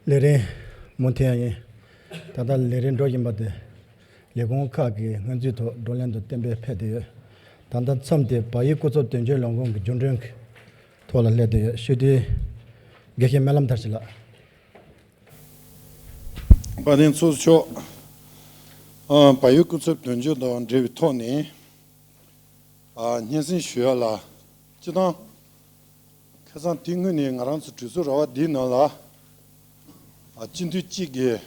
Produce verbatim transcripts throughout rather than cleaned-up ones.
ལས་རིམ་མུ་མཐུད་ཡིན། ད་ལྟ་ལས་རིམ་འགྲོ་བཞིན་པ་དེ་ལས་ཁུངས་ཁག་གི་སྔོན་རྩིས་ཐོག་བགྲོ་གླེང་དང་གཏན་འབེབས་ཕེབས་བསྡད་ཡོད། ད་ལྟ་མཚམས་དེ་བལ་ཡུལ་སྐུ་ཚབ་དོན་གཅོད་ལས་ཁུངས་ཀྱི་རྒྱུན་གྲོན་གྱི་ཐོག་ལ་སླེབས་བསྡད་ཡོད། ཞུ་དུས་དགེ་བཤེས་སྨོན་ལམ་མཐར་ཕྱིན་ལགས། དཔལ་ལྡན་ཚོགས་གཙོ་མཆོག་ཨ། བལ་ཡུལ་སྐུ་ཚབ་དོན་གཅོད་དང་འབྲེལ་བའི་ཐོག་ནས། ཨ། སྙན་སེང་ཞུ་ཡ་ལ། སྤྱིར་བཏང་ཁ་སང་དེ་སྔོན་ནས་ང་རང་ཚོ་གྲོས་ཚོགས་ར་བ་འདིའི་ནང་ལ། ཨ། སྤྱི་འཐུས་གཅིག་གིས་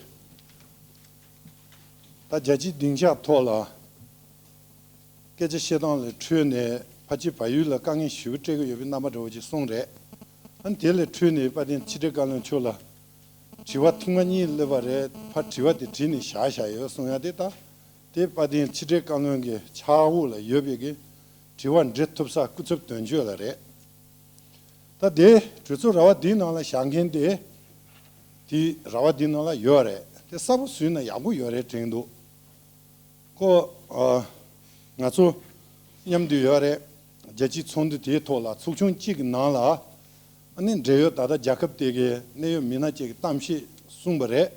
ད་རྒྱལ་སྤྱིའི་སྡིངས་ཆ་ཐོག་ལ་སྐད་ཆ་བཤད་སྟངས་ལ་འཕྲོས་ནས་ཕལ་ཆེར་བལ་ཡུལ་ལ་དཀའ་ངལ་ཞེ་པོ་སྤྲད་ཀྱི་ཡོད་པའི་རྣམ་པ་འདྲ་བོ་ཅིག་གསུངས་རེད། ཨ་ནི་དེ་ལ་འཕྲོས་ནས་དཔལ་ལྡན་ཕྱི་དྲིལ་བཀའ་བློན་མཆོག་ལ་དྲི་བ་ཐེངས་མ་གཉིས་སླེབས་པ་རེད། ཕར་དྲི་བ་དེ་བྲིས་ནས་བཞག་བཞག་ཡོད་གསུང་ཡ་དེ། ད་དེ་དཔལ་ལྡན་ཕྱི་དྲིལ་བཀའ་བློན་གྱི་ཕྱག་འོག་ལ་ཡོད་པའི་གི་དྲི་བ་འདྲི་ཐུབ་ས་སྐུ་ཚབ་དོན་གཅོད་ལ་རེད། ད་དེ་གྲོས་ཚོགས་ར་བ་འདིའི་ནང་ལ་བཞག་མཁན་དེ། དེ་ར་བ་འདིའི་ནང་ལ་ཡོད་རེད། དེ་གསལ་པོ་བཟོས་ན་ཡག་པོ་ཡོད་རེད་དྲན་འདུག་ཁོ། ཨ། ང་ཚོ་མཉམ་དུ་ཡོད་རེད། རྒྱལ་སྤྱིའི་ཚོགས་འདུ་དེའི་ཐོག་ལ་ཚོགས་ཆུང་གཅིག་གི་ནང་ལ། ཨ་ནི་འབྲེལ་ཡོད་ད་ལྟ་རྒྱལ་ཁབ་དེ་གའི་གནད་ཡོད་མི་སྣ་གཅིག་གིས་གཏམ་བཤད་གསུངས་པ་རེད།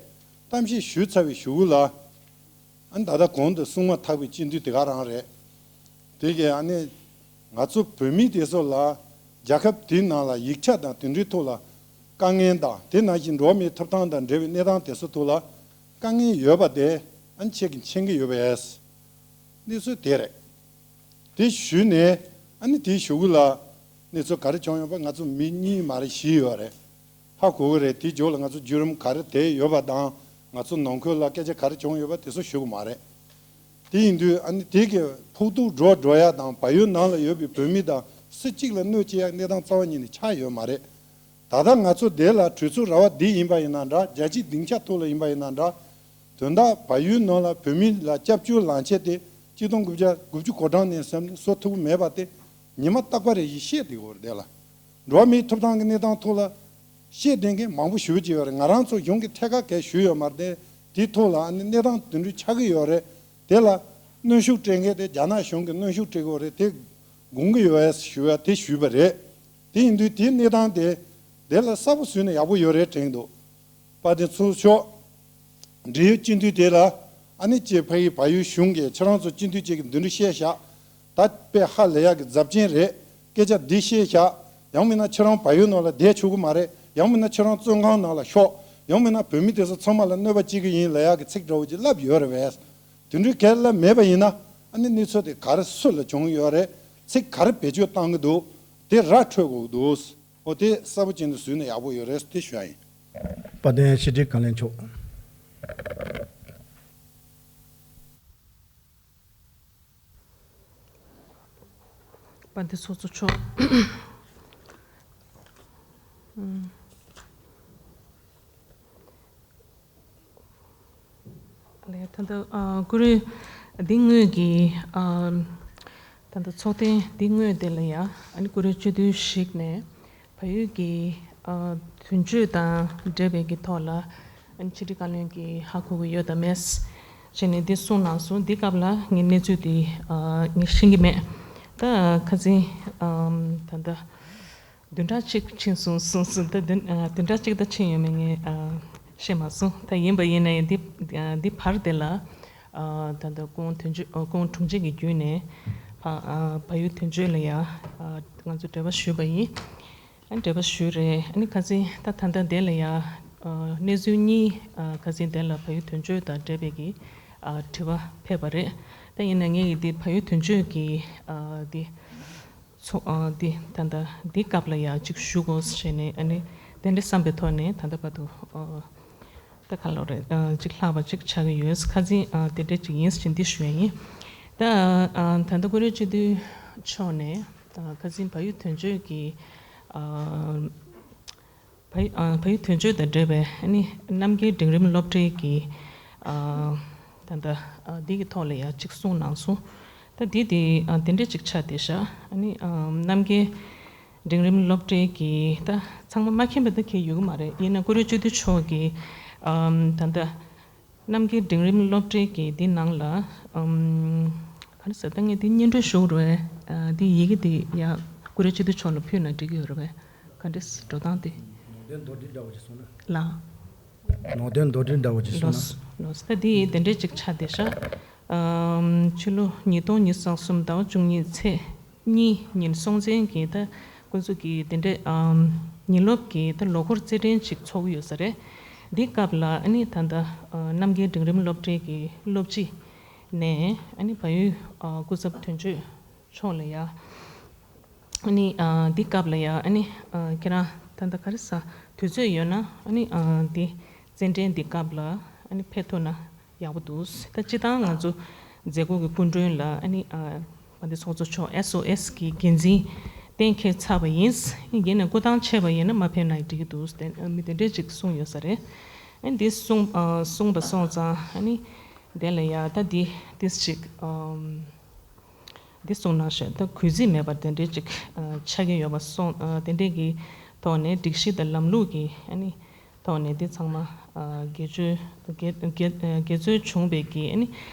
གཏམ་བཤད་ཞུས་ཚར་བའི་གཞུག་གུ་ལ། ཨ་ནི་ད་ལྟ་གོང་དུ་གསུངས་མ་ཐག་པའི་སྤྱི་འཐུས་དེ་ག་རང་རེད། དེ་གའི་ཨ་ནི་ང་ཚོ་བོད་མི་དེ་ཚོ་ལ་རྒྱལ་ཁབ་དེའི་ནང་ལ་ཡིག་ཆ་དང་དེ་འདྲའི་ཐོག་ལ་དཀའ་ངལ་དང་། དེ་ནང་བཞིན་འགྲོ་བ་མིའི་ཐོབ་ཐང་དང་འབྲེལ་བའི་གནས་སྟངས་དེ་ཚོ་ཐོག་ལ་དཀའ་ངལ་ཡོད་པ་དེ་ཨ་ནི་ཁྱེད་ཀྱིས་མཁྱེན་གྱི་ཡོད་པས། གནས་ཚུལ་དེ་རེད། དེ་ཞུས་ནས་ཨ་ནི་དེའི་གཞུག་གུ་ལ་གནས་ཚུལ་ག་རེ་བྱུང་ཡོད་པ་ང་ཚོ་མི་གཉིས་མ་རེད་བཞི་ཡོད་རེད། ཧ་གོ་གི་རེད། དེའི་རྗེས་ལ་ང་ཚོ་བརྒྱུད་རིམ་ག་རེ་དེ་ཡོད་པ་དང་། ང་ཚོ་ནང་ཁུལ་ལ་སྐད་ཆ་ག་རེ་བྱུང་ཡོད་པ་དེ་ཚོ་ཞུ་གི་མ་རེད། དེ་ཡིན་དུས་ཨ་ནི་དེ་གི་ཕོག་ཐུག་འགྲོ་འགྲོ་ཡ་དང་། བལ་ཡུལ་ནང་ལ་ཡོད་པའི་བོད་མི་དང་སུ་གཅིག་ལ་གནོད་སྐྱེལ་ཡ་གནས་སྟངས་རྩ་བ་ཉིད་ནས་ཆགས་ཡོད་མ་རེད། ད་ལྟ་ང་ཚོ་འདི་ལ་གྲོས་ཚོགས་ར་བ་འདི་ཡིན་པ་ཡིན་ན་འདྲ། རྒྱལ་སྤྱིའི་སྡིངས་ཆ་ཐོག་ལ་ཡིན་པ་ཡིན་ན་འདྲ། དོན་དག་བལ་ཡུལ་ནང་ལ་བོད་མི་ལ་སྐྱབས་བཅོལ་ལངས་ཆེད་དེ་གཅིག་སྟོང་དགུ་བརྒྱ་དགུ་བཅུ་གོ་གྲངས་ནས་བཟུང་ནས་བཟོ་ཐུབ་ཀྱི་མེད་པ་དེ་ཉི་མ་རྟག་པ་རེ་བཞིན་བཤད་བསྡད་ཡོད་རེད། དེ་ལ་འགྲོ་བ་མིའི་ཐོབ་ཐང་གི་གནས་སྟངས་ཐོག་ལ་བཤད་བསྡད་མཁན་མང་པོ་ཞེ་པོ་ཅིག་ཡོད་རེད། ང་རང་ཚོ་གཞུང་གི་ཐད་ཀར་གས་ཞུས་ཡོད་མ་རེད། དེའི་ཐོག་ལ་ཨ་ནི་གནས་སྟངས་དེ་འདྲ་ཆགས་ཀྱི་ཡོད་རེད། དེ་ལ་གནོན་ཤུགས་སྤྲད་མཁན་དེ་རྒྱ་ནག་གཞུང་གིས་གནོན་ཤུགས་སྤྲད་ཀྱི་ཡོད་རེད། དེ་དགོངས་ཀྱི་ཡོད་ཞུ་བ་དེ་ཞུས་པ་རེད། དེ་ཡིན་དུས་དེའི་གནས་སྟངས་དེ་དེ་ལ་གསལ་པོ་བཟོས་ན་ཡག་པོ་ཡོད་རེད་དྲན་གྱི་འདུག་དཔལ་ལྡན་ཚོགས་གཙོ་མཆོག་འབྲེལ་ཡོད་སྤྱི་འཐུས་དེ་ལ་ཨ་ནི་ཅེ་ཕ་གི་བལ་ཡུལ་གཞུང་གིས་ཁྱེད་རང་ཚོ་སྤྱི་འཐུས་གཅིག་གིས་འདི་འདྲ་བཤད་བཞག་ད་དཔེ་ཧ་ལས་ཡག་གི་རྫབ་ཆེན་རེད། སྐད་ཆ་འདི་བཤད་བཞག་ཡང་མིན་ན་ཁྱེད་རང་བལ་ཡུལ་ནང་ལ་བསྡད་ཆོག་གི་མ་རེད། ཡང་མིན་ན་ཁྱེད་རང་བཙོན་ཁང་ནང་ལ་ཤོག་ཡང་མིན་ན་བོད་མི་དེ་ཚོ་ཚང་མ་ལ་གནོད་པ་སྐྱེལ་གི་ཡིན་ལབ་ཡག་གི་ཚིག་འདྲ་བོ་ཅིག་ལབ་ཡོད་རེད་བས། དེ་འདྲའི་གལ་ལ་མེད་པ་ཡིན་ན་ཨ་ནི་གནས་ཚུལ་དེ་ག་རེ་སུ་ལ་བྱུང་ཡོད་རེད། ཚིག་ག་རེ་བེད་སྤྱོད་བཏང་གི་འདུག་དེ་ར་འཕྲོད་དགོས་ཀྱི་འདུག་འོ་དེ་གསལ་པོ་ཅན་དུ་བཟོས་ན་ཡག་པོ་ཡོད་རེད་དེ་ཞུ་ཡ་ཡིན། དཔལ་ལྡན་ཕྱི་དྲིལ་བཀའ་བློན་མཆོག་དཔལ་ལྡན་ཚོགས་གཙོ་མཆོག་ཨུམ། ལགས། ད་ལྟ་ཨ་ཀུ་རེ་འདི་དངོས་ཀྱི་ཨ་ད་ལྟ་ཚོགས་ཐེངས་འདི་དངོས་དེ་ལ་ཡ་ཨ་ནི་ཀུ་རེ་བཅུ་བདུན་ཞིག་ནས་བལ་ཡུལ་གྱི་ཨ་དོན་གཅོད་དང་འབྲེལ་བའི་གི་ཐོག་ལ་ཨ་ནི་ཕྱི་དྲིལ་བཀའ་བློན་གྱིས་ཧ་གོ་གི་ཡོད་དམ་མེད་བྱས་ནས་འདི་གསུངས་གནང་སོང་། འདི་སྐབས་ལ་ངས་གནས་ཚུལ་འདི་ཨ་ངས་ཤེས་ཀྱི་མེད། ད་ཁ་སང་ཨ་ད་ལྟ་བདུན་ཕྲག་གཅིག་ཕྱིན་སོང་གསུངས་སོང་། ད་བདུན་ཨ་བདུན་ཕྲག་གཅིག་ད་ཕྱིན་ཡོད་མེད་ངས་ཨ་ཤེས་མ་སོང་། ད་ཡིན་པ་ཡིན་ན་ཡང་འདི་ཨ་འདི་བར་དེ་ལ་ཨ་ད་ལྟ་སྐུ་ངོ་དོན་གཅོད་ཨ་སྐུ་ངོ་དྲུང་ཆེ་གི་བརྒྱུད་ནས་ཕ་ཨ་བལ་ཡུལ་དོན་གཅོད་ལ་ཡ་ཨ་ང་ཚོ་འབྲེལ་བ་ཞུས་པ་ཡིན། ཨ་འབྲེལ་བ་ཞུས་རེད། ཨ་ནི་ཁ་སང་ད་ད་ལྟ་འདི་ལ་ཡ་ཨ་གནས་ཚུལ་གཉིས་ཨ་ཁ་སང་འདི་ལ་བལ་ཡུལ་དོན་གཅོད་དང་འབྲེལ་བའི་གི་ཨ་དྲི་བ་ཕེབས་པ་རེད། ད་ཡིན་ན་ངས་ཀྱི་འདི་བལ་ཡུལ་དོན་གཅོད་ཀྱི་ཨ་འདི་ཚོ་ཨ་འདི་ད་ལྟ་འདི་སྐབས་ལ་ཡ་གཅིག་ཞུ་དགོས་བྱས་ནས་ཨ་ནི་དེ་འདྲ་བསམ་པའི་ཐོག་ནས་ད་ལྟ་བར་དུ་ཨ་ད་ག་ལོ་རེད་ཨ་གཅིག་ལྷག་པ་གཅིག་ཆགས་ཀྱི་ཡོད། ཁ་སང་ཨ་དེ་འདྲ་གཅིག་ཡིན་ཟེར་འདི་ཞུ་ཡ་ཡིན། ད་ཨ་ད་ལྟ་ཀུ་རེ་སྤྱི་འཐུས་མཆོག་ནས་ཨ་ཁ་སང་བལ་ཡུལ་དོན་གཅོད་ཀྱི་ཨ་བལ་ཨ་བལ་ཡུལ་དོན་གཅོད་དང་འབྲེལ་བའི་ཨ་ནི་རྣམ་རྒྱལ་འབྲིང་རིམ་སློབ་གྲྭའི་གི་ཨ་ད་ལྟ་ཨ་འདི་གི་ཐོག་ལ་ཡ་གཅིག་གསུངས་གནང་སོང་། ད་འདི་དེ་ཨ་དེ་འདྲ་གཅིག་ཆགས་བསྡད་ཤག་ཨ་ནི་ཨ་རྣམ་རྒྱལ་འབྲིང་རིམ་སློབ་གྲྭའི་གི་ད་ཚང་མ་མ་མཁྱེན་པ་ད་གང་ཡོད་ཀྱི་མ་རེད། ཡིན་ན་ཀུ་རེ་སྤྱི་འཐུས་མཆོག་གི་ཨ་ད་ལྟ་རྣམ་རྒྱལ་འབྲིང་རིམ་སློབ་གྲྭའི་གི་འདི་ནང་ལ་ཨམ་ག་རེ་ཟེར། ད་ངས་འདི་སྙན་སྒྲོན་ཞུ་རུ་བས། ཨ་འདི་ཡི་གེ་འདི་ཡ་ཀུ་རེ་སྤྱི་འཐུས་མཆོག་ལ་ཕུལ་ན་འགྲིག་གི་ཡོད་རེད་བས། ག་འདྲས་འགྲོ་སྟངས་དེ། ནང་དོན་མདོར་བསྡུས་འདྲ་བོ་ཞིག་གསུངས་ན། ལགས། ནང་དོན་མདོར་བསྡུས་འདྲ་བོ་ཅིག་གསུངས་ན། ལོས་ལོས། ད་འདི་དེ་འདྲའི་ཅིག་ཆགས་བསྡད་ཤག་ཨམ། ཕྱི་ལོ་ཉིས་སྟོང་ཉི་ཤུ་རྩ་གསུམ་ཟླ་བ་བཅུ་གཉིས་ཚེས་གཉིས་ཉིན་སྲོང་བཙན་གྱི་ད་ཁོ་ཚོ་གི་དེ་འདྲའི་ཨམ། ཉིན་སློབ་ཀྱི་ད་ལོ་འཁོར་རྩེད་འགྲན་ཅིག་ཚོགས་ཀྱི་ཡོད་ས་རེད། འདི་སྐབས་ལ་ཨ་ནི་ད་ལྟ་ཨ། རྣམ་རྒྱལ་འབྲིང་རིམ་སློབ་གྲྭའི་གི་སློབ་སྤྱི་ནས་ཨ་ནི་བལ་ཡུལ་ཨ། སྐུ་ཚབ་དོན་གཅོད་མཆོག་ལ་ཡ། ཨ་ནི་ཨ། འདི་སྐབས་ལ་ཡ་ཨ་ནི་ཨ། ཁྱེད་རང་ད་ལྟ་ག་རེ་ཟ་དུས་ཚོད་ཡོད་ན་ཨ་ནི་ཨ། འདི་རྩེད་འགྲན་འདི་སྐབས་ལ་ཨ་ནི་ཕེབས་ཐུབ་ན་ཡག་པོ་འདུག་ད་སྤྱི་བཏང་ང་ཚོ་མཛད་སྒོ་གི་སྐུ་མགྲོན་ལ་ཨ་ནི་ཨ། དཔལ་ལྡན་ཚོགས་གཙོ་མཆོག་ཨེས་ཨོ་ཨེས་གི་འགན་འཛིན་གཏན་འཁེལ་ཚར་བ་ཡིན། ཡིན་ནའི་སྐུ་ཐང་ཆད་པ་ཡིན་ན་མ་ཕེབས་ན་འགྲིག་གི་འདུག་ཟེར་མི་དེ་འདྲས་ཅིག་གསུངས་ཡོད་ས་རེད། ཨ་ནི་འདི་གསུངས་ཨ། གསུངས་པ་སོང་ཙང་ཨ་ནི་དེ་ལ་ཡ་ད་འདི་ཏིས་ཅིག་ཨམ། འདི་གསུངས་གནང་ཤག་ད་གུས་བརྩི་མེད་པར་དེ་འདྲའི་ཅིག་ཨ། ཆགས་ཀྱི་ཡོད་པ་སོང་ཨ། དེ་འདྲའི་གི་ཐོག་ནས་སྒྲིག་གཞི་དང་ལམ་ལུགས་ཀྱི་ཨ་ནི་ཐོག་ནས་འདི་ཚང་མ་ཨ། དགེ་བཅུ་དགེ་དགེ་དགེ་བཅུ་བྱུང་བའི་གི་ཨ་ནི་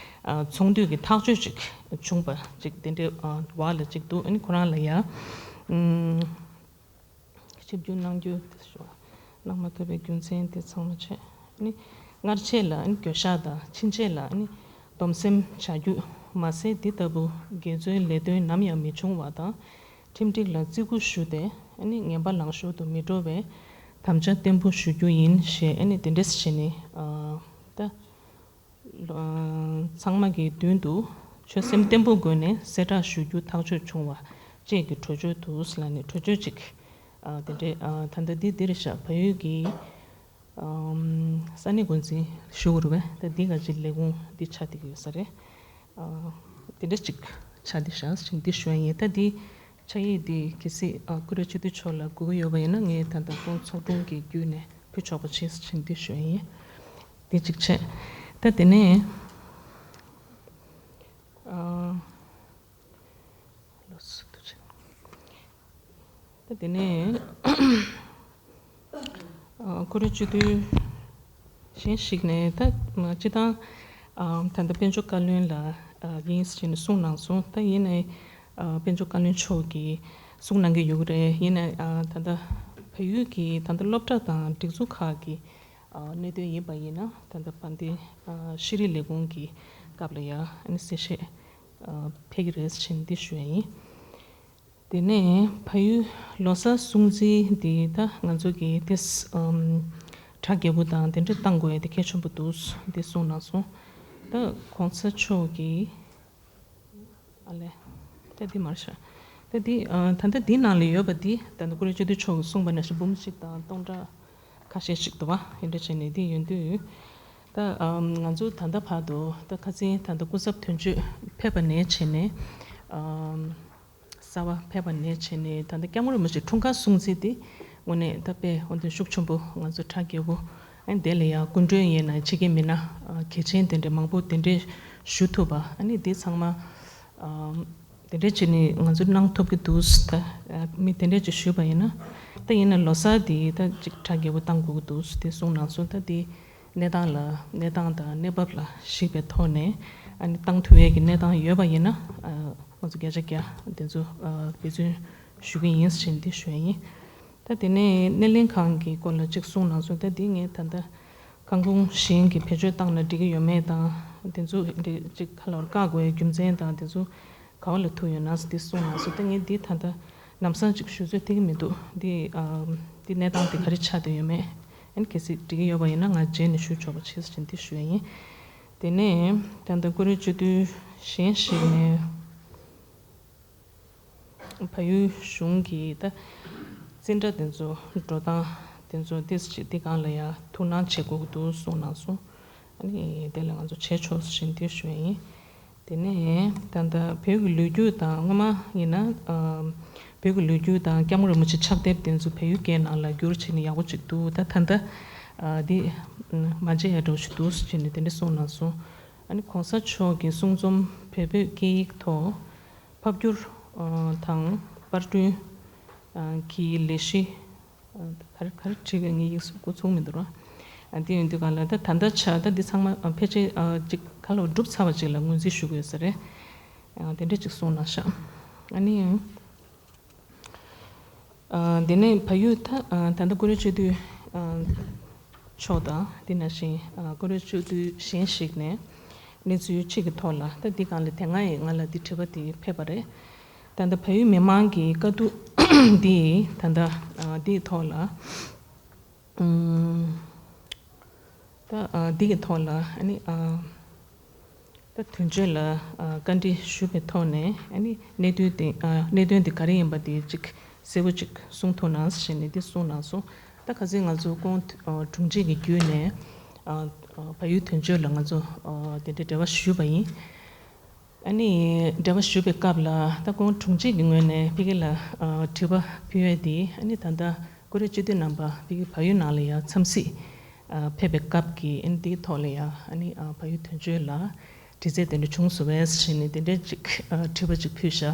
ཨ། ཚོགས་འདུས་ཀྱི་ཐག་གཅོད་ཅིག་བྱུང་པ་ཅིག་དེ་འདྲའི་ཨ། བར་ལ་ཅིག་འདུག་ཨ་ནི་ཁོ་རང་ལ་ཡ་ཨུམ། ཞིབ་འཇུག་གནང་རྒྱུ་དེ་ཞུ་བ་གནང་མ་ཐུབ་པའི་རྒྱུ་མཚན་དེ་ཚང་མ་བྱས། ཨ་ནི་སྔར་ཆད་ལ་ཨ་ནི་འགྱོད་བཤགས་དང་ཕྱིན་ཆད་ལ་ཨ་ནི་སྡོམ་སེམས་བྱ་རྒྱུ་མ་ཟད་འདི་ལྟ་བུ་དགེ་བཅུའི་ལས་དོན་ནམ་ཡང་མི་འབྱུང་བ་དང་། ཁྲིམས་སྒྲིག་ལ་བརྩི་བཀུར་ཞུ་སྟེ་ཨ་ནི་ངན་པ་ལང་ཤོར་དུ་མི་འགྲོ་བའི་དམ་བཅའ་བརྟན་པོ་ཞུ་རྒྱུ་ཡིན་ཞེས་ཨ་ནི་དེ་འདྲས་བྱས་ནས་ཨ། ད། ཚང་མ་གི་མདུན་དུ་ཆོད་སེམས་བརྟན་པོའི་སྒོ་ནས་གསལ་བསྒྲགས་ཞུ་རྒྱུ་ཐག་གཅོད་བྱུང་བ་བཅས་ཀྱི་གྲོས་ཆོད་དུ་ལ་ནས་གྲོས་ཆོད་ཅིག་ཨ། དེ་འདྲའི་ཨ། ད་ལྟ་འདི་འདིར་བཞག་བལ་ཡུལ་གྱི་ཨམ། ས་གནས་འགོ་འཛིན་ཞུ་དགོས་རེད་པས། ད་འདི་ག་ཅིག་ལས་ཁུངས་འདི་ཆགས་བསྡད་ཀྱི་ཡོད་ས་རེད། ཨ། དེ་འདྲ་ཅིག་ཆགས་བསྡད་བཞག་ཅིག་འདི་ཞུ་ཡ་ཡིན། ད་འདི་ཕྱག་ཡིག་འདི་གལ་སྲིད་ཨ། སྐུ་རེ་སྤྱི་འཐུས་མཆོག་ལ་དགོས་ཀྱི་ཡོད་པ་ཡིན་ན་ངས་ད་ལྟ་ཁོང་ཚོགས་དྲུང་གི་བརྒྱུད་ནས་ཕུལ་ཆོག་པ་བྱེད་ཅིག་འདི་ཞུ་ཡ་ཡིན། དེ་གཅིག་བྱས། ད་དེ་ནས་ཨ། ལོ་སུ་དུ་ཆེ། ད་དེ་ནས་ཨ། སྐུ་རེ་སྤྱི་འཐུས་གཞན་ཞིག་ནས་ད་སྤྱི་བཏང་ཨ། ད་ལྟ་དཔལ་འབྱོར་བཀའ་བློན་ལ་ཨ། ཡིན་ཟེར་ནས་གསུངས་གནང་སོང་། ད་ཡིན་ནའི་ཨ། དཔལ་འབྱོར་བཀའ་བློན་མཆོག་གིས་གསུངས་གནང་གི་ཡོད་རེད། ཡིན་ནའི་ཨ། ད་ལྟ་བལ་ཡུལ་གྱི་ད་ལྟ་སློབ་གྲྭ་དང་སྒྲིག་འཛུགས་ཁག་གི་ཨ། གནད་དོན་ཡིན་པ་ཡིན་ན་ད་ལྟ་དཔལ་ལྡན་ཨ། ཤེས་རིག་ལས་ཁུངས་ཀྱི་སྐབས་ལ་ཡང་ཨ་ནི་གསལ་བཤད་ཨ། ཕེབས་ཀྱི་རེད་ཟེར་འདི་ཞུ་ཡ་ཡིན། དེ་ནས་བལ་ཡུལ་ལོ་གསར་སྲུང་བརྩི་འདི་ད་ང་ཚོ་གི་ཏིས་ཨམ། གྲ་རྒྱས་པོ་དང་དེ་འདྲ་བཏང་དགོས་ཡ་དེ་གལ་ཆེན་པོ་འདུག་འདི་གསུངས་གནང་སོང་། ད་གོང་ས་མཆོག་གིས་ཨ་ལས། ད་འདི་མར་ཤག་ད་འདི་ཨ། ད་ལྟ་འདི་ནང་ལ་ཡོད་པ་འདི་ད་ལྟ་སྐུ་རེ་སྤྱི་འཐུས་མཆོག་གིས་གསུངས་པ་ནང་བཞིན་འབུམ་གཅིག་དང་སྟོང་ཕྲག་ཁ་ཤས་ཤིག་འདུག་པ། ཡིན་འདྲ་བྱས་ནས་འདི་ཡོང་དུས་ད་ཨམ། ང་ཚོ་ད་ལྟ་བར་དུ་ད་ཁ་སང་ད་ལྟ་སྐུ་ཚབ་དོན་གཅོད་ཕེབས་པ་ནས་བྱས་ནས་ཨམ། གསར་པ་ཕེབས་པ་ནས་བྱས་ནས་ད་ལྟ་སྐྱབས་མགོན་རིན་པོ་ཆེ་འཁྲུངས་སྐར་སྲུང་བརྩི་དེ་དངོས་གནས་ད་དཔེ་འོ་དེ་ཤུགས་ཆེན་པོ་ང་ཚོ་གྲ་རྒྱས་པོ་ཨ་ནི་དེ་ལ་ཡང་སྐུ་མགྲོན་ཡིན་ན་ཕྱི་རྒྱལ་མི་སྣ་གལ་ཆེན་དེ་འདྲ་མང་པོ་དེ་འདྲས་ཞུ་ཐུབ་པ་ཨ་ནི་དེ་ཚང་མ་ཨམ། དེ་འདྲས་བྱས་ནས་ང་ཚོ་གནང་ཐུབ་ཀྱི་འདུག་ད་མི་དེ་འདྲས་ཅིག་ཞུས་པ་ཡིན་ན་ད་ཡིན་ན་ལོ་གསར་དེ་ད་ཅིག་གྲ་རྒྱས་པོ་བཏང་དགོས་ཀྱི་འདུག་དེ་གསུངས་གནང་སོང་། ད་དེ་གནས་སྟངས་ལ་གནས་སྟངས་དང་གནས་བབ་ལ་གཞིགས་པའི་ཐོག་ནས་ཨ་ནི་བཏང་ཐུབ་ཡས་ཀྱི་གནས་སྟངས་ཡོད་པ་ཡིན་ན་ཨ། ང་ཚོ་བརྒྱ་ཆ་བརྒྱ་དེ་ཚོ་ཨ། འབད་བརྩོན་ཞུ་གི་ཡིན་ཟེར་འདི་ཞུ་ཡ་ཡིན། ད་དེ་ནས་སྣེ་ལེན་ཁང་གི་སྐོར་ལ་གཅིག་གསུངས་གནང་སོང་། ད་འདི་ངས་ད་ལྟ་ཁང་ཁོངས་གཞན་གྱི་བེད་སྤྱོད་བཏང་ན་འགྲིག་གི་ཡོད་མེད་དང་དེ་ཚོ་འདི་གཅིག་ཁ་ལོར་བཀག་དགོས་ཡའི་རྒྱུ་མཚན་དང་དེ་ཚོ་ག་བ་ལ་ཐུག་ཡོད་ན་འདི་གསུངས་གནང་སོང་། ད་ངས་འདི་ད་ལྟ་ལམ་སང་ཅིག་ཞུ་ཚོད་ཐིག་གི་མི་འདུག་འདི་ཨ། འདི་གནས་སྟངས་དེ་ག་རེ་ཆགས་བསྡད་ཡོད་མེད་ཨ་ནི་གལ་སྲིད་འགྲིག་གི་ཡོད་པ་ཡིན་ན་ང་རྗེས་ནས་ཞུ་ཆོག་པ་བྱེད་ཟེར་འདི་ཞུ་ཡ་ཡིན། དེ་ནས་ད་ལྟ་ཀུ་རེ་སྤྱི་འཐུས་གཞན་ཞིག་ནས། བལ་ཡུལ་གཞུང་གིས་ད་འཛིན་གྲྭ་དེ་ཚོ་འགྲོ་སྟངས་དེ་ཚོ་ཏིས་ཅིག་འདི་སྒང་ལ་ཡ་ཐུགས་སྣང་བྱེད་དགོས་ཀྱི་འདུག་གསུངས་གནང་སོང་། ཨ་ནི་དེ་ལ་ང་ཚོ་བྱས་ཆོག་ཟེར་འདི་ཞུ་ཡ་ཡིན། དེ་ནས་ད་ལྟ་བོད་ཀྱི་ལོ་རྒྱུས་དང་སྔོན་མ་ཡིན་ན་ཨ། བོད་ཀྱི་ལོ་རྒྱུས་དང་སྐྱབས་མགོན་རིན་པོ་ཆེ་ཕྱག་དེབ་དེ་ཚོ་བལ་ཡུལ་སྐད་ནང་ལ་བསྒྱུར་བྱས་ནས་ཡག་པོ་ཅིག་འདུག་ད་ད་ལྟ་ཨ། འདི་མ་མཇལ་ཡ་འདྲ་བོ་ཞིག་འདུག་ཟེར་ནས་དེ་འདྲ་གསུངས་གནང་སོང་། ཨ་ནི་གོང་ས་མཆོག་གི་གསུང་རྩོམ་བོད་པའི་སྐད་ཡིག་ཐོག་ཕབ་བསྒྱུར་དང་པར་སྐྲུན་གྱི་ལས་གཞི་ག་རེ་ག་རེ་བྲིས་པའི་ངའི་ཡིག་གཟུགས་འགོ་ཚུགས་མི་འདུག་ར། འདི་ཡོང་དུས་གང་ལ་ད་ད་ལྟ་ཆ་ད་འདི་ཚང་མ་ཕལ་ཆེར་ཅིག་ག་ལ་གྲུབ་ཚར་བ་ཅིག་ལ་ངོས་འཛིན་ཞུ་དགོས་ས་རེད། དེ་འདྲ་ཅིག་གསུངས་གནང་ཤག་ཨ་ནི། ཨ། དེ་ནས་བལ་ཡུལ་ད་ཨ། ད་ལྟ་ཀུ་རེ་སྤྱི་འཐུས་ཨ། མཆོག་དང་དེ་ནང་བཞིན་ཨ་ཀུ་རེ་སྤྱི་འཐུས་གཞན་ཞིག་ནས་གནས་ཚུལ་གཅིག་གི་ཐོག་ལ། ད་འདི་སྒང་ལ་དེ་སྔ་ཡང་ང་ལ་འདི་དྲི་བ་དེ་ཕེབས་པ་རེད། ད་ལྟ་བལ་ཡུལ་མི་མང་གི་དཀའ་སྡུག་འདི་ད་ལྟ་ཨ་འདིའི་ཐོག་ལ། ཨུམ། ད་ཨ་འདི་གི་ཐོག་ལ་ཨ་ནི་ཨ་ད་དོན་གཅོད་ལ་ཨ་བཀའ་འདྲི་ཞུས་པའི་ཐོག་ནས། ཨ་ནི་གནད་དོན་དེ་ཨ་གནད་དོན་དེ་ག་རེ་ཡིན་པ་དེ་ཅིག་གསལ་པོ་ཅིག་གསུང་ཐུབ་ན་ཞེས་ནས་འདི་གསུངས་གནང་སོང་། ད་ཁ་སང་ང་ཚོ་ཁོང་ཨ་དྲུང་ཆེ་གི་བརྒྱུད་ནས་ཨ་ཨ་བལ་ཡུལ་དོན་གཅོད་ལ་ང་ཚོ་ཨ་དེ་འདྲའི་འབྲེལ་བ་ཞུས་པ་ཡིན། ཨ་ནི་འབྲེལ་བ་ཞུས་པའི་སྐབས་ལ་ད་ཁོང་དྲུང་ཆེ་གི་ངོས་ནས་ཕ་གི་ལ་ཨ་དྲི་བ་ཕུལ་ཡས་དེ། ཨ་ནི་ད་ལྟ་ཀུ་རེ་སྤྱི་འཐུས་རྣམ་པ་ཕ་གི་བལ་ཡུལ་ནང་ལ་ཡ་འཚམས་གཟིགས་ཨ་ཕེབས་པའི་སྐབས་ཀྱི། ཨ་ནི་དེའི་ཐོག་ལ་ཡ་ཨ་ནི་ཨ་བལ་ཡུལ་དོན་གཅོད་ལ་དྲི་རྩད་དེ་འདྲ་བྱུང་སོང་བས་ཞེས་ནས་དེ་འདྲའི་ཅིག་ཨ་དྲི་བ་ཅིག་ཕུལ་ཤག་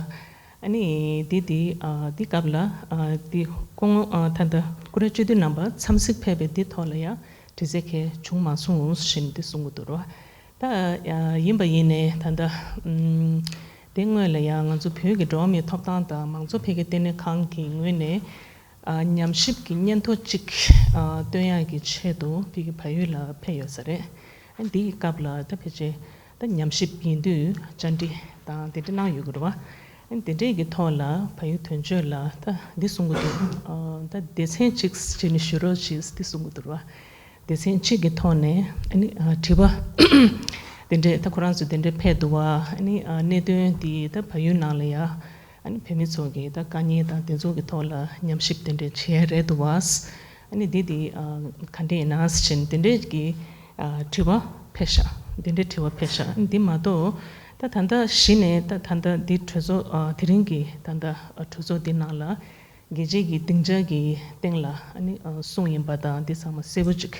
ཨ་ནི་དེ་དེ་ཨ་དེ་སྐབས་ལ་ཨ་དེ་ཁོང་ཨ་ད་ལྟ་ཀུ་རེ་སྤྱི་འཐུས་རྣམ་པ་འཚམས་གཟིགས་ཕེབས་པའི་དེ་ཐོག་ལ་ཡ་དྲི་རྩད་གང་བྱུང་མ་སོང་ཞེས་ནས་དེ་གསུང་གི་འདུག་རོ། ད་ཡིན་པ་ཡིན་ནའི་ད་ལྟ་ཨུམ་དེ་སྔོན་ལ་ཡང་ང་ཚོ་བོད་ཀྱི་འགྲོ་བ་མིའི་ཐོབ་ཐང་དང་མང་གཙོ་འཕེལ་རྒྱས་ལྟེ་གནས་ཁང་གི་ངོས་ནས་ཨ་ཉམས་ཞིབ་ཀྱི་སྙན་ཐོ་གཅིག་ཨ་བཏོན་ཡག་གི་ཆེད་དུ་ཕ་གི་བལ་ཡུལ་ལ་ཕེབས་ཡོད་ས་རེད། ཨ་འདིའི་སྐབས་ལ་ད་ཕལ་ཆེར་ད་ཉམས་ཞིབ་ཡིན་དུས་བཅར་འདྲི་དང་དེ་འདྲ་གནང་ཡོད་ཀྱི་རེད་བ། ཨ་དེ་འདྲའི་གི་ཐོག་ལ་བལ་ཡུལ་དོན་གཅོད་ལ་ད་འདི་གསུང་གི་འདུག་ཨ་ད་སྡེ་ཚན་གཅིག་བྱས་ནས་ཞུ་རོགས་བྱེད་འདི་གསུང་གི་འདུག་རེད་བ། སྡེ་ཚན་གཅིག་གི་ཐོག་ནས་ཨ་ནི་ཨ་དྲི་བ་དེ་འདྲས། ད་ཁོ་རང་ཚོ་དེ་འདྲས་ཕེབས་འདུག་བ། ཨ་ནི་ཨ་གནད་དོན་འདི་ད་བལ་ཡུལ་ནང་ལ་ཡ་ཨ་ནི་བོད་མི་ཚོ་གི་ད་དཀའ་ངལ་དང་དེ་ཚོ་གི་ཐོག་ལ་ཉམས་ཞིབ་དེ་འདྲས་བྱས་རེད་འདུག་བ། ཨ་ནི་འདི་འདི་ཨ་ག་འདྲས་ཡིན་ན་ཟེར་བཞིན་དེ་འདྲས་ཀྱི་ཨ་དྲི་བ་ཕེབས་ཤག་དེ་འདྲས་དྲི་བ་ཕེབས་ཤག་ཨ་ནི་འདི་མ་གཏོགས་ད་ད་ལྟ་གཞི་ནས་ད་ད་ལྟ་འདི་གྲོས་ཚོགས་ཨ་དེ་རིང་གི་ད་ལྟ་གྲོས་ཚོགས་འདི་ནང་ལ། རྒྱལ་སྤྱིའི་གི་སྡིངས་ཆ་གི་སྟེང་ལ་ཨ་ནི་ཨ་གསུངས་ཡིན་པ་དང་འདི་ཚང་མ་གསལ་པོ་ཅིག་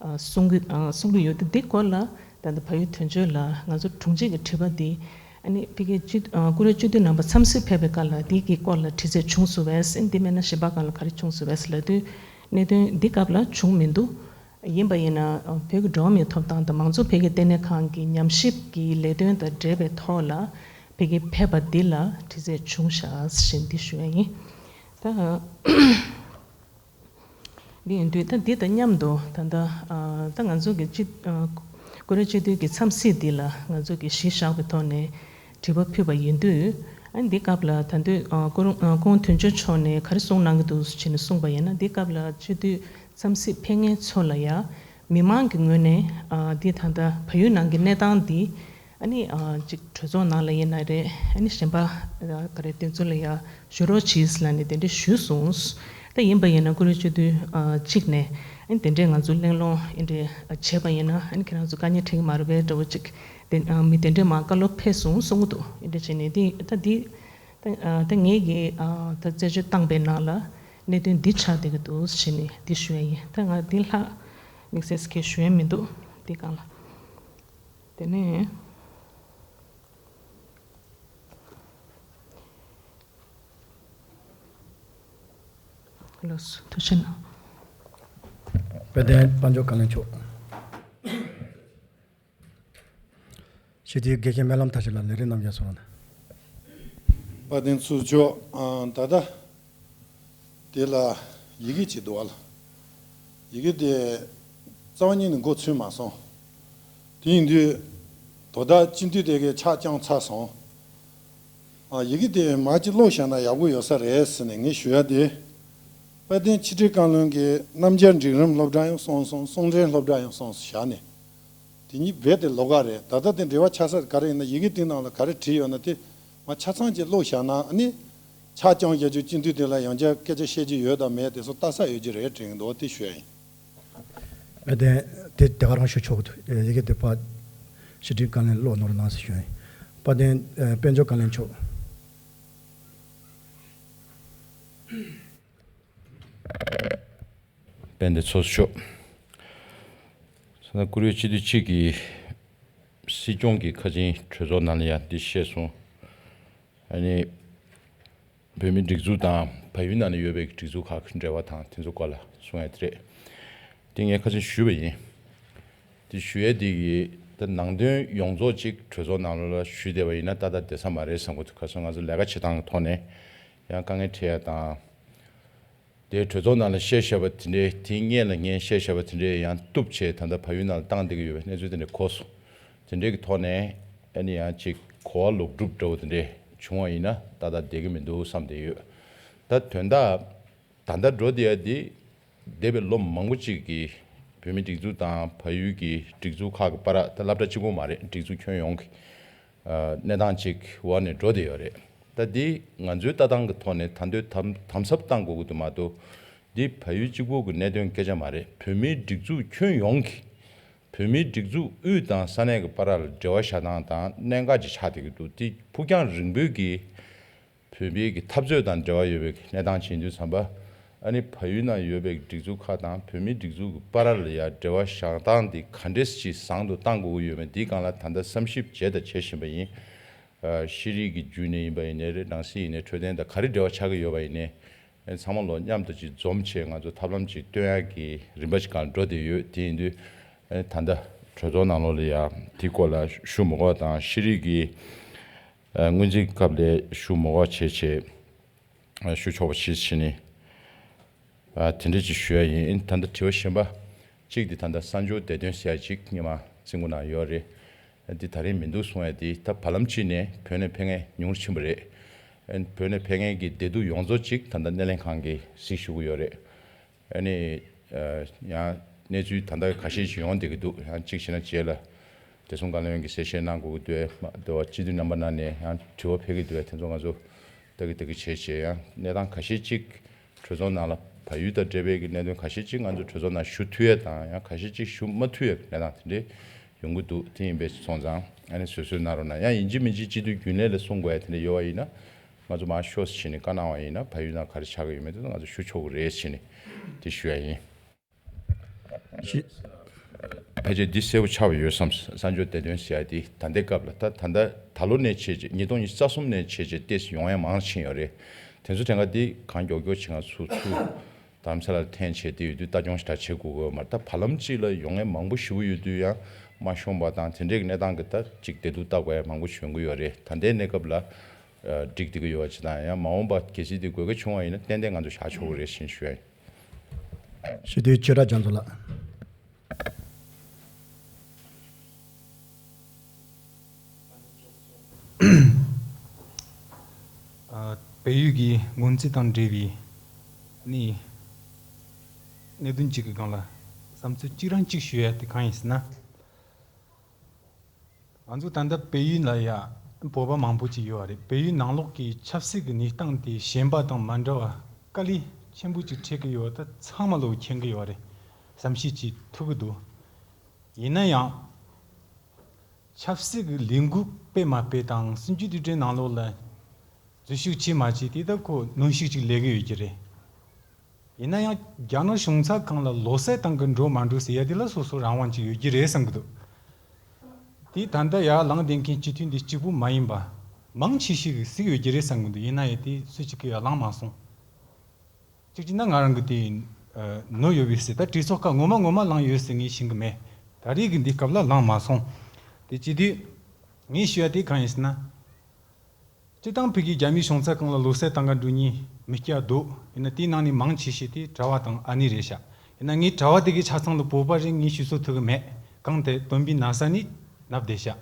ཨ་གསུང་གི་ཨ་གསུང་གི་ཡོད་དེ། འདི་སྐོར་ལ་ད་ལྟ་བལ་ཡུལ་དོན་གཅོད་ལ་ང་ཚོ་དྲུང་ཆེ་གི་དྲི་བ་འདི་ཨ་ནི་ཕ་གི་སྤྱི་ཨ་ཀུ་རེ་སྤྱི་འཐུས་རྣམ་པ་འཚམས་གཟིགས་ཕེབས་པའི་སྐབས་ལ་འདི་གི་སྐོར་ལ་དྲི་རྩད་བྱུང་སོང་བས། ཨ་ནི་འདི་མེད་ན་གཞན་པ་སྒང་ལ་ག་རེ་བྱུང་སོང་བས་ལབ་དུས་གནད་དོན་འདི་སྐབས་ལ་བྱུང་མི་འདུག་ཡིན་པ་ཡིན་ན་བོད་ཀྱི་འགྲོ་བ་མིའི་ཐོབ་ཐང་དང་མང་གཙོ་འཕེལ་རྒྱས་ལྟེ་གནས་ཁང་གི་ཉམས་ཞིབ་ཀྱི་ལས་དོན་དང་འབྲེལ་བའི་ཐོག་ལ་ཕ་གི་ཕེབས་པ་འདི་ལ་དྲི་རྩད་བྱུང་ཤག་ཟེར་འདི་ཞུ་ཡ་ཡིན། ད་འདི་ཡིན་དུས་ད་འདི་དང་མཉམ་དུ་ད་ལྟ་ཨ་ད་ང་ཚོ་གི་སྤྱི་ཨ་ཀུ་རེ་སྤྱི་འཐུས་ཀྱི་འཚམས་གཟིགས་འདི་ལ་ང་ཚོ་གི་གཞི་བཞག་པའི་ཐོག་ནས་དྲི་བ་ཕུལ་བ་ཡིན་དུས། ཨ་འདི་སྐབས་ལ་ད་དུས་ཨ་ཁོ་རང་ཨ་ཁོང་དོན་གཅོད་མཆོག་ནས་ག་རེ་གསུངས་གནང་གི་འདུག་ཟེར་ནས་གསུངས་པ་ཡིན་ན། འདི་སྐབས་ལ་སྤྱི་འཐུས་འཚམས་གཟིགས་ཕེབས་མཁན་ཚོ་ལ་ཡ་མི་མང་གི་ངོས་ནས་ཨ་འདི་ད་ལྟ་བལ་ཡུལ་ནང་གི་གནས་སྟངས་འདི་ཨ་ནི་ཨ་ཅིག་གྲོས་ཚོགས་ནང་ལ་ཡིན་ན་རེད། ཨ་ནི་གཞན་པ་ཨ་ག་རེ་དེ་ཚོ་ལ་ཡ་ཞུ་རོགས་གྱིས་ལབ་ནས་དེ་འདྲ་ཞུས་སོང་། ད་ཡིན་པ་ཡིན་ན་ཀུ་རེ་སྤྱི་འཐུས་ཨ་གཅིག་ནས་ཨ་ནི་དེ་འདྲས་ང་ཚོ་གླེང་སློང་ཨེ་འདྲས་བྱས་པ་ཡིན་ན་ཨ་ནི་ཁྱེད་རང་ཚོ་དཀའ་ངལ་འཕྲད་ཀྱི་མ་རེད་པས་འདྲ་བོ་ཅིག་དེ་ཨ་མི་དེ་འདྲས་མར་བཀའ་སློབ་ཕེབས་སོང་གསུང་གི་འདུག་ཨེ་འདྲས་བྱས་ནས་དེ་ད་འདི་ད་ཨ་ད་ངེད་ཀྱིས་ཨ་ད་རྩད་གཅོད་བཏང་པའི་ནང་ལ་གནད་དོན་འདི་ཆགས་བསྡད་ཀྱི་འདུག་ཟེར་ནས་འདི་ཞུ་ཡ་ཡིན། ད་ང་འདི་ལྷག་དམིགས་བསལ་གྱི་ཞུ་ཡ་མི་འདུག་འདི་སྒང་ལ། དེ་ནས་ལགས་སོ། ཐུགས་རྗེ་གནང་། དཔལ་ལྡན་དཔལ་འབྱོར་བཀའ་བློན་མཆོག་སྤྱི་འཐུས་དགེ་བཤེས་སྨོན་ལམ་མཐར་ཕྱིན་ལགས་ལས་རིམ་རྣམས་ཀྱང་གསུང་རོགས་གནང་། དཔལ་ལྡན་ཚོགས་གཙོ་མཆོག་ཨ་ད་ལྟ་དེ་ལ་ཡི་གེ་ཅིག་འདུག་བ་ལ། ཡི་གེ་དེ་རྩ་བ་ཉིད་ནས་མགོ་ཚོས་མ་སོང་། དེ་ཡིན་དུས་དོ་བདག་སྤྱི་འཐུས་དེ་གའི་ཆག་རྐྱང་ཚར་སོང་། ཨ་ཡི་གེ་དེ་མར་ཅིག་ཀློག་བཞག་ན་ཡག་པོ་ཡོད་ས་རེད་ཟེར་ནས་ངས་ཞུ་ཡ་དེ། དཔལ་ལྡན་ཕྱི་དྲིལ་བཀའ་བློན་གྱིས་རྣམ་རྒྱལ་འགྲིག་རིམ་སློབ་གྲྭ་ཡང་སོང་སོང་། གསུང་འཕྲིན་སློབ་གྲྭ་ཡང་སོང་སོང་བཞག་ནས། དེ་གཉིས་རྦད་དེ་ལོགས་ཀ་རེད། ད་ལྟ་དེ་འབྲེལ་བ་ཆགས་ས་ག་རེ་ཡིན་ན། ཡི་གེ་དེའི་ནང་ལ་ག་རེ་བྲིས་ཡོད་ན་དེ་མར་ཆ་ཚང་ཅིག་ཀློག་བཞག་ན། ཨ་ནི་ཆག་རྐྱང་བརྒྱབ་རྒྱུ་སྤྱི་འཐུས་དེ་ལ་ཡང་བསྐྱར་སྐད་ཆ་བཤད་རྒྱུ་ཡོད་དང་མེད་དེ་ཚོ་ལྟ་ས་ཡོད་ཀྱི་རེད་དྲན་གྱི་འདུག་དེ་ཞུ་ཡ་ཡིན། ཨ་དེ་དེ་དེ་ག་རང་ཞུ་ཆོག་གི་འདུག་ཡི་གེ་དེ་ཕར་ཕྱི་དྲིལ་བཀའ་བློན་ཀློག་ནོར་གནང་ཟེར་ཞུ་ཡ་ཡིན། དཔལ་ལྡན་དཔལ་འབྱོར་བཀའ་བློན་མཆོག་དཔལ་ལྡན་ཚོགས་གཙོ་མཆོག་ས་ན་ཀུ་རེ་སྤྱི་འཐུས་གཅིག་གིས་སྲིད་སྐྱོང་གིས་ཁ་ཆེན་གྲོས་ཚོགས་ནང་ལ་ཡང་འདི་བཤད་སོང་། ཨ་ནི་བོད་མིའི་སྒྲིག་འཛུགས་དང་བལ་ཡུལ་ནང་ལ་ཡོད་པའི་སྒྲིག་འཛུགས་ཁག་གི་འབྲེལ་བ་དང་དེ་ཚོ་སྐོར་ལ་གསུང་ཡ་དེ་རེད། དེ་ངས་ཁ་ཆེན་ཞུས་པ་ཡིན། དེ་ཞུ་ཡ་དེ་གི་ད་ནང་དོན་ཡོངས་རྫོགས་ཅིག་གྲོས་ཚོགས་ནང་ལོགས་ལ་ཞུས་བསྡད་པ་ཡིན་ན་ཏག་ཏག་བསྡད་ས་མ་རེད་བསམ་གྱི་འདུག་ཁ་སང་ང་ཚོ་ལས་ཀ་བྱེད་སྟངས་ཀྱི་ཐོག་ནས་ཡང་དཀའ་ངལ་འཕྲད་ཡ་དང་། དེ་གྲོས་ཚོགས་ནང་ལ་བཤད་བཞག་པ་དེ་འདྲའི་དེའི་སྔོན་ལ་ངས་བཤད་བཞག་པ་དེ་འདྲའི་ཡང་གཏུབ་བྱས་ད་ལྟ་བལ་ཡུལ་ནང་ལ་བཏང་བསྡད་ཀྱི་ཡོད་པའི་གནས་ཚུལ་དེ་འདྲ་གོ་སོང་། དེ་འདྲའི་གི་ཐོག་ནས་ཨ་ནི་ཡང་ཅིག་གོ་བ་ལོག་སྒྲུབ་འདྲ་བོ་དེ་འདྲའི་བྱུང་བ་ཡིན་ན་ཏག་ཏག་བསྡད་ཀྱི་མི་འདུག་བསམ་བསྡད་ཡོད། ད་དོན་དག་ད་ལྟ་འགྲོ་བསྡད་ཡ་དེ་འདས་པའི་ལོ་མང་པོ་ཅིག་གི་བོད་མི་སྒྲིག་འཛུགས་དང་བལ་ཡུལ་གྱི་སྒྲིག་འཛུགས་ཁག་གི་བར། ད་སློབ་གྲྭ་གཅིག་པོ་མ་རེད། སྒྲིག་འཛུགས་ཁྱོན་ཡོངས་ཀྱི་ཨ་གནས་སྟངས་ཅིག་འོག་ནས་འགྲོ་བསྡད་ཡོད་རེད། ད་འདི་ང་ཚོའི་ལྟ་སྟངས་ཀྱི་ཐོག་ནས་ད་འདོད་དམ་དམ་ཟབ་བཏང་དགོས་ཀྱི་འདུག་མ་གཏོགས། འདི་བལ་ཡུལ་གཅིག་པོ་གི་གནད་དོན་སྐད་ཆ་མ་རེད། བོད་མིའི་སྒྲིག་འཛུགས་ཁྱོན་ཡོངས་ཀྱི་བོད་མིའི་སྒྲིག་འཛུགས་དབུས་དང་ས་གནས་ཀྱི་བར་ལ་འབྲེལ་བ་བཞག་སྟངས་དང་གནད་འགག་ཅིག་ཆགས་བསྡད་ཀྱི་འདུག་འདི་ཕུགས་རྒྱང་རིང་པོའི་གི་བོད་མིའི་གི་འཐབ་རྩོད་དང་འབྲེལ་བ་ཡོད་པའི་གནས་སྟངས་ཅིག་ཡིན་དུས་ཙམ་པ། ཨ་ནི་བལ་ཡུལ་ནང་ཡོད་པའི་སྒྲིག་འཛུགས་ཁག་དང་བོད་མིའི་སྒྲིག་འཛུགས་ཀྱི་བར་ལ་ཡ་འབྲེལ་བ་བཞག་སྟངས་འདི་ག་འདྲས་ཅིག་བཟང་དུ་གཏང་དགོས་ཀྱི་ཡོད་མེད་འདིའི་སྒང་ལ་ད་ལྟ་བསམ་ཞིབ་བྱས་དང་བྱེད་བཞིན་པ་ཡིན། ཨ་ཤེས་རིག་གི་བརྒྱུད་ནས་ཡིན་པ་ཡིན་ནའི་རེད། ནང་སྲིད་ཡིན་ནའི་འཕྲོད་བསྟེན་དང་ག་རེ་འབྲེལ་བ་ཆགས་ཀྱི་ཡོད་པ་ཡིན་ནའི། ཨ་ཚང་མ་ལོ་མཉམ་དུ་ཅིག་འཛོམས་བྱས་ང་ཚོ་ཐབས་ལམ་ཅིག་སྟོན་ཡག་གི་རིམ་པ་ཅིག་སྒང་འགྲོ་བསྡད་ཡོད། དེ་ཡིན་དུས་ཨ་ནི་ད་ལྟ་གྲོས་ཚོགས་ནང་ལོགས་ལ་ཡ་དེའི་སྐོར་ལ་ཞུ་མི་དགོས་པ་དང་། ཤེས་རིག་གི་ཨ་སྔོན་རྩིས་སྐབས་ལ་ཞུ་མི་དགོས་པ་བྱས་བྱས་ཨ་ཞུ་ཆོག་པ་ཞིག་བྱས་ནས། ཨ་དེ་འདྲ་ཅིག་ཞུ་ཡ་ཡིན། ད་ལྟ་དྲི་བ་གཞན་པ་གཅིག་དེ་ད་ལྟ་གསར་འབྱོར་བདེ་དོན་ཟེར་ཡ་གཅིག་སྔོན་མ་རྩིས་འགོ་ནང་ཡོད་རེད། འདི་ད་རེས་མི་འདུག་གསུང་ཡ་དེ་ད་བར་ལམ་གཅིག་ནས་བོད་ནས་ཕེབས་མཁན་ཉུང་རུ་ཕྱིན་པ་རེད། བོད་ནས་ཕེབས་མཁན་གྱི་བདེ་སྡུག་ཡོངས་རྫོགས་གཅིག་ད་ལྟ་སྣེ་ལེན་ཁང་གིས་གཟིགས་ཞུ་གི་ཡོད་རེད། ཨ་ནི་ཡང་གནས་ཚུལ་ད་ལྟ་ཁ་ཤས་ཤིག་ཡོང་བསྡད་ཀྱི་འདུག་ཡང་གཅིག་བྱས་ན་རྗེས་ལ་བདེ་སྲུང་བཀའ་བློན་གྱིས་གསལ་བཤད་གནང་དགོས་ཀྱི་འདུག་ཨ་མ་འདི་བ་སྤྱི་འཐུས་རྣམ་པ་ནང་ནས་ཡང་དྲི་བ་ཕེབས་ཀྱི་འདུག་དེ་ཚོ་ང་ཚོ་ལྟ་གི་ལྟ་གི་བྱས་བྱས་ཡང་གནས་སྟངས་ཁ་ཤས་གཅིག་གྲོས་ཚོགས་ནང་ལ་བལ་ཡུལ་དང་འབྲེལ་བའི་གི་གནད་དོན་ཁ་ཤས་གཅིག་ང་ཚོ་གྲོས་ཚོགས་ནང་ཞུ་ཐུབ་ཡས་དང་། ཡང་ཁ་ཤས་གཅིག་ཞུ་མ་ཐུབ་ཡས་གི་གནས་སྟངས་དེ་འདྲས་ཡོང་གི་འདུག་དེ་ཡིན་པས་སོང་ཙང་ཨ་ནི་བཟོད་གསོལ་གནང་རོགས་གནང་། ཡང་ཡིན་གཅིག་མིན་གཅིག་སྤྱི་འཐུས་རྒྱུན་ལས་ལ་གསུང་དགོས་ཡ་དེ་འདྲས་ཡོད་པ་ཡིན་ན་ང་ཚོ་མར་ཤོག་ཟེར་བྱས་ནས་བཀའ་གནང་བ་ཡིན་ན་བལ་ཡུལ་ནང་ག་རེ་ཆགས་ཀྱི་ཡོད་མེད་དེ་ང་ཚོ་ཞུ་ཆོག་གི་རེད་ཟེར་བྱས་ནས་དེ་ཞུ་ཡ་ཡིན། ཕལ་ཆེར་འདི་གསལ་པོ་ཆགས་པ་ཡོད་བསམ། གསར་འབྱོར་བདེ་དོན་ཟེར་ཡ་དེ་ད་ལྟའི་སྐབས་ལ་ད་ད་ལྟ་ད་ལོ་ནས་བྱས་རྗེས་ཉིས་སྟོང་ཉི་ཤུ་རྩ་གསུམ་ནས་བྱས་རྗེས་ཏོག་ཙམ་ཡོང་ཡ་མང་ཕྱིན་ཡོད་རེད། དེ་ཚོ་དེ་སྔ་དེ་གང་མགྱོགས་མགྱོགས་བྱེད་ང་ཚོ་ཚུར་རྡ་རམ་ས་ལར་འཐེན་བྱས་དེ་ཡོད་དུས་ལྟ་སྐྱོང་ཞེ་དྲག་བྱེད་དགོས་ཀྱི་ཡོད་མ་རེད། ད་བར་ལམ་གཅིག་ལ་ཡོང་ཡ་མང་པོ་ཞེ་པོ་ཡོད་དུས་ཡང་མ་ཤོང་པ་དང་དེ་འདྲའི་གནས་སྟངས་ཀྱི་ད་ཅིག་བདེ་སྡུག་ལྟ་དགོས་ཡ་མང་པོ་ཞིག་ཡོང་གི་ཡོད་རེད། ད་ལྟའི་གནས་སྐབས་ལ་འགྲིག་བསྡད་ཀྱི་ཡོད་པ་ཅིག་དང་། ཡང་མ་འོངས་པ་གལ་སྲིད་དེ་དགོས་གལ་བྱུང་བ་ཡིན་ན་ཏན་ཏན་ང་ཚོ་བཞག་ཆོག་གི་རེད་ཟེར་ཞུ་ཡ་ཡིན། སྤྱི་འཐུས་ཆོས་གྲགས་རྒྱ་མཚོ་ལགས། ཨ། བལ་ཡུལ་གྱི་སྔོན་རྩིས་དང་འབྲེལ་བའི་ནི་གནད་དོན་གཅིག་གི་སྒང་ལ་བསམ་ཚུལ་གཅིག་རང་གཅིག་ཞུ་ཡ་དེ་གང་ཡིན་ཟེར་ན། ང་ཚོ་ད་ལྟ་བལ་ཡུལ་ལ་ཡ་བོད་པ་མང་པོ་ཅིག་ཡོད་རེད། བལ་ཡུལ་ནང་ལོགས་ཀྱི་ཆབ་སྲིད་ཀྱི་གནས་སྟངས་དེ་གཞན་པ་དང་མ་འདྲ་བ་དཀའ་ལས་ཆེན་པོ་ཅིག་འཕྲད་ཀྱི་ཡོད། ད་ཚང་མ་ལོ་མཁྱེན་གྱི་ཡོད་རེད། བསམ་ཤེས་ཅིག་ཐུབ་ཀྱི་འདུག་ཡིན་ན་ཡང་ཆབ་སྲིད་ཀྱི་ལས་འགུལ་སྤེལ་མ་སྤེལ་དང་སྲིད་ཇུས་དེ་འདྲའི་ནང་ལོགས་ལ་འཛུལ་ཞུགས་བྱེད་མ་བྱེད་དེ་ད་ཁོ་གནོན་ཤུགས་ཅིག་སླེབས་ཀྱི་ཡོད་ཀྱི་རེད། ཡིན་ན་ཡང་རྒྱ་ནག་གཞུང་ཚབ་ཁང་ལ་ལོག་སྲིད་བཏང་གི་འགྲོ་མ་འགྲོ་ཟེར་ཡ་དེ་ལ་སོ་སོ་རང་དབང་ཅིག་ཡོད་ཀྱི་རེད་བསམ་གྱི་འདུག་དེ་ད་ལྟ་ཡར་ལངས་བསྡད་མཁན་སྤྱི་འཐུས་འདི་གཅིག་པུ་མ་ཡིན་པ་མང་ཆེ་ཤོས་ཀྱིས་གཟིགས་ཡོད་ཀྱི་རེད་བསམ་གྱི་འདུག་ཡིན་ན་ཡང་དེ་སུ་གཅིག་གིས་ཡར་ལངས་མ་སོང་། གཅིག་བྱས་ན་ང་རང་གི་དེ་ནོར་ཡོད་པའི་ཟེར། ད་གྲོས་ཚོགས་ཁག་ངོ་མ་ངོ་མ་ལངས་ཡོད་ཟེར་ངས་ཤེས་ཀྱི་མེད། ད་རེས་ཀྱི་འདི་སྐབས་ལ་ལངས་མ་སོང་། དེ་བྱེད་དུས་ངས་ཞུ་ཡ་དེ་གང་ཡིན་ཟེར་ན། སྤྱིར་བཏང་བོད་ཀྱི་རྒྱ་མིའི་གཞུང་ཚབ་ཁང་ལ་ལོག་སྲིད་བཏང་ག་འགྲོ་མཁན་མི་སྐྱ་འདུག་ཡིན་ན་དེའི་ནང་ནས་མང་ཆེ་ཤོས་དེ་གྲྭ་བ་དང་ཨ་ནེ་རེད་ཤག་ཡིན་ན་ངས་གྲྭ་བ་དེ་གའི་ཆ་ཚང་ལ་བོད་པ་རེད་ངས་ཞུ་ཚོད་ཐུབ་ཀྱི་མེད། གང་དེ་སྟོན་པའི་ན་ས་ནས་ནབ་བསྡད་ཤག་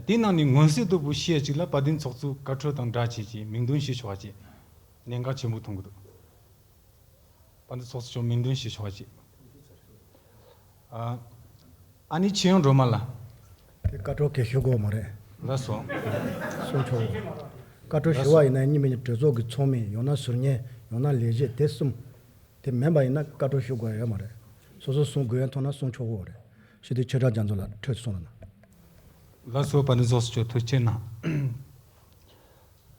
དེའི་ནང་ནས་མངོན་གསལ་དོད་པོ་ཤེས་ཡ་ཅིག་ལ་དཔལ་ལྡན་ཚོགས་གཙོའི་བཀའ་འཁྲོལ་དང་སྦྲགས་བྱས་ཀྱི་མིང་འདོན་ཞུ་ཆོག་པ་ཅིག་གནད་འགག་ཆེན་པོ་མཐོང་གི་འདུག་དཔལ་ལྡན་ཚོགས་གཙོ་མཆོག་མིང་འདོན་ཞུ་ཆོག་པ་ཅིག་ཨ་ཨ་ནེ་ཆོས་དབྱངས་སྒྲོལ་མ་ལགས། དེ་བཀའ་འཁྲོལ་གལ་ཞུ་དགོས་མ་རེད། ལགས་སོ། གསུང་ཆོག་གོ། བཀའ་འཁྲོལ་ཞུ་བ་ཡིན་ན་གཉིས་མིན་གཉིས་གྲོས་ཚོགས་ཀྱི་ཚོགས་མི་ཡང་ན་ཟུར་ཉན་ཡང་ན་ལས་བྱེད་དེ་གསུམ། དེ་མིན་པ་ཡིན་ན་བཀའ་འཁྲོལ་ཞུ་དགོས་ཡོད་མ་རེད། སོ་སོ་གསུང་དགོས་ཡོན་མཐོང་ན་གསུང་ཆོག་གོ་རེད། སྤྱི་འཐུས་ཆོས་གྲགས་རྒྱ་མཚོ་ལགས་འཕྲོས་གསུང་རོགས་གནང་། ལགས་སོ། དཔལ་ལྡན་ཚོགས་གཙོ་མཆོག་ཐུགས་རྗེ་གནང་།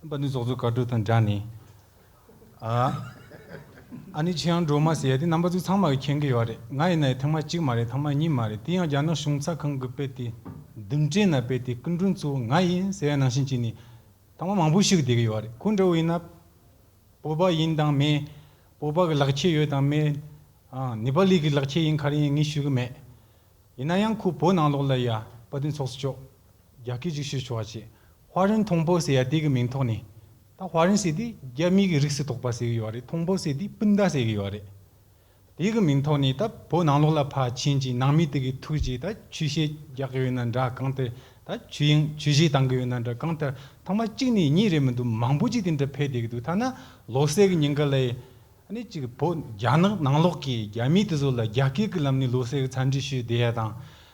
དཔལ་ལྡན་ཚོགས་གཙོའི་བཀའ་འཁྲོལ་དང་སྦྲགས་ནས། ཨ་ཨ་ནེ་ཆོས་དབྱངས་སྒྲོལ་མ་ཟེར་ཡ་དེ་རྣམ་པ་ཚོ་ཚང་མ་གིས་མཁྱེན་གྱི་ཡོད་རེད། ང་ཡིན་ན་ཡང་ཐེངས་མ་གཅིག་མ་རེད། ཐེངས་མ་གཉིས་མ་རེད། དེ་ཡང་རྒྱ་ནག་གཞུང་ཚབ་ཁང་གི་དཔེ་དེ་མདུན་གྲལ་ན་དཔེ་དེ་སྐུ་མགྲོན་གཙོ་བོ་ང་ཡིན་ཟེར་ཡ་ནང་བཞིན་བྱས་ནས་ཐེངས་མ་མང་པོ་ཞིག་བསྡད་ཀྱི་ཡོད་རེད། ཁོ་འདྲ་བོ་ཡིན་ན་བོད་པ་ཡིན་དང་མེད། བོད་པ་གི་ལག་ཁྱེར་ཡོད་དང་མེད། ཨ་ནེ་པ་ལི་གི་ལག་ཁྱེར་ཡིན་ག་རེ་ཡིན་ངས་ཞུ་གི་མེད། ཡིན་ན་ཡང་ཁོ་བོད་ནང་ལོགས་ལ་ཡ་དཔལ་ལྡན་ཚོགས་གཙོ་མཆོག་རྒྱ་སྐད་ཅིག་ཞུ་ཆོག་པ་བྱས། ཧྭ་རན་ཐོང་པོ་ཟེར་ཡ་དེ་གི་མིང་ཐོག་ནས་ད་ ཧྭ་རན་ཟེར་དུས་རྒྱ་མི་གི་རིགས་སུ་གཏོགས་པ་ཟེར་གི་ཡོད་རེད། ཐོང་པོ་ཟེར་དུས་སྤུན་ཟླ་ཟེར་གི་ཡོད་རེད། དེ་གི་མིང་ཐོག་ནས་ད་བོད་ནང་ལོགས་ལ་ཕར་ཕྱིན་ཅིག་ནང་མི་དེ་གི་ཐུག་ཅིག་ད་ཆོས་བཤད་རྒྱག་གི་ཡོད་ན་འདྲ། གང་ལྟར་ད་ཆོས་དབྱིངས་ཆོས་བཤད་བཏང་གི་ཡོད་ན་འདྲ། གང་ལྟར་ཐེངས་མ་གཅིག་ནས་གཉིས་རེད་མི་འདུག་མང་པོ་ཅིག་དེ་འདྲ་ཕེབས་བསྡད་གི་འདུག་ཐ་ན་ལོ་གསར་གི་ཉིན་ག་ལ་ཨ་ནི་ཅིག་བོད་རྒྱ་ནག་ནང་ལོགས་ཀྱི་རྒྱ་མི་དེ་ཚོ་ལ་རྒྱ་སྐད་ཀྱི་ལམ་ནས་ལོ་གསར་གི་འཚམས་འདྲི་ཞུས་བསྡད་ཡ་དང་།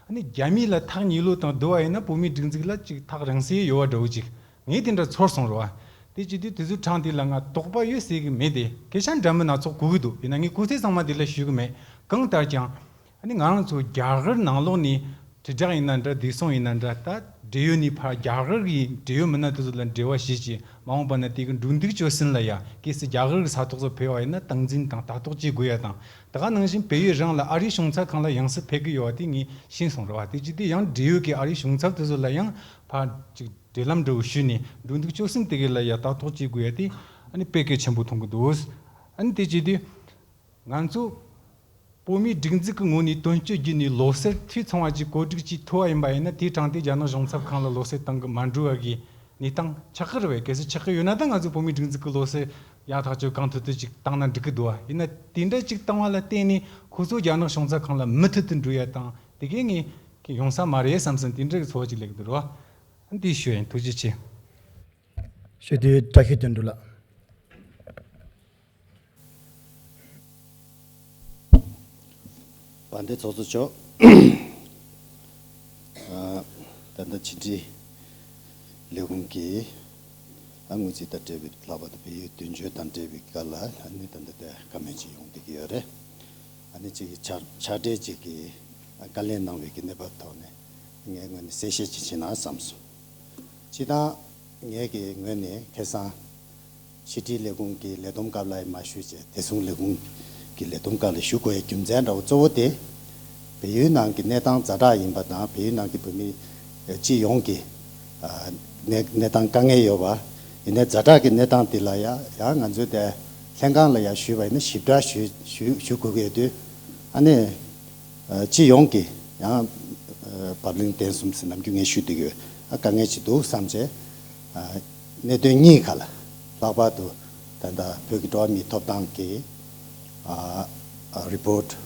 ཨ་ནི་རྒྱ་མི་ལ་ཐག་ཉེ་ལོས་དང་བསྡུར་བ་ཡིན་ན་བོད་མིའི་སྒྲིག་འཛུགས་ལ་ཅིག་ཐག་རིང་སའི་ཡོད་པ་འདྲ་བོ་ཅིག་ངས་དེ་འདྲ་ཚོར་སོང་རེད་བ། དེ་བྱེད་དུས་དེ་ཚོའི་གྲས་དེ་ལ་ང་དོགས་པ་ཡོད་ཟེར་གི་མེད་དེ། སྐད་ཆ་འདྲ་མིན་སྣ་ཚོགས་གོ་གི་འདུག་ཡིན་ན་ངས་གོ་ཚད་ཚང་མ་དེ་ལ་ཞུ་གི་མེད། གང་ལྟར་ཀྱང་ཨ་ནི་ང་རང་ཚོ་རྒྱ་གར་ནང་ལོགས་ནས་དྲིལ་བསྒྲགས་ཡིན་ན་འདྲ། བདེ་སྲུང་ཡིན་ན་འདྲ། ད་འབྲེལ་ཡོད་ནས་ཕར་རྒྱ་གར་གྱི་འབྲེལ་ཡོད་མི་སྣ་དེ་ཚོ་ལ་འབྲེལ་བ་བྱེད་ཅིག་མ་འོངས་པ་ན་དེ་གི་འགྲོ་འདུག་སྤྱོད་ཟིན་ལ་ཡ་གལ་སྲིད་རྒྱ་གར་གྱི་ས་ཐོག་ཚོ་ཕེབས་པ་ཡིན་ན་སྟངས་འཛིན་དང་ལྟ་རྟོག་བྱེད་དགོས་ཡ་དང་། ད་ག་ནང་བཞིན་བལ་ཡུལ་རང་ལ་ཨ་རིའི་གཞུང་ཚབ་ཁང་ལ་ཡང་སེ་ཕེབས་གི་ཡོད་པ་དེ་ངས་ཤེས་སོང་རེད་བ། དེ་བྱེད་དུས་ཡང་འབྲེལ་ཡོད་ཀྱི་ཨ་རིའི་གཞུང་ཚབ་དེ་ཚོ་ལ་ཡང་ཕར་ཅིག་འབྲེལ་ལམ་འདྲ་བོ་ཞུས་ནས་འགྲོ་འདུག་སྤྱོད་ཟིན་དེ་གི་ལ་ཡ་ལྟ་རྟོག་བྱེད་དགོས་ཡ་དེ་ཨ་ནི་དཔེ་གལ་ཆེན་པོ་མཐོང་གི་འདུག་ཨ་ནི་དེ་བྱེད་དུས་ང་ཚོ་བོད་མིའི་སྒྲིག་འཛུགས་ཀྱི་ངོས་ནས་དོན་གཅོད་བརྒྱུད་ནས་ལོ་གསར་འཐུས་ཚང་བ་ཅིག་གོ་སྒྲིག་ཅིག་ཐུབ་པ་ཡིན་པ་ཡིན་ན། དེའི་གྲས་དེ་རྒྱ་ནག་གཞུང་ཚབ་ཁང་ལ་ལོ་གསར་བཏང་གི་མ་འགྲོ་བ་གི་གནས་སྟངས་ཆགས་ཀྱི་རེད་བས། གལ་སྲིད་ཆགས་ཀྱི་ཡོད་ན་ད་ང་ཚོ་བོད་མིའི་སྒྲིག་འཛུགས་ཀྱི་ལོ་གསར་ཡག་ཐག་ཆོད་གང་ཐུབ་ཐུབ་ཅིག་བཏང་ན་འགྲིག་གི་འདུག་བ། ཡིན་ན་དེ་འདྲ་ཅིག་བཏང་བ་ལ་བརྟེན་ནས་ཁོ་ཚོ་རྒྱ་ནག་གཞུང་ཚབ་ཁང་ལ་མུ་མཐུད་དུ་འགྲོ་ཡ་དང་དེ་གས་ངས་ཡོང་ས་མ་རེད་བསམ་སོང་། དེ་འདྲ་གི་ཚོར་བ་ཅིག་སླེབས་ཀྱི་འདུག་རེད་བ། འདི་ཞུ་ཡིན། ཐུགས་རྗེ་ཆེ། ཞུ་དུས་བཀྲ་ཤིས་དོན་གྲུབ་ལགས། དཔལ་ལྡན་ཚོགས་གཙོ་མཆོག་ཨ། ད་ལྟ་ཕྱི་དྲིལ་ལས་ཁུངས་ཀྱི་ཨ་དངུལ་རྩིས་དང་འབྲེལ་བའི་ལྷག་པར་དུ་བལ་ཡུལ་དོན་གཅོད་དང་འབྲེལ་བའི་སྐབས་ལ་ཨ་ནི་ད་ལྟ་དེ་བཀའ་མོལ་ཅིག་ཡོང་བསྡད་ཀྱི་ཡོད་རེད། ཨ་ནི་ཅིག་ཕྱག་ཕྱག་སྦྲེལ་ཅིག་གིས་བཀའ་ལན་གནང་བའི་གི་གནས་བབ་ཐོག་ནས་ངའི་ངོས་ནས་གསལ་བཤད་ཅིག་བྱེད་ན་བསམ་སོང་། སྤྱིར་བཏང་ངའི་གི་ངོས་ནས་ཁ་སང་ཕྱི་དྲིལ་ལས་ཁུངས་ཀྱི་ལས་བསྡོམས་སྐབས་ལ་མ་ཞུས་བྱས་བདེ་སྲུང་ལས་ཁུངས་ཀྱི་ལས་བསྡོམས་སྐབས་ལ་ཞུ་དགོས་ཡའི་རྒྱུ་མཚན་འདྲ་བོ་གཙོ་བོ་དེ་བལ་ཡུལ་ནང་གི་གནས་སྟངས་ཛ་དྲག་ཡིན་པ་དང་། བལ་ཡུལ་ནང་གི་བོད་མི་སྤྱི་ཡོངས་ཀྱི་ཨ་གནས་གནས་སྟངས་དཀའ་ངལ་ཡོད་པ། ཡིན་ནའི་ཛ་དྲག་གི་གནས་སྟངས་དེ་ལ་ཡ་ཡང་ང་ཚོའི་དེ་ལྷན་ཁང་ལ་ཡ་ཞུས་པ་ཡིན་ན་ཞིབ་ཕྲ་ཞུ་ཞུ་ཞུ་དགོས་ཀྱི་ཡོད་དུས། ཨ་ནི་ཨ་སྤྱི་ཡོངས་ཀྱི་ཡང་ཨ་བབ་བརླིང་ལྡན་གསུམ་ཟེར་ནམ་རྒྱུན་ངས་ཞུ་བསྡད་ཀྱི་ཡོད། ཨ་དཀའ་ངལ་ཅིག་འདུག་བསམ་བྱས་ཨ་གནད་དོན་གཉིས་ཁ་ལ་ལྷག་པར་དུ་ད་ལྟ་བོད་ཀྱི་འགྲོ་བ་མིའི་ཐོབ་ཐང་གི་ཨ་ཨ་རི་པོར་ཊི།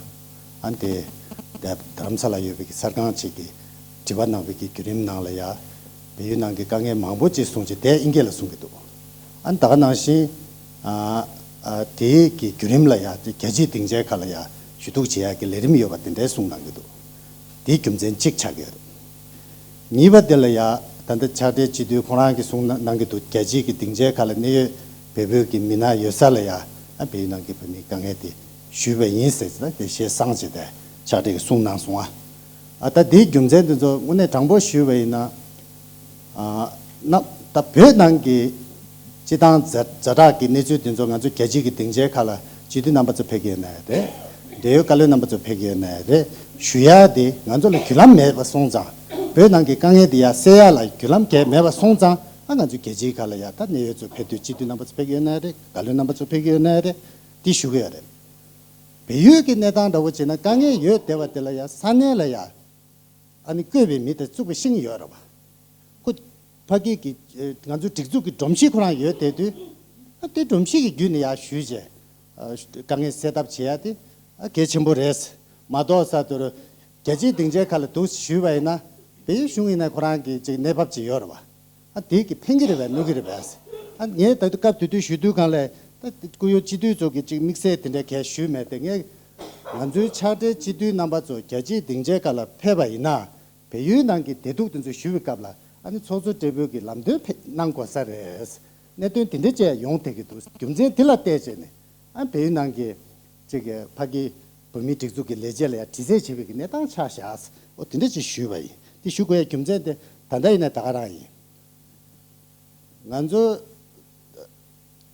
ཨ་ནི་དེ་དེ་རྡ་རམ་ས་ལ་ཡོད་པའི་གི་གསར་ཁང་ཅིག་གིས་དྲི་བ་གནང་བའི་གི་བརྒྱུད་རིམ་ནང་ལ་ཡ་བལ་ཡུལ་ནང་གི་དཀའ་ངལ་མང་པོ་ཅིག་གསུངས་བྱས་དེ་ཨིན་སྐད་ལ་གསུང་གི་འདུག་ཨ་ནི་ད་ག་ནང་བཞིན་ཨ་ཨ་དེའི་གི་བརྒྱུད་རིམ་ལ་ཡ་དེ་རྒྱལ་སྤྱིའི་སྡིངས་ཆའི་ཁ་ལ་ཡ་ཞུ་གཏུག་བྱེད་ཡ་གི་ལས་རིམ་ཡོད་པ་དེ་འདྲའི་གསུང་གནང་གི་འདུག་དེའི་རྒྱུ་མཚན་གཅིག་ཆགས་ཀྱི་ཡོད། གཉིས་པ་དེ་ལ་ཡ་ད་ལྟ་ཕྱག་སྦྲེལ་སྤྱི་འཐུས་ཁོང་རང་གིས་གསུང་གནང་གནང་གི་འདུག་རྒྱལ་སྤྱིའི་གི་སྡིངས་ཆའི་ཁ་ལ་གནད་ཡོད་བལ་པོའི་གི་མི་སྣ་ཡོད་ས་ལ་ཡ་ཨ་བལ་ཡུལ་ནང་གི་བོད་མིའི་དཀའ་ངལ་དེ་ཞུས་པ་ཡིན་ཟེར་ད་དེ་ཞེ་སང་བྱས་ཏེ་ཕྱག་སྦྲེལ་གྱིས་གསུང་གནང་སོང་ཨ། ཨ་ད་དེའི་རྒྱུ་མཚན་དེ་ཚོ་དངོས་གནས་དྲང་པོ་ཞུས་པ་ཡིན་ན། ཨ་ན་ད་བོད་ནང་གི་སྤྱི་བཏང་ཛ་ཛ་དྲག་གི་གནས་ཚུལ་དེ་ཚོ་ང་ཚོ་རྒྱལ་སྤྱིའི་གི་སྡིངས་ཆའི་ཁ་ལ་སྤྱི་འཐུས་རྣམ་པ་ཚོ་ཕེབས་ཀྱི་ཡོད་ན་ཡང་རེད། འབྲེལ་ཡོད་བཀའ་བློན་རྣམ་པ་ཚོ་ཕེབས་ཀྱི་ཡོད་ན་ཡང་རེད། ཞུ་ཡ་དེ་ང་ཚོ་ལ་བརྒྱུད་ལམ་མེད་པ་སོང་ཙང་། བོད་ནང་གི་དཀའ་ངལ་དེ་ཡ་སེལ་ཡ་ལ་བརྒྱུད་ལམ་གལ་མེད་པ་སོང་ཙང་། ཨ་ང་ཚོ་རྒྱལ་སྤྱིའི་ཁ་ལ་ཡ་ད་གནད་ཡོད་ཚོ་ཕེབས་དུས་སྤྱི་འཐུས་རྣམ་པ་ཚོ་ཕེབས་ཀྱི་ཡོད་ན་ཡང་རེད། བཀའ་བློན་རྣམ་པ་ཚོ་ཕེབས་ཀྱི་ཡོད་ན་ཡང་རེད། དེ་ཞུ་གི་ཡོད་རེད། བལ་ཡུལ་གྱི་གནས་སྟངས་འདྲ་བོ་བྱས་ན་དཀའ་ངལ་ཡོད་བསྡད་པ་དེ་ལ་ཡ་ས་གནས་ལ་ཡ། ཨ་ནི་བསྐོས་པའི་མི་དེ་བཙུགས་པ་ཤེས་ཀྱི་ཡོད་རེད་བ། ཁོ་ཕ་གི་གི་ཨེ་ང་ཚོའི་སྒྲིག་འཛུགས་ཀྱི་སྒྲོམ་གཞི་ཁོ་རང་ཡོད་བསྡད་དུས། ཨ་དེ་སྒྲོམ་གཞི་གི་བརྒྱུད་ནས་ཡར་ཞུས་བྱས། ཨ་དཀའ་ངལ་སེལ་ཐབས་བྱེད་ཡ་དེ་ཨ་གལ་ཆེན་པོ་རེད། མ་གཏོགས་ས་དེར་རྒྱལ་སྤྱིའི་སྡིངས་ཆའི་ཁ་ལ་འདུག་ཞུས་པ་ཡིན་ན། བལ་ཡུལ་གཞུང་ཡིན་ན་ཁོ་རང་གི་ཅིག་གནས་བབ་ཅིག་ཡོད་རེད་བ། ཨ་དེ་གི་ཕན་གི་རེད་བས་གནོད་གི་རེད་བས། ཨ་ངས་ད་དུང་སྐབས་དེ་དུས་ཞུ་དུས་གང་ལས་ད་སྐུ་ཡོད་སྤྱི་འཐུས་ཚོ་གི་ཅིག་དམིགས་བསལ་དེ་འདྲའི་གས་ཞུས་མེད་དེ། ངས་ང་ཚོའི་ཕྱག་སྦྲེལ་སྤྱི་འཐུས་རྣམ་པ་ཚོ་རྒྱལ་སྤྱིའི་སྡིངས་ཆའི་ཁ་ལ་ཕེབས་པ་ཡིན་ན། བལ་ཡུལ་ནང་གི་བདེ་སྡུག་དེ་ཚོ་ཞུ་བའི་སྐབས་ལ་ཨ་ནི་ཚོགས་གཙོ་སྦྲེལ་པོའི་གི་ལམ་སྟོན་ཕེ་གནང་དགོས་ས་རེད། གནད་དོན་དེ་འདྲ་བཅས་ཡོང་བསྡད་ཀྱི་འདུག་རྒྱུ་མཚན་དེ་ལ་བལྟས་བྱས་ནས་ཨ་བལ་ཡུལ་ནང་གི་ཅིག་ཕ་གི་བོད་མིའི་སྒྲིག་འཛུགས་ཀྱི་ལས་བྱེད་ལ་ཡང་དྲི་རྩད་བྱེད་པའི་གི་གནས་སྟངས་ཆགས་བཞག་འོ་དེ་འདྲ་ཅིག་ཞུས་པ་ཡིན། དེ་ཞུ་དགོས་ཡ་རྒྱུ་མཚན་དེ་ད་ལྟ་ཡིན་ན་ད་ག་རང་ཡིན། ང་ཚོ་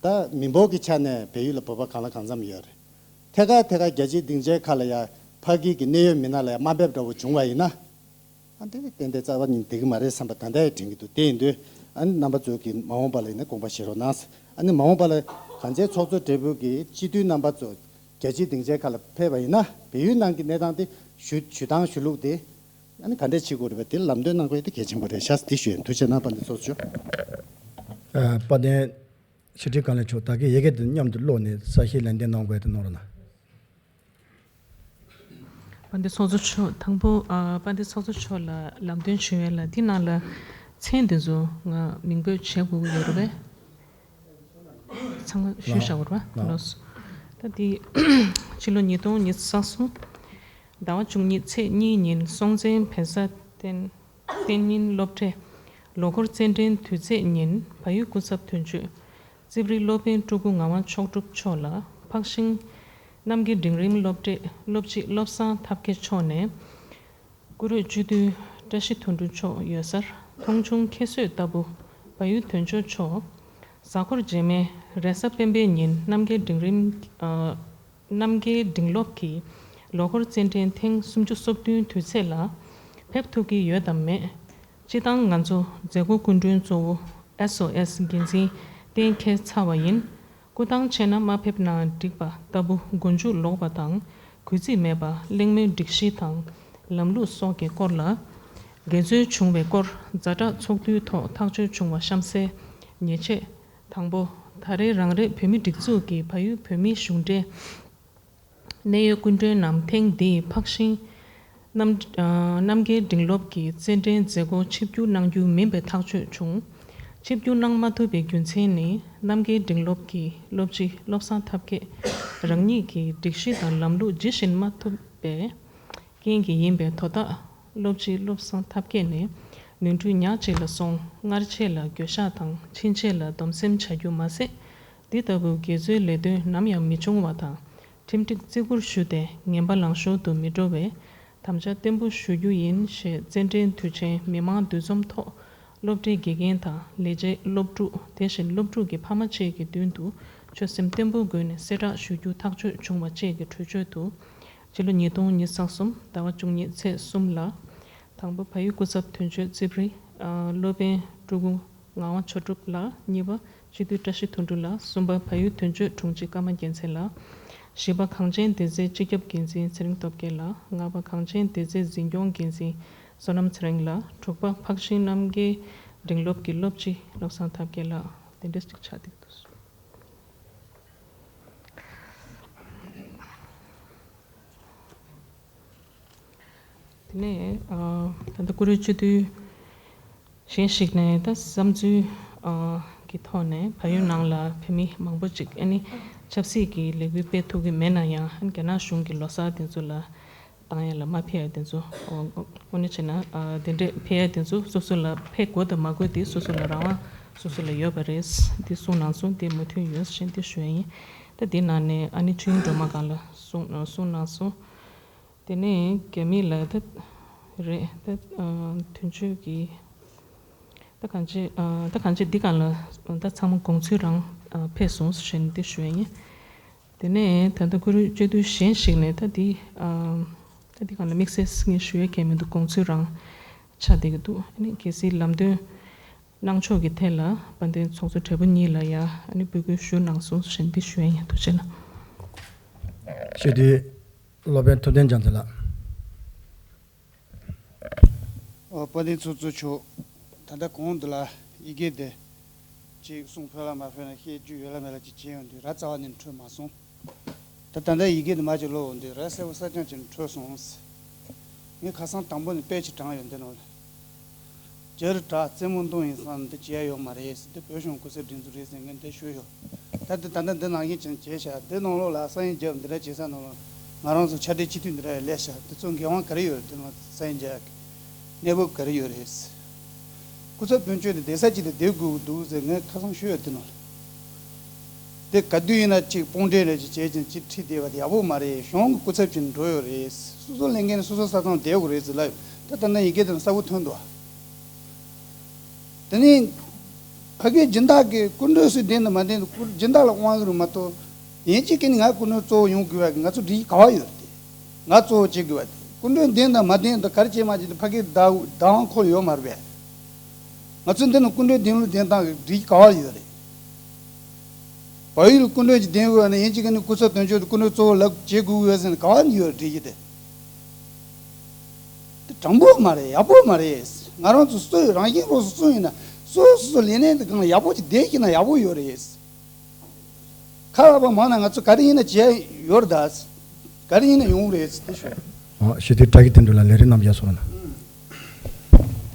ད་མི་འབོར་གྱི་ཆ་ནས་བལ་ཡུལ་ལ་བོད་པ་གང་ལ་གང་འཚམ་ཡོད་རེད། ཐད་ཀར་ཐད་ཀར་རྒྱལ་སྤྱིའི་སྡིངས་ཆའི་ཁ་ལ་ཡ་ཕ་གི་གི་གནད་ཡོད་མི་སྣ་ལ་ཡ་དམའ་འབེབས་འདྲ་བོ་བྱུང་བ་ཡིན་ན། ཨ་འདི་ནི་ཏན་ཏན་རྩ་བ་ཉིད་བསྡད་ཀྱི་མ་རེད་བསམ་པ་ད་ལྟ་ཡང་དྲན་གྱི་འདུག་དེ་ཡིན་དུས་ཨ་ནི་རྣམ་པ་ཚོ་གིས་མ་འོངས་པ་ལ་ཡིན་ན་དགོངས་པ་བཞེས་རོགས་གནང་། ཨ་ནི་མ་འོངས་པ་ལ་གང་ཅིའི་ཚོགས་གཙོ་སྦྲེལ་པོ་གིས་སྤྱི་འཐུས་རྣམ་པ་ཚོ་རྒྱལ་སྤྱིའི་སྡིངས་ཆའི་ཁ་ལ་ཕེབས་པ་ཡིན་ན་བལ་ཡུལ་ནང་གི་གནས་སྟངས་དེ་ཞུ་ཞུ་སྟངས་ཞུ་ལུགས་དེ་ཨ་ནི་ག་འདྲས་བྱེད་དགོས་རེད་པ་དེ་ལམ་སྟོན་གནང་དགོས་ཡ་དེ་གལ་ཆེན་པོ་རེད་ཤག་དེ་ཞུ་ཡིན། ཐུགས་རྗེ་གནང་། དཔལ་ལྡན་ཚོགས་གཙོ་མཆོག་ཨ་དཔལ་ལྡན། ཕྱི་དྲིལ་བཀའ་བློན་མཆོག་ད་གིན་ཡི་གེ་དེ་མཉམ་དུ་ཀློག་ནས་གསལ་བཤད་ལན་འདེབས་གནང་དགོས་དེ་གནང་རོགས་གནང་། དཔལ་ལྡན་ཚོགས་གཙོ་མཆོག་དང་པོ་ཨ། དཔལ་ལྡན་ཚོགས་གཙོ་མཆོག་ལ་ལམ་སྟོན་ཞུ་ཡས་ལ་འདི་ནང་ལ་མཚན་འདི་ཚོ་ང་མིང་འབོད་བྱེད་དགོས་ཀྱི་ཡོད་རེད་པས། ཚང་མ་ཞུས་བཞག་པ་རེད་པ། ལགས། ལགས། ད་འདི་ཕྱི་ལོ་ཉིས་སྟོང་ཉི་ཤུ་རྩ་གསུམ་ཟླ་བ་བཅུ་གཉིས་ཚེས་གཉིས་ཉིན་སྲོང་བཙན་བལ་བཟའ་བསྟན་བསྟན་ཉིན་སློབ་གྲྭའི་ལོ་འཁོར་རྩེད་འགྲན་དུས་ཚེས་ཉིན་བལ་ཡུལ་སྐུ་ཚབ་དོན་གཅོད་རྩིབ་རི་སློབ་དཔོན་སྤྲུལ་སྐུ་ངག་དབང་མཆོག་གྲུབ་མཆོག་ལ་འཕགས་ཤིང་རྣམ་རྒྱལ་འབྲིང་རིམ་སློབ་གྲྭའི་སློབ་སྤྱི་བློ་བཟང་ཐབས་མཁས་མཆོག་ནས། བཀུར་འོས་སྤྱི་འཐུས་བཀྲ་ཤིས་དོན་གྲུབ་མཆོག་ཡོད་སར་མཐོང་ཆུང་ཁྱད་གསོད་ལྟ་བུ་བལ་ཡུལ་དོན་གཅོད་མཆོག་གཟའ་འཁོར་རྗེས་མའི་རེས་གཟའ་སྤེན་པའི་ཉིན་རྣམ་རྒྱལ་འབྲིང་རིམ་ཨ། རྣམ་རྒྱལ་འབྲིང་སློབ་ཀྱི་ལོ་འཁོར་རྩེད་འགྲན་ཐེངས་སུམ་ཅུ་སོ་བདུན་དུས་ཚེས་ལ་ཕེབས་ཐུབ་ཀྱི་ཡོད་དམ་མེད། སྤྱི་བཏང་ང་ཚོ་མཛད་སྒོ་སྐུ་མགྲོན་གཙོ་བོ་ཨེས་ཨོ་ཨེས་འགན་འཛིན་གཏན་འཁེལ་ཚར་བ་ཡིན། སྐུ་ཐང་ཆད་ན་མ་ཕེབས་ན་འགྲིག་པ་ལྟ་བུ་མགོ་མཇུག་ལོག་པ་དང་གུས་བརྩི་མེད་པ་གླེང་མོལ་སྒྲིག་གཞི་དང་ལམ་ལུགས་སོགས་ཀྱི་སྐོར་ལ་འགལ་འཛོལ་བྱུང་བའི་སྐོར་ཛ་དྲག་ཚོགས་འདུའི་ཐོག་ཐག་གཅོད་བྱུང་བ་གཤམ་གསལ་ཉེས་ཆད། དང་པོ། ད་རེས་རང་རེའི་བོད་མིའི་སྒྲིག་འཛུགས་ཀྱི་བལ་ཡུལ་བོད་མིའི་གཞུང་འབྲེལ་གནད་ཡོད་སྐུ་མགྲོན་རྣམས་ཐེངས་འདིའི་འཕགས་ཤིང་རྣམ་ཨ། རྣམ་རྒྱལ་འབྲིང་སློབ་ཀྱི་རྩེད་འགྲན་མཛད་སྒོར་ཆིབས་བསྒྱུར་གནང་རྒྱུ་མིན་པའི་ཐག་གཅོད་བྱུང་། ཆིབས་བསྒྱུར་གནང་མ་ཐུབ་པའི་རྒྱུ་མཚན་ནི་རྣམ་རྒྱལ་འབྲིང་སློབ་ཀྱི་སློབ་སྤྱི་བློ་བཟང་ཐབས་མཁས་རང་ཉིད་ཀྱིས་སྒྲིག་གཞི་དང་ལམ་ལུགས་ཇི་བཞིན་མ་ཐུབ་པའི་རྐྱེན་གྱིས་ཡིན་པས། དོ་བདག་སློབ་སྤྱི་བློ་བཟང་ཐབས་མཁས་ནས་ནོར་འཁྲུལ་ཉག་གཅིག་ལ་སོང་སྔར་ཆད་ལ་འགྱོད་བཤགས་དང་ཕྱིན་ཆད་ལ་སྡོམ་སེམས་བྱ་རྒྱུ་མ་ཟད། འདི་ལྟ་བུའི་དགེ་ཚུལ་ལས་དོན་ནམ་ཡང་མི་འབྱུང་བ་དང་། ཁྲིམས་སྒྲིག་བརྩི་བཀུར་ཞུས་ཏེ་ངན་པ་ལང་ཤོར་དུ་མི་འགྲོ་བའི་དམ་བཅའ་བརྟན་པོ་ཞུ་རྒྱུ་ཡིན་ཞེས་རྩེད་འགྲན་དུས་ཆེན་མི་མང་འདུ་འཛོམས་ཐོག་སློབ་གྲྭའི་དགེ་རྒན་དང་ལས་བྱེད་སློབ་ཕྲུག་དེ་བཞིན་སློབ་ཕྲུག་གི་ཕ་མ་བཅས་ཀྱི་མདུན་དུ་ཆོད་སེམས་བརྟན་པོའི་སྒོ་ནས་གསལ་བསྒྲགས་ཞུ་རྒྱུ་ཐག་གཅོད་བྱུང་བ་བཅས་ཀྱི་གྲོས་ཆོད་དུ། སྤྱི་ལོ་ཉིས་སྟོང་ཉི་ཤུ་རྩ་གསུམ་ཟླ་བ་བཅུ་གཉིས་ཚེས་གསུམ་ལ། དང་པོ་བལ་ཡུལ་སྐུ་ཚབ་དོན་གཅོད་རྩིབ་རི་ཨ། སློབ་དཔོན་སྤྲུལ་སྐུ་ངག་དབང་མཆོག་གྲུབ་ལགས། གཉིས་པ་སྤྱི་འཐུས་བཀྲ་ཤིས་དོན་གྲུབ་ལགས། གསུམ་པ་བལ་ཡུལ་དོན་གཅོད་དྲུང་ཆེ་ཀརྨ་རྒྱལ་མཚན་ལགས། བཞི་པ་གངས་ཅན་བདེ་རྩའི་སྤྱི་ཁྱབ་འགན་འཛིན་ཚེ་རིང་སྟོབས་རྒྱལ་ལགས། ལྔ་པ་གངས་ཅན་བདེ་རྩའི་འཛིན་སྐྱོང་འགན་འཛིན་བསོད་ནམས་ཚེ་རིང་ལགས། དྲུག་པ་འཕགས་ཤིང་རྣམ་རྒྱལ་འབྲིང་སློབ་ཀྱི་སློབ་སྤྱི་བློ་བཟང་ཐབས་མཁས་ལགས། དེ་འདྲ་ཞིག་ཆགས་བསྡད་འདུག་དེ་ནས་ཨ། ད་ལྟ་བཀུར་འོས་སྤྱི་འཐུས་གཞན་ཞིག་ནས་ད་བསམ་ཚུལ་ཨ། གི་ཐོག་ནས་བལ་ཡུལ་ནང་ལ་བོད་མི་མང་པོ་ཅིག་ཨ་ནི་ཆབ་སྲིད་ཀྱི་ལས་འགུལ་སྤེལ་ཐུབ་ཀྱི་མེད་ན་ཡང་ཨ་ནི་རྒྱ་ནག་གཞུང་གི་ལོ་གསར་དེ་ཚོ་ལ་བཏང་ཡ་ལ་མ་ཕེབས་ཡ་དེ་ཚོ་དངོས་གནས་བྱས་ན་ཨ། དེ་འདྲས་ཕེབས་ཡ་དེ་ཚོ་སོ་སོ་ལ་ཕེབས་དགོས་དང་མ་དགོས་དེ་སོ་སོ་ལ་རང་དབང་སོ་སོ་ལ་ཡོད་པ་རེད། འདི་གསུངས་གནང་སོང་། དེ་མོས་མཐུན་ཡོད་ཟེར་ནས་དེ་ཞུ་ཡ་ཡིན། ད་དེ་ནང་ནས་ཨ་ནི་ཆོས་དབྱིངས་སྒྲོལ་མ་སྒང་ལ་གསུངས་གསུངས་གནང་སོང་། དེ་ནས་རྒྱ་མི་ལ་ད་རེད་ད་དོན་གཅོད་ཀྱི་ད་གང་ཅི་ད་གང་ཅི་འདི་སྒང་ལ་ད་ཚང་མ་དགོངས་ཚུལ་རང་ཕེབས་སོང་ཟེར་ནས་དེ་ཞུ་ཡ་ཡིན། དེ་ནས་ད་ལྟ་བཀུར་འོས་སྤྱི་འཐུས་གཞན་ཞིག་ནས་ད་འདི་ད་འདི་སྒང་ལ་དམིགས་བསལ་ངས་ཞུ་ཡ་གང་མི་འདུག་དགོངས་ཚུལ་རང་ཆགས་བསྡད་ཀྱི་འདུག་ཨ་ནི་གལ་སྲིད་ལམ་སྟོན་གནང་ཕྱོགས་ཀྱི་ཐད་ལ་དཔལ་ལྡན་ཚོགས་གཙོ་སྦྲེལ་པོ་གཉིས་ལ་ཡ་ཨ་ནི་འབོད་སྐུལ་ཞུ་གནང་སོང་ཞེས་འདི་ཞུ་ཡ་ཡིན། ཐུགས་རྗེ་གནང་། སྤྱི་འཐུས་སློབ་དཔོན་ཐུབ་བསྟན་རྒྱལ་མཚན་ལགས། ཨོ། དཔལ་ལྡན་ཚོགས་གཙོ་མཆོག་ད་ལྟ་གོང་དུ་ལ་ཡི་གེ་དེ་ཅིག་གསུང་ཕོད་ལ་མ་ཕོད་ན་བཤད་རྒྱུ་ཡོད་ལ་མེད་ལ་ཅིག་བྱས་ཡོང་དུས་ར་རྩ་བ་ནས་འཕྲོད་མ་སོང་། ད་ད་ལྟ་ཡི་གེ་དེ་མ་ཅིག་ཀློག་འོང་དུས་ར་གསལ་པོ་གསལ་རྐྱང་ཅིག་འཕྲོད་སོང་། ངས་ཁ་སང་དང་པོ་ནས་དཔེ་ཅིག་དྲངས་ཡོད་འདི་ནང་ལ། སྦྱར་དྲག་རྩེད་མོ་འདོན་ཡིན་སང་འདི་བྱས་ཡོད་མ་རེད་ཟེར། འདི་བོད་གཞུང་སྐུ་ཚབ་སྒྲིག་འཛུགས་རེད་ཟེར་ངས་འདི་ཞུས་ཡོད། ད་འདི་ད་ལྟ་འདི་ནང་བཞིན་ཅིག་བྱས་ཤག་འདི་ནང་ལོགས་ལ་ས་ཡིན་རྒྱབ་འདི་འདྲ་བྱེད་ས་ནང་ལོགས་ང་རང་ཚོ་ཕྱག་སྦྲེལ་སྤྱི་འཐུས་འདི་འདྲ་སླེབས་ཤག་འདི་ཚོ་འགན་དབང་ག་རེ་ཡོད་རེད། འདི་ནང་ས་ཡིན་རྒྱབ་གནས་བབ་ག་རེ་ཡོད་རེད། སྐུ་ཚབ་དོན་གཅོད་དེ་བསྡད་ས་གཅིག་ཏུ་བསྡད་དགོས་ཀྱི་འདུག་ཟེར་ངས་ཁ་སང་ཞུས་ཡོད་དེ་ནོ། དེ་ག་དུས་ཡིན་ན་གཅིག་དཔུང་སྦྲེལ་རེ་གཅིག་བྱས་ཀྱང་གཅིག་ཁྲིད་བསྡད་པ་དེ་ཡག་པོ་མ་རེད། གཞུང་གི་སྐུ་ཚབ་ཅིག་འགྲོ་ཡོད་རེད། སོ་སོ་ལས་འགན་སོ་སོ་ས་ཚང་བསྡད་དགོས་རེད་ཟེར་ལབ་ཡོད། ད་ལྟ་ན་ཡི་གེ་དེ་གསལ་པོ་ཐོན་འདུག་དེ་ནས་ཕ་གིའི་སྦྱིན་བདག་གི་སྐུ་མགྲོན་སུ་བདེན་དང་མ་བདེན་དུ་སྐུ་སྦྱིན་བདག་ལ་དབང་གི་རུ་མ་གཏོགས་ཡིན་གཅིག་གིས་ནི་ང་སྐུ་མགྲོན་གཙོ་བོ་ཡོང་དགོས་པ་གི་ང་ཚོ་སྒྲིག་ག་བ་ཡོད་རེད། ང་གཙོ་བོ་བྱེད་དགོས་པ་དེ་སྐུ་མགྲོན་བདེན་དང་མ་བདེན་དང་ག་རེ་བྱེད་མ་བྱེད་དེ་ཕ་གིར་བདག་བདག་དབང་ཁོ་ལ་ཡོད་མ་རེད་པས། ང་ཚོས་འདི་ནི་སྐུ་མགྲོན་བདེན་ལུགས་བདེན་སྟངས་ཀྱི་སྒྲིག་ག་བ་ཡོད་རེད། བལ་ཡུལ་སྐུ་མགྲོན་གྱི་བདེན་དགོས་ན་ཡིན་གཅིག་གིས་ནི་སྐུ་ཚབ་དོན་གཅོད་དུ་སྐུ་མགྲོན་གཙོ་བོ་ལབ་བྱེད་དགོས་ཡོད་ཟེར་ནས་ག་བ་ནས་ཡོད་རེད་སྒྲིག་གཞི་དེ། དེ་དྲང་པོ་མ་རེད། ཡག་པོ་མ་རེད། ང་རང་ཚོ་སུ་ཡིན་རང་བཞིན་རོགས་སུ་སུ་ཡིན་ན་སོ་སོ་སོ་ལས་གནས་དེ་སྒང་ལ་ཡག་པོ་ཅིག་བསྡད་ཤེས་ན་ཡག་པོ་ཡོད་རེད། ཁ་ལག་པ་མང་ན་ང་ཚོ་ག་རེ་ཡིན་ན་བྱས་ཡོད་རེད་ད། ག་རེ་ཡིན་ན་ཡོང་རེད་ཟེར་ཏེ་ཞུ། ཨ། ཞི་བདེའི་བཀྲ་ཤིས་དོན་གྲུབ་ལགས། ལས་རིམ་རྣམ་གཞག་གསུང་རོགས་གནང་།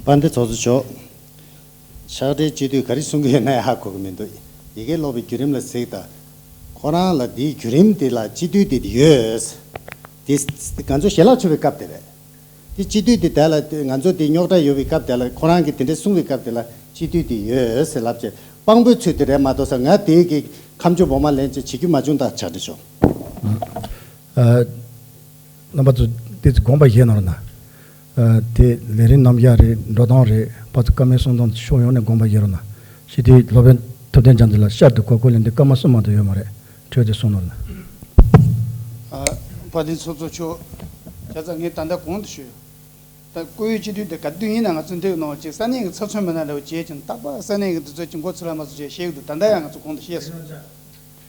དཔལ་ལྡན་ཚོགས་གཙོ་མཆོག་ཕྱག་སྦྲེལ་སྤྱི་འཐུས་ག་རེ་གསུང་གི་ཡོད་ན་ཡང་ཧ་གོ་གི་མི་འདུག་ཡི་གེ་ཀློག་པའི་བརྒྱུད་རིམ་ལ་གཟིགས་དང་། ཁོ་རང་ལ་འདིའི་བརྒྱུད་རིམ་འདི་ལ་སྤྱི་འཐུས་འདི་ཡོད། འདི་ང་ཚོ་ཞལ་ལག་མཆོད་པའི་སྐབས་དེ་རེད། འདི་སྤྱི་འཐུས་འདི་དེ་ལ་ང་ཚོ་འདི་རྙོག་དྲ་ཡོད་པའི་སྐབས་དེ་ལ་ཁོ་རང་གིས་དེ་འདྲའི་གསུང་བའི་སྐབས་དེ་ལ་སྤྱི་འཐུས་འདི་ཡོད་ཟེར་ལབ་བྱས་དཔང་པོའི་ཚུལ་དུ་རེད་མ་གཏོགས་ས། ང་དེའི་གི་ཁ་མཆུ་བོ་མ་ལེན་བྱས་བྱེད་རྒྱུ་མ་བྱུང་། ད་ཕྱག་སྦྲེལ་མཆོག་ཨ། རྣམ་པ་ཚོ་དེ་ཚོ་དགོངས་པ་བཞེས་གནང་རོགས་གནང་། ཨ། དེ་ལས་རིམ་རྣམ་གཞག་རེད། འགྲོ་སྟངས་རེད། ཕར་ཚུར་བཀའ་མོལ་གསུང་སྟངས་ཕྱོགས་ཡོངས་ནས་དགོངས་པ་བཞེས་རོགས་གནང་། སྤྱི་འཐུས་སློབ་དཔོན་ཐུབ་བསྟན་རྒྱ་མཚོ་ལགས། བསྐྱར་དུ་གོ་སྐབས་ལེན་དུས་སྐར་མ་གསུམ་མ་གཏོགས་ཡོད་མ་རེད། འཕྲོས་དེ་གསུང་རོགས་གནང་། ཨ། དཔལ་ལྡན་ཚོགས་གཙོ་མཆོག་བྱས་ཙང་ངས་ད་ལྟ་གོང་དུ་ཞུས། ད་བཀུར་འོས་སྤྱི་འཐུས་དེ་ག་དུས་ཡིན་ན་ང་ཚོ་འདི་ནང་ཅིག་ས་གནས་ཀྱི་ཚབ་མཚོན་མི་སྣ་འདྲ་བོ་བྱེད་ཀྱིན་རྟག་པར་ས་གནས་ཀྱི་འདི་ཚོ་ཅིག་མགོ་ཚོས་ལ་མ་ཚོས་བྱས་བཤད་གི་འདུག་ད་ལྟ་ཡང་ང་ཚོ་གོང་དུ་བཤད་སོང་།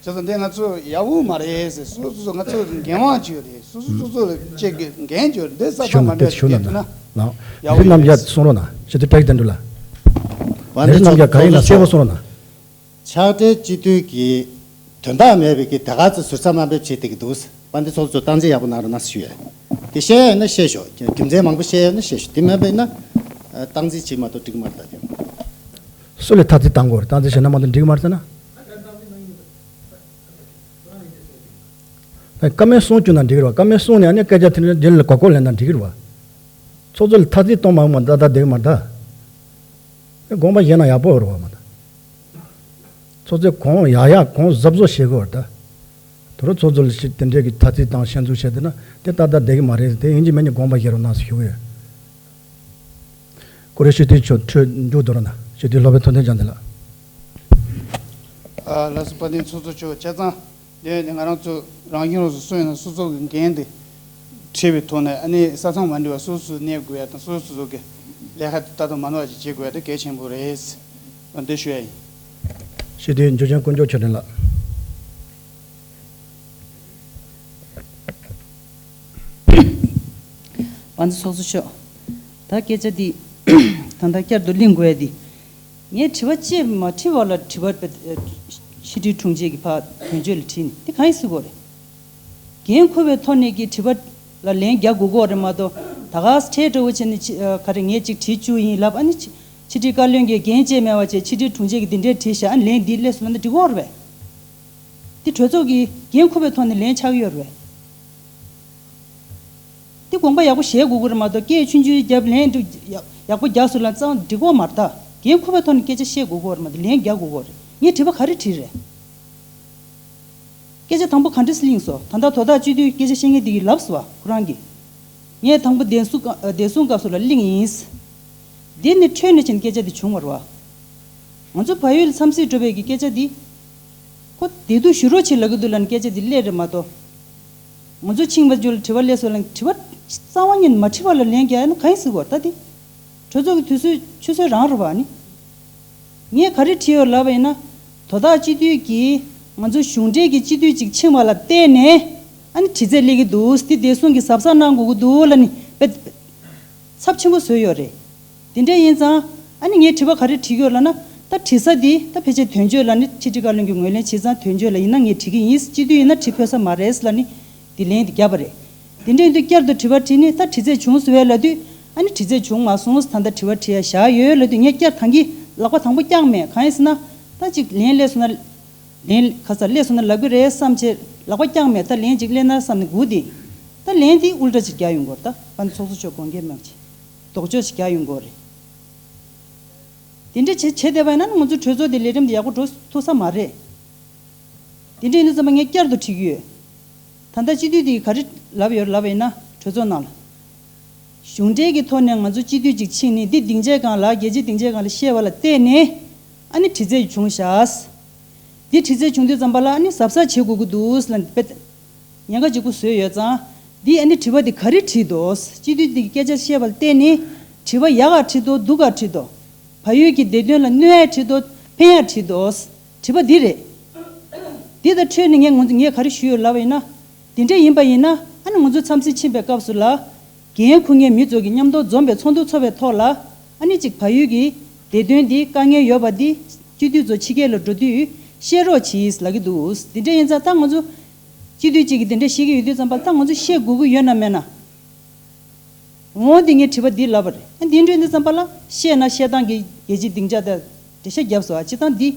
བྱས་ཙང་འདི་ང་ཚོ་ཡག་པོ་མ་རེད་ཟེར། སོ་སོ་སོ་ང་ཚོ་འགན་དབང་ཅིག་ཡོད་རེད། སོ་སོ་སོ་སོ་ལ་ཅིག་གི་འགན་ཅིག་ཡོད་རེད། འདི་ས་ཐག་མ་འདྲ་ཞིག་བརྒྱབ་ཐུབ་ན་ཡག་པོ་ཡོད་རེད་ཟེར། གསུང་རོགས་གནང་། སྤྱི་འཐུས་བཀྲ་ཤིས་དོན་གྲུབ་ལགས། དཔལ་ལྡན་ཚོགས་གཙོ་མཆོག་ཕྱག་སྦྲེལ་སྤྱི་འཐུས་ཀྱི་དོན་དག་མེད་པའི་གི་ད་ག་ཚོད་ཟུར་ཟ་དམའ་འབེབས་བྱེད་བསྡད་ཀྱི་འདུག་དཔལ་ལྡན་ཚོགས་གཙོ་སྟངས་འཛིན་ཡག་པོ་གནང་རོགས་གནང་ཞུ་ཡ། དེ་བཤད་ཡ་ཡོད་ན་བཤད་ཤོག་རྒྱུ་མཚན་མང་པོ་བཤད་ཡ་ཡོད་ན་བཤད་ཤོག་དེ་མེད་པ་ཡིན་ན་སྟངས་འཛིན་བྱེད་མ་གཏོགས་འགྲིག་མ་རེད་ད། དེ་སུ་ལ་ཐ་ཚིག་བཏང་དགོས་རེད། སྟངས་འཛིན་བྱས་ན་མ་གཏོགས་འགྲིག་མ་རེད་ཟེར་ན། བཀའ་མོལ་གསུང་བཅུག་ན་འགྲིག་རེད་བ། བཀའ་མོལ་གསུངས་ནས་ཨ་ནི་སྐད་ཆ་དེ་འདྲ་རྒྱུན་ལ་གོ་སྐབས་ལེན་ན་འགྲིག་རེད་བ། ཚོགས་གཙོ་ལ་ཐ་ཚིག་གཏོང་མ་མ་ད་ད་འགྲིག་མ་ད། དགོངས་པ་བཞེས་ན་ཡག་པོ་རེད་བ་མ་ད། ཚོགས་གཙོས་གང་ཡག་ཡག་གང་གཟབ་གཟབ་བྱེད་དགོས་རེད་ད། དོ་རུ་ཚོགས་གཙོ་ལ་ཞིག་དེ་འདྲའི་གི་ཐ་ཚིག་དང་ཤན་འཛུགས་བྱས་བསྡད་ན་དེ་ཏག་ཏག་བསྡད་ཀྱི་མ་རེད། དེ་ཡིན་གཅིག་མིན་གཅིག་དགོངས་པ་བཞེས་རོགས་གནང་ཞུ་གི་ཡོད། ཀུ་རེ་ཤུ་དེ་ཆོ་འཕྲོས་མཇུག་བསྡུ་རོགས་གནང་། ཞུ་དེ་སློབ་དཔོན་ཐུབ་བསྟན་རྒྱ་མཚོ་ལགས། ཨ། ལགས་སོ། དཔལ་ལྡན་ཚོགས་གཙོ་མཆོག་བྱས་ཙང་དེ་ང་རང་ཚོ་རང་བཞིན་རང་སོ་སོ་ཡིན་ན་སོ་སོ་གི་འགན་དེ་འཁྲི་བའི་ཐོག་ནས་ཨ་ནི་ས་མཚམས་མ་འདྲ་བ་སོ་སོ་གནས་དགོས་ཡ་དང་སོ་སོ་སོ་གི་ལས་ཀ་དེ་ལྟ་དང་མ་ནོར་བ་ཞིག་བྱེད་དགོས་ཡ་དེ་གལ་ཆེན་པོ་རེད། འདི་ཞུ་ཡ་ཡིན། ཞུ་དེ་འཇུ་ཆེན་དཀོན་མཆོག་ཆོས་སྒྲོན་ལགས། དཔལ་ལྡན་ཚོགས་གཙོ་མཆོག་ད་སྐད་ཆ་འདི་ད་ལྟ་བསྐྱར་དུ་གླེང་དགོས་ཡ་འདི། ངས་དྲི་བ་ཅིག་མ་དྲི་བ་ལ་དྲི་བ་ཕྱི་དྲིལ་དྲུང་ཆེ་གི་ཕར་དོན་གཅོད་ལ་དྲིས་ནས་འདི་གང་ཡིན་ཟེར་དགོས་རེད། འགན་འཁུར་བའི་ཐོག་ནས་ཀྱི་དྲི་བ་ལ་ལན་རྒྱག་དགོས་ཀྱི་རེད་མ་གཏོགས་ད་ག་ཁྲལ་འདྲ་བོ་བྱས་ནས་ཕྱི་ག་རེ་ངས་ཅིག་དྲིས་བཅུག་ཡིན་ལབ་ཨ་ནི་ཕྱི་ཕྱི་དྲིལ་བཀའ་བློན་གྱིས་འགན་བཅས་མེད་པ་བྱས་ཕྱི་དྲིལ་དྲུང་ཆེ་གིས་འདི་འདྲའི་དྲིས་བཞག་ཨ་ནི་ལན་འདི་སླེབས་སོང་ན་འདི་འགྲིག་གི་རེད་པས། འདི་གྲོས་ཚོགས་ཀྱི་འགན་འཁུར་བའི་ཐོག་ནས་ལན་ཆགས་ཀྱི་ཡོད་རེད་པས། འདི་དགོངས་པ་ཡག་པོ་བཞེས་དགོས་ཀྱི་རེད་མ་གཏོགས་སྐད་ཆུང་ཆུང་བརྒྱབ་ལན་འདི་ཡག་ཡག་པོ་རྒྱག་སོང་ལ་ཙང་འགྲིག་གི་མ་རེད་ད། འགན་འཁུར་བའི་ཐོག་ནས་སྐད་ཆ་བཤད་དགོས་ཀྱི་རེད་མ་གཏོགས་ལན་རྒྱག་དགོས་ཀྱི་རེད། ངས་དྲི་བ་ག་རེ་དྲིས་རེད། སྐད་ཆ་དང་པོ་ག་འདྲས་གླེང་སོང་། ད་ལྟ་དོ་བདག་སྤྱི་འཐུས་སྐད་ཆ་བཤད་མཁན་དེ་གིས་ལབ་སོང་བ་ཁོ་རང་གིས། ངས་དང་པོ་བདེ་སྲུང་བདེ་སྲུང་སྐབས་སུ་ལ་གླེང་ཡིན། འདི་ནི་འཕྲོས་ནས་ཕྱིན་སྐད་ཆ་འདི་བྱུང་བ་རེད་བ། ང་ཚོ་བལ་ཡུལ་ལ་འཚམས་གཟིགས་འགྲོ་བའི་གི་སྐད་ཆ་འདི། ཁོ་བདེ་སྡུག་ཞུ་རོགས་བྱེད་ལབ་ཀྱི་འདུག་ལབ་ནས་སྐད་ཆ་འདི་སླེབས་རེད་མ་གཏོགས། ང་ཚོ་ཕྱིན་པ་ཚོ་ལ་དྲི་བ་སླེབས་སོང་ལབ་ནས་དྲི་བ་རྩ་བ་ཉིད་ནས་མ་དྲིས་པ་ལ་ལན་རྒྱག་ཡ་ན་གང་ཡིན་ཟེར་གོ་ད་འདི། གྲོས་ཚོགས་ཀྱི་དུས་ཚོད་ཆུད་ཟོས་རང་རེད་བ་ནི། ངས་ག་རེ་བྲིས་ཡོད་ལབ་པ་ཡིན་ན། དོ་བདག་སྤྱི་འཐུས་ཀྱིས་ང་ཚོ་གཞུང་འབྲེལ་གྱི་སྤྱི་འཐུས་ཅིག་ཕྱིན་པ་ལ་བརྟེན་ནས་ཨ་ནི་དྲི་རྩད་སླེབས་ཀྱི་འདུག་འདི་བདེ་སྲུང་གིས་གཟབ་གཟབ་གནང་དགོས་ཀྱི་འདུག་ལབ་ནི་དཔེ་ཚབས་ཆེན་པོ་བཟོས་ཡོད་རེད། དེ་འདྲ་ཡིན་ཙང་ཨ་ནི་ངས་དྲི་བ་ག་རེ་བྲིས་ཡོད་ལབ་ན། ད་དྲི་ས་འདི་ད་ཕལ་ཆེར་དོན་གཅོད་ལ་ནི་ཕྱི་དྲིལ་བཀའ་བློན་གྱིས་ངོས་ལེན་བྱས་ཙང་དོན་གཅོད་ལ་ཡིན་ན་ངས་དྲི་གི་ཡིན། སྤྱི་འཐུས་ཡིན་ན་དྲི་ཕོད་ས་མ་རེད་ལབ་ནི་འདི་ལན་འདི་བརྒྱབ་པ་རེད། དེ་འདྲ་ཡིན་དུས་བསྐྱར་དུ་དྲི་བ་དྲིས་ནས་ད་དྲི་རྩད་བྱུང་ཟེར་བས་ལབ་དུས་ཨ་ནི་དྲི་རྩད་བྱུང་མ་སོང་། ད་ལྟ་དྲི་བ་དྲི་ཡ་བཞག་ཡོད་ལབ་དུས་ངས་བསྐྱར་ད་གིན་ལག་པ་དང་པོ་བཀྱག་མེད། གང་ཡིན་ཟེར་ན་ད་ཅིག་ལན་སླེབས་སོང་ན་ལན་ག་ས་སླེབས་སོང་ན་ལབ་གི་རེད་བསམ་བྱས་ལག་པ་བཀྱག་མེད། ད་ལན་ཅིག་སླེབས་ན་བསམ་ནས་སྒུག་དེ་ད་ལན་དེ་ཨུལ་ཏྲ་ཅིག་རྒྱག་ཡོང་གི་རེད། ད་ཨ་ནི་ཚོགས་གཙོ་མཆོག་དགོངས་འགལ་མེད་པ་ཅིག་ལྡོག་ཕྱོགས་ཅིག་རྒྱག་ཡོང་གི་རེད། དེ་འདྲ་བྱེད་བྱེད་བསྡད་པ་ཡིན་ན་ང་ཚོ་གྲོས་ཚོགས་དེ་ལས་རིམ་དེ་ཡག་པོ་འགྲོ་ཐུབ་ས་མ་རེད། དེ་འདྲ་ཡིན་དུས་ཙམ་པ་ངས་བསྐྱར་དུ་དྲི་གི་ཡོད། ད་ལྟ་སྤྱི་འཐུས་དེ་ག་རེ་ལབ་ཡོད་ལབ་པ་ཡིན་ན་གྲོས་ཚོགས་ནང་ལ། གཞུང་འབྲེལ་གྱི་ཐོག་ནས་ང་ཚོ་སྤྱི་འཐུས་ཅིག་ཕྱིན་ནས་འདི་སྡིངས་ཆའི་སྒང་ལ་རྒྱལ་སྤྱིའི་སྡིངས་ཆའི་སྒང་ལ་བཤད་པ་ལ་བརྟེན་ནས་ཨ་ནི་དྲི་རྩད་བྱུང་བཞག་འདི་དྲི་རྩད་བྱུང་དུས་ཙམ་པ་ལ་ཨ་ནི་གཟབ་གཟབ་བྱེད་དགོས་ཀྱི་འདུག་ལབ་དཔེ་ཉེན་ཁ་ལྗིད་པོ་བཟོས་ཡོད་ཙང་། འདི་ཨ་ནི་དྲི་བ་འདི་ག་རེ་དྲིས་འདུག་སྤྱི་འཐུས་འདི་གི་སྐད་ཆ་བཤད་པ་ལ་བརྟེན་ནས་དྲི་བ་ཡག་ག་དྲིས་འདུག་སྡུག་ག་དྲིས་འདུག་བལ་ཡུལ་གྱི་བདེ་དོན་ལ་གནོད་ཡ་དྲིས་འདུག་ཕན་ཡ་དྲིས་འདུག་དྲི་བ་འདི་རེད། འདི་དང་འཕྲོས་ནས་ངས་ང་ཚོ་ངས་ག་རེ་ཞུས་ཡོད་ལབ་པ་ཡིན་ན། དེ་འདྲ་ཡིན་པ་ཡིན་ན་ཨ་ནི་ང་ཚོ་འཚམས་གཟིགས་ཕྱིན་པའི་སྐབས་སུ་ལ། འགན་འཁུར་མཁན་མི་ཚོ་གི་མཉམ་དུ་འཛོམས་པའི་ཚོགས་འདུ་ཚོགས་པའི་ཐོག་ལ་ཨ་ནི་གཅིག་བལ་ཡུལ་གྱི་བདེ་དོན་འདི་དཀའ་ངལ་ཡོད་པ་འདི་སྤྱི་འཐུས་ཚོ་ཕྱི་རྒྱལ་ལ་འགྲོ་དུས་ བཤད་རོགས་གྱིས་ལབ་ཀྱི་འདུག། དེ་འདྲ་ཡིན་ཙང་ད་ང་ཚོ་སྤྱི་འཐུས་གཅིག་གིས་དེ་འདྲ་བཤད་ཀྱི་ཡོད་དུས་ཙམ་པ་ལ་ད་ང་ཚོ་བཤད་དགོས་ཀྱི་ཡོད་ན་མེད་ན། འོ་འདི་ངས་དྲི་བ་འདི་ལབ་པ་རེད། ཨ་འདི་འདྲ་ཡིན་དུས་ཙམ་པ་ལ་བཤད་ན་བཤད་སྟངས་ཀྱི་རྒྱལ་སྤྱིའི་སྡིངས་ཆ་དང་འགྲེལ་བཤད་བརྒྱབ་སོང་། ཨ་སྤྱིར་བཏང་འདི་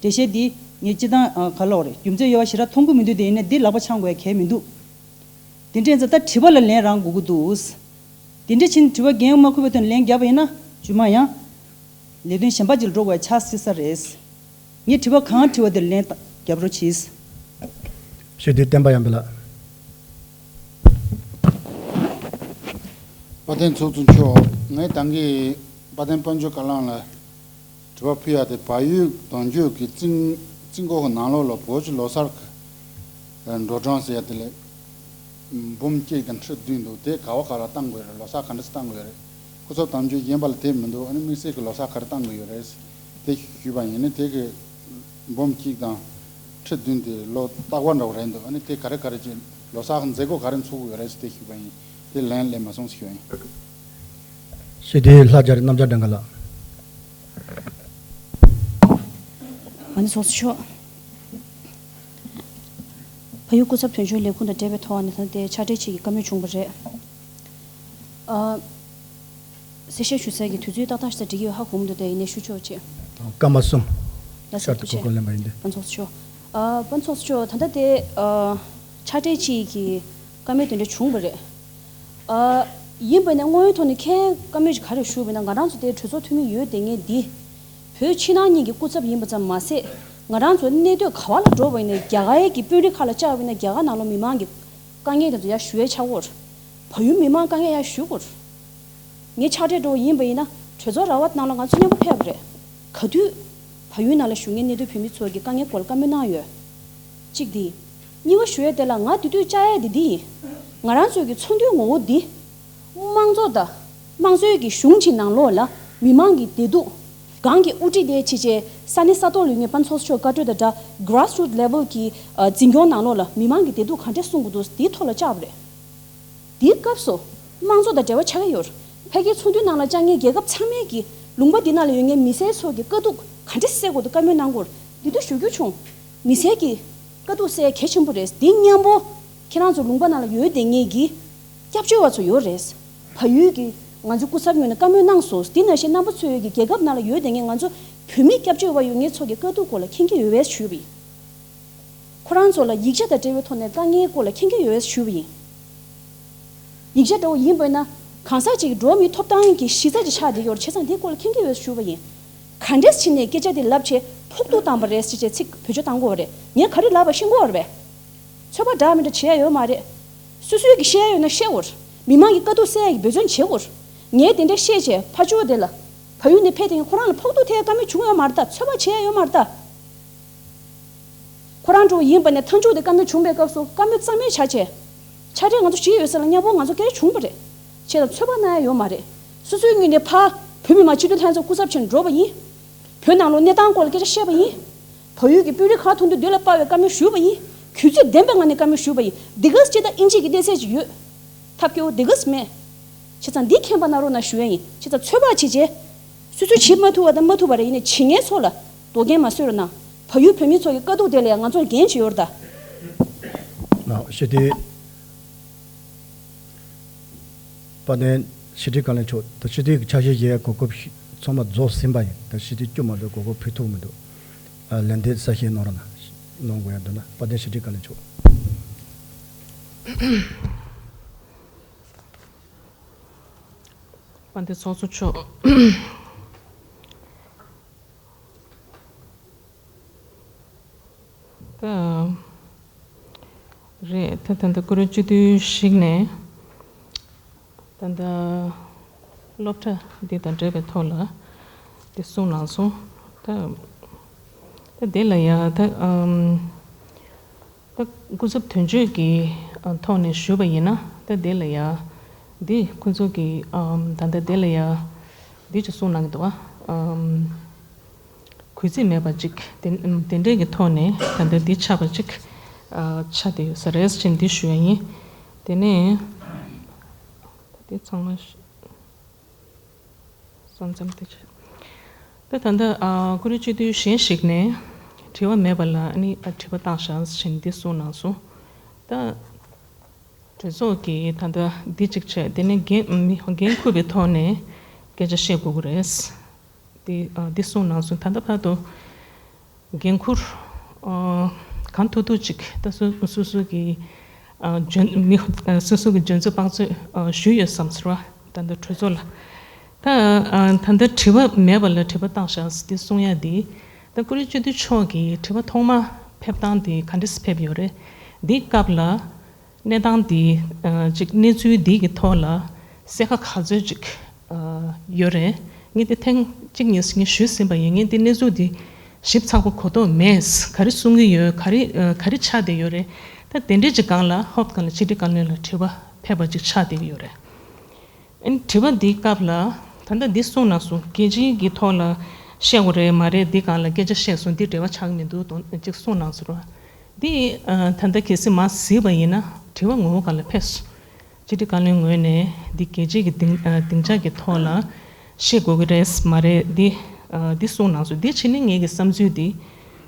འགྲེལ་བཤད་འདི་ངས་སྤྱིར་བཏང་ཨ་ག་ལབ་རེད། རྒྱུ་མཚན་ཡོད་པ་ཞེ་དྲག་མཐོང་གི་མི་འདུག། དེ་ཡིན་ན་འདི་ལག་པ་འཆང་དགོས་ཡ་གལ་མི་འདུག། དེ་འདྲ་ཡིན་ཙང་ད་དྲི་བ་ལ་ལན་རང་དགོས་ཀྱི་འདུག། དེ་འདྲ་བྱས་ནས་དྲི་བ་འགན་མ་འཁུར་བའི་ཐོག་ནས་ལན་བརྒྱབ་པ་ཡིན་ན་རྗེས་མ་ཡང་ལས་དོན་གཞན་པ་ཅིག་ལ་འགྲོ་དགོས་ཡ་ཆགས་སྲིད་ས་རེད། ངས་དྲི་བ་གང་དྲི་བ་དེར་ལན་རྒྱབ་རོགས་གྱིས། ཞུ་དེ་བསྟན་པ་ཡང་འབུལ་ལགས། དཔལ་ལྡན་ཚོགས་གཙོ་མཆོག། ངས་ད་གིན་དཔལ་ལྡན་དཔལ་འབྱོར་བཀའ་བློན་ལ་དྲི་བ་ཕུལ་ཡ་དེ། བལ་ཡུལ་དོན་གཅོད་ཀྱི་རྩིས་རྩིས་འགོ་གི་ནང་ལོགས་ལ་བོད་ཀྱི་ལོ་གསར་གྱི་འགྲོ་གྲོན་ཟེར་ཡ་དེ་ལ་འབུམ་གཅིག་དང་ཁྲི་བདུན་འདུག། དེ་ག་བ་ག་ལ་བཏང་དགོས་རེད། ལོ་གསར་ག་འདྲ་སེ་བཏང་དགོས་རེད། སྐུ་ཚབ་དམ་ཆོས་གཞན་པ་ལ་དེ་མི་འདུག། ཨ་ནི་དམིགས་བསལ་གྱི་ལོ་གསར་ག་རེ་བཏང་དགོས་ཡོད་རེད་དེ་ཞུས་པ་ཡིན་ན། དེ་གི་འབུམ་གཅིག་དང་ཁྲི་བདུན་དེ་ལོ་རྟག་པར་འདྲ་བོ་རེད་འདུག། ཨ་ནི་དེ་ག་རེ་ག་རེ་བྱས་ལོ་གསར་གྱི་མཛད་སྒོ་ག་རེ་འཚོགས་ཀྱི་ཡོད་རེད་ཟེར་དེ་ཞུས་པ་ཡིན། དེ་ལན་སླེབས་མ་སོང་ཟེར་ཞུས་པ་ཡིན། ཞུ་དེ་ལྷ་རྒྱ་རི་རྣམ་རྒྱལ་སྒྲོན་དཀར་ལགས། ཨ་ནི་ཚོགས་གཙོ་མཆོག། བལ་ཡུལ་སྐུ་ཚབ་དོན་གཅོད་ལས་ཁུངས་དང་འབྲེལ་བའི་ཐོག་ནས་ད་ལྟའི་ཕྱག་སྦྲེལ་ཅིག་གི་བཀའ་མོལ་བྱུང་བ་རེད། ཨ། གསལ་བཤད་ཞུ་སའི་གི་དུས་ཚོད་ཏག་ཏག་ཞིག་ད་འགྲིག་གི་ཡོད་ཧ་གོ་མི་འདུག། དེ་ཡིན་ནའི་ཞུ་ཆོག་ཅེས། སྐར་མ་གསུམ། ལགས་སོ། ཤར་དུ་ཐུགས་རྗེ་ཆེ། གོ་སྐོན་ལེན་པ་ཡིན་ཏེ། དཔལ་ཚོགས་གཙོ་མཆོག། ཨ། དཔལ་ཚོགས་གཙོ་མཆོག། ད་ལྟ་དེ་ཨ། ཕྱག་སྦྲེལ་ཅིག་གི་བཀའ་མོལ་དེ་འདྲ་བྱུང་བ་རེད། ཨ། ཡིན་པ་ནས་དངོས་ཡོད་ཐོག་ནས་ཁྱེད་བཀའ་མོལ་ཅིག་ག་རེ་ཞུ་བ་ཡིན་ན། ང་རང་ཚོ་དེ་གྲོས་ཚོགས་འཐུས་མི་ཡོད་དེ་ངས་འདི་བོད་ཕྱི་ནང་གཉིས་ཀྱི་སྐུ་ཚབ་ཡིན་པ་ཙམ་མ་ཟད། ང་རང་ཚོ་གནས་སྡོད་ག་བ་ལ་འགྲོ་བ་ཡིན་ན། རྒྱ་གར་གྱི་དཔོན་རིགས་ཁག་ལ་བཅར་བ་ཡིན་ན། རྒྱ་གར་ནང་ལོགས་མི་མང་གི་དཀའ་ངལ་དེ་ཚོ་ཡར་ཞུ་ཡས་ཆགས་ཀྱི་ཡོད་རེད། བལ་ཡུལ་མི་མང་དཀའ་ངལ་ཡར་ཞུ་དགོས་རེད། ངས་ཕྱག་སྦྲེལ་འགྲོ་བ་ཡིན་པ་ཡིན་ན་གྲོས་ཚོགས་ར་བ་ནང་ལ་ང་ཚོ་མཉམ་པོ་ཕེབས་པ་རེད། ག་དུས་བལ་ཡུལ་ནང་ལ་བཞུགས་མཁན་གནས་སྡོད་བོད་མི་ཚོ་གི་དཀའ་ངལ་སྐོར་ལ་བཀའ་མོལ་གནང་ཡོད། གཅིག་འདི། གཉིས་པ་ཞུ་ཡས་དེ་ལ་ང་དེ་དུས་བཅར་ཡས་དེ་འདི་ཡིན། ང་རང་ཚོའི་གི་ཚོགས་འདུའི་ངོ་བོ་འདི། དམངས་གཙོ་དང་དམངས་གཙོའི་གི་གཞུང་གི་ནང་ལོགས་ལ་མི་མང་གི་བདེ་སྡུག། གང་གི་དབུ་ཁྲིད་དེ་བྱས་བྱས་ས་གནས་ས་ཐོག་ལ་ཡོད་མཁན་དཔལ་ཚོགས་གཙོ་མཆོག་བཀའ་འཁྲོལ་དང་སྦྲགས་grassroot level གི་འཛིན་སྐྱོང་ནང་ལོགས་ལ་མི་མང་གི་བདེ་སྡུག་ག་འདྲས་སྲུང་དགོས་འདུག། དེའི་ཐོག་ལ་བཅར་བ་རེད། དེའི་སྐབས་སུ་དམངས་གཙོ་དང་འབྲེལ་བ་ཆགས་ཀྱི་ཡོད་རེད། ཕ་གིའི་ཚོགས་འདུའི་ནང་ལ་བཅར་མཁན་རྒྱལ་ཁབ་ཚང་མའི་གི་ལུང་པ་འདི་ནང་ལ་ཡོད་མཁན་མི་སེར་ཚོ་གི་དཀའ་སྡུག་ག་འདྲས་སེལ་དགོས་འདུག་བཀའ་མོལ་གནང་དགོས་རེད། དེ་དུས་ཞུ་རྒྱུ་བྱུང་། མི་སེར་གི་དཀའ་སྡུག་སེལ་ཡ་གལ་ཆེན་པོ་རེད། དེ་མཉམ་པོ་ཁྱེད་རང་ཚོ་ལུང་པ་ནང་ལ་ཡོད་བསྡད་མཁན་གི་སྐྱབས་བཅོལ་བ་ཚོ་ཡོད་རེད། བལ་ཡུལ་གྱི་ང་ཚོའི་སྐུ་ཚབ་ངོས་ནས་བཀའ་མོལ་གནང་སོང་། དེ་ནང་བཞིན་རྣམ་པ་ཚོའི་གི་རྒྱལ་ཁབ་ནང་ལ་ཡོད་བསྡད་མཁན་ང་ཚོ་བོད་མི་སྐྱབས་བཅོལ་བ་ཡོད་མཁན་ཚོ་གི་དཀའ་སྡུག་སྐོར་ལ་མཁྱེན་གྱི་ཡོད་པས་ཞུས་པ་ཡིན། ཁོ་རང་ཚོ་ལ་ཡིག་ཆ་དང་འབྲེལ་བའི་ཐོག་ནས་དཀའ་ངལ་སྐོར་ལ་མཁྱེན་གྱི་ཡོད་པས་ཞུས་པ་ཡིན། ཡིག་ཆ་འདྲ་བོ་ཡིན་པ་ཡིན་ན་གང་ཟག་ཅིག་གི་འགྲོ་བ་མིའི་ཐོབ་ཐང་གི་གཞི་རྩ་ཅིག་ཆགས་བསྡད་ཡོད་རེད། བྱས་ཙང་དེའི་སྐོར་ལ་མཁྱེན་གྱི་ཡོད་ཞུས་པ་ཡིན། ག་འདྲས་བྱས་ནས་སྐད་ཆ་དེ་ལབ་བྱས་ཕོག་ཐུག་བཏང་པ་རེད་ཟེར་བྱས་ཚིག་བེད་སྤྱོད་བཏང་དགོས་པ་རེད། ངས་ག་རེ་ལབ་པ་ཤེས་དགོས་པ་རེད་པས། ཚོད་དཔག་འདྲ་མི་འདྲ་བྱེད་ཡ་ཡོད་མ་རེད། སོ་སོའི་གི་བཤད་ཡ་ཡོད་ན་བཤད་དགོས་རེད། མི་མང་གི་དཀའ་སྡུག་སེལ་ཡ་གི་འབད་བརྩོན་བྱེད་དགོས་རེད། ངས་དེ་འདྲ་བཤད་བྱས་ཕར་ཕྱོགས་དེ་ལ་བལ་ཡུལ་ནས་ཕེབས་དེ་ཁོ་རང་ལ་ཕོག་ཐུག་ཐེབས་ཡ་བཀའ་མོལ་བྱུང་ཡོད་མ་རེད་ད། ཚོད་དཔག་བྱེད་ཡ་ཡོད་མ་རེད་ད། ཁོ་རང་འགྲོ་བ་ཡིན་པ་ནས་མཐའ་མཇུག་དེ་བཀའ་མོལ་བྱུང་བའི་སྐབས་སུ་བཀའ་མོལ་གཙང་མའི་ཆ་བྱས། ཕྱག་སྦྲེལ་ང་ཚོ་བྱེད་ཡོད་ས་ལ་མཉམ་པོ་ང་ཚོ་སྐད་ཆ་བྱུང་བ་རེད། བྱས་ཙང་ཚོད་དཔག་གནང་ཡ་ཡོད་མ་རེད། སོ་སོའི་ངོས་ནས་ཕར་བོད་མི་མང་སྤྱི་འཐུས་ལྷན་ཚོགས་སྐུ་ཚབ་ཆེད་འགྲོ་བ་ཡིན། བོད་ནང་ལོགས་གནས་སྟངས་སྐོར་ལ་སྐད་ཆ་བཤད་པ་ཡིན། བལ་ཡུལ་གྱི་དཔོན་རིགས་ཁག་མཐོང་དུས་དེ་ལ་དཔག་པའི་བཀའ་མོལ་ཞུས་པ་ཡིན། གུས་བརྩི་ལྡན་པའི་ངང་ནས་བཀའ་མོལ་ཞུས་པ་ཡིན། འདི་ག་སྤྱི་དང་དབྱིན་ཇི་གི་གནས་ཚད་ཅིག་ཡོད། ཐབས་སྐྱོ་བོ་འདི་ག་མེད། བྱས་ཙང་འདི་མཁྱེན་པ་གནང་རོགས་གནང་ཞུ་ཡ་ཡིན། བྱས་ཙང་ཚོད་དཔག་བྱེད་བྱས། སོ་སོས་བྱེད་མ་ཐུབ་པ་དང་མ་ཐུབ་པ་རེད། ཡིན་ནའི་བྱེད་མཁན་ཚོ་ལ་དོ་འགན་མ་བཟོད་རོགས་གནང་། བལ་ཡུལ་བོད་མི་ཚོ་གི་དཀའ་སྡུག་དེ་ལ་ང་ཚོར་འགན་ཅིག་ཡོད་རེད་ད། ལགས་ཞུ་དེ། དཔལ་ལྡན་ཕྱི་དྲིལ་བཀའ་བློན་མཆོག་ད་ཕྱི་དྲིལ་གྱི་ཕྱག་བཞེས་བཞེས་གོ་སྐབས་ཤིག་ཚང་མ་རྫོགས་ཟིན་པ་ཡིན། ད་ཕྱི་དྲིལ་བསྐྱུར་མ་འགྲོ་གོ་སྐབས་ཕུལ་ཐུབ་མི་འདུག། ཨ་ལན་འདེབས་གསལ་བཤད་གནང་རོགས་གནང་། གནང་དགོས་ཡ་འདུག་ན། དཔལ་ལྡན་ཕྱི་དྲིལ་བཀའ་བློན་མཆོག། དཔལ་ལྡན་ཚོགས་གཙོ་མཆོག། ད་རེད། ད་ད་ལྟ་བཀུར་འོས་སྤྱི་འཐུས་ཞིག་ནས་ད་ལྟ་སློབ་གྲྭ་འདི་དང་འབྲེལ་བའི་ཐོག་ལ་འདི་གསུངས་གནང་སོང་། ད་ད་འདི་ལ་ཡ་ད་ཨམ། ད་སྐུ་ཚབ་དོན་གཅོད་ཀྱི་ཨ་ཐོག་ནས་ཞུས་པ་ཡིན་ན། ད་དེ་ལ་ཡ་འདི་ཁོང་ཚོ་གི་ཨམ། ད་ལྟ་དེ་ལ་ཡ་འདི་ཅིག་གསུངས་གནང་གི་འདུག་ཨ། ཨམ། གུས་བརྩི་མེད་པ་ཅིག་དེ་དེ་འདྲས་ཀྱི་ཐོག་ནས་ད་ལྟ་འདི་ཆགས་པ་ཅིག་ཨ། ཆགས་བསྡད་ཡོད་ས་རེད་ཅེས་འདི་ཞུ་ཡ་ཡིན། དེ་ནས་ད་འདི་ཚང་མ་ཤེས། ས་མཚམས་དེ་བྱས། ད་ད་ལྟ་ཨ། བཀུར་འོས་སྤྱི་འཐུས་གཞན་ཞིག་ནས་ དྲི་བ་མེད་པ་ལ་ཨ་ནི་དྲི་བ་བཏང་ཤག་ཟེར་ནས་འདི་གསུངས་གནང་སོང་། ད་གྲོས་ཚོགས་ཀྱིས་ད་ལྟ་འདི་གཅིག་བྱས། དེ་ནས་འགན་མི་འགན་འཁུར་བའི་ཐོག་ནས་སྐད་ཆ་བཤད་དགོས་ཀྱི་རེད། འདི་ཨ་འདི་གསུངས་གནང་སོང་། ད་ལྟ་བར་དུ་འགན་འཁུར་ཨ་གང་ཐུབ་ཐུབ་ཅིག་ད་སོ་སོ་སོ་གི་ཨ་འཇོན་མི་ཨ་སོ་སོ་གི་འཇོན་ཚོད་དཔག་ཚོད་ཨ་ཞུས་ཡོད་བསམ་ཟེར་བ། ད་ལྟ་གྲོས་ཚོགས་ལ། ད་ཨ་ད་ལྟ་དྲི་བ་མེད་པ་ལ་དྲི་བ་བཏང་ཤག་འདི་གསུང་ཡ་འདི། ད་ཀུ་རེ་སྤྱི་འཐུས་མཆོག་གིས་དྲི་བ་ཐོག་མ་ཕེབས་སྟངས་འདི་ག་འདྲས་ཕེབས་ཡོད་རེད། འདིའི་སྐབས་ལ་གནས་སྟངས་འདི་ཨ་ཅིག་གནས་ཚུལ་འདི་གི་ཐོག་ལ་གསལ་ཁ་ག་ཚོད་ཅིག་ཨ་ཡོད་རེད། ངས་འདི་ཐེངས་གཅིག་གཉིས་ངས་ཞུས་ཟིན་པ་ཡིན། ངས་འདི་གནས་ཚུལ་འདི་ཞིབ་ཚགས་པོ་གོ་རྟོགས་མེད། ག་རེ་གསུང་གི་ཡོད། ག་རེ་ཨ་ག་རེ་ཆགས་བསྡད་ཡོད་རེད། ད་དེ་འདྲས་ཅིག་སྒང་ལ་ཧོབ་སྒང་ལ་ཕྱི་དྲིལ་བཀའ་བློན་ལ་དྲི་བ་ཕེབས་པ་ཅིག་ཆགས་བསྡད་ཀྱི་ཡོད་རེད། ཨ་ནི་དྲི་བ་འདིའི་སྐབས་ལ་ད་ལྟ་འདི་གསུངས་གནང་སོང་། རྒྱལ་སྤྱིའི་གི་ཐོག་ལ་བཤད་དགོས་རེད་མ་རེད། འདི་སྒང་ལ་སྐད་ཆ་བཤད་སོང་། འདི་འབྲེལ་བ་ཆགས་ཀྱི་མི་འདུག་དོན་ཅིག་གསུངས་གནང་སོང་ར། འདི་ཨ་ད་ལྟ་གལ་སྲིད་མ་གཟིགས་པ་ཡིན་ན་དྲི་བ་ངོ་བོ་སྒང་ལ་ཕེབས་སོང་། སྤྱི་འཐུས་བཀའ་བློན་ངོས་ནས་འདི་རྒྱལ་སྤྱིའི་གི་སྡིངས་ཨ་སྡིངས་ཆ་གི་ཐོག་ལ་བཤད་དགོས་ཀྱི་རེད་མ་རེད། འདི་ཨ་འདི་གསུངས་གནང་སོང་། འདི་བྱས་ནས་ངེད་ཀྱི་བསམ་ཚུལ་འདི་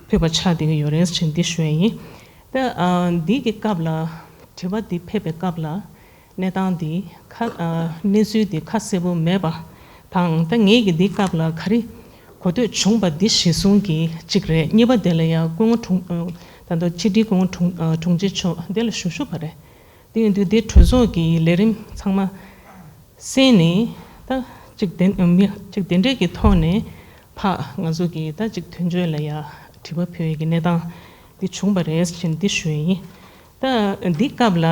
ཕུལ་བ་ཆགས་བསྡད་ཀྱི་ཡོད་རེད་ཅེས་འདི་ཞུ་ཡ་ཡིན། ད་ཨ་འདི་གི་སྐབས་ལ་དྲི་བ་འདི་ཕེབས་པའི་སྐབས་ལ་གནས་སྟངས་འདི་ཁ་ཨ་གནས་ཚུལ་འདི་ཁ་གསལ་པོ་མེད་པ་དང་། ད་ངེད་ཀྱི་འདི་སྐབས་ལ་ག་རེ་གོ་ཐོས་བྱུང་བ་འདི་གཞི་བཟུང་གི་གཅིག་རེད། གཉིས་པ་དེ་ལ་ཡང་སྐུ་ངོ་དྲུང་ཨ་ད་ལྟ་ཕྱི་དྲིལ་སྐུ་ངོ་དྲུང་ཨ་དྲུང་ཆེ་མཆོག་འདི་ལ་ཞུ་ཞུ་བ་རེད། དེ་ཡིན་དུས་དེ་གྲོས་ཚོགས་ཀྱི་ལས་རིམ་ཚང་མ་གསན་ནས་ད་ཅིག་དེ་མི་ཅིག་དེ་འདྲས་ཀྱི་ཐོག་ནས་ཕ་ང་ཚོ་གི་ད་ཅིག་དོན་གཅོད་ལ་ཡ་དྲི་བ་ཕུལ་ཡས་ཀྱི་གནས་སྟངས་འདི་བྱུང་བ་རེད་ཅེས་འདི་ཞུ་ཡས་ཡིན། ད་འདི་སྐབས་ལ་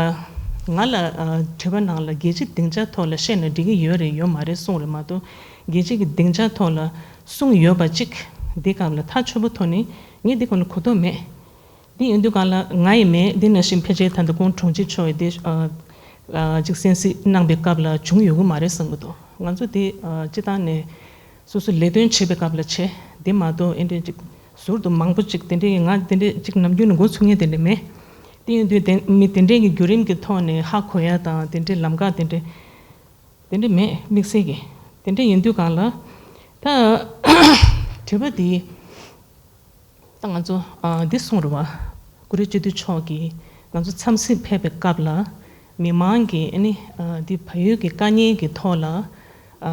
ང་ལ་ཨ་དྲི་བ་ནང་ལ་རྒྱལ་སྤྱིའི་སྡིངས་ཆ་ཐོག་ལ་བཤད་ན་འགྲིག་གི་ཡོད་རེད་ཡོད་མ་རེད་གསུངས་རེད་མ་གཏོགས། རྒྱལ་སྤྱིའི་གི་སྡིངས་ཆ་ཐོག་ལ་གསུངས་ཡོད་པ་ཅིག་འདི་སྐབས་ལ་ཐག་ཆོད་པོ་ཐོག་ནས་ངས་འདི་སྐོར་ལ་གོ་རྟོགས་མེད། འདི་ཡིན་དུས་སྒང་ལ་ང་ཡི་མེད། འདི་ནང་བཞིན་ཕལ་ཆེར་ད་ལྟ་སྐུ་ངོ་དྲུང་ཆེ་མཆོག་ཡི་འདི་ཨ་ཨ་ཅིག་གསན་གཟིགས་གནང་པའི་སྐབས་ལ་བྱུང་ཡོད་གི་མ་རེད་བསམ་གི་འདུག་ང་ཚོ་འདི་ཨ་སྤྱི་བཏང་ནས་སོ་སོ་ལས་དོན་བྱེད་པའི་སྐབས་ལ་བྱས། འདི་མ་གཏོགས་ཨེ་འདྲས་ཅིག་ཟུར་དུ་མང་པོ་ཅིག་དེ་འདྲས་ང་དེ་འདྲས་ཅིག་ནམ་རྒྱུན་ནས་འགོ་ཚུགས་མཁན་དེ་འདྲས་མེད། དེ་ཡིན་དུས་དེ་མི་དེ་འདྲས་ཀྱི་བརྒྱུད་རིམ་གྱི་ཐོག་ནས་ཧ་གོ་ཡ་དང་དེ་འདྲས་ལམ་ཁ་དེ་འདྲས་དེ་འདྲས་མེད། དམིགས་བསལ་གྱི་དེ་འདྲས་ཡིན་དུས་སྒང་ལ་ད་དྲི་བ་འདི། ད་ང་ཚོ་ཨ་འདི་གསུངས་རེད་བ། ཀུ་རེ་སྤྱི་འཐུས་མཆོག་གིས་ང་ཚོ་འཚམས་གཟིགས་ཕེབས་པའི་སྐབས་ལ་མི་མང་གིས་ཨ་ནི་ཨ་འདི་བལ་ཡུལ་གྱི་དཀའ་ངལ་གྱི་ཐོག་ལ་ཨ་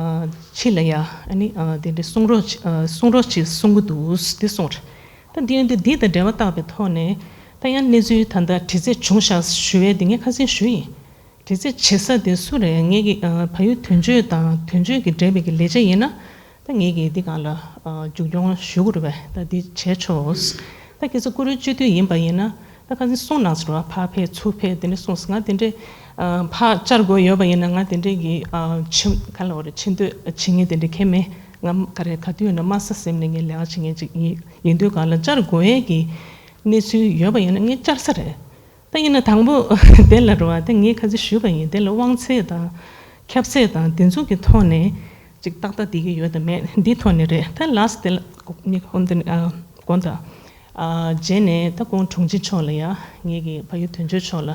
ཕྱི་ལ་ཡ་ཨ་ནི་ཨ་དེ་འདྲའི་གསུང་རོགས་ཅི་ཨ་གསུང་རོགས་ཅིག་གསུང་གི་འདུག་འདི་གསུངས་རེད། ད་འདི་ཡོང་དུས་འདི་དང་འབྲེལ་བ་བཏགས་པའི་ཐོག་ནས་ད་ཡང་གནས་ཚུལ་ད་ལྟ་དྲི་རྩད་བྱུང་ཤག་ཞུ་བའི་འདི་ངས་ཁ་སང་ཞུས་ཡིན། དྲི་རྩད་བྱེད་ས་དེ་སུ་རེད། ངེད་ཀྱི་ཨ་བལ་ཡུལ་དོན་གཅོད་དང་དོན་གཅོད་ཀྱི་འབྲེལ་བའི་གི་ལས་བྱེད་ཡིན་ན་ད་ངེད་ཀྱིས་འདི་སྒང་ལ་ཨ་མཇུག་སྐྱོང་ཞུ་དགོས་རེད་པས། ད་འདི་བྱས་ཆོག་ད་ཁྱེད་ཚོ་ཀུ་རེ་སྤྱི་འཐུས་ཡིན་པ་ཡིན་ན་ད་ཁ་སང་གསུངས་གནང་ཟེར་བ། ཕར་ཕེབས་ཚུར་ཕེབས་དེ་འདྲ་གསུངས་སོང་། ང་དེ་འདྲའི་ཨ་ཕར་བཅར་དགོས་ཡོད་པ་ཡིན་ན་ང་དེ་འདྲའི་གི་ཨ་ཕྱི་ག་ལ་བ་རེད། ཕྱི་འདོད་བྱེད་མཁན་དེ་འདྲ་གང་མེད། ང་ག་རེ་ག་དུས་ཡིན་ན་དམའ་ས་སེམས་ནས་ངས་ལས་ཀ་བྱེད་མཁན་ཅིག་ཡིན། ཡིན་དུས་སྒང་ལ་བཅར་དགོས་ཡས་ཀྱི་གནས་ཚུལ་ཡོད་པ་ཡིན་ན་ངས་བཅར་ས་རེད། ད་ཡིན་ན་དང་པོ་དེ་ལ་རེད་བ། ད་ངས་ཁ་སང་ཞུས་པ་ཡིན། དེ་ལ་དབང་ཚད་དང་ཁྱབ་ཚད་དང་དེ་ཚོ་གི་ཐོག་ནས་ཅིག་ཏག་ཏག་བསྡད་ཀྱི་ཡོད་དམ་མེད་འདི་ཐོག་ནས་རེད། ད་ལཱསི་དེ་ལ་ནི་ཧོན་དེ་ནི་ཨ་དགོངས་དག་ཨ་རྗེས་ནས་ད་སྐུ་ངོ་དྲུང་ཆེ་མཆོག་ལ་ཡ་ངེད་ཀྱི་བལ་ཡུལ་དོན་གཅོད་མཆོག་ལ་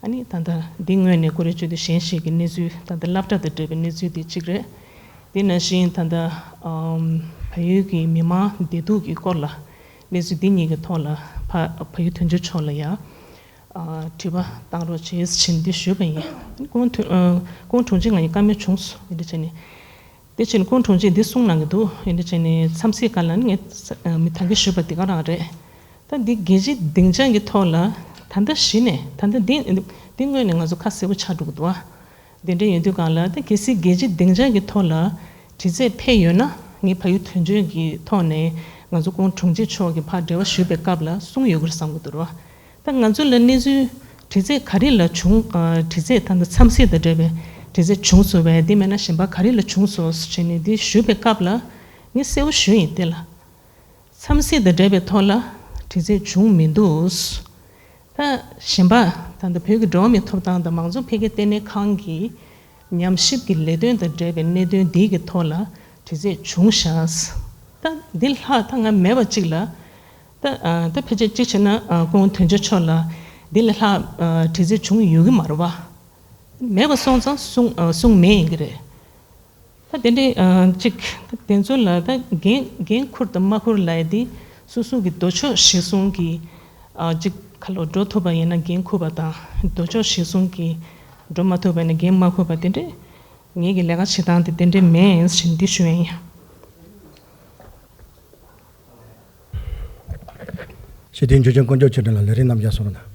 ཨ་ནི་ད་ལྟ་འདི་ངོས་ནས་ཀུ་རེ་སྤྱི་འཐུས་གཞན་ཞིག་གི་གནས་ཚུལ་ད་ལྟ་སློབ་གྲྭ་དང་འབྲེལ་བའི་གནས་ཚུལ་འདི་གཅིག་རེད། དེ་ནང་བཞིན་ད་ལྟ་ཨམ་བལ་ཡུལ་གྱི་མི་མང་བདེ་སྡུག་གི་སྐོར་ལ་གནས་ཚུལ་འདི་གཉིས་ཀྱི་ཐོག་ལ་ཕ་བལ་ཡུལ་དོན་གཅོད་མཆོག་ལ་ཡ་ཨ་དྲི་བ་བཏང་རོགས་བྱེད་ཅེས་འདི་ཞུས་པ་ཡིན། སྐུ་ངོ་དུ་ཨ་སྐུ་ངོ་དྲུང་ཆེ་ང་ཡི་བཀའ་མོལ་བྱུང་སོང་། འདི་འདྲ་བྱས་ནས་དེ་བྱས་ནས་སྐུ་ངོ་དྲུང་ཆེ་འདི་གསུངས་གནང་གི་འདུག་འདི་འདྲ་བྱས་ནས་འཚམས་གཟིགས་སྒང་ལ་ནི་ངས་ཨ་མི་ད་གིན་ཞུས་པ་འདི་ག་རང་རེད། ད་འདི་རྒྱལ་སྤྱིའི་སྡིངས་ཆ་གི་ཐོག་ལ་ད་ལྟ་གཞི་ནས་ད་ལྟ་འདི་འདི་སྔོན་ནས་ང་ཚོ་ཁ་གསལ་པོ་ཆགས་འགྲོ་གི་འདུག་ཨ། དེ་འདྲ་ཡིན་དུས་སྒང་ལ་ད་གལ་སྲིད་རྒྱལ་སྤྱིའི་སྡིངས་ཆ་གི་ཐོག་ལ་དྲི་རྩད་ཕེབས་ཡོད་ན་ངས་བལ་ཡུལ་དོན་གཅོད་ཀྱི་ཐོག་ནས་ང་ཚོ་སྐུ་ངོ་དྲུང་ཆེ་མཆོག་གི་ཕར་འབྲེལ་བ་ཞུས་པའི་སྐབས་ལ་གསུངས་ཡོད་ཀྱི་རེད་བསམ་གྱི་འདུག་ར། ད་ང་ཚོ་ལ་གནས་ཚུལ་དྲི་རྩད་ག་རེ་ལ་བྱུང་ཨ་དྲི་རྩད་ད་ལྟ་འཚམས་གཟིགས་དང་འབྲེལ་བའི་དྲི་རྩད་བྱུང་སོང་བས་འདི་མེད་ན་གཞན་པ་ག་རེ་ལ་བྱུང་སོང་ཟེར་ནས་འདི་ཞུས་པའི་སྐབས་ལ་ངས་གསལ་པོ་ཞུས་ཡིན་དེ་ལ། འཚམས་གཟིགས་དང་འབྲེལ་བའི་ཐོག་ལ་དྲི་རྩད་བྱུང་མི་འདུག་ད་གཞན་པ་ད་ལྟ་བོད་ཀྱི་འགྲོ་བ་མིའི་ཐོབ་ཐང་དང་མང་གཙོ་འཕེལ་རྒྱས་ལྟེ་གནས་ཁང་གི་ཉམས་ཞིབ་ཀྱི་ལས་དོན་དང་འབྲེལ་བའི་གནད་དོན་འདི་གི་ཐོག་ལ་དྲི་རྩད་བྱུང་ཤག་ད་འདི་ལྷག་ད་ང་མེད་པ་གཅིག་ལ་ད་ཨ་ད་ཕལ་ཆེར་གཅིག་བྱས་ན་ཨ་སྐུ་ངོ་དོན་གཅོད་མཆོག་ལ་འདི་ལས་ལྷག་ཨ་དྲི་རྩད་བྱུང་ཡོད་ཀྱི་མ་རེད་བ། མེད་པ་སོང་ཙང་གསུང་ཨ་གསུང་མེད་ཡིན་གྱི་རེད། ད་དེ་འདྲའི་ཨ་གཅིག་ད་དེ་ཚོ་ལ་ད་འགན་འགན་འཁུར་དང་མ་འཁུར་ལབ་ཡ་དེ་ སོ་སོ་གི་ལྡོག་ཕྱོགས་གཞིར་བཟུང་གིས་ཨ་ཅིག་ཁ་ལོ་འགྲོ་ཐུབ་པ་ཡིན་ན་འགན་འཁུར་བ་དང་ལྡོག་ཕྱོགས་གཞིར་བཟུང་གིས་འགྲོ་མ་ཐུབ་པ་ཡིན་ན་འགན་མ་འཁུར་བ་དེ་འདྲས་ངེད་ཀྱི་ལས་ཀ་བྱེད་སྟངས་དེ་དེ་འདྲས་མེད་ཟེར་འདི་ཞུ་ཡ་ཡིན། སྤྱི་འཐུས་འཇུ་ཆེན་དཀོན་མཆོག་ཆོས་སྒྲོན་ལགས་ལས་རིམ་རྣམས་ཀྱང་གསུང་རོགས་གནང་།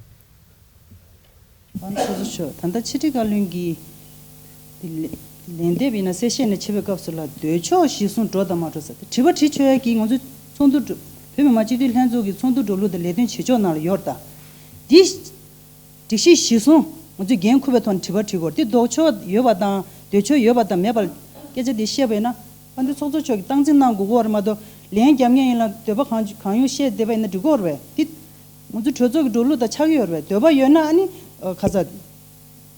ཨ་ནི་སོ་སོ་ཆོས་ད་ལྟ་ཕྱི་དྲིལ་བཀའ་བློན་གྱིས་དེ་ལན་ལན་འདེབས་ཡིན་ན་གསལ་བཤད་ནས་ཕྱེ་བའི་སྐབས་སུ་ལ་ལྡོག་ཕྱོགས་གཞིར་བཟུང་འགྲོ་དང་མ་འགྲོ་ཟེར་ཏེ་དྲི་བ་དྲི་ཆོག་ཡ་གིས་ང་ཚོའི་ཚོགས་འདུ་འགྲོ་བོད་མི་མང་སྤྱི་འཐུས་ལྷན་ཚོགས་ཀྱི་ཚོགས་འདུ་འགྲོ་ལུགས་དང་ལས་དོན་བྱེད་ཕྱོགས་ནང་ལ་ཡོད་ད། འདི་སྒྲིག་གཞི་གཞིར་བཟུང་ང་ཚོས་འགན་འཁུར་བའི་ཐོག་ནས་དྲི་བ་དྲི་དགོས་རེད་དེ་ལྡོག་ཕྱོགས་ཡོད་པ་དང་ལྡོག་ཕྱོགས་ཡོད་པ་དང་མེད་པ་སྐད་ཆ་དེ་བཤད་པ་ཡིན་ན་ཨ་འདི་ཚོགས་གཙོ་མཆོག་གིས་སྟངས་འཛིན་གནང་དགོས་ཀྱི་ཡོད་རེད་མ་གཏོགས་ལན་རྒྱབ་མཁན་ཡིན་ལ་འདོད་པ་གང་གང་ཡོང་བཤད་བསྡད་པ་ཡིན་ན་འགྲིག་གི་ཡོད་རེད་པས་འདི། ང་ཚོ་གྲོས་ཚོགས་ཀྱི་འགྲོ་ལུགས་དང་ཆགས་ཀྱི་ཡོད་རེད་པས་འདོད་པ་ཡོད་ན་ཨ་ནི་ཁ་ཚ་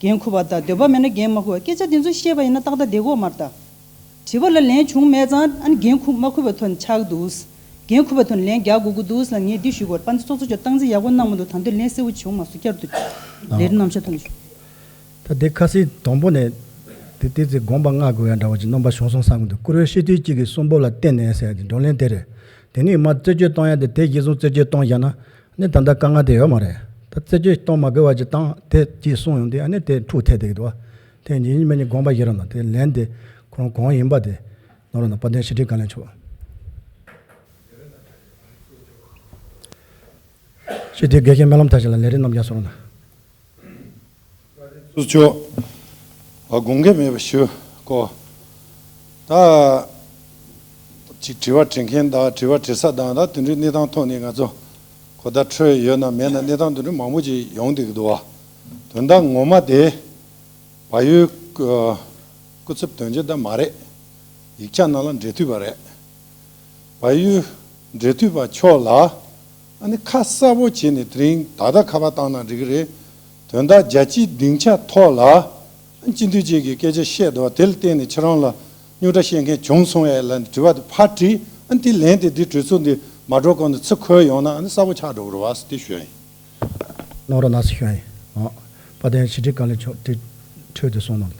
འགན་འཁུར་བ་དང་འདོད་པ་མེད་ན་འགན་མ་འཁུར་བ་སྐད་ཆ་དེ་ཚོ་བཤད་པ་ཡིན་ན་ཏག་ཏག་བསྡད་ཀྱི་ཡོད་མ་རེད་ད། དྲི་བ་ལ་ལན་བྱུང་མེད་ཙང་ཨ་ནི་འགན་འཁུར་མ་འཁུར་བའི་ཐོག་ནས་ཆགས་ཀྱི་འདུག་འགན་འཁུར་བའི་ཐོག་ནས་ལན་རྒྱག་དགོས་ཀྱི་འདུག་ལ་ངས་འདི་ཞུ་དགོས་རེད་པ་འདི་ཚོགས་གཙོ་མཆོག་སྟངས་འཛིན་ཡག་པོ་གནང་མ་འདུག་ད་དུང་ལན་གསལ་པོ་བྱུང་མ་སོང་བསྐྱར་དུ་ལས་རིམ་རྣམ་གཞག་ཐོག་ནས་ཞུ། ད་དེ་ཁ་སང་དང་པོ་ནས་དེ་དེ་ཚེ་དགོངས་པ་མངའ་དགོས་ཡ་འདྲ་བ་ཅིག་རྣམ་པ་བྱུང་སོང་བསམ་གྱི་འདུག་བཀུར་འོས་སྤྱི་འཐུས་གཅིག་གི་གསུང་འབུམ་ལ་བརྟེན་ནས་ཟེར་ཡ་དེ་བགྲོ་གླེང་དེ་རེད། དེ་ནས་མར་རྩད་གཅོད་གཏོང་ཡ་དེ་དེ་གཞིར་བཟུང་རྩད་གཅོད་གཏོང་བཞག་ན་ནི་ད་ལྟ་དཀའ་ངལ་དེ་ཡོད་མ་རེད། ད་རྩད་གཅོད་གཏོང་མ་དགོས་པ་ཅིག་བཏང་དེ་ཅིག་གསུངས་ཡོང་དུས་ཨ་ནི་དེ་འཁྲུག་ཐེབས་བསྡད་ཀྱི་འདུག་བ། དེ་ཡིན་མིན་ནི་དགོངས་པ་བཞེས་རོགས་གནང་དེ་ལན་དེ་ཁོང་གང་ཡིན་པ་དེ་གནང་རོགས་གནང་དཔལ་ལྡན་ཕྱི་དྲིལ་བཀའ་བློན་མཆོག་སྤྱི་འཐུས་དགེ་བཤེས་སྨོན་ལམ་མཐར་ཕྱིན་ལགས་ལས་རིམ་རྣམས་ཀྱང་གསུང་རོགས་གནང་། སུ་ཆོག་ཨ་དགོངས་འགལ་མེད་པ་ཞུ་གོ། ད་ཅིག་དྲི་བ་དྲི་མཁན་དང་དྲི་བ་དྲི་ས་དང་ད་དེ་འདྲའི་གནས་སྟངས་ཐོག་ནས་ང་ཚོ་གོ་བརྡ་འཕྲོད་ཡོད་ན་མེད་ན་གནས་སྟངས་དེ་འདྲ་མང་པོ་ཅིག་ཡོང་བསྡད་ཀྱི་འདུག་བ། དོན་དག་ངོ་མ་དེ་བལ་ཡུལ་སྐུ་ཚབ་དོན་གཅོད་ད་མ་རེད། ཡིག་ཆ་ནང་ལ་འབྲེལ་མཐུད་པ་རེད། བལ་ཡུལ་འབྲེལ་མཐུད་པ་མཆོག་ལ་ཨ་ནི་ཁ་གསལ་པོ་བྱས་ནས་དེ་རིང་ད་ལྟ་ཁ་པར་བཏང་ན་འགྲིག་གི་རེད། དོན་དག་རྒྱལ་སྤྱིའི་སྡིངས་ཆ་ཐོག་ལ་སྤྱི་འཐུས་གཅིག་གིས་སྐད་ཆ་བཤད་འདུག་བ། དེ་ལ་བརྟེན་ནས་ཁྱེད་རང་ལ་རྙོག་དྲ་བཤད་མཁན་བྱུང་སོང་ཡ་ལ་དྲི་བ་དེ་ཕར་དྲིས་ཨ་ནི་དེ་ལན་དེ་འདི་གྲོས་ཚོགས་འདི་མ་འགྲོ་གོང་དུ་ཚུར་འཁོད་ཡོང་ན་ཨ་ནི་གསལ་པོ་ཆགས་འགྲོ་གི་རེད་བ་ཟེར་དེ་ཞུ་ཡ་ཡིན། གནང་རོགས་གནང་ཟེར་ཞུ་ཡ་ཡིན། ཨོ། དཔལ་ལྡན་ཕྱི་དྲིལ་བཀའ་བློན་མཆོག་དེ་འཕྲོས་དེ་གསུངས་གནང་།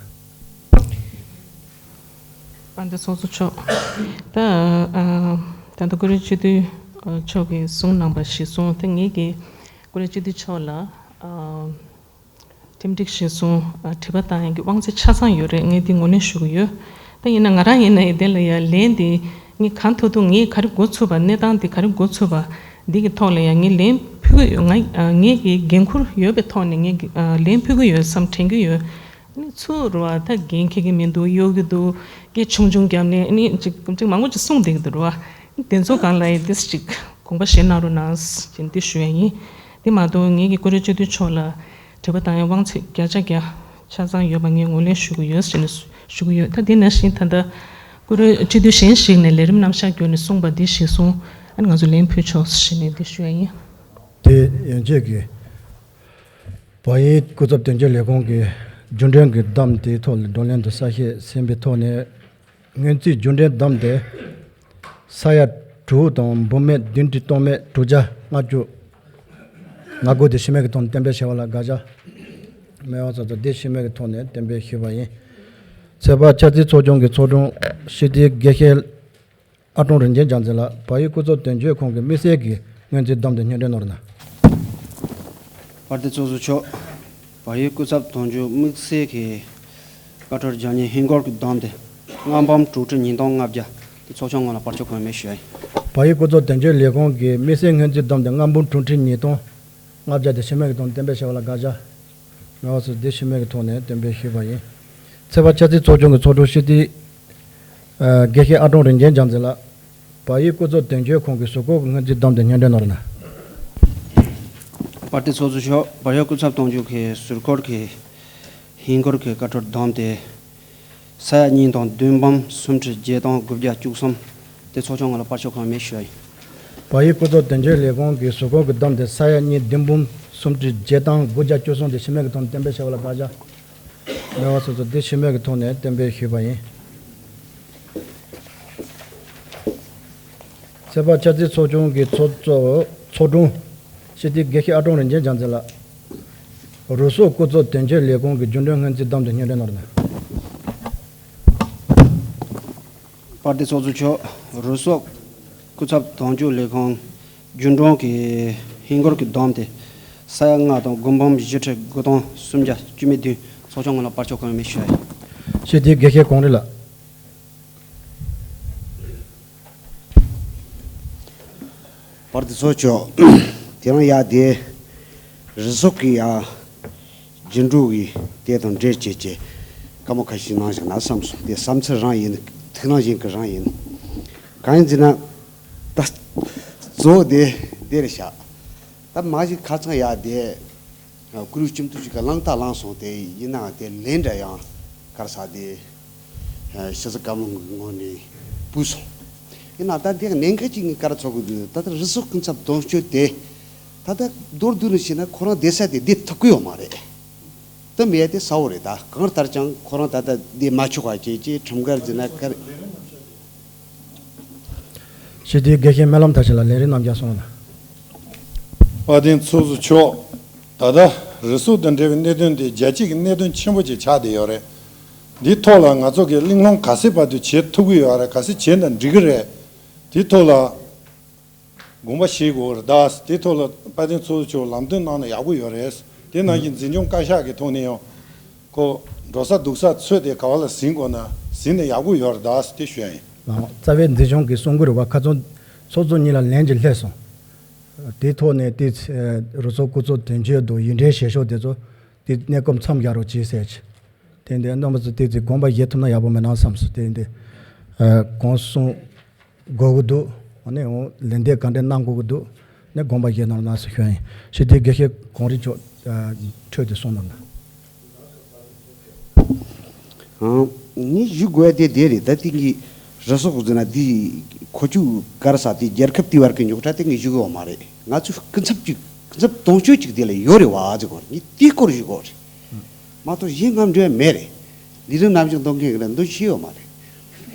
དཔལ་ལྡན་ཚོགས་གཙོ་མཆོག་ད་ཨ་ད་ལྟ་བཀུར་འོས་སྤྱི་འཐུས་ཨ་མཆོག་གིས་གསུངས་གནང་པ་གཞིར་བཟུང་ད་ངེད་ཀྱིས་བཀུར་འོས་སྤྱི་འཐུས་མཆོག་ལ་ཨ་ཁྲིམས་སྒྲིག་གཞིར་བཟུང་ཨ་དྲི་བ་བཏང་ཡག་གི་དབང་ཚད་ཆ་ཚང་ཡོད་རེད། ངས་འདི་ངོས་ལེན་ཞུ་གི་ཡོད། ད་ཡིན་ན་ང་རང་ཡིན་ན་ཡང་དེ་ལ་ཡང་ལན་འདི་ངས་གང་ཐུབ་ཐུབ་ངས་ག་རེ་འགོ་ཚུགས་པ་གནས་སྟངས་འདི་ག་རེ་འགོ་ཚུགས་པ་འདི་གི་ཐོག་ལ་ཡང་ངས་ལན་ཕུལ་གི་ཡོད། ང་ཨ་ངས་ཀྱི་འགན་ཁུར་ཡོད་པའི་ཐོག་ནས་ངས་ཀྱི་ཨ་ལན་ཕུལ་གི་ཡོད་བསམ་དྲན་གི་ཡོད། ཨ་ནི་ཚུར་རུ་བ་ད་འགན་འཁྱེར་གི་མི་འདུག་གཡོག་གི་འདུག་སྐད་ཆུང་ཆུང་བརྒྱབ་ནས་ཨ་ནི་ཅིག་ཅིག་མང་པོ་ཅིག་གསུངས་བསྡད་ཀྱི་འདུག་རུ་བ། དེ་ཚོ་སྒང་ལ་ཡང་དེ་ཅིག་དགོངས་པ་བཞེས་གནང་རོགས་གནང་ཅེས་འདི་ཞུ་ཡ་ཡིན། དེ་མ་གཏོགས་ངེད་ཀྱི་བཀུར་འོས་སྤྱི་འཐུས་མཆོག་ལ་དྲི་བ་བཏང་ཡ་དབང་ཚད་བརྒྱ་ཆ་བརྒྱ་ཆ་ཚང་ཡོད་པ་ངས་ངོས་ལེན་ཞུ་གི་ཡོད་ཅེས་ནས་ཞུ་གི་ཡོད། ད་དེ་ནང་བཞིན་ད་ལྟ་བཀུར་འོས་སྤྱི་འཐུས་གཞན་ཞིག་ནས་ལས་རིམ་རྣམ་གཞག་བརྒྱུད་ནས་གསུངས་པ་འདི་གཞིར་བཟུང་ཨ་ནི་ང་ཚོ་ལན་ཕུལ་ཆོག་ཅེས་ནས་འདི་ཞུ་ཡ་ཡིན། དེ་ཡན་ཆད་ཀྱི་བལ་ཡུལ་སྐུ་ཚབ་དོན་གཅོད་ལས་ཁུངས་ཀྱི་རྒྱུན་གྲོན་གྱི་བདམས་དེའི་ཐོག་ལ་བགྲོ་གླེང་དུ་གསལ་བཤད་གསན་པའི་ཐོག་ནས་སྔོན་རྩིས་རྒྱུན་གྲོན་བདམས་ཏེ་ས་ཡ་དྲུག་དང་འབུམ་མེད་བདུན་ཁྲི་སྟོང་མེད་དྲུག་བརྒྱ་ལྔ་བཅུ་ང་དགུ་དེ་ཤི་མེད་ཀྱི་ཐོག་ནས་གཏན་འབེབས་བྱས་པ་ལ་དགག་བྱ་མེད་པ་སོགས་དེ་ཤི་མེད་ཀྱི་ཐོག་ནས་གཏན་འབེབས་ཞུས་པ་ཡིན། ཚོད་དཔག་འཆར་རྩིས་ཚོགས་ཆུང་གི་ཚོགས་དྲུང་སྤྱི་འཐུས་དགེ་བཤེས་ཨ་ཀྲོང་རིན་ཆེན་རྒྱལ་མཚན་ལགས་བལ་ཡུལ་སྐུ་ཚབ་དོན་གཅོད་ཁང་གི་དམིགས་བསལ་གྱི་སྔོན་རྩིས་བདམས་ཏེ་སྙན་སྒྲོན་གནང་རོགས་གནང་། དཔལ་ལྡན་ཚོགས་གཙོ་མཆོག་བལ་ཡུལ་སྐུ་ཚབ་དོན་གཅོད་དམིགས་བསལ་གྱི་བཀའ་འཁྲོལ་རྒྱ་ཉེ་ཧིན་སྒོར་གྱི་བདམས་ཏེ་ལྔ་འབུམ་དྲུག་ཁྲི་ཉིས་སྟོང་ལྔ་བརྒྱ་དེ་ཚོགས་ཆུང་ངོས་ལ་བར་ཆད་གང་ཡང་མེད་ཞུ་ཡ་ཡིན། བལ་ཡུལ་སྐུ་ཚབ་དོན་གཅོད་ལས་ཁང་གི་དམིགས་བསལ་སྔོན་རྩིས་བདམས་ཏེ་ལྔ་འབུམ་དྲུག་ཁྲི་ཉིས་སྟོང་ལྔ་བརྒྱ་དེ་ཤི་མེད་ཀྱི་ཐོག་ནས་གཏན་འབེབས་བྱས་པ་ལ་དགག་བྱ། མེད་པ་སོགས་དེ་ཤི་མེད་ཀྱི་ཐོག་ནས་གཏན་འབེབས་ཞུས་པ་ཡིན། ཚོད་དཔག་འཆར་རྩིས་ཚོགས་ཆུང་གི་ཚོགས་དྲུང་སྤྱི་འཐུས། ཨ་དགེ་བཤེས་ཨ་ཀྲོང་རིན་ཆེན་རྒྱལ་མཚན་ལགས། བལ་ཡུལ་སྐུ་ཚབ་དོན་གཅོད་ཁང་གི་ཟུར་བཀོད་ཀྱི་སྔོན་རྩིས་བདམས་ཏེ་སྙན་སྒྲོན་གནང་རོགས་གནང་། དཔལ་ལྡན་ཚོགས་གཙོ་མཆོག་བལ་ཡུལ་སྐུ་ཚབ་དོན་གཅོད་ཀྱི་ཟུར་བཀོད་ཀྱི་ཧིན་སྒོར་གྱི་བཀའ་འཁྲོལ་བདམས་ཏེ། ས་ཡ་གཉིས་དང་བདུན་འབུམ་སུམ་ཁྲི་བརྒྱད་སྟོང་དགུ་བརྒྱ་བཅུ་གསུམ་དེ་ཚོགས་ཆུང་ངོས་ལ་བར་ཆད་གང་ཡང་མེད་ཞུ་ཡ་ཡིན། བལ་ཡུལ་སྐུ་ཚབ་དོན་གཅོད་ལས་ཁང་གི་ཟུར་བཀོད་ཀྱིས་བདམས་ཏེ་ས་ཡ་གཉིས་བདུན་འབུམ་སུམ་ཁྲི་བརྒྱད་སྟོང་དགུ་བརྒྱ་བཅུ་གསུམ་དེ་ཤི་མེད་ཀྱི་ཐོག་ནས་གཏན་འབེབས་བྱས་པ་ལ་དགག་བྱ་མེད་པ་སོགས་སུ་དེ་ཤི་མེད་ཀྱི་ཐོག་ནས་གཏན་འབེབས་ཞུས་པ་ཡིན། ཚོད་དཔག་འཆར་རྩིས་ཚོགས་ཆུང་གི་ཚོགས་གཙོ་ཚོགས་དྲུང་སྤྱི་འཐུས་དགེ་བཤེས་ཨ་ཀྲོང་རིན་ཆེན་རྒྱལ་མཚན་ལགས། རུ་སོག་སྐུ་ཚབ་དོན་གཅོད་ལས་ཁང་གི་རྒྱུན་གྲོན་སྔོན་རྩིས་བདམས་ཏེ་སྙན་སྒྲོན་གནང་རོགས་གནང་། དཔལ་ལྡན་ཚོགས་གཙོ་མཆོག་རུ་སོག་སྐུ་ཚབ་དོན་གཅོད་ལས་ཁང་ རྒྱུན་གྲོན་གྱི་ཧིན་སྒོར་གྱི་བསྡོམས་ཏེ་ས་ཡ་ལྔ་དང་དགུ་འབུམ་བཞི་ཁྲི་དགུ་སྟོང་སུམ་བརྒྱ་བཅུ་མེད་བདུན་ཚོགས་ཆུང་ངོས་ལ་བར་ཆད་གང་ཡང་མེད་ཞུ་ཡ་ཡིན། ཞུ་དེ་དགེ་བཤེས་གངས་རི་ལགས། བར་དུ་ཚོགས་ཆོག་དེ་རང་ཡ་དེ་རི་ཚོགས་ཀྱི་ཡ་རྒྱུན་གྲོན་གྱི་དེ་དང་འབྲེལ་བྱེད་ཀྱི་བཀའ་མོལ་ཁ་ཤས་གནང་བཞག་ན་བསམ་སོང་། དེ་བསམ་ཚུལ་རང་ཡིན། ཐུགས་སྣང་གཞན་གྱི་རང་ཡིན། གང་ཡིན་ཟེར་ན། ད་གཙོ་བོ་དེ་དེ་རེད་ཤག་ད་མ་གཞི་ཁ་ཚང་ཡ་དེ་ཀུ་རུ་སྐྱིད་སྡུག་ཅིག་ག་བླངས་ད་བླངས་སོང་། དེ་ཡིན་ནའང་དེ་ལན་འདྲ་ཡང་ག་རེ་ཟེར་དེ་ཕྱི་སྲིད་བཀའ་བློན་གྱི་ངོས་ནས་ཕུལ་སོང་། ཡིན་ནའང་ད་དེ་གནད་འགག་ཅིག་ངས་ག་རེ་ཚོར་གི་འདུག་ད་ལྟ་རི་སོགས་སྐུ་ཚབ་དོན་གཅོད་དེ་ད་ལྟ་མདོར་བསྡུས་ནས་བཤད་ན་ཁོ་རང་བསྡད་ས་དེ་བསྡད་ཐུབ་ཀྱི་ཡོད་མ་རེད། དེ་མེད་དེ་གསལ་བོ་རེད། ད་གང་ལྟར་ཀྱང་ཁོ་རང་ད་ལྟ་འདི་མ་ཆོག་པ་བྱས་ཀྱི་ཁྲིམས་འགལ་ཟེར་ན་ག་རེ། ཞུ་དེ་དགེ་བཤེས་སྨོན་ལམ་མཐར་ཕྱིན་ལ་ལས་རིམ་རྣམས་ཀྱང་གསུངས་ལ། དཔལ་ལྡན་ཚོགས་གཙོ་མཆོག་ད་ལྟ་རི་སོགས་དང་འབྲེལ་བའི་གནད་དོན་དེ་རྒྱལ་སྤྱི་གི་གནད་དོན་ཆེན་པོ་ཅིག་ཆགས་བསྡད་ཡོད་རེད། འདིའི་ཐོག་ལ་ང་ཚོ་གི་གླེང་སློང་ག་ཚད་བར་དུ་བྱེད་ཐུབ་ཀྱི་ཡོད་རེད། ག་ཚད་བྱས་ན་འགྲིག་གི་རེད། དེའི་ཐོག་ལ། དགོངས་པ་བཞེས་དགོས་རེད་ད། དེ་ཐོག་ལ་དཔལ་ལྡན་ཚོགས་གཙོ་མཆོག་ལམ་སྟོན་གནང་ན་ཡག་པོ་ཡོད་རེད། དེ་ནང་བཞིན་འཛིན་སྐྱོང་བཀའ་ཤག་གི་ཐོག་ནས་ཡང་ཁོ་འགྲོ་ས་འདུག་ས་ཚོད་དེ་ག་བ་ལ་ཟིན་དགོས་ན་ཟིན་ན་ཡག་པོ་ཡོད་རེད་ད་དེ་ཞུ་ཡ་ཡིན། ལགས། རྩ་བའི་འཛིན་སྐྱོང་གི་གསུང་སྒོ་རེད་བ། ཁ་ཚོན་ཚོགས་གཙོ་གཉིས་ལ་ལན་ཅིག་སླེབས་སོང་། དེའི་ཐོག་ནས་དེ་རུ་ཚོགས་སྐུ་ཚབ་དོན་གཅོད་དང་ཡིག་འབྲེལ་བྱེད་ཕྱོགས་དེ་ཚོ་དེ་གནས་སྐབས་མཚམས་བཞག་རོགས་གྱིས་ཟེར་གྱི། དེ་འདི་རྣམ་པ་ཚོ་དེ་ཚོས་དགོངས་པ་བཞེས་ཐུབ་ན་ཡག་པོ་མེད་ན་བསམ་སོང་། དེ་འདི་གང་གསུང་དགོས་ཀྱི་འདུག་ཨ་ནི་འོ་ལན་འདེབས་ག་འདྲ་གནང་དགོས་ཀྱི་འདུག་ནས་དགོངས་པ་བཞེས་གནང་རོགས་གནང་ཟེར་ཞུ་ཡ་ཡིན། ཞུ་དེ་དགེ་བཤེས་གངས་རི་མཆོག་འཕྲོས་ཏེ་གསུང་གནང་དང་། ངས་ཞུ་དགོས་དེ་དེ་རེད། ད་དེ་གི་རུ་སོག་ཟེར་ན་དེ་ཁོ་ཆུ་གར་ས་དེ་རྒྱལ་ཁབ་དེ་བར་གྱི་རྙོག་དྲ་དེ་ངས་ཞུ་གི་ཡོད་མ་རེད། ང་ཚོས་སྐུ་ཚབ་ཅིག་སྐུ་ཚབ་དོན་གཅོད་ཅིག་དེ་ལ་ཡོད་རེད་བ་ཟེར་གོ་ངས་དེའི་སྐོར་ཞུ་གོ་རེད། མ་གཏོགས་གཞན་ངམ་འབྲེལ་མེད་རེད། ལས་རིམ་ནམ་ཞིག་འདོན་མཁན་གྱི་ལ་འདོན་ཤེས་ཡོད་མ་རེད།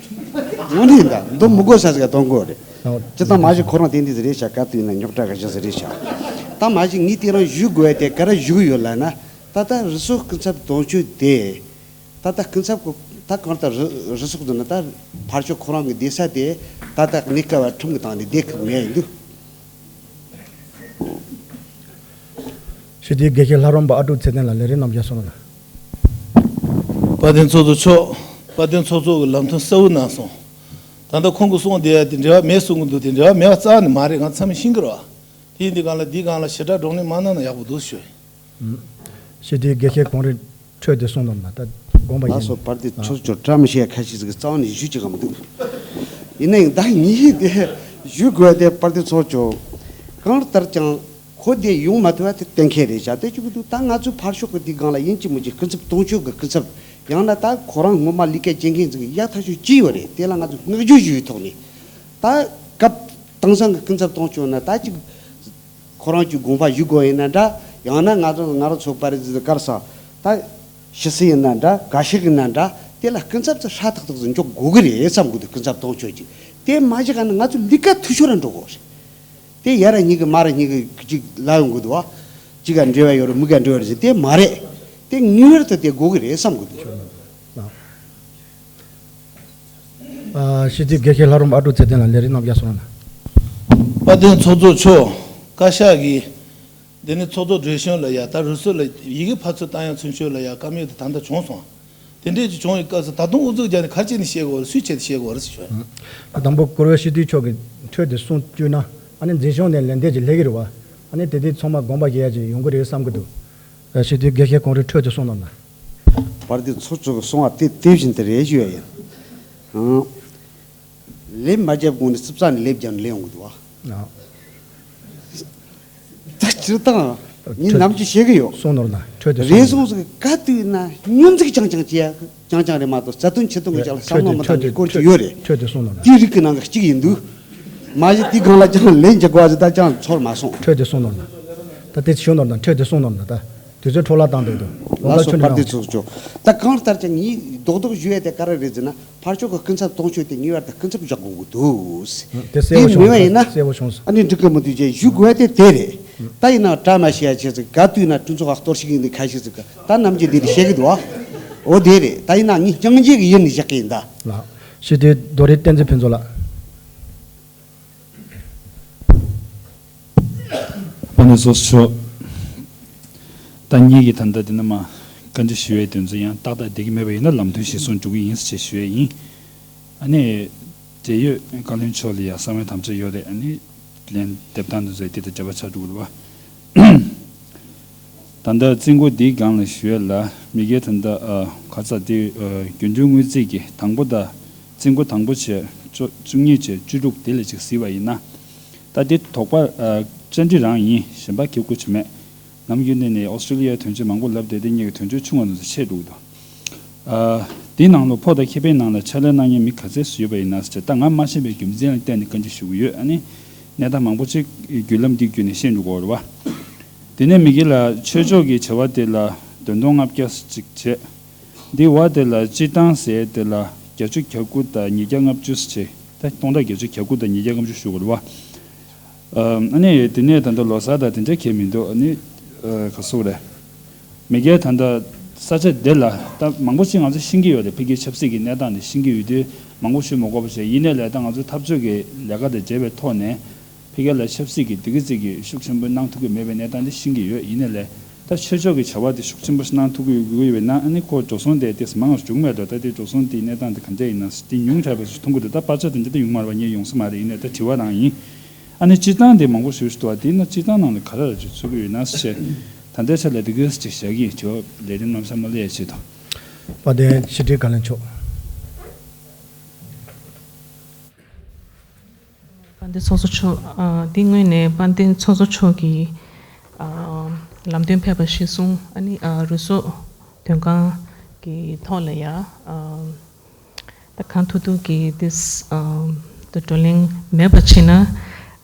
ངོ་ནས་འདའ་འདོན་མི་དགོས་ས་ཟིག་འདོན་དགོས་རེད། ཅི་ལྟར་མ་གཞི་ཁོ་རང་དེ་འདྲ་ཟིག་རེད་ཤག་ག་དུས་ན་རྙོག་དྲ་ག་ཞིག་ཟིག་རེད་ཤག་ད་མ་གཞི་ངས་དེ་རང་ཞུ་དགོས་དེ་ག་རེ་ཞུ་གི་ཡོད་ལབ་ན། ད་ལྟ་རུ་སོག་སྐུ་ཚབ་དོན་གཅོད་དེ་ད་ལྟ་སྐུ་ཚབ་ཀྱི་ད་གང་ལྟར་རུ་རུ་སོག་ཟེར་ན་ད་ཕར་ཕྱོགས་ཁོ་རང་གི་བསྡད་ས་དེ་ད་ལྟ་གནས་སྐབས་ཁྲིམས་ཀྱི་སྟེང་ནས་བསྡད་ཁུལ་མེད་ཡིན་དུས། ཞུ་དེ་དགེ་བཤེས་ལྷ་རམས་པ་ཨ་ཀྲུག་ཚེ་བརྟན་ལགས་ལས་རིམ་རྣམས་ཀྱང་གསུང་རོགས་གནང་། དཔལ་ལྡན་ཚོགས་གཙོ་མཆོག་དཔལ་ལྡན་ཚོགས་གཙོ་གི་ལམ་སྟོན་གསལ་བོ་གནང་སོང་། ད་ལྟ་ཁོང་གིས་གསུངས་བསྡད་ཡ་དེ་འབྲེལ་བ་མེད་གསུང་གི་འདུག་དེ་འབྲེལ་བ་མེད་པ་རྩ་ནས་མ་རེད། ང་ཚང་མས་ཤེས་ཀྱི་རེད་བ། དེ་ཡིན་དུས་གང་ལ་འདིའི་སྒང་ལ་ཞེ་དྲག་བགྲོ་གླེང་མ་གནང་ན་ཡག་པོ་འདུག་ཞུ། ཞུ་དེ་དགེ་བཤེས་གངས་རི་འཕྲོས་ཏེ་གསུང་དང་ན་ད་དགོངས་པ་ལགས་ཡིན། སོ་པར་ཏི་ཚོགས་གཙོ་བཀྲ་མི་ཤིས་ཁ་ཤས་ཟིག་རྩ་བ་ནས་ཞུ་ཅི་གམ་འདུག་ཡིན་ན་ཡང་ད་ངེད་དེ་ཞུ་དགོས་དེ་པར་ཏི་ཚོགས་གཙོ་གང་ལྟར་ཀྱང་ཁོ་དེ་ཡོང་མ་ཐུབ་པ་དེ་གཏན་འཁེལ་རེད་བྱ་དེ་གཅིག་པུ་འདུག་ད་ང་ཚོའི་ཕར་ཕྱོགས་ཀྱི་དེའི་སྒང་ལ་ཡིན་གཅིག་མིན་གཅིག་སྐུ་ཚབ་དོན་གཅོད་ཀྱི་སྐུ་ཚབ་ཡང་ན་ད་ཁོ་རང་ངོ་མ་ལས་ཀ་བྱེད་མཁན་ཟིག་ཡག་ཐག་ཆོད་ཅི་ཡོད་རེད། དེ་ལ་ང་ཚོས་བསྔགས་བརྗོད་ཞུ་ཡི་ཐོག་ནས་ད་སྐབས་དེང་སང་གི་སྐུ་ཚབ་དོན་གཅོད་ན་ད་གཅིག་ཁོ་རང་གི་དགོངས་པ་ཞུ་དགོས་ཡིན་ན་འདྲ། ཡང་ན་ང་ཚོ་ང་རང་ཚོ་པར་ཏི་གར་ས་ད་ཕྱི་སྲིད་ཡིན་ན་འདྲ་ག་ཤེད་ཡིན་ན་འདྲ་དེ་ལ་སྐུ་ཚབ་ཚོ་ཧྲ་ཐག་ཐག་ཏུ་འཇོག་དགོས་ཀྱི་རེད་བསམ་གི་འདུག་སྐུ་ཚབ་དོན་གཅོད་ཅིག་དེ་མ་བྱེད་ག་ན་ང་ཚོ་ལས་ཀ་འཐུས་ཤོར་ར་འགྲོ་དགོས་རེད། དེ་ཡ་ར་གཉིས་ཀྱི་མ་ར་གཉིས་ཀྱི་ཅིག་ལ་ཡོང་གི་འདུག་བ། ཅིག་ག་འབྲེལ་བ་ཡོད་རེད་མི་ག་འབྲེལ་བ་རེད་ཟེར་དེ་མ་རེད། དེ་ངེས་པར་དུ་དེ་དགོས་ཀྱི་རེད་བསམ་གི་འདུག་ཨ། ཞུ་དེ་དགེ་བཤེས་ལྷ་རམས་ཨ་ཀྲུག་ཚེ་བརྟན་ལགས་ལས་རིམ་རྣམས་ཀྱང་གསུང་རོགས་གནང་། དཔལ་ལྡན་ཚོགས་གཙོ་མཆོག་བཀའ་ཤག་གིས་འདི་ནི་ཚོགས་གཙོ་བགྲེས་གཞོན་ལ་ཡ་ད་རུ་སུ་ལ་ཡི་གེ་ཕར་ཚུར་བཏང་ཡ་ཚུན་ཆོད་ལ་ཡ་བཀའ་མོལ་དེ་ད་ལྟ་བྱུང་སོང་། དེ་འདྲས་ཀྱི་བྱུང་བའི་སྐབས་སུ་ད་དུང་ཨུ་ཚུགས་རྒྱག་ནས་ག་རེ་བྱས་ནས་བཤད་དགོས་རེད། སུས་བྱས་ཏེ་བཤད་དགོས་རེད་ཟེར་ཞུ་ཡ། དང་པོ་བཀུར་འོས་སྤྱི་འཐུས་མཆོག་གིས་འཕྲོས་དེ་གསུང་བཅུག་ན་ཨ་ནི་འཛིན་སྐྱོང་ནས་ལན་འདེབས་ཀྱི་སླེབས་ཀྱི་རེད་བ། ཨ་ནི་དེ་དུས་ཚང་མ་དགོངས་པ་བཞེས་ཡ་ཅིག་ཡོང་གི་རེད་བསམ་གྱི་འདུག་ཞུ་དུས་དགེ་བཤེས་གངས་རི་འཕྲོས་དེ་གསུང་གནང་ན། པར་ཏི་ཚོགས་གཙོ་གི་གསུང་བ་དེ་དེ་བཞིན་དུ་རེད་ཞུ་ཡ་ཡིན། ཨང་། ལས་མ་བརྒྱབ་གོང་ནས་རྩིབ་ཙག་ནས་ལས་བརྒྱབ་ནས་ལས་ཡོང་གི་འདུག་བ། ཨང་། ད་སྤྱིར་བཏང་ངས་ནམ་རྒྱུན་བཤད་གི་ཡོད། གསུང་ནོར་ན་འཕྲོས་དེ་རེ་གསུང་ཟིག་ག་དུས་ན་ཉོན་ཚིག་ཅང་ཅང་བྱེད་ཡ་ཅང་ཅང་རེད་མ་གཏོགས་རྩ་དོན་ཆེ་དོན་གི་ཅག་ལ་བསམ་བློ་མི་བཏང་གི་སྐོར་ཅིག་ཡོད་རེད། འཕྲོས་དེ་གསུང་ནོར་ན། དེའི་རིགས་ཀྱི་ནང་གི་གཅིག་ཡིན་འདུག་མ་གཞི་དེའི་སྒང་ལ་ཅང་ལན་རྒྱག་དགོས་ཟིག་ད་ཅང་ཚོར་མ་སོང་། འཕྲོས་དེ་གསུང་ནོར་ན། ད་དེ་ཞུ་ནོར་ན་འཕྲོས་དེ་གསུང་ནོར་ན་ད། དུས་ཚོད་འཕྲོ་བརླག་བཏང་འདུག་དུ། ལགས་སོ། པར་ཏི་ཚོགས་གཙོ། ད་གང་ལྟར་ཀྱང་ངས་རྡོག་རྡོག་ཞུ་ཡས་དེ་ག་རེ་རེད་ཟེར་ན་ཕར་ཕྱོགས་ཀྱི་སྐུ་ཚབ་དོན་གཅོད་དེ་ངེས་པར་དུ་སྐུ་ཚབ་བཞག་དགོས་ཀྱི་འདུག་དེ་གསལ་པོ་དེ་མེད་པ་ཡིན་ན་གསལ་པོ་བྱུང་སོང་། ཨ་ནི་འགྲིག་གི་མི་འདུག་ཅེས་ཞུ་དགོས་དེ་དེ་རེད། ད་ཡིན་ན་བཀྲ་མ་ཤིས་ཡ་ཆེ་ཟིག་ག་དུས་ན་གྲོས་ཚོགས་ཨ་གཏོར་བཤིག་ཡིན་འདུག་ཁ་ཤས་ཟིག་ག་ད་ནམ་རྒྱུན་འདི་ནི་བཤད་གི་འདུག་ཨ། འོ་དེ་རེད། ད་ཡིན་ན་ངས་སྙིང་རྗེ་གི་ཡིན་ནི་བཞག་གི་ཡིན་ད། ལགས། ཞུ་དེ་རྡོ་རིང་བསྟན་འཛིན་ཕུན་ཚོགས་ལགས། དཔལ་ལྡན་ཚོགས་གཙོ་མཆོག་ད་ངེད་ཀྱིས་ད་ལྟ་འདི་ན་མ་བཀའ་འདྲི་ཞུ་བའི་དོན་ཚན་ཡང་ཏག་ཏག་བསྡད་ཀྱི་མེད་པ་ཡིན་ན་ལམ་སྟོན་གཞིར་བཟུང་འགྲོ་གི་ཡིན་ཞེས་ཞུ་ཡས་ཡིན། ཨ་ནི། འབྲེལ་ཡོད་བཀའ་བློན་མཆོག་ལ་ཡང་གསང་བའི་དམ་བཅའ་ཡོད་རེད། ཨ་ནི། ལན་འདེབས་སྟངས་འདི་ཚོ་དེ་དང་འབྲེལ་བ་ཆགས་འགྲོ་གི་རེད་བ། ད་ལྟ་བཙུན་དགོན་འདིའི་སྒང་ལ་ཞུ་ཡས་ལ་མི་སྒེར་ད་ལྟ་ཨ་ག་ཚ་དེ་ཨ་རྒྱུན་འགྲུལ་དངུལ་རྩིས་ཀྱི་དང་པོ་དང་བཙུན་དགོན་དང་པོ་བྱས་བཅུ་བཅུ་གཉིས་བྱས་བཅུ་དྲུག་དེ་ལ་ཅིག་གཟིགས་པ་ཡིན་ན། ད་དེ་དོགས་པ་ཨ་བཅར་འདྲི་རང་ཡིན། གཞན་པ་གིས་གོ་ཆ་མེད། ནམ་རྒྱུན་ནས་ནས་ཨོ་སི་ཀྲི་ལི་ཡའི་དོན་གཅོད་མང་པོ་ལབ་བསྡད་དེ་ངེད་ཀྱི་དོན་གཅོད་ཆུང་བ་ནང་དུ་ཆད་འགྲོ་གི་འདུག་ཨ་དེའི་ནང་ལ་ཕོ་དང་ཁེ་ཕན་ནང་ལ་ཕྱག་ལས་གནང་མཁན་མི་ག་ཚད་སུ་ཡོད་པ་ཡིན་ན་ཟེར་ད་ང་མ་ཤེས་པའི་རྒྱུ་མཚན་ལ་བརྟེན་ནས་བཀའ་འདྲི་ཞུ་གི་ཡོད། ཨ་ནི་གནས་སྟངས་མང་པོ་ཅིག་བརྒྱུད་ལམ་འདི་བརྒྱུད་ནས་ཤེས་འགྲོ་གི་རེད་བ། དེ་ནས་མི་སྒེར་ལ་ཆོས་ཕྱོགས་ཀྱི་བྱ་བ་དེ་ལ་བདུན་སྟོང་ལྔ་བརྒྱ་ཅིག་བྱས། འདི་བ་དེ་ལ་སྤྱི་བཏང་ཟེར་དེ་ལ་བརྒྱད་ཅུ་གྱ་དགུ་དང་ཉིས་བརྒྱ་ལྔ་བཅུ་ཟེར་བྱས་ད་སྟོང་ཕྲག་བརྒྱད་ཅུ་གྱ་དགུ་དང་ཉིས་བརྒྱ་ལྔ་བཅུ་ཞུ་དགོས་རེད་བ། ཨ་ནི་དེ་ནས་ད་ལྟ་ལོ་གསར་དང་དེ་འདྲ་གས་མི་འདུག་ཨ་ནི་ག་སུ་རེད། མི་སྒེར་ད་ལྟ་ས་ཆ་དེ་ལ་ད་མང་པོ་ཞིག་ང་ཚོ་ཤེས་ཀྱི་ཡོད་རེད། ཕ་གིའི་ཆབ་སྲིད་ཀྱི་གནས་སྟངས་དེ་ཤེས་ཀྱི་ཡོད་དུས་མང་པོ་ཞུ་མ་དགོས་པ་བྱས། ཡིན་ནའི་ལས་ད་ང་ཚོ་འཐབ་ཕྱོགས་ཀྱི་ལས་ཀ་དང་འབྲེལ་བའི་ཐོག་ནས་ཕ་གི་ལ་ཆབ་སྲིད་ཀྱི་དེ་གི་ཚིག་གི་ཤུགས་ཆེན་པོ་གནང་ཐུབ་ཀྱི་མེད་པའི་གནས་སྟངས་དེ་ཤེས་ཀྱི་ཡོད། ཡིན་ནའི་ལས་ད་ཆོས་ཕྱོགས་ཀྱི་བྱ་བ་དེ་ཤུགས་ཆེན་པོ་ཞིག་གནང་ཐུབ་ཀྱི་ཡོད་དགོས་ཡོད་པས་ན། ཨ་ནི་ཁོ་འགྲོ་སོང་དེ་དེ་མང་བ་བྱུང་མེད་འགྲོ། ད་དེ་འགྲོ་སོང་དེའི་གནས་སྟངས་དེ་ག་འདྲ་ཡིན་ན་དེ་ཉུང་དྲགས་པ་ཞིག་མཐོང་གི་འདུག་ད་པར་ཆ་དེ་འདྲ་ད་ཡོང་མ་རེད་པ། ངས་ཡོང་ས་མ་རེད། ཡིན་ནའི་ད་དྲི་བ་རང་ཡིན། ཨ་ནི་སྤྱིར་བཏང་དེ་མང་པོ་ཞིག་ཞུ་འདུག་པ། དེ་ན་སྤྱིར་བཏང་ནང་ལ་ག་རེ་རེ་ཅིག་ཚུད་ཀྱི་ཡོད་ན་ཞེས་ད་ལྟའི་ཆ་ལ་དེ་གས་ཅིག་བཞག་གི་ཡིན། དྲི་བ་ལས་རིམ་རྣམ་གཞག་མ་སླེབས་ཡ་ཆེད་དུ། དཔལ་ལྡན་ཕྱི་དྲིལ་བཀའ་བློན་མཆོག་དཔལ་ལྡན་ཚོགས་གཙོ་མཆོག་ཨ་འདི་སྔོན་ནས་དཔལ་ལྡན་ཚོགས་གཙོ་མཆོག་གིས་ཨ་ལམ་སྟོན་ཕེབས་པ་གཞིར་བཟུང་ཨ་ནི་ཨ་རུ་སོག་དོན་ཁང་གི་ཐོག་ལ་ཡ་ཨ། ད་གང་ཐུབ་ཐུབ་ཀྱིས་འདི་ཨམ་ད་བགྲོ་གླེང་མེད་པ་བྱས་ན།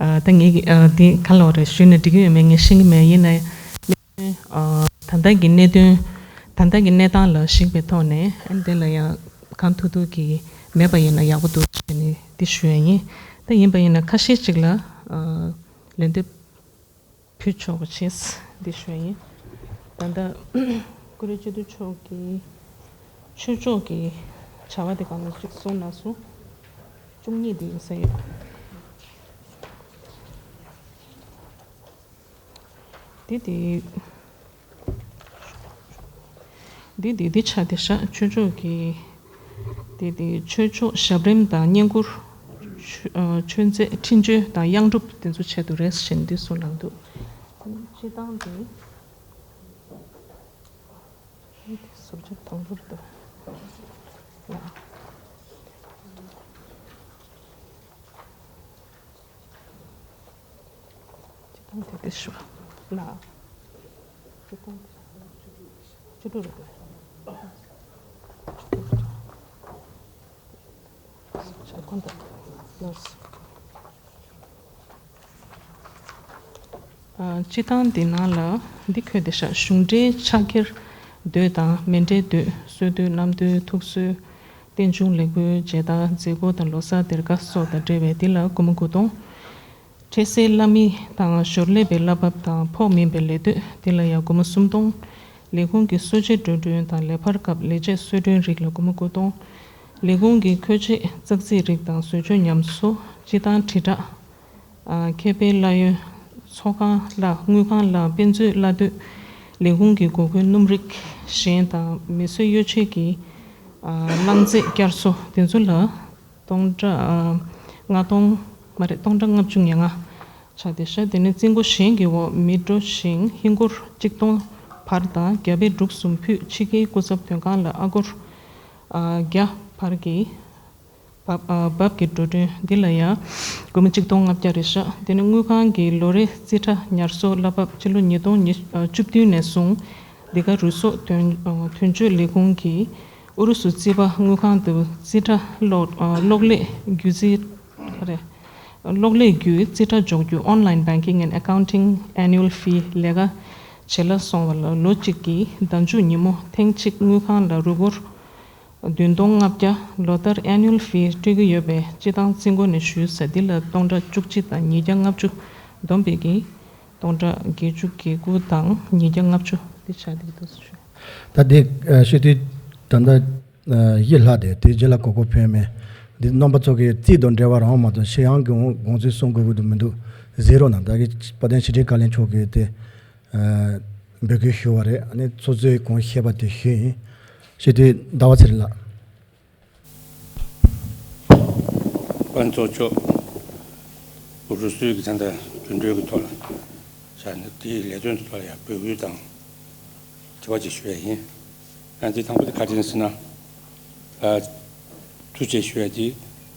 ཨ་ད་ངེད་ཀྱི་ཨ་འདི་ག་ལབ་རེད་ཞུས་ན་འགྲིག་གི་ཡོད་མེད་ངས་ཤེས་ཀྱི་མེད། ཡིན་ནའི་ཨ་ད་ལྟ་གི་གནད་དོན་ད་ལྟ་གི་གནས་སྟངས་ལ་གཞིགས་པའི་ཐོག་ནས་ཨ་འདི་ལ་ཡང་གང་ཐུབ་ཐུབ་ཀྱིས་མེད་པ་ཡིན་ན་ཡག་པོ་འདུག་ཟེར་ནས་འདི་ཞུ་ཡ་ཡིན། ད་ཡིན་པ་ཡིན་ན་ཁ་ཤས་ཅིག་ལ་ཨ་ལན་འདེབས་ཕུལ་ཆོག་པ་བྱས། འདི་ཞུ་ཡིན། ད་ལྟ་ཀུ་རེ་སྤྱི་འཐུས་མཆོག་གིས་ཆོས་ཕྱོགས་ཀྱི་བྱ་བ་དེ་སྒང་ལ་གཅིག་གསུངས་གནང་སོང་། བཅུ་གཉིས་དེ་ཡིན་ས་ཡོད། འདི་དེ། འདི་དེ་འདི་ཆ་དེ་ཤག་ཆོས་ཕྱོགས་ཀྱི། འདི་དེ་ཆོས་ཕྱོགས་ཞབས་རིམ་དང་བསྙེན་བཀུར། ཆོས་ཨ་ཆོས་མཛད་འཕྲིན་བཅོལ་དང་གཡང་སྒྲུབ་དེ་ཚོ་ཆེད་དུ་རེད་ཟེར་འདི་གསུངས་གནང་འདུག་སྤྱིར་བཏང་དེ། འདི་ཟུར་ཕྱོགས་དང་པོར་འདུག་ཡ། སྤྱིར་བཏང་དེ་དེ་ཞུ་ལ། སྤྱིར་བཏང་དེ་བཅུ་དྲུག་རེད་པས། བཅུ་དྲུག་རེད། ཆ་ཁོ་འདི་ལོས། ཨ་སྤྱིར་བཏང་འདི་ནང་ལ་འདི་འཁོད་དེ་ཤག་གཞུང་འབྲེལ་ཕྱག་འཁྱེར་འདོད་དང་མཎྜལ་འདོད། གསོལ་འདེབས་རྣམ་འདོན། ཐུགས་གསོལ། རྟེན་འབྱུང་ལེགས་འབུལ་མཇལ་དར་མཛད་སྒོ་དང་ལོ་གསར་སྡེར་ཁ་སོགས་དང་འབྲེལ་བའི་འདི་ལ་སྒོར་མོ་དགུ་སྟོང་། འཕྲལ་སེལ་བླ་མའི་དང་ཞོར་ལས་པའི་བསླབ་པ་དང་ཕོགས་མིན་པའི་ལས་གཏོད་འདི་ལ་ཡང་སྒོར་མོ་སུམ་སྟོང་། ལས་ཁུངས་ཀྱི་གསོལ་ཇ་འགྲོ་གྲོན་དང་ལས་འཕར་སྐབས་ལས་བྱེད་གསོལ་མགྲོན་རིགས་ལ་སྒོར་མོ་དགུ་སྟོང་། ལས་ཁུངས་ཀྱི་མཁོ་ཆས་ཙག་ཙིག་རིགས་དང་བཟོ་བཅོས་ཉམས་གསོ། སྤྱིར་བཏང་དྲིལ་བསྒྲགས། ཨ་མཁས་པའི་གླ་ཡོན། ཚོགས་ཁང་གླ། དངུལ་ཁང་གླ། དཔེ་མཛོད་གླ་སྡུད། ལས་ཁུངས་ཀྱི་དགོས་མཁོའི་སྣུམ་རིགས་གཞན་དང་མི་གསོད་གཡོ་ཆས་ཀྱི་ཨ་རླངས་རྫས་བསྐྱར་གསོ་དེ་ཚོ་ལ་སྟོང་ཕྲག་ཨ་ལྔ་སྟོང་མ་རེད། སྟོང་ཕྲག་ལྔ་བཅུ་ང་ལྔ་ཆགས་བསྡད་ཤག་དེ་ནས་རྩིས་འགོ་གཞན་གྱི་འོག་མི་འགྲོ་ཞིང་ཧིན་སྒོར་གཅིག་སྟོང་བར་དང་རྒྱ་བལ་འབྲུག་གསུམ་ཕུད་ཕྱི་རྒྱལ་སྐུ་ཚབ་དོན་ཁང་ལ་ཨ་སྒོར་ཨ་བརྒྱ་བར་གྱི་བབ་ཨ་བབ་ཀྱི་འགྲོ་གྲོན་འདི་ལ་ཡང་སྒོར་མོ་གཅིག་སྟོང་ལྔ་བརྒྱ་རེད་ཤག་དེ་ནས་དངུལ་ཁང་གི་ལོ་རེའི་རྩིས་ཁྲ་ཉར་གསོག་གླ་ཕབ་ཕྱི་ལོ་ཉིས་སྟོང་ཉི་ཨ་བཅུ་བདུན་ནས་བཟུང་འདི་ག་རུ་སོག་དོན་ཨ་དོན་གཅོད་ལས་ཁུངས་ཀྱིས་ཨུ་རུ་སུ་རྩིས་པ་དངུལ་ཁང་དུ་རྩིས་ཁྲ་གློག་ཨ་གློག་ཀླད་བརྒྱུད་རྩིས་ག་རེ། གློག་ཀླད་བརྒྱུད་རྩིས་ཁྲ་འཇོག་རྒྱུ། Online Banking and Accounting Annual Fee ལས་ཀ་བྱེད་ལ་སོང་བ་ལ་ལོ་གཅིག་གི་ཟླ་མཇུག་ཉིན་མོ་ཐེངས་གཅིག་དངུལ་ཁང་ལ་རུ་སྒོར་བདུན་སྟོང་ལྔ་བརྒྱ་ལོ་ལྟར་Annual Fee སྤྲོད་ཀྱི་ཡོད་པས་སྤྱིར་བཏང་རྩིས་འགོ་ནས་ཞུས་ས་འདི་ལ་སྟོང་ཕྲག་བཅུ་གཅིག་དང་ཉིས་བརྒྱ་ལྔ་བཅུ་བསྡོམས་པས་ཀྱི་སྟོང་ཕྲག་བརྒྱད་ཅུ་གྱ་དགུ་དང་ཉིས་བརྒྱ་ལྔ་བཅུ་འདི་ཆགས་བསྡད་ཀྱི་འདུག་ཟེར་ཞུ། ད་འདི་ཨ་སྤྱི་འཐུས་ད་ལྟ་ཨ་བཞི་ལྷག་དེ་དེ་རྗེས་ལ་གོ་སྐབས་ཕན་མེད། འདི་རྣམ་པ་ཚོ་གི་རྩིས་དང་འབྲེལ་བ་རང་མ་གཏོགས་ཕྱི་ཡང་གི་དགོངས་ཚུལ་གསུང་དགོས་ཀྱི་འདུག་མི་འདུག་གཟིགས་རོགས་གནང་། ད་གི་དཔལ་ལྡན་ཕྱི་དྲིལ་བཀའ་བློན་མཆོག་གིས་དེ་ཨ་འབོད་སྐུལ་ཞུ་བ་རེད། ཨ་ནི་ཚོགས་གཙོས་གོང་བཤད་པ་དེ་ཞུས་ཡིན། སྤྱི་འཐུས་ཟླ་བ་ཚེ་རིང་ལགས། དཔལ་ལྡན་ཚོགས་གཙོ་མཆོག་རུ་སུའི་གི་ད་ལྟ་དོན་གྲོས་ཀྱི་ཐོག་ལ་བྱས་ནས་དེའི་ལས་དོན་ཐོག་ལ་ཡང་འབོད་སྐུལ་དང་དྲི་བ་ཅིག་ཞུ་ཡ་ཡིན། ཡང་དེ་དང་པོ་དེ་ག་དེ་ཡིན་ཟེར་ན། ཨ། ཐུགས་རྗེ་ཆེ་ཞུ་ཡ་དེ།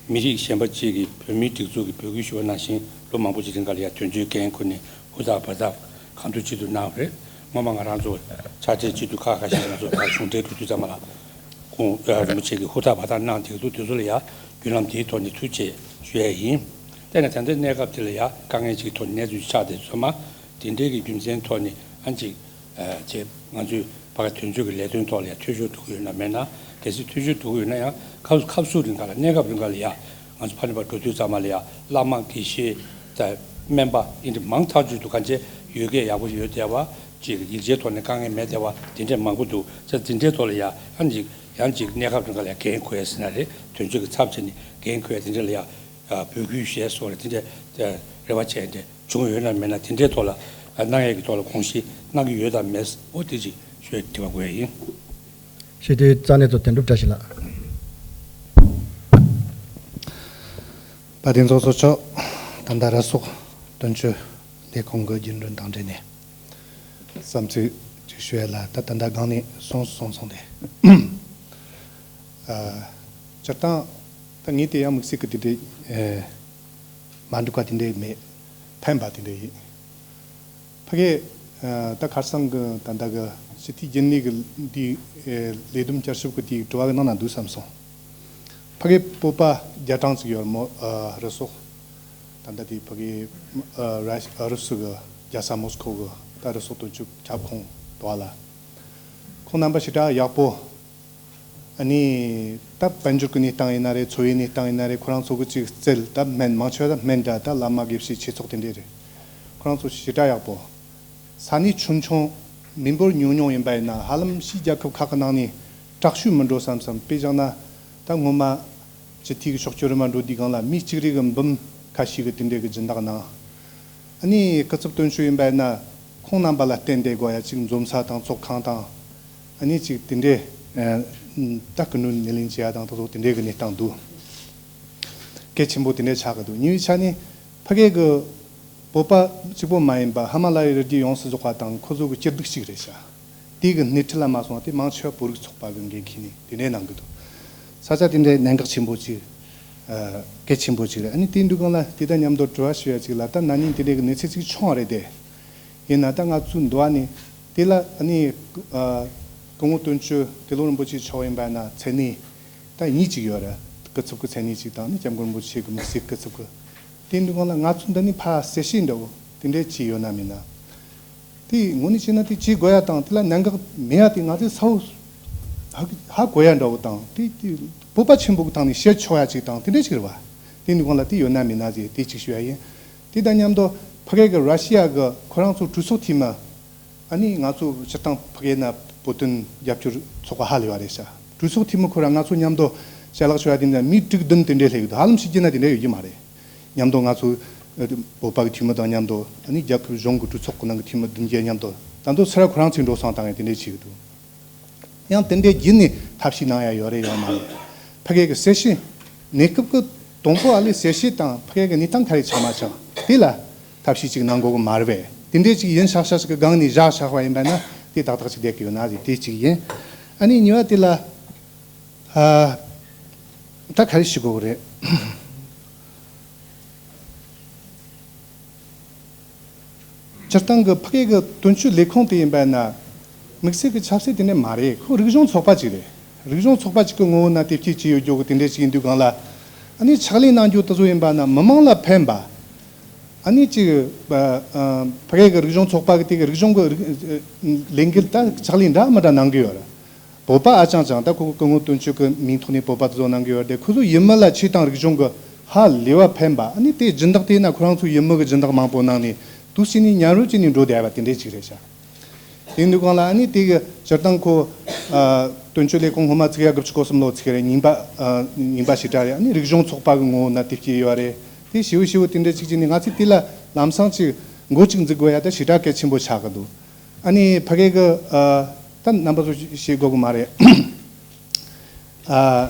མི་རིགས་གཞན་པ་ཅིག་གིས་བོད་མིའི་སྒྲིག་འཛུགས་ཀྱི་འབོད་སྐུལ་ཞུ་བ་ནང་བཞིན་ལོ་མང་པོ་ཅིག་རིང་ག་ལ་ཡ་དོན་གཅོད་འགན་ཁུར་ནས་ཧུར་ཐག་འབད་ཐག་གང་ཐུབ་ཅི་ཐུབ་གནང་བ་རེད། སྔོན་མ་ང་རང་ཚོ་ཕྱག་སྦྲེལ་སྤྱི་འཐུས་ཁག་ཁ་ཤས་ང་ཚོ་ཕར་གཞུང་འབྲེལ་འགྲོ་དུས་ཙམ་པ་ལ་སྐུ་ངོ་རིན་པོ་ཆེ་གིས་ཧུར་ཐག་འབད་ཐག་གནང་བསྡད་འདུག་དེ་ཚོ་ལ་ཡ་བརྒྱུད་ལམ་དེའི་ཐོག་ནས་ཐུགས་རྗེ་ཆེ་ཞུ་ཡ་ཡིན། དེ་ནས་ད་ལྟའི་གནས་སྐབས་དེ་ལ་ཡ་དཀའ་ངལ་ཅིག་ཐོག་ནས་གནས་ཚུལ་ཆགས་བསྡད་ཚོད་མ། དེ་འདྲའི་གི་རྒྱུ་མཚན་ཐོག་ནས་ཨ་ནི་ཅིག་ཨ། ཅེས་ང་ཚོས་ཕ་གི་དོན་གཅོད་ཀྱི་ལས་དོན་ཐོག་ལ་ཡང་འཐུས་ཤོར་འགྲོ་གི་ཡོད་ན་མེད་ན། གལ་སྲིད་འཐུས་ཤོར་འགྲོ་གི་ཡོད་ན་ཡང་སྐབས་སྐབས་སུ་རིང་ག་ལ་གནས་སྐབས་རིང་ག་ལ་ཡང་ང་ཚོ་ཕ་ནས་ཕར་འགྲོ་དུས་ཙམ་པ་ལ་ཡང་བླ་མ་དགེ་བཤེས་དང་སྨན་པ་ཨིན་དྲི་མང་ཐག་ཆོད་འདུག་གང་ཅི་ཡོད་མཁན་ཡག་པོ་ཡོད་བསྡད་པ། ཅིག་ཡིག་ཆའི་ཐོག་ནས་དཀའ་ངལ་མེད་བསྡད་པ་དེ་འདྲས་མང་པོ་འདུག་ཙང་དེ་འདྲའི་ཐོག་ལ་ཡང་ཨ་ནི་ཅིག་ཡང་ཅིག་གནས་སྐབས་རིང་ག་ལ་ཡང་འགན་འཁུར་ཡ་ཟེར་ན་རེད། དོན་གཅོད་ཀྱི་ཚབ་བྱས་ནས་འགན་འཁུར་ཡ་དེ་འདྲས་ལ་ཡང་འབོད་སྐུལ་ཞུ་ཡ་སོགས་ལ་དེ་འདྲས་རེ་བ་བྱས་ཏེ། བྱུང་ཡོད་ན་མེད་ན་དེ་འདྲའི་ཐོག་ལ་གནང་ཡས་ཀྱི་ཐོག་ལ་དགོངས་བཞེས་གནང་གི་ཡོད་དམ་མེད། འོ་དེ་ཅིག་ཞུ་ཡས་དྲི་བ་འགོད་ཡས་ཡིན། སྤྱི་འཐུས་རྩ་གནད་ཚོ་དོན་གྲུབ་བཀྲ་ཤིས་ལགས། དཔལ་ལྡན་ཚོགས་གཙོ་མཆོག་ད་ལྟ་རུ་སོག་དོན་གཅོད་ལས་ཁུངས་ཀྱི་རྒྱུན་གྲོན་དང་འབྲེལ་ནས་བསམ་ཚུལ་ཅིག་ཞུ་ཡས་ལ་ད་ད་ལྟ་སྒང་ནས་གསུངས་སོང་སོང་སྟེ། ཨ། སྤྱིར་བཏང་ད་ངས་དེ་ཡང་དམིགས་བསལ་གྱི་དེ་འདྲའི་མ་འགྲིག་པ་དེ་འདྲའི་མེད། ཕན་པ་དེ་འདྲ་ཡིན། ཕ་གི་ཨ་ད་ཁ་སང་གི་ད་ལྟ་གི་སྤྱི་འཐུས་རྒྱུན་ལས་ཀྱི་འདི་ཨ་ལས་བསྡོམས་བསྐྱར་ཞིབ་ཀྱི་དེའི་དྲི་བ་གི་ནང་ན་འདུག་བསམ་སོང་། ཕ་གི་བོད་པ་རྒྱ་གྲངས་ཅིག་ཡོད་རེད་མོ། ཨ་རུ་སོག་ད་ལྟ་དེ་ཕ་གི་ཨ་ར་ཨ་རུ་སུ་གི་རྒྱལ་ས་མོ་སི་ཁོ་གི་ད་རུ་སོག་དོན་གཅོད་ཁྱབ་ཁོངས་དོ་བ་ལ། ཁོང་རྣམ་པ་ཞེ་དྲག་ཡག་པོ། ཨ་ནི་ད་དཔལ་འབྱོར་གྱི་གནས་སྟངས་ཡིན་ན་རེད། འཚོ་བའི་གནས་སྟངས་ཡིན་ན་རེད། ཁོ་རང་ཚོ་གི་ཅིག་རྩལ་ད་སྨན་མང་ཆེ་བ་ད་སྨན་འདྲ་ད་བླ་མ་དགེ་བཤེས་ཆོས་ཚོགས་དེ་འདྲས་རེད། ཁོ་རང་ཚོ་ཞེ་དྲག་ཡག་པོ། ས་གནས་ཆུང་ཆུང་མི་འབོར་ཉུང་ཉུང་ཡིན་པ་ཡིན་ན་ཧ་ལམ་ཕྱིའི་རྒྱལ་ཁབ་ཁག་གི་ནང་ནས་དྲག་ཤོས་མི་འགྲོ་བསམ་བསམ། དཔེ་བཞག་ན་ད་སྔོན་མ་སྤྱི་འཐུས་ཀྱི་ཕྱོགས་སྐྱོད་རིམ་པ་འགྲོ་དུས་སྒང་ལ་མི་གཅིག་རེ་གི་འབུམ་ཁ་ཤས་ཀྱི་དེ་འདྲས་ཀྱི་སྦྱིན་བདག་གནང་། ཨ་ནི་སྐུ་ཚབ་དོན་གཅོད་ཡིན་པ་ཡིན་ན་ཁོང་རྣམ་པ་ལ་བརྟེན་ཏེ་དགོས་ཡ་ཅིག་འཛོམས་ས་དང་ཚོགས་ཁང་དང་། ཨ་ནི་ཅིག་དེ་འདྲས་ཨ་ད་སྐུ་མགྲོན་སྣེ་ལེན་བྱེད་ཡ་དང་ད་ཚོ་དེ་འདྲས་ཀྱི་གནས་སྟངས་འདུག་གལ་ཆེན་པོ་དེ་འདྲས་ཆགས་ཀྱི་འདུག་གཉིས་པའི་ཆ་ནས་ཕ་གི་གི་བོད་པ་གཅིག་པོ་མ་ཡིན་པ་ཧི་མ་ལ་ཡའི་རི་རྒྱུད་ཡོངས་སུ་རྫོགས་པ་དང་ཁོ་ཚོ་གི་སྐྱིད་སྡུག་གཅིག་རེད་ཤག་དེ་གི་སྣེ་ཁྲིད་ལ་མ་སོང་བ་དེ་མང་ཆེ་བ་བོད་རིགས་ཚོགས་པ་གི་འགན་འཁྱེར་ནས་དེ་འདྲས་གནང་གི་འདུག་ས་ཆ་དེ་འདྲའི་གནད་འགག་ཆེན་པོ་ཅིག་ཨ་གལ་ཆེན་པོ་ཅིག་རེད། ཨ་ནི་དེ་འདུག་གང་ལ་དེ་དང་མཉམ་དུ་དྲི་བ་ཞུ་ཡ་ཅིག་ལ་ད་ན་ནིང་དེ་འདྲའི་གི་གནས་ཚུལ་ཅིག་བྱུང་བ་རེད་དེ། ཡིན་ན་ད་ང་ཚོའི་འདུལ་བ་ནི་དེ་ལ་ཨ་ནི་ཨ་སྐུ་ངོ་དོན་གཅོད་ཏེ་ལོ་རིན་པོ་ཆེ་མཆོག་ཡིན་པ་ན་མཚན་གནས་ད་གཉིས་ཅིག་ཡོད་རེད། སྐུ་ཚབ་ཀྱི་མཚན་གནས་ཅིག་དང་ནི་སྐྱབས་མགོན་རིན་པོ་ཆེ་གི་དམིགས་བསལ་སྐུ་ཚབ་ཀྱི། དེ་འདུག་གང་ལ་ང་ཚོ་འདི་ནི་ཕར་གསལ་བཤད་འདྲ་བོ་དེ་འདྲའི་ཅིག་ཡོད་ན་མིན་ན། དེ་དངོས་གནས་བྱས་ན་དེ་བྱེད་དགོས་ཡ་དང་དེ་ལ་གནད་འགག་མེད་ཡ་དེ་ང་ཚོས་གསལ་བོ་ཧ་གོ་ཡ་འདྲ་བོ་དང་དེ་དེ་བོད་པ་ཆེན་པོ་གི་ཐང་ནས་བཤད་ཆོག་ཡ་ཅིག་དང་དེ་འདྲ་ཅིག་རེད་བ། དེ་འདུག་གང་ལ་དེ་ཡོད་ན་མིན་ན་ཟེར་དེ་ཅིག་ཞུ་ཡ་ཡིན། དེ་དང་མཉམ་དུ་ཕ་གི་གི་ར་ཤི་ཡ་གི་ཁོ་རང་ཚོ་གྲོས་ཚོགས་འཐུས་མི་ཨ་ནི་ང་ཚོ་སྤྱིར་བཏང་ཕ་གི་ན་བོད་དོན་རྒྱབ་སྐྱོར་ཚོགས་པ་ཧ་ལས་བ་རེད་ཤག་གྲོས་ཚོགས་འཐུས་མི་ཁོ་རང་ང་ཚོ་མཉམ་དུ་ཞལ་ལག་ཞུ་ཡ་དེ་འདྲ་མི་དྲུག་བདུན་དེ་འདྲས་སླེབས་ཡོད་འདུག་ཧ་ལམ་ཕྱི་རྒྱལ་ན་དེ་འདྲ་ཡོད་ཀྱི་མ་རེད། མཉམ་དུ་ང་ཚོ་ཨ་བོད་པ་གི་འཐུས་མི་དང་མཉམ་དུ་ཨ་ནི་རྒྱལ་ཁབ་གཞུང་གི་གྲོས་ཚོགས་ཀྱི་ནང་གི་འཐུས་མི་བདུན་བརྒྱད་མཉམ་དུ་ད་དུང་སེ་ར་ཁོ་རང་ཚོའི་འགྲོ་སོང་བཏང་ཡ་དེ་འདྲས་བྱས་ཡོད་འདུག་ཡང་དེ་འདྲའི་བརྒྱུད་ནས་ཐབས་ཤེས་གནང་ཡ་ཡོད་རེད་ཡོད་མ་རེད། ཕ་གི་གི་གསལ་བཤད་གནས་སྐབས་ཀྱི་དང་པོ་ཨ་ལས་གསལ་བཤད་དང་ཕ་གི་གི་གནས་སྟངས་ག་རེ་ཆགས་མ་ཆགས་དེ་ལ་ཐབས་ཤེས་ཅིག་གནང་དགོས་ཀྱི་མ་རེད་པས། དེ་འདྲའི་ཅིག་ཡིན་ཤག་ཤག་ཅིག་གི་སྒང་ནས་བཞག་བཞག་པ་ཡིན་པ་ན་དེ་ཏག་ཏག་ཅིག་བསྡད་ཀྱི་ཡོད་ན་ཟེར་དེ་གཅིག་ཡིན། ཨ་ནི་གཉིས་པ་དེ་ལ་ཨ་ད་ག་རེ་ཞུ་དགོས་ཀྱི་རེད། སྤྱིར་བཏང་གི་ཕ་གི་གི་དོན་གཅོད་ལས་ཁུངས་དེ་ཡིན་པ་ན་དམིགས་བསལ་གི་ཆབ་སྲིད་དེ་འདྲ་མ་རེད། ཁོ་རིག་གཞུང་ཚོགས་པ་ཅིག་རེད། རིག་གཞུང་ཚོགས་པ་ཅིག་གི་ངོ་བོ་ན་དེབ་སྐྱེལ་བྱས་ཡོད་རྒྱུ་གི་དེ་འདྲ་ཅིག་ཡིན་དུས་སྒང་ལ་ཨ་ནི་ཕྱག་ལས་གནང་རྒྱུ་དེ་ཚོ་ཡིན་པ་ན་མི་མང་ལ་ཕན་པ། ཨ་ནི་ཅིག་ཨ་ཨ་ཕ་གི་གི་རིག་གཞུང་ཚོགས་པ་གི་དེ་གི་རིག་གཞུང་གི་རིག་ལས་འགུལ་ད་ཕྱག་ལས་འདྲ་མི་འདྲ་གནང་གི་ཡོད་རེད། བོད་པ་ཨ་ཅང་ཅང་ད་ཁོ་སྐུ་ངོ་དོན་གཅོད་ཀྱི་མིང་ཐོག་ནས་བོད་པ་དེ་ཚོ་གནང་གི་ཡོད་རེད། ཁོ་ཚོ་ཡུལ་མི་ལ་ཆོས་དང་རིག་གཞུང་གི་ཧ་ལས་པ་ཕན་པ། ཨ་ནི་དེ་སྦྱིན་བདག་དེ་ན་ཁོ་རང་ཚོ་ཡུལ་མི་གི་སྦྱིན་བདག་མང་པོ་གནང་ནས་དུས་ཕྱིན་ནས་ཉམས་རོལ་བྱས་ནས་འགྲོ་བསྡད་པ་དེ་འདྲས་ཅིག་རེད་ཤག་དེ་འདུག་གང་ལ་ཨ་ནི་དེ་གི་སྤྱིར་བཏང་ཁོ་ཨ་དོན་གཅོད་ལས་ཁུངས་སྔོན་མ་ཚིག་ཡ་དགུ་བཅུ་གོ་གསུམ་ལོ་ཚིག་རེད། རྙིང་པ་ཨ་རྙིང་པ་ཞེ་དྲག་རེད། ཨ་ནི་རིག་གཞུང་ཚོགས་པ་གི་ངོ་བོ་ན་དེབ་སྐྱེལ་ཡོད་རེད། དེ་ཞིབ་ཞིབ་དེ་འདྲ་ཅིག་བྱས་ནས་ང་ཚོས་དེ་ལ་ ལམ་སང་ཅིག་འགོ་ཅིག་འཛུགས་དགོས་ཡ་ད་ཞེ་དྲག་གལ་ཆེན་པོ་ཆགས་ཀྱི་འདུག་ཨ་ནི་ཕ་གི་གི་ཨ་ད་རྣམ་པ་ཚོ་ཤེས་དགོས་ཀྱི་མ་རེད། ཨ་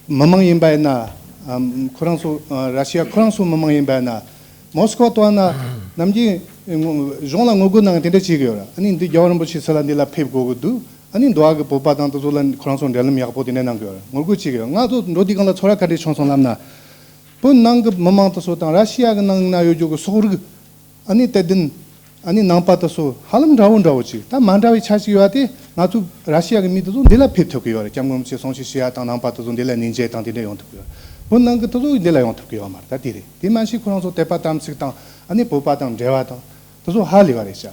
མི་མང་ཡིན་པ་ཡིན་ན་ཨ་ཁོ་རང་ཚོ་ཨ་ར་ཤི་ཡ་ཁོ་རང་ཚོ་མི་མང་ཡིན་པ་ཡིན་ན་མོ་སི་ཀོ་ལྟ་བ་ན་ནམ་རྒྱུན་ངོ་གཞུང་ལ་ངོ་རྒོལ་གནང་དེ་འདྲ་བྱེད་ཀྱི་ཡོད་རེད། ཨ་ནི་འདི་རྒྱལ་བ་རིན་པོ་ཆེ་སུ་ལ་འདི་ལ་ཕེབས་དགོས་ཀྱི་འདུག་ཨ་ནི་འདི་བ་གི་བོད་པ་དང་དེ་ཚོ་ལ་ཁོ་རང་ཚོ་འབྲེལ་ལམ་ཡག་པོ་དེ་འདྲ་གནང་གི་ཡོད་རེད། ངོ་རྒོལ་བྱེད་ཀྱི་ཡོད། ང་ཚོ་འགྲོ་དུས་སྒང་ལ་ཚོར་བ་ག་འདྲས་བྱུང་སོང་ལབ་ན། བོད་ནང་གི་མི་མང་དེ་ཚོ་དང་ར་ཤི་ཡ་གི་ནང་ན་ཡོད་རྒྱུ་གི་སོག་རིགས། ཨ་ནི་དད་ལྡན། ཨ་ནི་ནང་པ་དེ་ཚོ་ཧ་ལམ་འདྲ་བོ་འདྲ་བོ་ཅིག་ད་མ་འདྲ་བའི་ཆ་ཞིག་ཡོད་དེ། ང་ཚོ་ར་ཤི་ཡ་གི་མི་དེ་ཚོ་འདི་ལ་ཕེབས་ཐུབ་ཀྱི་ཡོད་རེད། སྐྱབས་མགོན་རིན་པོ་ཆེ་གསུང་བཤད་ཞུ་ཡ་དང་ནང་པ་དེ་ཚོ་འདི་ལ་སྙིང་རྗེ་དང་དེ་འདྲ་ཡོང་ཐུབ་ཀྱི་ཡོད། བོད་ནང་གི་དེ་ཚོ་འདི་ལ་ཡོང་ཐུབ་ཀྱི་ཡོད་མ་རེད། ད་དེ་རེད། དེ་མ་ཤེས་ཁོ་རང་ཚོ་དད་པ་དམ་ཚིག་དང་ཨ་ནི་བོད་པ་དང་འབྲེལ་བ་དང་། དེ་ཚོ་ཧ་ལས་པ་རེད་ཤག་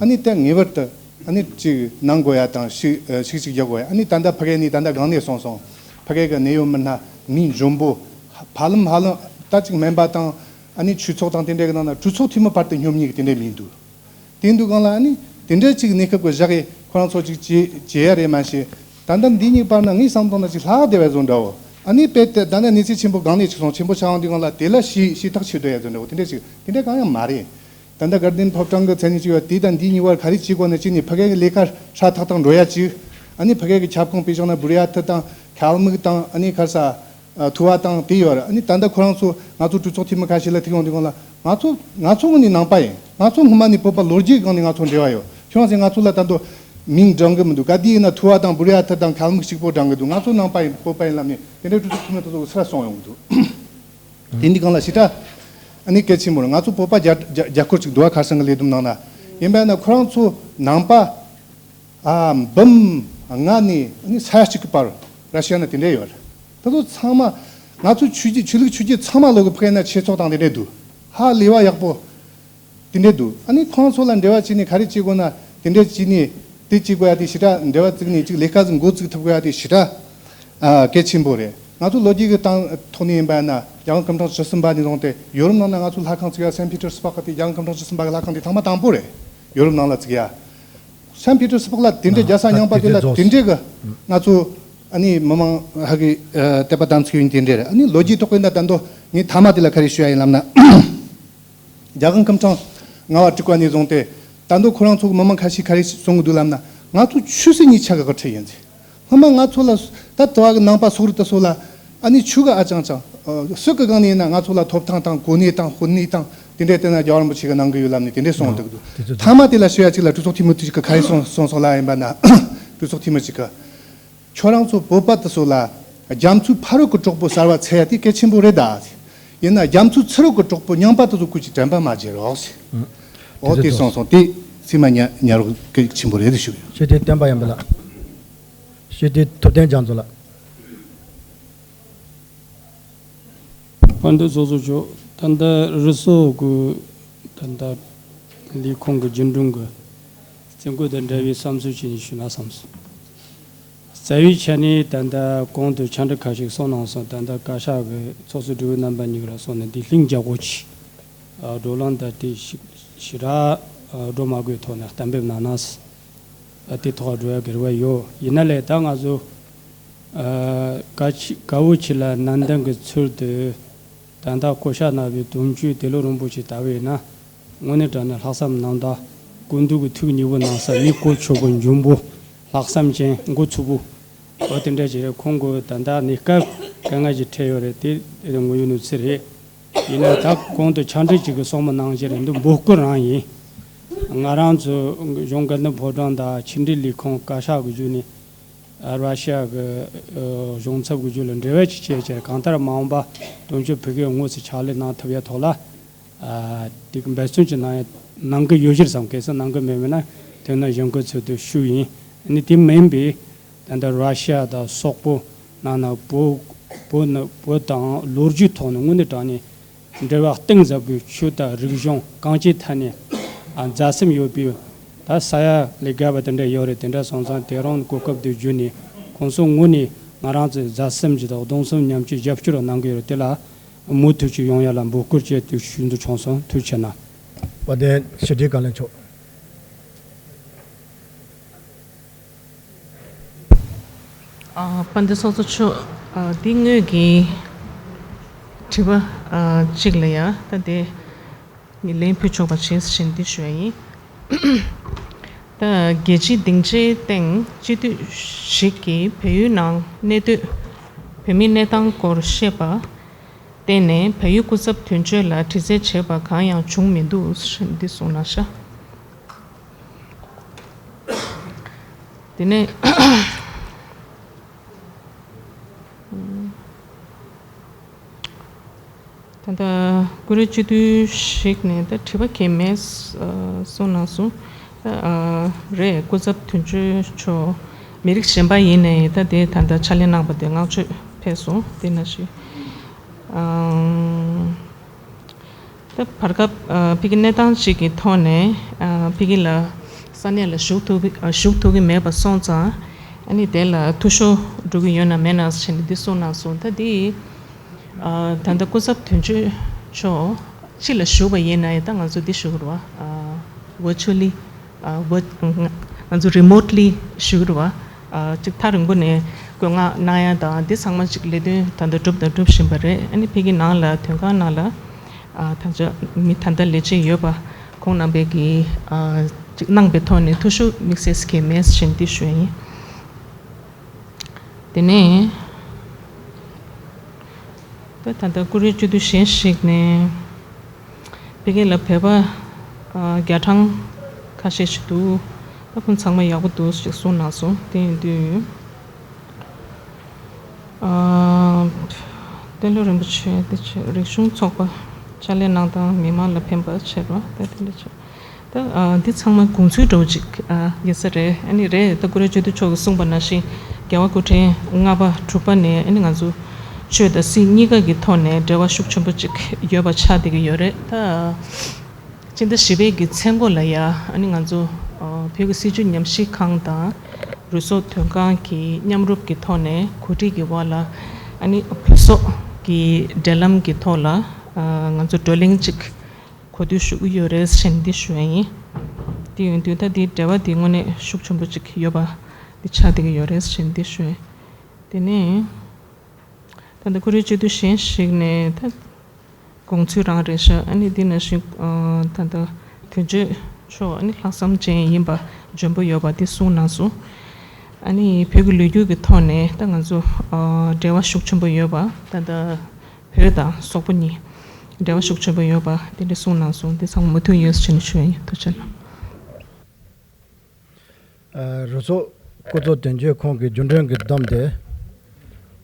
ཨ་ནི་དེ་ངེས་པར་དུ་ཨ་ནི་ཅིག་གནང་དགོས་ཡ་དང་ཤིག་ཤིག་ཅིག་རྒྱག་དགོས་ཡ། ཨ་ནི་ད་ལྟ་ཕ་གི་ནས་ད་ལྟ་གང་ནས་སོང་སོང་། ཕ་གི་གི་གནད་ཡོད་མི་སྣ་མི་འཇོན་པོ་ཧ་ལམ་ཧ་ལམ་ད་ཅིག་སྨན་པ་དང་ཨ་ནི་ཆོས་ཚོགས་དང་དེ་འདྲ་གི་ནང་ན་གྲོས་ཚོགས་འཐུས་མི་བར་དུ་སྙོམས་ཉིག་དེ་འདྲ་མི་འདུག་དེ་འདུག་གང་ལ་ཨ་ནི་དེ་འདྲ་ཅིག་གནས་སྐབས་ཀྱི་བཞག་གི་ཁོ་རང་ཚོ་ཅིག་བྱེད་བྱེད་ཡ་རེད། མ་གཞི་ད་ལྟ་འདི་གཉིས་བར་ན་ངའི་བསམ་བློ་ན་ཅིག་ལྷག་བསྡད་པའི་བཟོ་འདྲ་བོ། ཨ་ནི་དཔེ་དེ་ད་ལྟ་གནས་ཚུལ་ཆེན་པོ་གང་ནས་ཅིག་སོང་ཆེན་པོ་ཆགས་འོང་དུས་སྒང་ལ་དེ་ལ་ཞི་ཞི་ཐག་ཆོད་བསྡད་ཡ་བཟོ་འདྲ་བོ་དེ་འདྲ་ཅིག་དེ་འདྲ་གང་ཡང་མ་རེད། ད་ལྟ་དགའ་ལྡན་ཕོ་བྲང་གི་མཚན་ཉིད་ཅིག་ཡོད། དེ་དང་འདི་གཉིས་བར་ག་རེ་བྱེད་དགོས་ན་ཅི་ནས་ཕ་གི་གི་ལས་ཀ་ཧྲ་ཐག་ཐག་འགྲོ་ཡ་ཅིག་ཨ་ནི་ཕ་གི་གི་ཁྱབ་ཁོངས་པའི་བཞག་ན་བུ་རི་ཡ་ཐི་དང་ཁལ་མིག་དང་ཨ་ནི་ཁར་ས་ཨ་ཐུ་བ་དང་དེ་ཡོད་རེད། ཨ་ནི་ད་ལྟ་ཁོ་རང་ཚོ་ང་ཚོ་གྲོས་ཚོགས་འཐུས་མི་ཁ་ཤས་ལ་ཐུག་ཡོང་དུས་སྒང་ལ་ང་ཚོ་ང་ཚོ་ངོས་ནས་ནང་པ་ཡིན། ང་ཚོ་སྔོན་མ་ནས་བོད་པ་ལོ་རྒྱུས་སྒང་ནས་ང་ཚོ་འབྲེལ་བ་ཡོད། ཁྱོད་རང་ཚོས་ང་ཚོ་ལ་ད་དུང་མིང་བགྲང་གི་མི་འདུག་ག་དེ་ཡིན་ན་ཐུ་བ་དང་བུ་རི་ཡ་ཐི་དང་ཁལ་མིག་གཅིག་པོ་བགྲང་གི་འདུག་ང་ཚོ་ནང་པ་ཡིན། བོད་པ་ཡིན་ལབ་ནས་དེ་འདྲའི་གྲོས་ཚོགས་འཐུས་མི་དེ་ཚོ་གི་སུ་ལ་སོང་ཡོང་གི་འདུག་དེ་འདི་སྒང་ལ་ཞེ་དྲག་ཨ་ནི་གལ་ཆེན་པོ་རེད། ང་ཚོ་བོད་པ་རྒྱ་རྒྱ་རྒྱ་སྐོར་ཅིག་འདུག་བ། ཁ་སང་གི་ལས་བསྡོམས་ནང་ན་ཡིན་པ་ཡིན་ན་ཁོ་རང་ཚོ་ནང་པ་ཨ་འབུམ་ལྔ་ནས་ཨ་ནི་ས་ཡ་གཅིག་གི་བར་ར་ཤི་ཡ་ན་དེ་འདྲ་ཡོད་རེད། ད་དུང་ཚང་མ་ང་ཚོ་ཆོས་བརྒྱུད་ཆོས་ལུགས་ཆོས་བརྒྱུད་ཚང་མ་ལོག་གི་ཕ་གི་ན་ཆོས་ཚོགས་དང་དེ་འདྲ་འདུག་ཧ་ལས་པ་ཡག་པོ། དེ་འདྲས་འདུག་ཨ་ནི་ཁོང་ཚོ་ལ་འབྲེལ་བ་བྱས་ནས་ག་རེ་བྱེད་དགོས་ན་དེ་འདྲས་བྱས་ནས་དེ་བྱེད་དགོས་ཡ་དེ་ཞེ་དྲག་འབྲེལ་བ་བཙུགས་ནས་ཅིག་ལས་ཀ་ཟིག་འགོ་བཙུགས་ཐུབ་དགོས་ཡ་དེ་ཞེ་དྲག་ཨ་གལ་ཆེན་པོ་རེད། ང་ཚོ་ལོ་རྒྱུས་ཀྱི་སྟེང་ཐོག་ནས་ཡིན་པ་ཡིན་ན་རྒྱལ་ཡོངས་སྐུ་ཕྲེང་བཅུ་གསུམ་པ་ནས་བཟུང་སྟེ་ཡོ་རོབ་ནང་ན་ང་ཚོ་ལྷ་ཁང་བཙུགས་ཡ་སན་པི་ཏེར་སི་བྷག་གི་དེ་རྒྱལ་ཡོངས་སྐུ་ཕྲེང་བཅུ་གསུམ་པ་གི་ལྷ་ཁང་དེ་ཐེངས་མ་དང་པོ་རེད། ཡོ་རོབ་ནང་ལ་བཙུགས་ཡ། སན་པི་ཏེར་སི་བྷག་ལ་དེ་འདྲའི་རྒྱལ་ས་རྙིང་པ་དེ་ལ་དེ་འདྲའི་གི་ང་ཚོ་ཨ་ནི་མི་མང་ཧ་གི་དད་པ་དམ་ཚིག་ཡོད་དེ་འདྲའི་རེད། ཨ་ནི་ལོ་རྒྱུས་ཐོག་གི་ད་ད་དུང་ངས་མཐའ་མ་དེ་ལ་ག་རེ་ཞུ་ཡ་ཡིན་ལབ་ན། རྒྱལ་ཁང་སྐུ་ཕྲེང་ལྔ་པ་དྲུག་པ་ནས་བཟུང་སྟེ་ད་དུང་ཁོ་རང་ཚོ་གི་མི་མང་ཁ་ཤས་ག་རེ་གསུང་གི་འདུག་ལབ་ན། ང་ཚོ་ཆོས་སྲིད་གཉིས་ཆ་གི་དབུ་ཁྲིད་ཡིན་ཟེར། སྔོན་མ་ང་ཚོ་ལ་ད་དུ་བ་གི་ནང་པ་སོག་རིགས་དེ་ཚོ་ལ་ཨ་ནི་ཆོས་གི་ཨ་ཅང་ཅང་སྲིད་གི་སྒང་ནས་ཡིན་ན་ང་ཚོ་ལ་ཐོབ་ཐང་དང་གོ་གནས་དང་དཔོན་གནས་དང་དེ་འདྲའི་བལྟས་ན་རྒྱལ་བ་རིན་པོ་ཆེ་གི་གནང་གི་ཡོད་ལབ་ནས་དེ་འདྲའི་གསུངས་འདུག་མཐའ་མ་དེ་ལ་ཞུ་ཡ་གཅིག་ལ་གྲོས་ཚོགས་འཐུས་མི་དེ་གཅིག་གི་ག་རེ་གསུངས་གསུངས་སོང་ལ་ཡིན་པ་ན། གྲོས་ཚོགས་འཐུས་མི་གཅིག་གི་ཁྱོད་རང་ཚོ་བོད་པ་དེ་ཚོ་ལ་རྒྱ་མཚོའི་ཕ་རོལ་གྱི་གྲོགས་པོ་གསར་བ་འཚོལ་ཡ་དེ་གལ་ཆེན་པོ་རེད་ད། ཡིན་ན་རྒྱ་མཚོའི་ཚུ་རོལ་གྱི་གྲོགས་པོ་རྙིང་པ་དེ་ཚོ་ཀུན་གྱིས་དྲན་པ་མ་བརྗེད་རོགས་ཟེར། འོ་དེ་གསུངས་སོང་། དེ་ཚིག་མ་ཉ་ཉ་རོགས་གལ་ཆེན་པོ་རེད་ཞུ་གི་ཡོད། ཞི་བདེ་བསྟན་པ་ཡན་པ་ལགས། ཞི་བདེ་ཐུབ་བསྟན་རྒྱ་མཚོ་ལགས། དཔལ་ལྡན་ཚོགས་གཙོ་མཆོག་ད་ལྟ་རུ་སོག་གི་ད་ལྟ་ལས་ཁུངས་ཀྱི་རྒྱུན་དྲུང་གི་རྩིས་འགོ་དང་འབྲེལ་བའི་བསམ་ཚུལ་ཅིག་ཞུ་ན་བསམ་སོང་། རྩ་བའི་ཆ་ནས་ད་ལྟ་གོང་དུ་ཕྱག་འབྲེལ་ཁ་ཤས་གསུངས་གནང་སོང་། ད་ལྟ་བཀའ་ཤག་གི་ཚོགས་གཙོ་སྦྲེལ་པོ་རྣམ་པ་གཉིས་ཀྱིས་གསུངས་ནས་འདི་ལྷིང་འཇགས་པོ་ཅིག་བགྲོ་གླེང་ད་དེ་ཞིག་ཞེ་དྲག་བགྲོ་མ་དགོས་ཐོག་ནས་གཏན་འབེབས་གནང་ན་དེ་ཐོག་བགྲོ་ཡ་གི་རེ་བ་ཡོད། ཡིན་ན་ལས་ད་ང་ཚོ་ག་ཅི་ག་འོ་ཅི་ལ་ནན་ཏན་གྱི་ཚུལ་དུ། ད་ལྟ་བསྐོ་བཞག་གནང་བའི་དོན་གཅོད་དེ་ལོ་རིན་པོ་ཆེ་ལྟ་བས་ན་དངོས་གནས་དྲང་གནས་ལྷག་བསམ་རྣམ་དག་ཀུན་འདུས་ཀྱི་ཐུགས་མཉེས་པོ་གནང་ས་མི་གོ་ཆོད་པོ་འཇོན་པོ་ལྷག་བསམ་ཅན་མགོ་ཚོས་པོ། འོ་དེ་འདྲ་ཞིག་རེད། ཁོང་གི་ད་ལྟ་གནས་སྐབས་དཀའ་ངལ་ཞིག་འཕྲད་ཡོད་རེད། དེ་ངོས་ཡོད་ནོ་ཚིག་རེད། ཡིན་ན་ད་གོང་དུ་ཕྱག་འབྲེལ་གཅིག་གི་གསུང་མི་གནང་བཞིན་རེད། འདི་འབོད་སྐུལ་རང་ཡིན། ང་རང་ཚོ་གཞུང་དགའ་ལྡན་ཕོ་བྲང་དང་ཕྱི་འབྲེལ་ལས་ཁུངས་བཀའ་ཤག་གི་བརྒྱུད་ནས། ར་ཤི་ཡ་གི་གཞུང་ཚབ་ཀྱི་བརྒྱུད་ལ་འབྲེལ་བ་ཅིག་བྱས་བྱས་གང་ལྟར་མ་འོངས་པ་དོན་གཅོད་ཕ་གིར་དངོས་སུ་ཕྱག་ལས་གནང་ཐུབ་ཡ་ཐོག་ལ་དེ་གི་འབད་བརྩོན་ཅིག་གནང་ཡ་གནང་གི་ཡོད་ཕྱིར་བསམ། གལ་སྲིད་གནང་གི་མེད་མེད་ན་དེ་ན་གཞུང་གི་ཚུལ་དུ་ཞུ་ཡིན། ནི་དེ་མིན་པའི་ད་ལྟ་ར་ཤི་ཡ་དང་སོག་པོ་ནང་ན་བོད་བོད་ནི་བོད་དང་ལོ་རྒྱུས་ཐོག་ནས་དངོས་གནས་དྲང་གནས། འབྲེལ་བ་གཏིང་ཟབ་པའི་ཆོས་དང་རིག་གཞུང་གང་ཅིའི་ཐད་ནས་མཛའ་སེམས་ཡོད་པའི་ད་ས་ཡ་ལས་བརྒལ་བ་དེ་འདྲ་ཡོད་རེད། དེ་འདྲ་སོང་ཙང་དེ་རིང་གོ་སྐབས་དེ་བརྒྱུད་ནས་ཁོང་ཚོ་ངོས་ནས་ང་རང་ཚོའི་མཛའ་སེམས་ཀྱི་དང་གདུང་སེམས་མཉམ་སྐྱེད་རྒྱབ་སྐྱོར་གནང་གི་ཡོད་རེད། དེ་ལ་མུ་མཐུད་ཅིག་ཡོང་ཡ་ལ་འབོད་སྐུལ་བྱས་ཏེ་ཞུ་འདོད་བྱུང་སོང་། ཐུགས་རྗེ་གནང་། དཔལ་ལྡན་ཕྱི་དྲིལ་བཀའ་བློན་མཆོག་ཨ། དཔལ་ལྡན་ཚོགས་གཙོ་མཆོག་ཨ། འདི་ངོས་ཀྱི་དྲི་བ་ཨ། གཅིག་ལ་ཡ། ད་དེ་ ལན་ཕུལ་ཆོག་པ་བྱས་ཟིན་འདི་ཞུ་ཡ་ཡིན། ད་རྒྱལ་སྤྱིའི་སྡིངས་ཆའི་སྟེང་སྤྱི་འཐུས་ཤིག་གིས་བལ་ཡུལ་ནང་གནས་སྡོད་བོད་མིའི་གནས་སྟངས་སྐོར་བཤད་པ། བརྟེན་ནས་བལ་ཡུལ་སྐུ་ཚབ་དོན་གཅོད་ལ་དྲི་རྩད་བྱས་པ་གང་ཡང་བྱུང་མི་འདུག་ཟེར་འདི་གསུངས་གནང་ཤག་དེ་ནས་ད་ལྟ་ཀུ་རེ་སྤྱི་འཐུས་ཤིག་ནས་ད་དྲི་བ་གང་མེད་གསུངས་གནང་སོང་། ད་རེད། སྐུ་ཚབ་དོན་གཅོད་མཆོག་མི་རིགས་གཞན་པ་ཡིན་ནའི་ད་དེ་ད་ལྟ་ཕྱག་ལས་གནང་པ་དེ་བསྔགས་བརྗོད་ཕེབས་སོང་། དེ་ནང་བཞིན་ད་བར་སྐབས་ཕ་གི་གནས་སྟངས་ཤིག་གི་ཐོག་ནས་ཕ་གི་ལ་ས་གནས་ལ་ཞུགས་ཐུབ་ཞུགས་ཐུབ་ཀྱི་མེད་པ་སོང་ཙང་ཨ་ནི་དེ་ལ་འཐུས་ཤོར་འགྲོ་གི་ཡོད་ན་མེད་ན་ཟེར་ནས་འདི་གསུངས་གནང་སོང་། ད་འདི་ད་ལྟ་སྐུ་ཚབ་དོན་གཅོད་མཆོག་ཕྱི་ལ་བཞུགས་པ་ཡིན་ན་ཡང་ད་ང་ཚོ་འདི་ཞུ་གི་རེད་བ། ཝར་ཅུ་ལི་ང་ཚོ་རི་མོ་ཊི་ལི་ཞུ་གི་རེད་བ། ཅིག་ཐག་རིང་པོ་ནས་བཀོད་མངགས་གནང་ཡ་དང་འདི་ཚང་མ་ཅིག་ལས་དོན་ད་ལྟ་སྒྲུབ་དང་སྒྲུབ་བཞིན་པ་རེད། ཨ་ནི་ཕ་གི་ནང་ལ་དོན་ཁང་ནང་ལ་ད་ལྟ་མི་ད་ལྟ་ལས་བྱེད་ཡོད་པ་ཁོང་རྣམ་པས་ཀྱིས་ཅིག་གནང་པའི་ཐོག་ནས་འཐུས་ཤོར་དམིགས་བསལ་གང་མེད་ཟེར་འདི་ཞུ་ཡ་ཡིན། དེ་ནས་ད་ད་ལྟ་ཀུ་རེ་སྤྱི་འཐུས་གཞན་ཞིག་ནས་ཕ་གི་ལ་བོད་པ་རྒྱ་གྲངས་ཁ་ཤས་ཤིག་འདུག་ད་ཁོང་ཚང་མ་ཡག་པོ་འདུག་ཅེས་གསུངས་གནང་སོང་། དེ་ཡིན་དུས་ཏེ་ལོ་རིན་པོ་ཆེ་དེ་ཆེ་རིག་གཞུང་ཚོགས་པ་ཕྱག་ལས་གནང་སྟངས་མི་མང་ལ་ཕན་པ་བྱེད་རོགས་ད་དེ་འདྲ་བྱེད། ད་འདི་ཚང་མ་དགོངས་ཚུལ་འདྲ་བོ་ཅིག་ཡིན་ས་རེད། ཨ་ནི་རེད། ད་ཀུ་རེ་སྤྱི་འཐུས་མཆོག་གིས་གསུངས་པ་ནང་བཞིན་རྒྱལ་བ་སྐུ་ཕྲེང་ལྔ་པ་དྲུག་པ་ནས་ཨ་ནི་ང་ཚོ་ཆོས་དང་སྲིད་གཉིས་ཀ་གི་ཐོག་ནས་འབྲེལ་བ་ཤུགས་ཆེན་པོ་ཅིག་ཡོད་པ་ཆགས་བསྡད་ཀྱི་ཡོད་རེད། ད་སྤྱི་ཟླ་བཞི་པའི་གི་མཚན་འགོ་ལ་ཡ་ཨ་ནི་ང་ཚོ་བོད་ཀྱི་སྲིད་བྱུས་ཉམས་ཞིབ་ཁང་དང་རུ་སོག་དོན་ཁང་གི་མཉམ་རུབ་ཀྱི་ཐོག་ནས་གོ་སྒྲིག་གི་འོག་ལ་ཨ་ནི་བོད་སོག་གི་འབྲེལ་ལམ་གྱི་ཐོག་ལ་ང་ཚོ་བགྲོ་གླེང་ཅིག་གོ་སྒྲིག་ཞུ་གི་ཡོད་རེད་ཟེར་ནས་འདི་ཞུ་ཡ་ཡིན། དེ་ཡིན་དུས་ད་འདི་འབྲེལ་བ་འདི་དངོས་གནས་ཤུགས་ཆེན་པོ་ཅིག་ཡོད་པ་འདི་ཆགས་བསྡད་ཀྱི་ཡོད་རེད་ཟེར་ནས་འདི་ཞུ་ཡ། དེ་ནས་ད་ལྟ་ཀུ་རེ་སྤྱི་འཐུས་གཞན་ཞིག་ནས་ད་དགོངས་ཚུལ་རང་རེད་ཤག་ཨ་ནི་འདི་ནང་བཞིན་ད་ལྟ་དོན་གཅོད་མཆོག་ཨ་ནི་ལྷག་བསམ་ཅན་ཡིན་པ་འཇོན་པོ་ཡོད་པ་འདི་གསུངས་གནང་སོང་། ཨ་ནི་བོད་ཀྱི་ལོ་རྒྱུས་ཀྱི་ཐོག་ནས་ད་ང་ཚོ་འབྲེལ་བ་ཤུགས་ཆེན་པོ་ཡོད་པ་ད་ལྟ། བོད་དང་སོག་པོ་གཉིས་འབྲེལ་བ་ཤུགས་ཆེན་པོ་ཡོད་པ་དེ་འདྲ་གསུངས་གནང་སོང་། དེ་ཚང་མ་མུ་མཐུད་ཡོད་ཟེར་ནས་ཞུ་ཡ་ཡིན། ཐུགས་རྗེ་གནང་། ཨ། རུ་སོག་སྐུ་ཚབ་དོན་གཅོད་ཁང་གི་རྒྱུན་གྲོན་གྱི་བསྡོམས་དེ།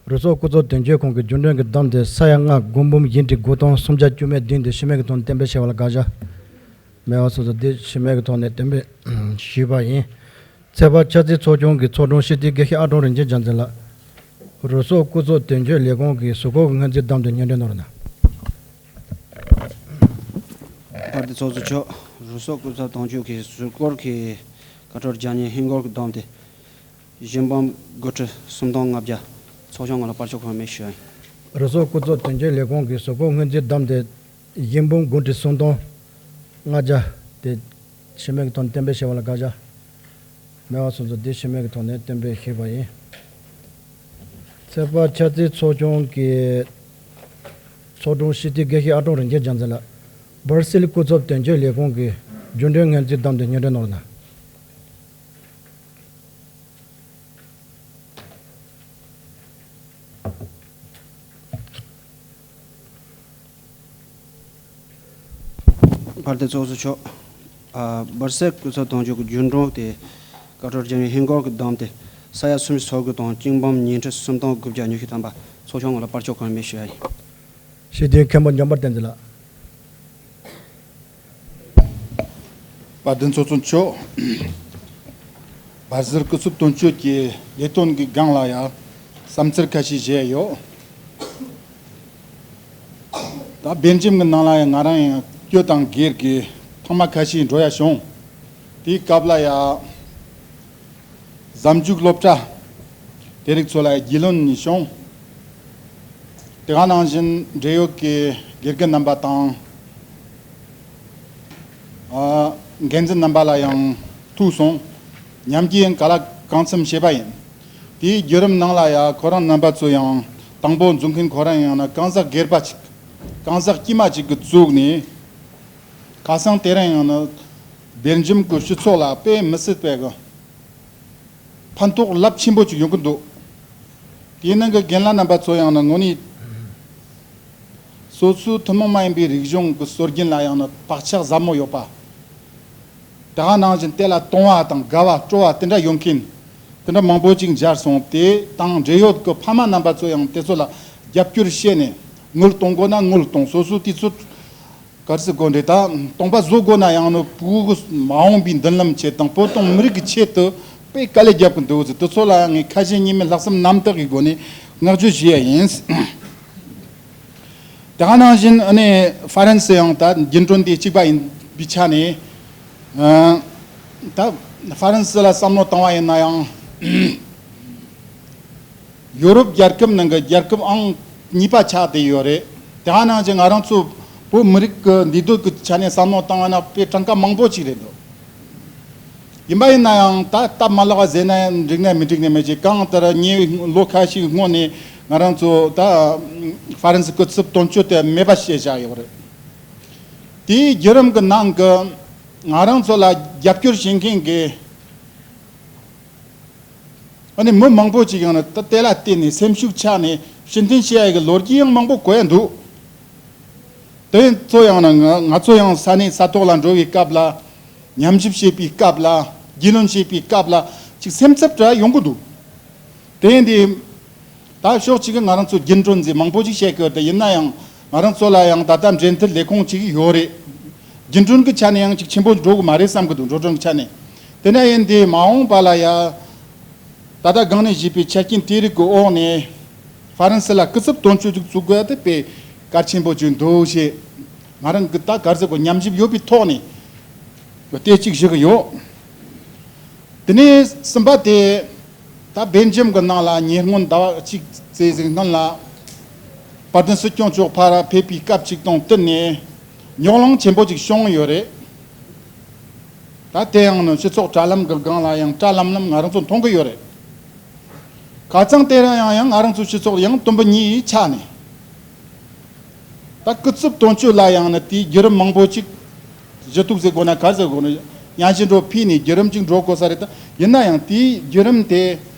རུ་སོག་སྐུ་ཚབ་དོན་གཅོད་ཁང་གི་རྒྱུན་གྲོན་གྱི་བསྡོམས་དེ་ས་ཡ་ལྔ་དགུ་འབུམ་བཞི་ཁྲི་དགུ་སྟོང་སུམ་བརྒྱ་བཅུ་མེད་བདུན་དེ་ཕྱི་མིག་གི་ཐོག་གཏན་འབེབས་བྱས་པ་ལ་དགག་བྱ་མེད་པ་སོ་སོ་དེ་ཕྱི་མིག་གི་ཐོག་ནས་གཏན་འབེབས་ཞུས་པ་ཡིན། ཚོད་དཔག་ཆ་རྩིས་ཚོགས་ཆུང་གི་ཚོགས་དྲུང་སྤྱི་འཐུས་དགེ་བཤེས་ཨ་ཀྲོང་རིན་ཆེན་རྒྱལ་མཚན་ལགས། རུ་སོག་སྐུ་ཚབ་དོན་གཅོད་ལས་ཁུངས་ཀྱི་གཟུགས་སྐོར་གྱི་སྔོན་རྩིས་བསྡོམས་དེ་སྙན་སྒྲོན་གནང་རོགས་གནང་། དཔལ་ལྡན་ཚོགས་གཙོ་མཆོག་རུ་སོག་སྐུ་ཚབ་དོན་གཅོད་ཀྱི་གཟུགས་སྐོར་གྱི་བཀའ་འཁྲོལ་རྒྱག་མཁན་ཧིན་སྒོར་གྱི་བསྡོམས་དེ་བཞི་འབུམ་དགུ་ཁྲི་སུམ་སྟོང་ལྔ་བརྒྱ། ཚོགས་ཆུང་ངོས་ལ་དཔལ་འབྱོར་གོང་མའི་ཞུ་ཡ་ཡིན། རུ་སོག་སྐུ་ཚབ་དོན་གཅོད་ལས་ཁུངས་ཀྱི་གཟུགས་སྐོར་སྔོན་རྩིས་བསྡོམས་དེ་བཞི་འབུམ་དགུ་ཁྲི་སུམ་སྟོང་ལྔ་བརྒྱ་དེ་ཕྱི་མིག་གི་ཐོག་ནས་གཏན་འབེབས་བྱས་པ་ལ་དགག་བྱ་མེད་པ་སོང་ཙང་དེ་ཕྱི་མིག་གི་ཐོག་ནས་གཏན་འབེབས་ཞུས་པ་ཡིན། ཚོད་དཔག་ཆ་རྩིས་ཚོགས་ཆུང་གི་ཚོགས་དྲུང་སྤྱི་འཐུས་དགེ་བཤེས་ཨ་ཀྲོང་རིན་ཆེན་རྒྱལ་མཚན་ལགས། སྦར་སིལ་སྐུ་ཚབ་དོན་གཅོད་ལས་ཁུངས་ཀྱི་རྒྱུན་གྲོན་སྔོན་རྩིས་བསྡོམས་དེ་སྙན་སྒྲོན་གནང་རོགས་གནང་། དཔལ་ལྡན་ཚོགས་གཙོ་མཆོག་ཨ། སྦར་སིལ་སྐུ་ཚབ་དོན་གཅོད་ཀྱི་རྒྱུན་གྲོན་དེ་བཀའ་འཁྲོལ་རྒྱག་མཁན་ཧིན་སྒོར་གྱི་བསྡོམས་དེ་ས་ཡ་སུམ་ཅུ་སོ་དགུ་དང་གཅིག་འབུམ་ཉི་ཁྲི་སུམ་སྟོང་དགུ་བརྒྱ་ཉི་ཤུ་ཐམ་པ། ཚོགས་ཆུང་ངོས་ལ་དཔལ་འབྱོར་གོང་མའི་ཞུ་ཡ་ཡིན། སྤྱི་འཐུས་མཁན་པོ་འཇམ་དཔལ་བསྟན་འཛིན་ལགས། དཔལ་ལྡན་ཚོགས་གཙོ་མཆོག་སྦར་སིལ་སྐུ་ཚབ་དོན་གཅོད་ཀྱི་ལས་དོན་གྱི་སྒང་ལ་ཡང་བསམ་ཚུལ་ཁ་ཤས་བཞེས་ཡོད། ད་སྦེལ་ཇམ་གྱི་ནང་ལ་ཡང་ང་རང་ཡང་སྐྱོད་དང་སྒེར་གྱི་ཐེངས་མ་ཁ་ཤས་འགྲོ་ཡ་བྱུང་། དེའི་སྐབས་ལ་ཡང་། གཟའ་མཇུག་སློབ་གྲྭ་དེ་རིགས་ཚོ་ལ་རྒྱུས་ལོན་བྱུང་། དེ་ག་ནང་བཞིན་འབྲེལ་ཡོད་ཀྱི་དགེ་རྒན་རྣམ་པ་དང་། ཨ། འགན་འཛིན་རྣམ་པ་ལ་ཡང་ཐུག་སོང་། ཉམས་ཀྱིས་ཡང་ག་ལ་གང་འཚམ་བྱས་པ་ཡིན། དེའི་བརྒྱུད་རིམ་ནང་ལ་ཡང་ཁོ་རང་རྣམ་པ་ཚོ་ཡང་དང་པོ་འཛུགས་མཁན་ཁོ་རང་ཡང་ན་གང་ཟག་སྒེར་པ་ཅིག་གང་ཟག་དཀྱུས་མ་ཅིག་གིས་བཙུགས་ནས། ཁ་སང་དེ་རིང་ཡང་ན་སྦེལ་ཇམ་གྱི་སྤྱི་ཚོགས་ལ་དཔེ་མི་སྲིད་པའི་གི་ཕན་ཐོགས་རླབས་ཆེན་པོ་ཅིག་ཡོང་གི་འདུག་དེའི་ནང་གི་རྒན་ལགས་རྣམ་པ་ཚོ་ཡང་ན་དངོས་གནས་སོ་སོའི་ཐུན་མོང་མ་ཡིན་པའི་རིག་གཞུང་གི་སྲོལ་རྒྱུན་ལ་ཡང་ན་བག་ཆགས་ཟབ་མོ་ཡོད་པ། ད་ག་ནང་བཞིན་དེ་ལ་དུང་བ་དང་དགའ་བ་སྤྲོ་བ་དེ་འདྲ་ཡོད་མཁན་དེ་འདྲ་མང་པོ་ཅིག་མཇལ་སོང་། དེ་དང་འབྲེལ་ཡོད་ཀྱི་ཕ་མ་རྣམ་པ་ཚོ་ཡང་དེ་ཚོ་ལ་རྒྱབ་སྐྱོར་བྱས་ནས་དངུལ་གཏོང་དགོས་ན་དངུལ་གཏོང་། སོ་སོའི་དུས་ཚོད་ག་རེ་ཟེར་དགོས་རེད། ད་སྟོང་པ་བཟོ་དགོས་ན་ཡང་ནི་བོད་ཀྱི་མ་འོངས་པའི་མདུན་ལམ་ཆེད་དང་བོད་དང་མི་རིགས་ཀྱི་ཆེད་དུ་དཔེ་དཀའ་ལས་རྒྱབ་ཀྱི་འདུག་ཟེར། དེ་ཚོ་ལ་ངས་ཁ་ཞེ་གཉིས་མེད་ལྷག་བསམ་རྣམ་དག་གི་སྒོ་ནས་བསྔགས་བརྗོད་ཞུ་ཡ་ཡིན། དེ་ག་ནང་བཞིན་ཨ་ནི་ཧྥ་རན་སི་ཡང་ད་རྒྱུན་གྲོན་དེ་གཅིག་པ་ཡིན་པའི་ཆ་ནས། ཨ། ད་ཧྥ་རན་སི་ལ་བསམ་བློ་བཏང་བ་ཡིན་ན་ཡང་། ཡོ་རོབ་རྒྱལ་ཁབ་ནང་གི་རྒྱལ་ཁབ་ཨང་གཉིས་པ་ཆགས་བསྡད་ཡོད་རེད། དེ་ག་ནང་བཞིན་ང་རང་ཚོ་བོད་མི་རིགས་ཀྱི་འདུས་སྡོད་ཀྱི་ཆ་ནས་བསམ་བློ་བཏང་བ་ན་དཔེ་གྲངས་ཀ་མང་པོ་ཅིག་རེད་འདུག་ཡིན་པ་ཡིན་ན་ཡང་ད་སྟབས་མ་ལེགས་པ་ཟེར་ན་ཡང་འགྲིག་ནས་མི་འགྲིག་ནས་མི་ཤེས། གང་ལྟར་ཉེ་ལོ་ཁ་ཤས་སྔོན་ནས་ང་རང་ཚོ་ད་ཧྥ་རན་སི་སྐུ་ཚབ་དོན་གཅོད་དེ་མེད་པ་བྱས་བཞག་ཡོད་རེད། དེའི་བརྒྱུད་རིམ་གྱི་ནང་གི་ང་རང་ཚོ་ལ་རྒྱབ་སྐྱོར་བྱེད་མཁན་གྱི་ཨ་ནི་མི་མང་པོ་ཅིག་ཡང་ན་ད་དེ་ལ་བརྟེན་ནས་སེམས་ཤུགས་ཆག་ནས་ཕྱིར་འཐེན་བྱེད་ཡ་གི་ལོ་རྒྱུས་ཡང་མང་པོ་གོ་ཡ་འདུག་དེ་ཚོ་ཡང་ན་ང་ང་ཚོ་ཡང་ས་གནས་ས་ཐོག་ལ་འགྲོ་བའི་སྐབས་ལ། ཉམས་ཞིབ་བྱེད་པའི་སྐབས་ལ། རྒྱུས་ལོན་བྱེད་པའི་སྐབས་ལ་ཅིག་སེམས་འཚབ་འདྲ་ཡོང་གི་འདུག་དེ་ཡིན་དུས་ད་ཕྱོགས་གཅིག་གི་ང་རང་ཚོ་རྒྱུན་གྲོན་ཟེར་མང་པོ་ཅིག་བཤད་ཀྱི་ཡོད་རེད། ཡིན་ན་ཡང་ང་རང་ཚོ་ལ་ཡང་ད་ལྟ་འབྲེལ་མཐུད་ལས་ཁུངས་ཅིག་ཡོད་རེད། རྒྱུན་གྲོན་གྱི་ཆ་ནས་ཡང་ཅིག་ཆེན་པོ་འགྲོ་གི་མ་རེད་བསམ་གྱི་འདུག་འགྲོ་གྲོན་གྱི་ཆ་ནས། དེ་འདྲ་ཡིན་དུས་མ་འོངས་པ་ལ་ཡ། ད་ལྟ་སྒང་ནས་བཞེས་པའི་ཆ་རྐྱེན་དེ་རིགས་ཀྱི་འོག་ནས་ཧྥ་རན་སི་ལ་སྐུ་ཚབ་དོན་གཅོད་ཅིག་བཙུགས་དགོས་ཡ་དེ་དཔེ་གལ་ཆེན་པོ་ཅིག་འདུག་ཞེས་ང་རང་གི་ད་ག་རེ་ཟེར་དགོས། ཉམས་ཞིབ་ཡོད་པའི་ཐོག་ནས་བལྟས་ཅིག་ཞུ་གི་ཡོད། དེ་ནས་གསུམ་པ་དེ་ད་སྦེལ་ཇམ་གྱི་ནང་ལ་ཉེ་སྔོན་ཟླ་བ་གཅིག་ཙམ་ཟིག་སྔོན་ལ་བ་དན་སྲིད་སྐྱོང་མཆོག་ཕར་ཕེབས་པའི་སྐབས་ཅིག་དང་བསྟུན་ནས་རྙོག་གླེང་ཆེན་པོ་ཅིག་བྱུང་ཡོད་རེད། ད་དེ་ཡང་ནི་སྤྱི་ཚོགས་དྲ་ལམ་གྱི་སྒང་ལ་ཡང་བཀྲ་ལམ་ལམ་ང་རང་ཚོ་མཐོང་གི་ཡོད་རེད། ཁ་སང་དེ་རིང་ཡང་ཡང་ང་རང་ཚོའི་སྤྱི་ཚོགས་ཡང་དུམ་བུ་གཉིས་ཆགས་ནས། ད་སྐུ་ཚབ་དོན་གཅོད་ལ་ཡང་ནི་དེའི་བརྒྱུད་རིམ་མང་པོ་ཅིག་ཞུ་གཏུག་ཟེར་དགོས་ན་ག་རེ་ཟེར་དགོས་ན་སྙན་ཞུ་འདྲ་ཕུལ་ནས་བརྒྱུད་རིམ་ཅིག་འགྲོ་དགོས་ས་རེད། ད་ཡིན་ན་ཡང་དེའི་བརྒྱུད་རིམ་དེ་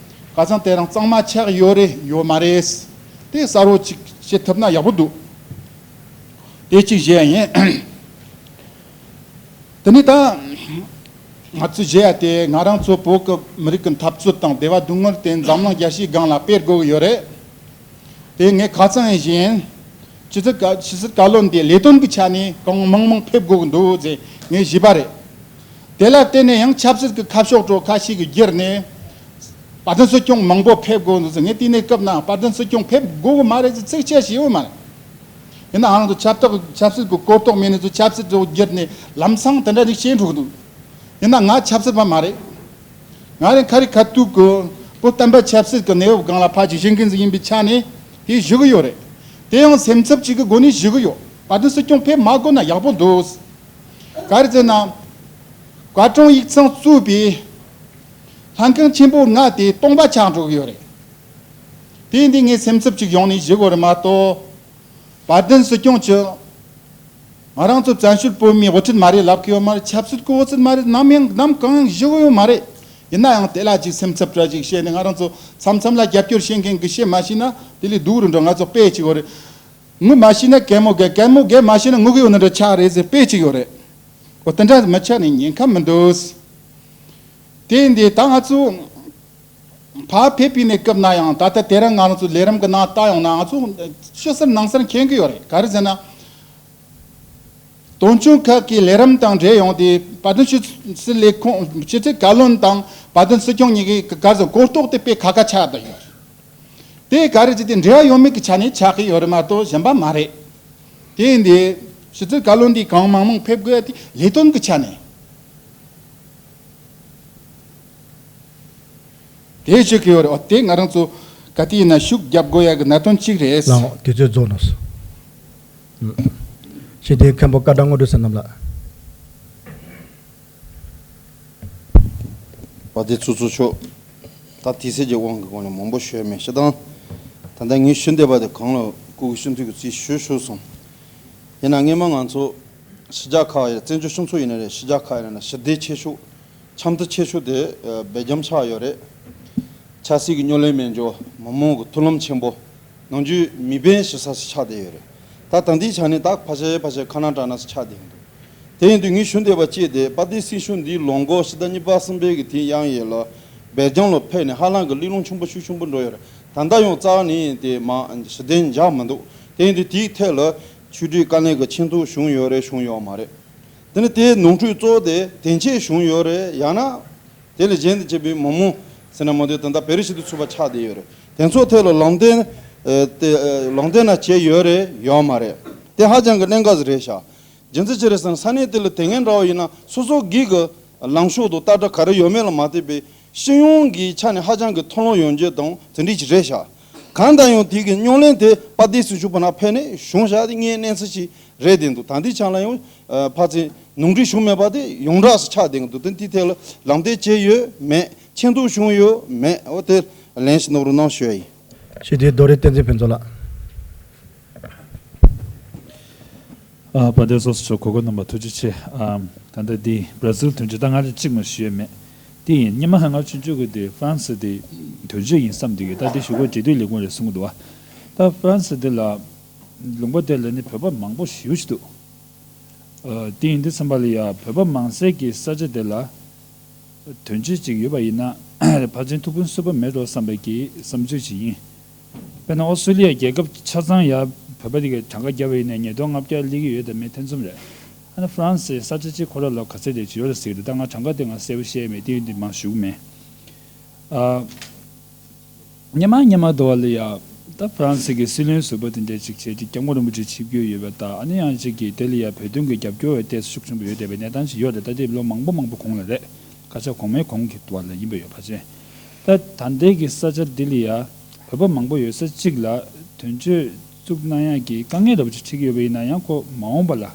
ཁ་སང་དེ་རིང་གཙང་མ་ཆགས་ཡོད་རེད་ཡོད་མ་རེད། དེ་གསལ་བོ་ཅིག་བྱེད་ཐུབ་ན་ཡག་པོ་འདུག་དེ་གཅིག་བྱས་ཡིན། དེ་ནས་ད་ང་ཚོས་བྱེད་ཡ་དེ་ང་རང་ཚོ་བོད་ཀྱི་མི་རིགས་ཀྱི་འཐབ་རྩོད་དང་བདེ་བ་སྡུག་བསྔལ་དེ་འཛམ་གླིང་རྒྱལ་སྤྱིའི་སྒང་ལ་སྤེལ་དགོས་ཀྱི་ཡོད་རེད། དེ་ངས་ཁ་སང་ཡིན་བཞིན་ཕྱི་སྲིད་བཀའ་ཕྱི་སྲིད་བཀའ་བློན་དེ་ལས་དོན་གྱི་ཆ་ནས་གང་མང་མང་ཕེབས་དགོས་ཀྱི་འདུག་ཟེར་ངས་ཞུས་པ་རེད། དེ་ལ་བརྟེན་ནས་ཡང་ཆབ་སྲིད་ཀྱི་ཁ་ཕྱོགས་འགྲོ་ཁ་ཤས་ཀྱི་བསྒྱུར་ནས་བ་དན་སྲིད་སྐྱོང་མང་པོ་ཕེབས་དགོས་འདུག་ཟེར། ངས་དེ་ནས་སྐབས་ན་བ་དན་སྲིད་སྐྱོང་ཕེབས་དགོས་ཀྱི་མ་རེད་ཟེར་ཚིག་བཅད་ཞིག་ཡོད་མ་རེད། ཡིན་ནའང་ང་ཚོ་ཆབ་སྲིད་ཆབ་སྲིད་ཀྱི་གོ་རྟོགས་མེད་ནས་ཚོ་ཆབ་སྲིད་དུ་བསྒྱུར་ནས་ལམ་སང་དེ་འདྲ་ཞིག་བྱེད་འགྲོ་གི་འདུག་ཡིན་ན་ང་ཆབ་སྲིད་པ་མ་རེད། ང་རང་ཁ་རི་ཁ་ཐུག་གི་བོད་བསྟན་པ་ཆབ་སྲིད་ཀྱི་གནས་བབ་སྒང་ལ་ཕར་ཅིག་ཤེས་མཁན་ཟིག་ཡིན་པའི་ཆ་ནས་དེ་ཞུ་གི་ཡོད་རེད། དེ་ཡང་སེམས་འཚབ་ཅིག་གི་སྒོ་ནས་ཞུ་གི་ཡོད། བ་དན་སྲིད་སྐྱོང་ཕེབས་མ་དགོས་ན་ཡག་པོ་འདུག་ག་རེ་ཟེར་ན། བཀའ་དྲུང་ཡིག་ཚང་གཙོས་པའི་ལྷན་ཁང་ཆེན་པོ་ལྔ་དེ་སྟོང་པ་ཆགས་འགྲོ་གི་ཡོད་རེད། དེ་འདི་ངས་སེམས་འཚབ་ཅིག་ཡོང་ནས་ཞུ་དགོས་རེད་མ་གཏོགས། བ་དན་སྲིད་སྐྱོང་ཆུ། ང་རང་ཚོ་བཙན་བྱོལ་བོད་མིའི་དབུ་ཁྲིད་མ་རེད་ལབ་ཀྱི་ཡོད་མ་རེད། ཆབ་སྲིད་ཀྱི་དབུ་ཁྲིད་མ་རེད། ནམ་ཡང་ནམ་གང་ཡང་ཞུ་གི་ཡོད་མ་རེད། ཡིན་ན་ཡང་དེ་ལ་ཅིག་སེམས་འཚབ་འདྲ་ཅིག་བྱས་ནས་ང་རང་ཚོ་མཚམས་མཚམས་ལ་རྒྱབ་སྐྱོར་བྱེད་མཁན་གྱི་བཤད་མ་ཤེས་ན་དེ་ལས་སྡུག་རུ་འགྲོ། ང་ཚོ་དཔེ་ཅིག་ཡོད་རེད། ངུ་མ་ཤེས་ན་གད་མོ་བགད། གད་མོ་བགད་མ་ཤེས་ན་ངུ་གི་ཡོད་ན་འདྲ་ཆགས་རེད་ཟེར་དཔེ་ཅིག་ཡོད་རེད། འོ་དེ་འདྲ་མི་ཆགས་ནས་ཉེན་ཁ་མི་འདུག་དེ་འདི་ད་ང་ཚོ་ཕར་ཕེབས་པའི་གནས་སྐབས་ན་ཡང་ད་ལྟ་དེ་རིང་ང་རང་ཚོ་ལས་རིམ་གྱི་ནང་ལྟ་ཡོང་ན་ང་ཚོ་ཕྱི་གསལ་ནང་གསལ་མཁྱེན་གྱི་ཡོད་རེད། ག་རེ་ཟེར་ན། དོན་གཅོད་ཁག་གི་ལས་རིམ་དང་འབྲེལ་ཡོང་དུས་བ་དན་ཕྱི་སྲིད་ལས་ཁུངས་ཕྱི་སྲིད་བཀའ་བློན་དང་བ་དན་སྲིད་སྐྱོང་གཉིས་ཀྱི་ག་རེ་ཟེར་གོ་རྟོགས་དེ་དཔེ་ཁ་ཁ་ཆགས་བསྡད་ཡོད། དེ་ག་རེ་ཟེར་དེ་འབྲེལ་བ་ཡོད་མེད་ཀྱི་ཆ་ནས་ཆགས་ཀྱི་ཡོད་རེད་མ་གཏོགས་གཞན་པ་མ་རེད། དེ་ཡིན་དུས་ཕྱི་སྲིད་བཀའ་བློན་འདི་གང་མང་མང་ཕེབས་དགོས་ཡ་དེ་ལས་དོན་གྱི་ཆ་ནས། དེ་བྱེད་ཀྱི་ཡོད་རེད། འོ་དེ་ང་རང་ཚོ་ག་དུས་ཡིན་ན་ཤུགས་རྒྱབ་དགོས་ཡ་གི་གནད་དོན་གཅིག་རེད། ལགས་འོང་། དུས་ཚོད་རྫོགས་ནོ། ཞེས་དེའི་མཁན་པོ་བཀའ་དྲང་དངོས་གྲུབ་བསོད་ནམས་ལགས། བ་དེ་ཚོ་ཚོ་ཆོག་ད་དེ་ཚེ་གི་དབང་གི་སྒོ་ནས་མང་པོ་ཤོད་མེད་ཤི་དང་། ད་ལྟ་ངས་ཞུ་འདོད་པ་དེ་གང་ལ་སྐུ་གི་ཤུན་ཚུལ་གི་རྩིས་ཞུ་ཞུ་སོང་། ཡིན་ན་སྔས་མ་ང་ཚོ་ ཕྱི་རྒྱལ་ཁག་ཡིན་བཙན་བྱོལ་སྤྱི་ཚོགས་ཡིན་ན་རེད། ཕྱི་རྒྱལ་ཁག་ཡིན་ན་ཞི་བདེ་ཆེ་ཤོས། འཆམ་མཐུན་ཆེ་ཤོས་དེ་སྦེལ་ཇམ་ཆགས་ཡོད་རེད། ཆབ་སྲིད་ཀྱི་རྙོག་གླེང་མེད་འཇོག་མི་མང་གི་མཐུན་ལམ་ཆེན་པོ། ནམ་རྒྱུན་མི་དཔོན་བྱེད་ས་ཞིག་ཆགས་བསྡད་ཡོད་རེད། ད་ད་ལྟའི་ཆ་ནས་ད་ཕལ་ཆེར་ཕལ་ཆེར་ཁ་ན་ཏྲ་ན་ཞིག་ཆགས་བསྡད་ཡོད་འདུག་དེ་ཡིན་དུས་ངས་ཞུ་འདོད་པ་གཅིག་དེ་དཔལ་ལྡན་སྲིད་གཞུང་འདིའི་ལོ་འགོ་ཕྱི་ཟླ་གཉིས་པ་གསུམ་པའི་གི་དེའི་དབྱངས་ཡིག་ལ་སྦེལ་ཇམ་ལ་ཕེབས་ནས་ཧ་ལམ་གི་གླེང་སློང་ཆེན་པོ་ཤུགས་ཆེན་པོ་འགྲོ་ཡོད་རེད། ད་ལྟ་ཡང་རྩ་བ་ནས་དེ་མ་ཞི་བདེ་འཇགས་མི་འདུག་དེ་ཡིན་དུས་དེའི་ཐད་ལ་ཆོས་སྒྲིག་བཀའ་བློན་གྱི་ཆིངས་ཐག་བྱུང་ཡོད་རེད་བྱུང་ཡོད་མ་རེད། དེ་ནི་དེའི་ནོར་འཁྲུལ་གཙོ་བོ་དེ་དོན་ཆེན་བྱུང་ཡོད་རེད། ཡང་ན་དེ་ལས་གཞན་དུ་བྱས་པའི་མི་མང་ཟེར་ན་མ་འདོད་ད་ལྟ་བེ་རི་ཞིག་ཏུ་ཚུད་པ་ཆགས་བསྡད་ཡོད་རེད། དེ་ཚོ་ཐད་ལ་ལམ་སྟོན་ཨེ་དེ་ཨེ་ལམ་སྟོན་ན་བྱས་ཡོད་རེད་ཡོད་མ་རེད། དེ་ཧ་ཅང་གི་གནད་འགག་ཞིག་རེད་ཤག་རྒྱུ་མཚན་ཅི་རེད་ཟེར་ན་ས་གནས་དེ་ལ་དེ་སྔོན་འདྲ་བ་ཡིན་ན་སོ་སོ་སྒེར་གྱི་ལངས་ཕྱོགས་དང་ལྟ་གྲུབ་ག་རེ་ཡོད་མེད་ལ་མ་ལྟོས་པའི་སྤྱི་ཡོངས་ཀྱི་ཆ་ནས་ཧ་ཅང་གི་མཐུན་ལམ་ཡོང་རྒྱུ་དང་དེ་འདྲ་ཞིག་རེད་ཤག་གང་ལྟར་ཡང་དེ་གི་རྙོག་གླེང་དེ་དཔལ་ལྡན་སྲིད་གཞུང་བར་ན་ཕེབས་ནས་བྱུང་བཞག་དེ་ངའི་གནས་ཚུལ་ཞིག་རེད་བསྡད་འདུག་ད་ལྟའི་ཆ་ལ་ཡང་ཨ་ཕར་ཚུར་ནོར་འཁྲུལ་བྱུང་མེད་པ་དེ་ཡོངས་གྲགས་སུ་ཆགས་བསྡད་འདུག་དེ་དེའི་ཐད་ལ་ལམ་སྟོན་བྱས་ཡོད་མེད་ཆིངས་ཐག་བྱུང་ཡོད་མེད་འོ་དེ་ལན་ཞིག་གནང་རོགས་གནང་ཞུ་ཡ་ཡིན། ཞུ་དེ་རྡོ་རི་བསྟན་འཛིན་ཕུན་ཚོགས་ལགས། ཨ་དཔལ་ལྡན་ཚོགས་གཙོ་མཆོག་གོ་སྐབས་གནང་བར་ཐུགས་རྗེ་ཆེ། ཨ་ད་ལྟ་འདི་བྷར་ཛིལ་དོན་གཅོད་ད་ང་ལ་གཅིག་མ་ཞུ་ཡས་མེད། དེ་ཡིན་སྔོན་མ་ཧ་ང་ཆུང་ཆུང་གི་དེ་ཧྥ་རན་སི་དེ་དོན་གཅོད་ཡིན་བསམ་དེ་གི་ད་དེ་ཞུ་སྒོ་འབྲེལ་མཐུད་ལས་ཁུངས་རེད་གསུང་གི་འདུག་བ། ད་ཧྥ་རན་སི་དེ་ལ་ལུང་པ་དེ་ལ་ནི་བོད་པ་མང་པོ་ཞེ་པོ་ཅིག་འདུག་ཨ་དེ་ཡིན་དུས་ཙམ་པ་ལ་ཡ་བོད་པ་མང་སའི་གི་ས་ཆ་དེ་ལ་དོན་གཅོད་ཅིག་ཡོད་པ་ཡིན་ན་ཕལ་ཆེར་ཐུགས་ཕན་གསོས་པ་མེད་འགྲོ་བསམ་པའི་གི་བསམ་ཚུལ་ཅིག་ཡིན། དཔེར་ན་ཨོ་སི་ཀྲོ་ལི་ཡ་རྒྱལ་ཁབ་ཆ་ཚང་ཡ་བོད་པ་དེ་ག་གྲངས་ཀ་བརྒྱབ་པ་ཡིན་ན་ཉིས་སྟོང་ལྔ་བརྒྱ་སླེབས་ཀྱི་ཡོད་དམ་མེད་ཐེ་ཚོམ་རེད། ཨ་ནི་ཧྥ་རན་སི་ས་ཆ་གཅིག་ཁོ་ར་ལ་ག་ཚད་དེ་ཅིག་ཡོད་རེད་ཟེར་གི་འདུག་ད་ང་གྲངས་ཀ་དེ་ང་གསལ་པོ་ཤེས་མེད་དེ་ཡིན་དུས་མང་ཞུ་གི་མེད། ཨ་སྔོན་མ་སྔོན་མ་དུ་བ་ལ་ཡ་ད་ཧྥ་རན་སི་གི་སྲིད་བློན་ཟུར་པ་དེ་འདྲ་ཅིག་བྱས་ཅིག་སྐྱབས་མགོན་རིན་པོ་ཆེ་ཆིབས་བསྒྱུར་ཡོད་པ་ད་ཨ་ནི་ཡང་ཅིག་གི་དེ་ལ་ཡ་བོད་དོན་གི་རྒྱབ་སྐྱོར་བའི་ཏོག་ཙམ་ཤུགས་ཆེན་པོ་ཡོད་བསྡད་པའི་གནས་སྟངས་ཤིག་ཡོད་རེད། ད་དེ་ལོ་མང་པོ་མང་པོ་གོང་ལ་རེད། སྐད་ཆ་གོང་མའི་གོང་གི་དུ་བ་ལ་ཡིན་པ་ཡོད་ཕལ་ཆེར། ད་ད་ལྟའི་གི་ས་ཆ་འདི་ལ་ཡ་བོད་པ་མང་པོ་ཡོད་ས་གཅིག་ལ་དོན་གཅོད་བཙུགས་གནང་ཡག་གི་དཀའ་ངལ་འདྲ་པོ་ཅིག་འཕྲད་ཀྱི་ཡོད་པ་ཡིན་ན་ཡང་ཁོ་མ་འོངས་པ་ལ་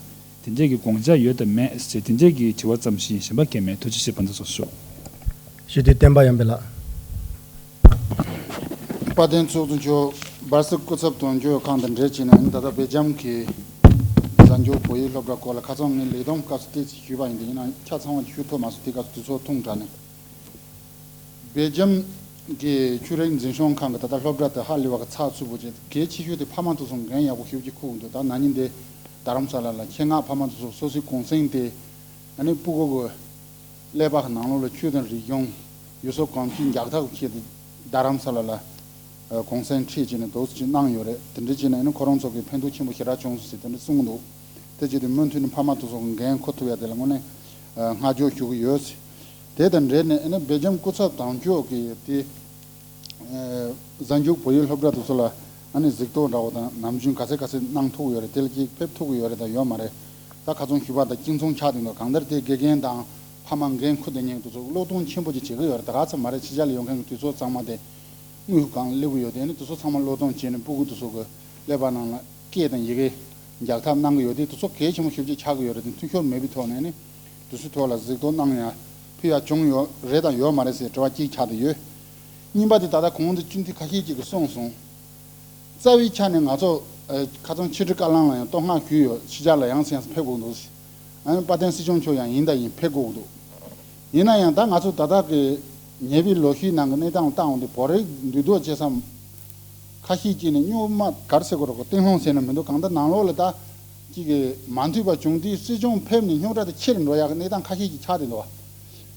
དེ་འདྲས་ཀྱི་དགོངས་འཆར་ཡོད་དམ་མེད་ཟེར་དེ་འདྲས་ཀྱི་དྲི་བ་ཙམ་ཞིག་ཡིན། གཞན་པ་གང་མེད། ཐུགས་རྗེ་ཆེ། ཕན་ཐོགས་སོགས་ཤོག་ཞུ་དེ་བསྟན་པ་ཡང་པའི་ལགས། དཔལ་ལྡན་ཚོགས་གཙོ་མཆོག་བར་སྲིད་སྐུ་ཚབ་དོན་གཅོད་ཁང་དང་འབྲེལ་བྱས་ནས་ད་ལྟ་སྦེལ་ཇམ་གྱི་གཟའ་མཇུག་བོད་ཡིག་སློབ་གྲྭ་སྐོར་ལ་ཁ་སང་ངས་ལས་བསྡོམས་སྐབས་སུ་ཏོག་ཙམ་ཞུས་པ་ཡིན་ཏེ་ཡིན་ན་ཆ་ཚང་བ་ཞུ་ཐུབ་མ་སོང་། དེ་སྐབས་སུ་དུས་ཚོད་ཐུང་དྲགས་ནས། སྦེལ་ཇམ་གྱི་ཆོས་རིག་འཛིན་སྐྱོང་ཁང་གི་ད་ལྟ་སློབ་གྲྭ་དེ་ཧ་ལས་པ་གི་ཚགས་ཚུད་པོ་བྱས་གལ་ཆེ་ཤོས་དེ་ཕ་མ་དེ་ཚོ་འགན་ཡག་པོ་ཞེ་པོ་ཅིག་འཁུར་དགོས་འདུག་ད་ན་ནིང་དེ་རྡ་རམ་ས་ལ་ལ་ཆེད་མངགས་ཕ་མ་དེ་ཚོ་སོ་སོའི་གུང་སེང་དེ་ཨ་ནི་སྤུ་གུ་གི་ཀླད་པ་གི་ནང་ལོགས་ལ་ཆོས་དང་རིག་གཞུང་ཡུལ་སྲོལ་གོམས་གཤིས་འཇགས་ཐབས་ཀྱི་ཆེད་དུ་རྡ་རམ་ས་ལ་ལ་གུང་སེང་ཁྲིད་བྱས་ནས་འདུག་སེ་གནང་ཡོད་རེད། དེ་འདྲ་བྱས་ན་ཨ་ནི་ཁོ་རང་ཚོ་གི་ཕན་ཐོགས་ཆེན་པོ་ཞེ་དྲག་བྱུང་སོང་ཟེར་དེ་འདྲ་གསུང་གི་འདུག་དེ་བྱས་དུས་མུ་མཐུད་ནས་ཕ་མ་དེ་ཚོ་གི་འགན་འཁུར་ཐུབ་ཡ་དེ་ལ་དངོས་གནས་ཨ་བསྔགས་བརྗོད་ཞུ་གི་ཡོད། དེ་དང་འབྲེལ་ནས་ཨ་ནི་སྦེལ་ཇམ་སྐུ་ཚབ་དོན་གཅོད་ཀྱིས་དེ་ཨ་གཟའ་མཇུག་བོད་ཡིག་སློབ་གྲྭ་དེ་ཚོ་ལ་ཨ་ནི་གཟིགས་རྟོག་འདྲ་བོ་དང་ནམ་རྒྱུན་ག་ཚད་ག་ཚད་གནང་ཐུབ་ཀྱི་ཡོད་རེད། དེ་ལ་ཅིག་ཕེབས་ཐུབ་ཀྱི་ཡོད་རེད་དང་ཡོད་མ་རེད། ད་ཁ་ཚོན་ཞུས་པ་དང་གཅིག་མཚུངས་ཆགས་བསྡད་འདུག་གང་ལྟར་དེ་དགེ་རྒན་དང་ཕ་མ་འགན་འཁུར་བསྡད་མཁན་དེ་ཚོ་བློས་གཏོང་ཆེན་པོ་ཅིག་བྱེད་ཀྱི་ཡོད་རེད། ད་ག་ཚོད་མ་རེད། ཕྱི་རྒྱལ་ལ་ཡོད་མཁན་གྱི་དུས་ཚོད་ཚང་མ་དེ་དངུལ་སྒང་སླེབས་ཀྱི་ཡོད། དེ་ནི་དེ་ཚོ་ཚང་མ་བློས་གཏོང་བྱས་ནས་སྤུ་གུ་དེ་ཚོ་གི་ཀླད་པ་ནང་ལ་སྐད་དང་ཡི་གེ་འཇགས་ཐབས་གནང་གི་ཡོད་དེ་དེ་ཚོ་གལ་ཆེན་པོ་ཞེ་པོ་ཅིག་ཆགས་ཀྱི་ཡོད་རེད། དེ་འཐུས་ཤོར་མེད་པའི་ཐོག་ནས་ནི་དེ་ཚོའི་ཐོག་ལ་གཟིགས་རྟོག་གནང་ཡ་ཕུལ་ཡ་བྱུང་ཡོད་རེད་དང་ཡོད་མ་རེད་ཟེར་དྲི་བ་གཅིག་ཆགས་བསྡད་ཡོད། གཉིས་པ་དེ་ད་ལྟ་གོང་དུ་སྤྱི་འཐུས་ཁ་ཤས་ཅིག་གིས་གསུངས་སོང་། རྩ་བའི་ཆ་ནས་ང་ཚོ་ཨ་ཁ་སང་ཕྱི་དྲིལ་བཀའ་བློན་ལ་ཡང་བསྟོད་བསྔགས་ཞུས་ཡོད། ཕྱི་རྒྱལ་ལ་ཡང་སེང་སེང་ཕེབས་དགོས་འདུག་ཨ་ནི་དཔལ་ལྡན་སྲིད་སྐྱོང་མཆོག་ཡང་ཡིན་དང་ཡིན་ཕེབས་དགོས་འདུག་ཡིན་ན་ཡང་ད་ང་ཚོ་ད་ལྟ་གི་ཉེ་བའི་ལོ་ཤས་ནང་གི་གནས་སྟངས་ལ་བལྟ་འོང་དུས་བོད་རིགས་འདུས་སྡོད་བྱེད་ས་ཁ་ཤས་ཅིག་ནས་རྙོག་མ་ག་རེ་ཟེར་དགོས་རེད། གཏིང་སློང་ཟེར་ན་མི་འདུག་གང་ལྟར་ནང་ལོགས་ལ་ད་ཅིག་གི་མ་མཐུན་པ་བྱུང་དུས་སྲིད་སྐྱོང་ཕེབས་ནས་རྙོག་དྲ་དེ་ཆེ་རུ་འགྲོ་ཡག་གི་གནས་སྟངས་ཁ་ཤས་ཅིག་ཆགས་བསྡད་འདུག་བ།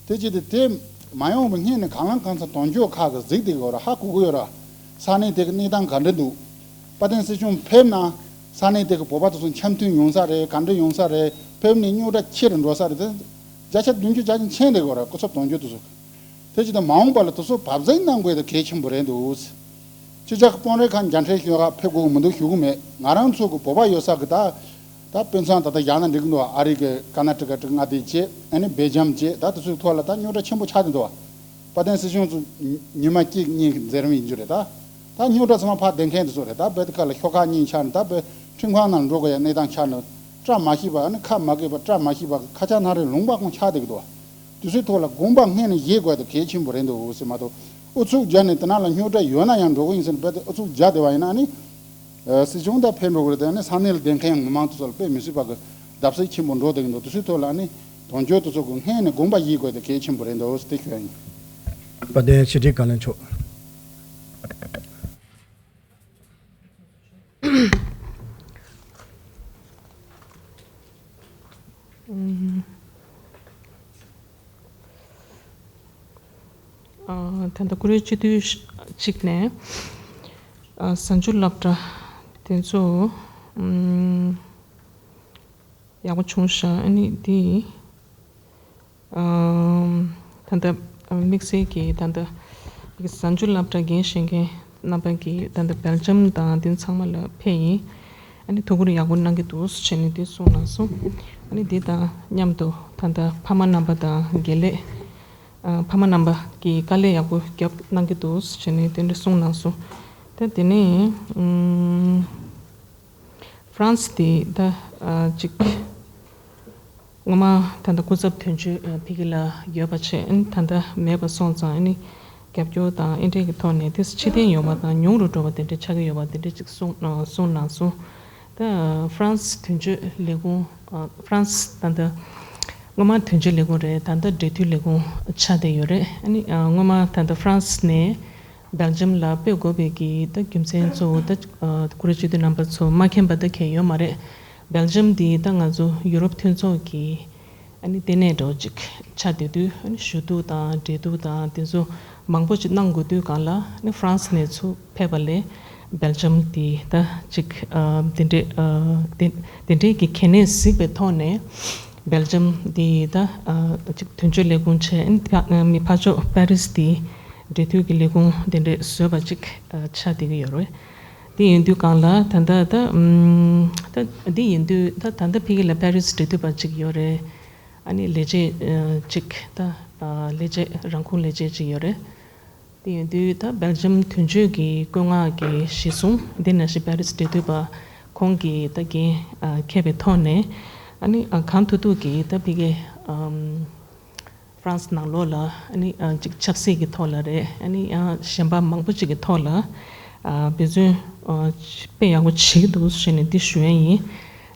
དེ་བྱས་ཏེ་དེ་མ་ཡོང་བའི་སྔོན་ནས་གང་ལ་གང་འཚམ་དོན་གཅོད་ཁག་གིས་གཟིགས་བསྡད་ཀྱི་ཡོད་རེད། ཧ་གོ་གི་ཡོད་རེད། ས་གནས་དེ་གི་གནས་སྟངས་ག་འདྲ་འདུག་དཔལ་ལྡན་སྲིད་སྐྱོང་ཕེབས་ན་ས་གནས་དེ་གི་བོད་པ་དེ་ཚོ་འཆམ་མཐུན་ཡོང་ས་རེད། ག་འདྲ་ཡོང་ས་རེད། ཕེབས་ནས་རྙོག་དྲ་ཆེ་རུ་འགྲོ་ས་རེད། དེ་བརྒྱ་ཆ་བདུན་ཅུ་བརྒྱ་ཆ་མཁྱེན་བསྡད་ཀྱི་ཡོད་རེད། སྐུ་ཚབ་དོན་གཅོད་དེ་ཚོ་གི། དེ་བྱས་ཏེ་མ་འོངས་པ་ལ་དེ་ཚོ་བབ་འཛིན་གནང་དགོས་དེ་གལ་ཆེན་པོ་རེད་འདུག་སྤྱི་ཁྱབ་དཔོན་རིགས་ཁག་མཇལ་འཕྲད་ཞུ་ག་ཕེབས་དགོས་ཀྱི་མི་འདུག་ཞུ་གི་མེད། ང་རང་ཚོ་གི་བོད་པ་ཡོད་ས་གི་ད་ད་དཔེ་མཚོན་ད་ལྟ་རྒྱ་ནག་འགྲིག་གི་འདུག་ཨ་རི་གི་ཀར་ན་ཊ་ཀ་ཊ་ཀ་མངའ་སྡེ་བཅས་ཨ་ནི་སྦེལ་ཇམ་བཅས་ད་དེ་ཚོའི་ཐོག་ལ་ད་རྙོག་དྲ་ཆེན་པོ་ཆགས་བསྡད་འདུག་དཔལ་ལྡན་སྲིད་སྐྱོང་ཚོ་ཉི་མ་གཅིག་གཉིས་ཀྱི་མཛད་རིམ་ཡིན་རྒྱུ་རེད། ད་ད་རྙོག་དྲ་ཚང་མ་ཕར་བསྡད་མཁན་དེ་ཚོ་རེད། ད་དཔེ་དེ་ཁ་ལ་ཤོག་ཁག་གཉིས་ཆགས་ནས་ད་དཔེ་ཁྲིམས་ཁང་ནང་འགྲོ་དགོས་ཡ་གནས་སྟངས་ཆགས་ནས་བཀྲ་མ་ཤིས་པ་ཨ་ནི་ཁ་མ་གས་པ་བཀྲ་མ་ཤིས་པ་ཁ་ཆག་སྣ་རལ་ལུང་པ་ཁོང་ཆགས་བསྡད་ཀྱི་འདུག་དེ་ཚོའི་ཐོག་ལ་དགོངས་པ་སྔོན་ནས་བཞེས་དགོས་དེ་གལ་ཆེན་པོ་རེད་འདུག་ཟེར་མ་གཏོགས་ཨུ་ཚུགས་བརྒྱབ་ནས་དེ་ནང་ལ་རྙོག་དྲ་ཡོད་ན་ཡང་འགྲོ་གི་ཡིན་ཟེར་ནས་དཔེ་དེ་ཨུ་ཚུགས་བརྒྱབ་བསྡད་པ་ཡིན་ན་ཨ་ནི་སྲིད་སྐྱོང་ད་ཕེབས་འགྲོ་གི་རེད། དེ་ནས་ས་གནས་ལ་བསྡད་མཁན་མི་མང་དེ་ཚོ་ལ་དཔེ་མི་སྲིད་པ་གི་ བརྡབ་གསིག་ཆེན་པོ་འགྲོ་བསྡད་ཀྱི་འདུག་དེ་ཚོའི་ཐོག་ལ་ནི་དོན་གཅོད་དེ་ཚོ་གི་སྔོན་ནས་དགོངས་པ་བཞེས་དགོས་དེ་གལ་ཆེན་པོ་རེད་འདུག་དེ་ཞུ་ཡ་ཡིན། དཔལ་ལྡན་ཕྱི་དྲིལ་བཀའ་བློན་མཆོག་ད་ལྟ་བཀུར་འོས་སྤྱི་འཐུས་གཅིག་ནས་གཟའ་མཇུག་སློབ་གྲྭ་དེ་ཚོ་ཡག་པོ་བྱུང་ཤག་ཨ་ནི་དེ། ད་ལྟ་དམིགས་བསལ་གྱིས་ད་ལྟ་གཟའ་མཇུག་སློབ་གྲྭ་འགན་བཞེས་མཁན་རྣམ་པ་གིས་ད་ལྟ་སྦེལ་ཇམ་དང་དེ་ཚང་མ་ལ་ཕེབས་ཡིན། ཨ་ནི་ཐུགས་ཁུར་ཡག་པོ་གནང་གི་འདུག་ཟེར་ནས་དེ་གསུངས་གནང་སོང་། ཨ་ནི་དེ་དང་མཉམ་དུ་ད་ལྟ་ཕ་མ་རྣམ་པ་དང་དགེ་ལས་ཕ་མ་རྣམ་པ་གིས་དཀའ་ལས་ཡག་པོ་བརྒྱབ་གནང་གི་འདུག་ཟེར་ནས་དེ་འདྲ་གསུངས་གནང་སོང་། ད་དེ་ནས། ཧྥ་རན་སི་དེ་ད་ཅིག་སྔོན་མ་ད་ལྟ་སྐུ་ཚབ་དོན་གཅོད་ཕ་གི་ལ་ཡོད་པ་བྱས་ཨ་ནི་ད་ལྟ་མེད་པ་སོང་ཙང་ཨ་ནི་རྒྱབ་སྐྱོར་དང་ཨེ་འདྲས་ཀྱི་ཐོག་ནས་དེ་ཕྱིར་འཐེན་ཡོང་བ་དང་ཉུང་རུ་འགྲོ་བ་དེ་འདྲས་ཆགས་ཀྱི་ཡོད་པ་དེ་འདྲས་ཅིག་གསུངས་གནང་སོང་། ད་ཧྥ་རན་སི་དོན་གཅོད་ལས་ཁུངས་ཧྥ་རན་སི་ད་ལྟ་སྔོན་མ་དོན་གཅོད་ལས་ཁུངས་རེད། ད་ལྟ་འབྲེལ་མཐུད་ལས་ཁུངས་ཆགས་བསྡད་ཡོད་རེད། ཨ་ནི་སྔོན་མ་ད་ལྟ་ཧྥ་རན་སི་ནས། སྦེལ་ཇམ་ལ་སྤོས་དགོས་པའི་གི་ད་རྒྱུ་མཚན་གཙོ་བོ་ད་བཀུར་འོས་སྤྱི་འཐུས་རྣམ་པ་ཚོ་མ་མཁྱེན་པ་ད་གང་ཡང་ཡོད་མ་རེད། སྦེལ་ཇམ་འདི་ད་ང་ཚོ་ཡུ་རོབ་མཐུན་ཚོགས་ཀྱི་ཨ་ནི་ལྟེ་གནས་འདྲ་བོ་ཅིག་ཆགས་བསྡད་དུས་ཨ་ནི་ཞུ་གཏུག་དང་འབྲེལ་གཏུག་དང་དེ་ཚོ་མང་པོ་ཅིག་གནང་དགོས་དུས་སྒང་ལ་ཨ་ནི་ཧྥ་རན་སི་ནས་ཚུར་ཕེབས་པ་ལས་སྦེལ་ཇམ་འདི་ད་ཅིག་དེ་འདྲའི་དེ་འདྲའི་གི་གལ་གནད་གཟིགས་པའི་ཐོག་ནས། སྦེལ་ཇམ་འདི་ད་ཅིག་དོན་གཅོད་ལས་ཁུངས་བྱས་མི་ཕར་ཕྱོགས་པེ་རིས་འདི་འབྲེལ་མཐུད་ཀྱི་ལས་ཁུངས་དེ་འདྲས་བཟོས་པ་ཅིག་ཆགས་བསྡད་ཀྱི་ཡོད་རེད། དེ་ཡིན་དུས་སྒང་ལ་ད་ལྟ་ད་ད་འདི་ཡིན་དུས་ད་ད་ལྟ་ཕ་གི་ལ་པེ་རིས་འབྲེལ་མཐུད་པ་ཅིག་ཡོད་རེད། ཨ་ནི་ལས་བྱེད་ཅིག་ད་ལས་བྱེད་རང་ཁུངས་ལས་བྱེད་ཅིག་ཡོད་རེད། དེ་ཡིན་དུས་ད་སྦེལ་ཇམ་དོན་གཅོད་ཀྱི་བཀོད་མངགས་ཀྱི་གཞི་བཟུང་འདི་ནང་བཞིན་པེ་རིས་འབྲེལ་མཐུད་པ་ཁོང་གིས་ད་འགན་འཁྱེར་བའི་ཐོག་ནས་ཨ་ནི་གང་ཐུབ་ཐུབ་ཀྱིས་ད་ཕ་གི་ཧྥ་རན་སི་ནང་ལོགས་ལ་ཨ་ནི་ཅིག་ཆབ་སྲིད་ཀྱི་ཐོག་ལ་རེད། ཨ་ནི་ཡང་གཞན་པ་མང་པོ་ཅིག་གི་ཐོག་ལ་འབད་བརྩོན་དཔེ་ཡག་པོ་བྱེད་ཀྱི་འདུག་ཟེར་ནས་འདི་ཞུ་ཡ་ཡིན།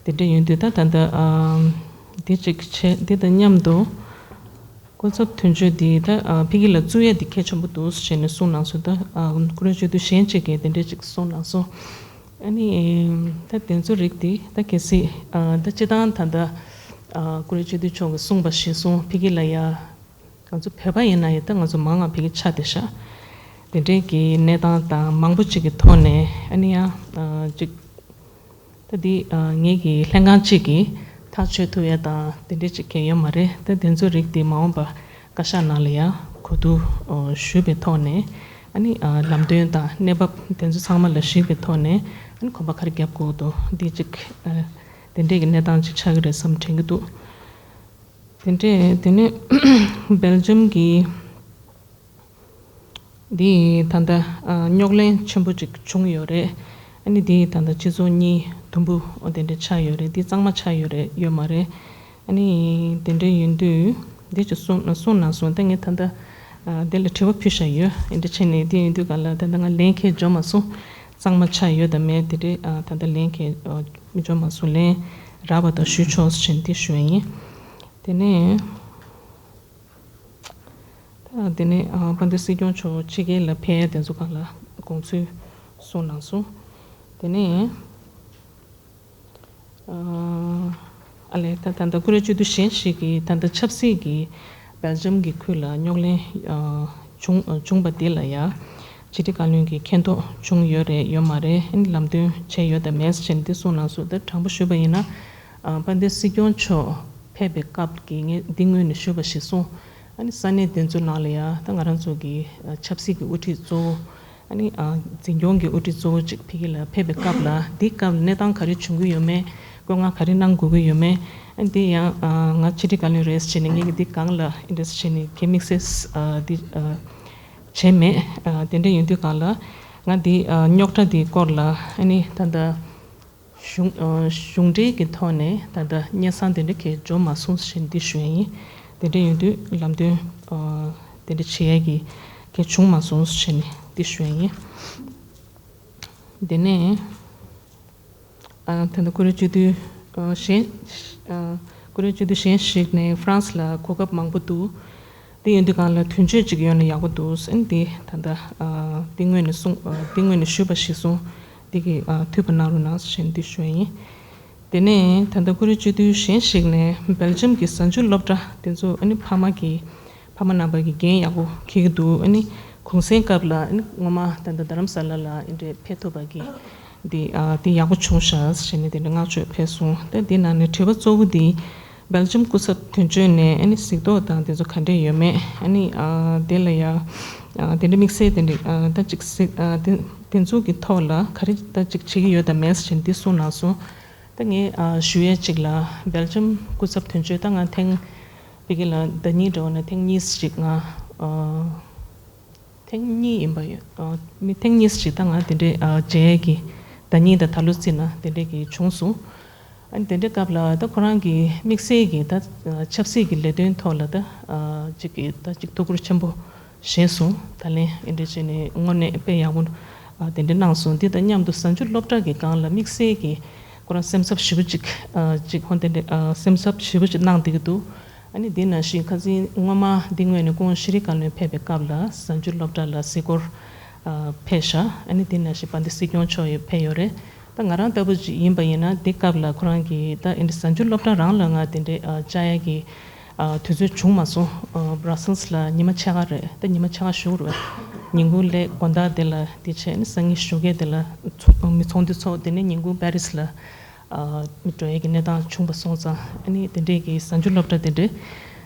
དེ་འདྲ་ཡིན་དུས་ད་ད་ལྟ་འདི་ཅིག་བྱས་འདི་དང་མཉམ་དུ། སྐུ་ཚབ་དོན་གཅོད་འདི་ད་ཕ་གི་ལ་བཙུགས་ཡ་འདི་གལ་ཆེན་པོ་འདུག་ཟེར་ནས་གསུངས་གནང་སོང་། ད་བཀུར་འོས་སྤྱི་འཐུས་གཞན་གཅིག་གིས་དེ་འདྲས་ཅིག་གསུངས་གནང་སོང་། ཨ་ནི་ད་དེ་ཚོ་རིགས་འདི་ད་གལ་སྲིད་ད་སྤྱི་བཏང་ད་ད་བཀུར་འོས་སྤྱི་འཐུས་མཆོག་གིས་གསུངས་པ་གཞིར་བཟུང་ཕ་གི་ལ་ཡ་ང་ཚོ་བོད་པ་ཡིན་ན་ཡང་ད་ང་ཚོ་མང་ང་ཕ་གི་ཆགས་བསྡད་ཤག་དེ་འདྲས་ཀྱི་གནས་སྟངས་དང་མང་པོ་ཅིག་གི་ཐོག་ནས་ཨ་ནི་ཡང་ཅིག་ད་འདི་ངེད་ཀྱི་ལྷན་ཁང་གཅིག་གིས་ཐག་གཅོད་ཐུབ་ཡ་དང་དེ་འདྲས་ཅིག་གང་ཡོད་མ་རེད། ད་དེ་ཚོ་རིགས་དེ་མ་འོངས་པ་བཀའ་ཤག་ནང་ལ་ཡང་གོ་བསྡུར་ཞུས་པའི་ཐོག་ནས་ཨ་ནི་ལམ་སྟོན་དང་གནས་བབ་དེ་ཚོ་ཚང་མ་ལ་གཞིགས་པའི་ཐོག་ནས་ཨ་ནི་གོམ་པ་ག་རེ་རྒྱབ་དགོས་འདུག་འདི་ཅིག་དེ་འདྲས་ཀྱི་གནས་སྟངས་ཅིག་ཆགས་ཀྱི་རེད་བསམ་དྲན་གྱི་འདུག་དེ་འདྲས་དེ་ནས་སྦེལ་ཇམ་གྱི་འདི་ད་ལྟ་རྙོག་གླེང་ཆེན་པོ་ཅིག་བྱུང་ཡོད་རེད། ཨ་ནི་འདི་ད་ལྟ་སྤྱི་ཚོགས་གཉིས་དུམ་བུ་དེ་འདྲ་ཆགས་ཡོད་རེད། འདི་གཙང་མ་ཆགས་ཡོད་རེད་ཡོད་མ་རེད། ཨ་ནི་དེ་འདྲ་ཡིན་དུས་འདི་ཅིག་གསུང་གསུང་གནང་སོང་། ད་ངས་ད་ལྟ་འདི་ལ་དྲི་བ་ཕུལ་བཞག་ཡོད། འདི་འདྲ་བྱས་ནས་འདི་ཡིན་དུས་ག་ལ་ད་ལྟ་ང་ལན་འཁེལ་འབྱོར་མ་སོང་། གཙང་མ་ཆགས་ཡོད་དམ་མེད་དེ་འདྲ་ད་ལྟ་ལན་འཁེལ་འབྱོར་མ་སོང་། ལན་རག་པ་དང་ཞུ་ཆོག་ཟེར་བྱས་ནས་འདི་ཞུ་ཡ་ཡིན། དེ་ནས། ད་དེ་ནས་དཔལ་ལྡན་སྲིད་སྐྱོང་མཆོག་ཕྱི་རྒྱལ་ལ་ཕེབས་ཡ་དེ་ཚོ་སྒང་ལ་དགོངས་ཚུལ་གསུངས་གནང་སོང་། དེ་ནས་ཨ་ལས་ད་ད་ལྟ་བཀུར་འོས་སྤྱི་འཐུས་གཞན་ཞིག་གིས་ད་ལྟ་ཆབ་སྲིད་ཀྱི་སྦེལ་ཇམ་གྱི་ཁུལ་ལ་རྙོག་གླེང་བྱུང་བྱུང་བ་དེ་ལ་ཡང་ཕྱི་དྲིལ་བཀའ་བློན་གྱིས་མཁྱེན་རྟོགས་བྱུང་ཡོད་རེད་ཡོད་མ་རེད། ཨ་ནི་ལམ་སྟོན་བྱས་ཡོད་དམ་མེད་ཟེར་ནས་འདི་གསུངས་གནང་སོང་། ད་དྲང་པོ་ཞུས་པ་ཡིན་ན་དཔལ་ལྡན་སྲིད་སྐྱོང་མཆོག་ཕེབས་པའི་སྐབས་ཀྱི་ངས་འདི་སྔོན་ནས་ཞུས་པ་གཞིར་བཟུང་། ཨ་ནི་ས་གནས་དེ་ཚོ་ནང་ལ་ཡང་ད་ང་རང་ཚོ་གི་ཆབ་སྲིད་ཀྱི་དབུ་ཁྲིད་གཙོ་བོ་ཨ་ནི་འཛིན་སྐྱོང་གི་དབུ་ཁྲིད་གཙོ་བོ་གཅིག་ཕ་གི་ལ་ཕེབས་པའི་སྐབས་ལ་འདི་སྐབས་ལ་གནས་སྟངས་ག་རེ་བྱུང་གི་ཡོད་མེད། བཀོད་མངགས་ག་རེ་གནང་དགོས་ཀྱི་ཡོད་མེད། ཨ་ནི་འདི་ཡང་ང་ཕྱི་དྲིལ་བཀའ་བློན་རེད་ཟེར་ནས་ངས་ཀྱི་འདི་སྒང་ལ་ཨི་འདྲ་ཟེར་ནས་གལ་དམིགས་བསལ་འདི་བྱས་མེད། དེ་འདྲ་ཡིན་དུས་སྒང་ལ་ང་འདི་རྙོག་དྲ་འདི་སྐོར་ལ་ཨ་ནི་ད་ལྟ། གཞུང་གཞུང་འབྲེལ་གྱི་ཐོག་ནས་ད་ལྟ་སྙན་སེང་དེ་འདྲ་གང་ཡང་འབྱོར་མ་སོང་ཞེས་འདི་ཞུ་ཡ་ཡིན། དེ་འདྲ་ཡིན་དུས་ལམ་སྟོན་དེ་འདྲ་བྱེད་ཡ་གི་གང་ཡང་བྱུང་མ་སོང་ཞེས་ནས་འདི་ཞུ་ཡ་ཡིན། དེ་ནས་ད་ལྟ་བཀུར་འོས་སྤྱི་འཐུས་ གཞན་ཀུ་རེ་སྤྱི་འཐུས་གཞན་ཞིག་ནས་ཧྥ་རན་སི་ལ་གོ་སྐབས་མང་པོ་འདུག་དེ་ཡིན་དུས་གང་ལ་དོན་གཅོད་ཅིག་ཡོད་ན་ཡག་པོ་འདུག་ཨ་ནི་དེ་ད་ལྟ་དེ་སྔོན་ནས་གསུངས་དེ་སྔོན་ནས་ཞུས་པ་ཞིག་གསུངས་དེ་གི་འཐུས་པ་གནང་རོགས་གནང་ཞེས་འདི་ཞུ་ཡ་ཡིན། དེ་ནས་ད་ལྟ་ཀུ་རེ་སྤྱི་འཐུས་གཞན་ཞིག་ནས་སྦེལ་ཇམ་གྱི་གཟའ་མཇུག་སློབ་གྲྭ་དེ་ཚོ་ཨ་ནི་ཕ་མ་གི་ཕ་མ་རྣམ་པ་གི་འགན་ཡག་པོ་འཁྱེར་གྱི་འདུག་ཨ་ནི་གུང་སེང་སྐབས་ལ་ཨ་ནི་སྔོན་མ་ད་ལྟ་རྡ་རམ་ས་ལ་ལ་ཨེ་འདྲས་ཕེབས་ཐུབ་པ་གི་འདི་ཨ་འདི་ཡག་པོ་བྱུང་ཤག་ཟེར་ནས་དེ་འདྲ་བསྔགས་བརྗོད་ཕེབས་སོང་། ད་འདི་ནང་ནས་དྲི་བ་གཙོ་བོ་འདི་སྦེལ་ཇམ་སྐུ་ཚབ་དོན་གཅོད་ནས་ཨ་ནི་གཟིགས་རྟོག་དང་དེ་ཚོ་ག་འདྲས་ཡོད་མེད། ཨ་ནི་ཨ་དེ་ལ་ཡ་ཨ་དེ་འདྲ་དམིགས་བསལ་དེ་འདྲས་ཨ་ད་ཅིག་གཟིགས་ཨ་དེ་དེ་ཚོ་གི་ཐོག་ལ་ག་རེ་ད་ཅིག་བྱེད་ཀྱི་ཡོད་དམ་མེད་ཟེར་ནས་འདི་གསུངས་གནང་སོང་། ད་ངས་ཨ་ཞུ་ཡས་གཅིག་ལ་སྦེལ་ཇམ་སྐུ་ཚབ་དོན་གཅོད་ད་ང་ཐེངས་ཕ་གི་ལ་ཟླ་གཉིས་འདྲ་བོ་ན་ཐེངས་གཉིས་ཤིག་ང་ཨ་ཐེངས་གཉིས་ཡིན་པ་ཡོད། ཨ་མི་ཐེངས་གཉིས་ཤིག་ད་ང་དེ་འདྲའི་ཨ་མཇལ་ཡས་ཀྱི་ཟླ་གཉིས་དང་ད་ལོ་རྩིས་ན་དེ་འདྲའི་གི་བྱུང་སོང་། ཨ་ནི་དེ་འདྲའི་སྐབས་ལ་ད་ཁོ་རང་གི་དམིགས་བསལ་གྱི་ད་ཆབ་སྲིད་ཀྱི་ལས་དོན་ཐོག་ལ་ད་ཨ་ཅིག་གི་ད་ཅིག་ཐུགས་ཁུར་ཆེན་པོ་བཞེས་སོང་། ད་ལན་ཨེ་འདྲ་བྱས་ནས་དངོས་གནས་དཔེ་ཡག་པོ་ཨ་དེ་འདྲ་གནང་སོང་། འདི་དང་མཉམ་དུ་གཟའ་མཇུག་སློབ་གྲྭ་གི་སྒང་ལ་དམིགས་བསལ་གྱི་ཁོ་རང་སེམས་འཚབ་ཞེ་པོ་ཅིག་ཨ་ཅིག་ཧོན་དེ་འདྲ་ཨ་སེམས་འཚབ་ཞེ་པོ་ཅིག་གནང་བསྡད་ཀྱི་འདུག་ཨ་ནི་འདི་ནང་བཞིན་ཁ་སང་སྔོན་མ་འདི་སྔོན་ནས་སྐུ་ངོ་ཤེས་རིག་བཀའ་བློན་ཕེབས་པའི་སྐབས་ལ་གཟའ་མཇུག་སློབ་གྲྭ་ལ་གཟིགས་སྐོར་ཨ་ཕེབས་ཤག་ཨ་ནི་འདི་ནང་བཞིན་དཔལ་ལྡན་སྲིད་སྐྱོང་མཆོག་ཡང་ཕེབས་ཡོད་རེད། ད་ང་རང་ལྟ་བུ་ཅིག་ཡིན་པ་ཡིན་ན་འདི་སྐབས་ལ་ཁོ་རང་གི་ད་ཨེ་འདྲ་གཟའ་མཇུག་སློབ་གྲྭ་རང་ལ་ང་དེ་འདྲའི་ཨ་བཅར་ཡ་གི་ཨ་དུས་ཚོད་བྱུང་མ་སོང་། ཨ་Brussels་ལ་ཉི་མ་ཕྱེད་ཀ་རེད། ད་ཉི་མ་ཕྱེད་ཀ་བཞུགས་རེད། ཉིན་གུང་སླེབས་དགོང་དག་དེ་ལ་དེ་བྱས་ནས་སང་ཉིན་ཞོགས་ཀས་དེ་ལ་ཚོགས་མི་ཚོགས་འདུ་ཚོགས། དེ་ནས་ཉིན་གུང་པེ་རིས་ལ་ཨ་མི་འགྲོ་ཡས་ཀྱི་གནས་སྟངས་བྱུང་པ་སོང་ཙང་། ཨ་ནི་དེ་འདྲས་ཀྱི་གཟའ་མཇུག་སློབ་གྲྭ་དེ་འདྲས་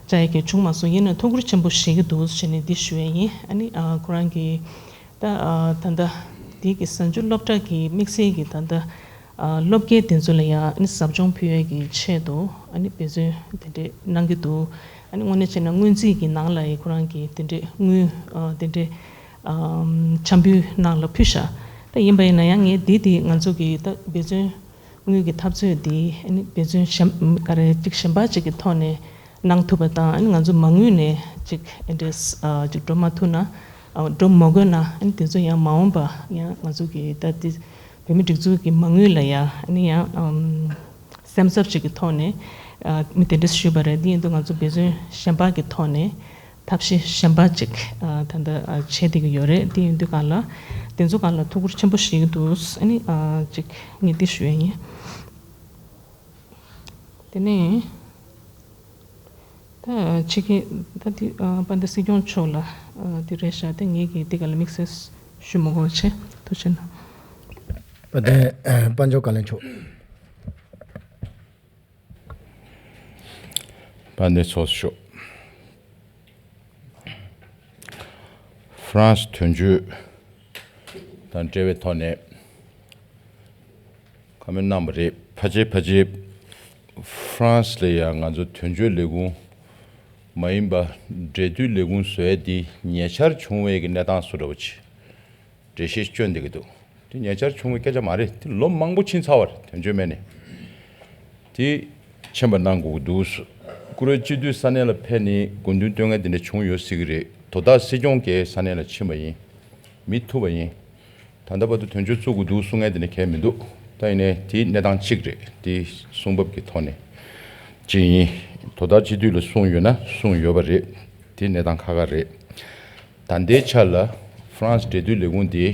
བཅར་ཡས་ཀྱི་བྱུང་མ་སོང་། ཡིན་ན་ཐུགས་ཁུར་ཆེན་པོ་བཞེས་ཀྱི་འདུག་ཟེར་ནས་འདི་ཞུ་ཡས་ཡིན། ཨ་ནི་ཨ་ཁོ་རང་གི་ད་ཨ་ད་ལྟ་འདི་གི་གཟའ་མཇུག་སློབ་གྲྭ་གི་དམིགས་བསལ་གྱི་ད་ལྟ་ཨ་སློབ་དགེ་དེ་ཚོ་ལ་ཡང་ཨ་ནི་ཟབ་སྦྱོང་ཕུལ་ཡས་ཀྱི་ཆེད་དུ་ཨ་ནི་འབད་བརྩོན་དེ་འདྲས་གནང་གི་འདུག་ཨ་ནི་དངོས་གནས་བྱས་ན་སྔོན་རྩིས་ཀྱི་ནང་ལ་ཡང་ཁོ་རང་གི་དེ་འདྲས་དངུལ་ཨ་དེ་འདྲས་ཨམ་འཆམ་འབུལ་ནང་ལ་ཕུལ་ཤག་ད་ཡིན་པ་ཡིན་ན་ཡང་ངས་འདི་དེ་ང་ཚོ་གི་ད་འབད་བརྩོན་དངུལ་གྱི་འཐབ་རྩོད་འདི་ཨ་ནི་འབད་བརྩོན་གཞན་ག་རེ་གཅིག་གཞན་པ་གཅིག་གི་ཐོག་ནས་གནང་ཐུབ་པ་དང་། ཨ་ནི་ང་ཚོ་མ་དངུལ་ནས་གཅིག་ཨེ་འདྲས་ཨ་གཅིག་འགྲོ་མ་ཐུབ་ན་ཨ་འགྲོ་མ་དགོས་ན། ཨ་ནི་དེ་ཚོ་ཡང་མ་འོངས་པ་ཡང་ང་ཚོ་གི་ད་དེ་བོད་མི་སྒྲིག་འཛུགས་ཀྱི་མ་དངུལ་ལ་ཡང་ཨ་ནི་ཡང་ཨམ་སེམས་འཚབ་ཅིག་གི་ཐོག་ནས་ཨ་མི་དེ་འདྲས་ཞུས་པ་རེད། འདི་ཡིན་དུས་ང་ཚོ་འབད་བརྩོན་གཞན་པ་གི་ཐོག་ནས་ཐབས་ཤེས་གཞན་པ་ཅིག་ཨ་ད་ལྟ་ཨ་བྱེད་བསྡད་ཀྱི་ཡོད་རེད། དེ་ཡིན་དུས་གང་ལ་དེ་ཚོ་གང་ལ་ཐུགས་ཁུར་ཆེན་པོ་བཞེས་ཀྱི་འདུག་ཨ་ནི་ཨ་ཅིག་ངས་འདི་ཞུ་ཡ་ཡིན། དེ་ནས་ད་ཕྱི་རྒྱལ་ད་འདི་ཨ་དཔལ་ལྡན་སྲིད་སྐྱོང་མཆོག་ལ་ཨ་འདི་རེད་ཤག་དེ་ངས་ཀྱི་འདི་ག་ལ་དམིགས་བསལ་ཞུ་མི་དགོས་པ་བྱས། ཐུགས་རྗེ་གནང་། དཔལ་ལྡན་དཔལ་འབྱོར་བཀའ་བློན་མཆོག་དཔལ་ལྡན་ཚོགས་གཙོ་མཆོག་ཧྥ་རན་སི་དོན་གཅོད་དང་འབྲེལ་བའི་ཐོག་ནས་བཀའ་མོལ་གནང་བ་རེད། ཕལ་ཆེར་ཕལ་ཆེར་ཧྥ་རན་སི་ལ་ཡང་ང་ཚོ་དོན་གཅོད་ལས་ཁུངས་མ་ཡིན་པ་འབྲེལ་མཐུད་ལས་ཁུངས་བཟོ་ཡ་འདི་ཉེ་ཆར་བྱུང་བའི་གི་གནས་སྟངས་བཟོ་འདྲ་བོ་ཅིག་འགྲེལ་བཤད་བསྐྱོན་བསྡད་ཀྱི་འདུག་དེ་ཉེ་ཆར་བྱུང་བའི་སྐད་ཆ་མ་རེད། དེ་ལོ་མང་པོ་ཕྱིན་ཚར་བ་རེད། དོན་གཅོད་མེད་ནས། དེ་མཁྱེན་པ་གནང་དགོས་ཀྱི་འདུག་ཀུ་རེ་སྤྱི་འཐུས་ས་གནས་ལ་ཕེབས་ནས་དགོས་འདུན་བཏོན་མཁན་དེ་འདྲ་བྱུང་ཡོད་སྲིད་ཀྱི་རེད། དོ་བདག་སྲིད་སྐྱོང་གིས་ས་གནས་ལ་ཕྱིན་པ་ཡིན། མི་ཐུག་པ་ཡིན། ད་ལྟ་བར་དུ་དོན་གཅོད་བཙུགས་དགོས་འདུག་གསུང་མཁན་དེ་འདྲ་གང་ཡང་མི་འདུག་ད་ཡིན་ནའི་དེ་གནས་སྟངས་གཅིག་རེད། དེ་གསུང་བབ་ཀྱི་ཐོག་ནས་གཅིག་ཡིན། དོ་བདག་སྤྱི་འཐུས་ལ་གསུངས་ཡོད་ན་གསུངས་ཡོད་པ་རེད། དེ་གནས་སྟངས་ཁག་ཁག་རེད། ད་ལྟའི་ཆ་ལ་ཧྥ་རན་སི་འབྲེལ་མཐུད་ལས་ཁུངས་དེ་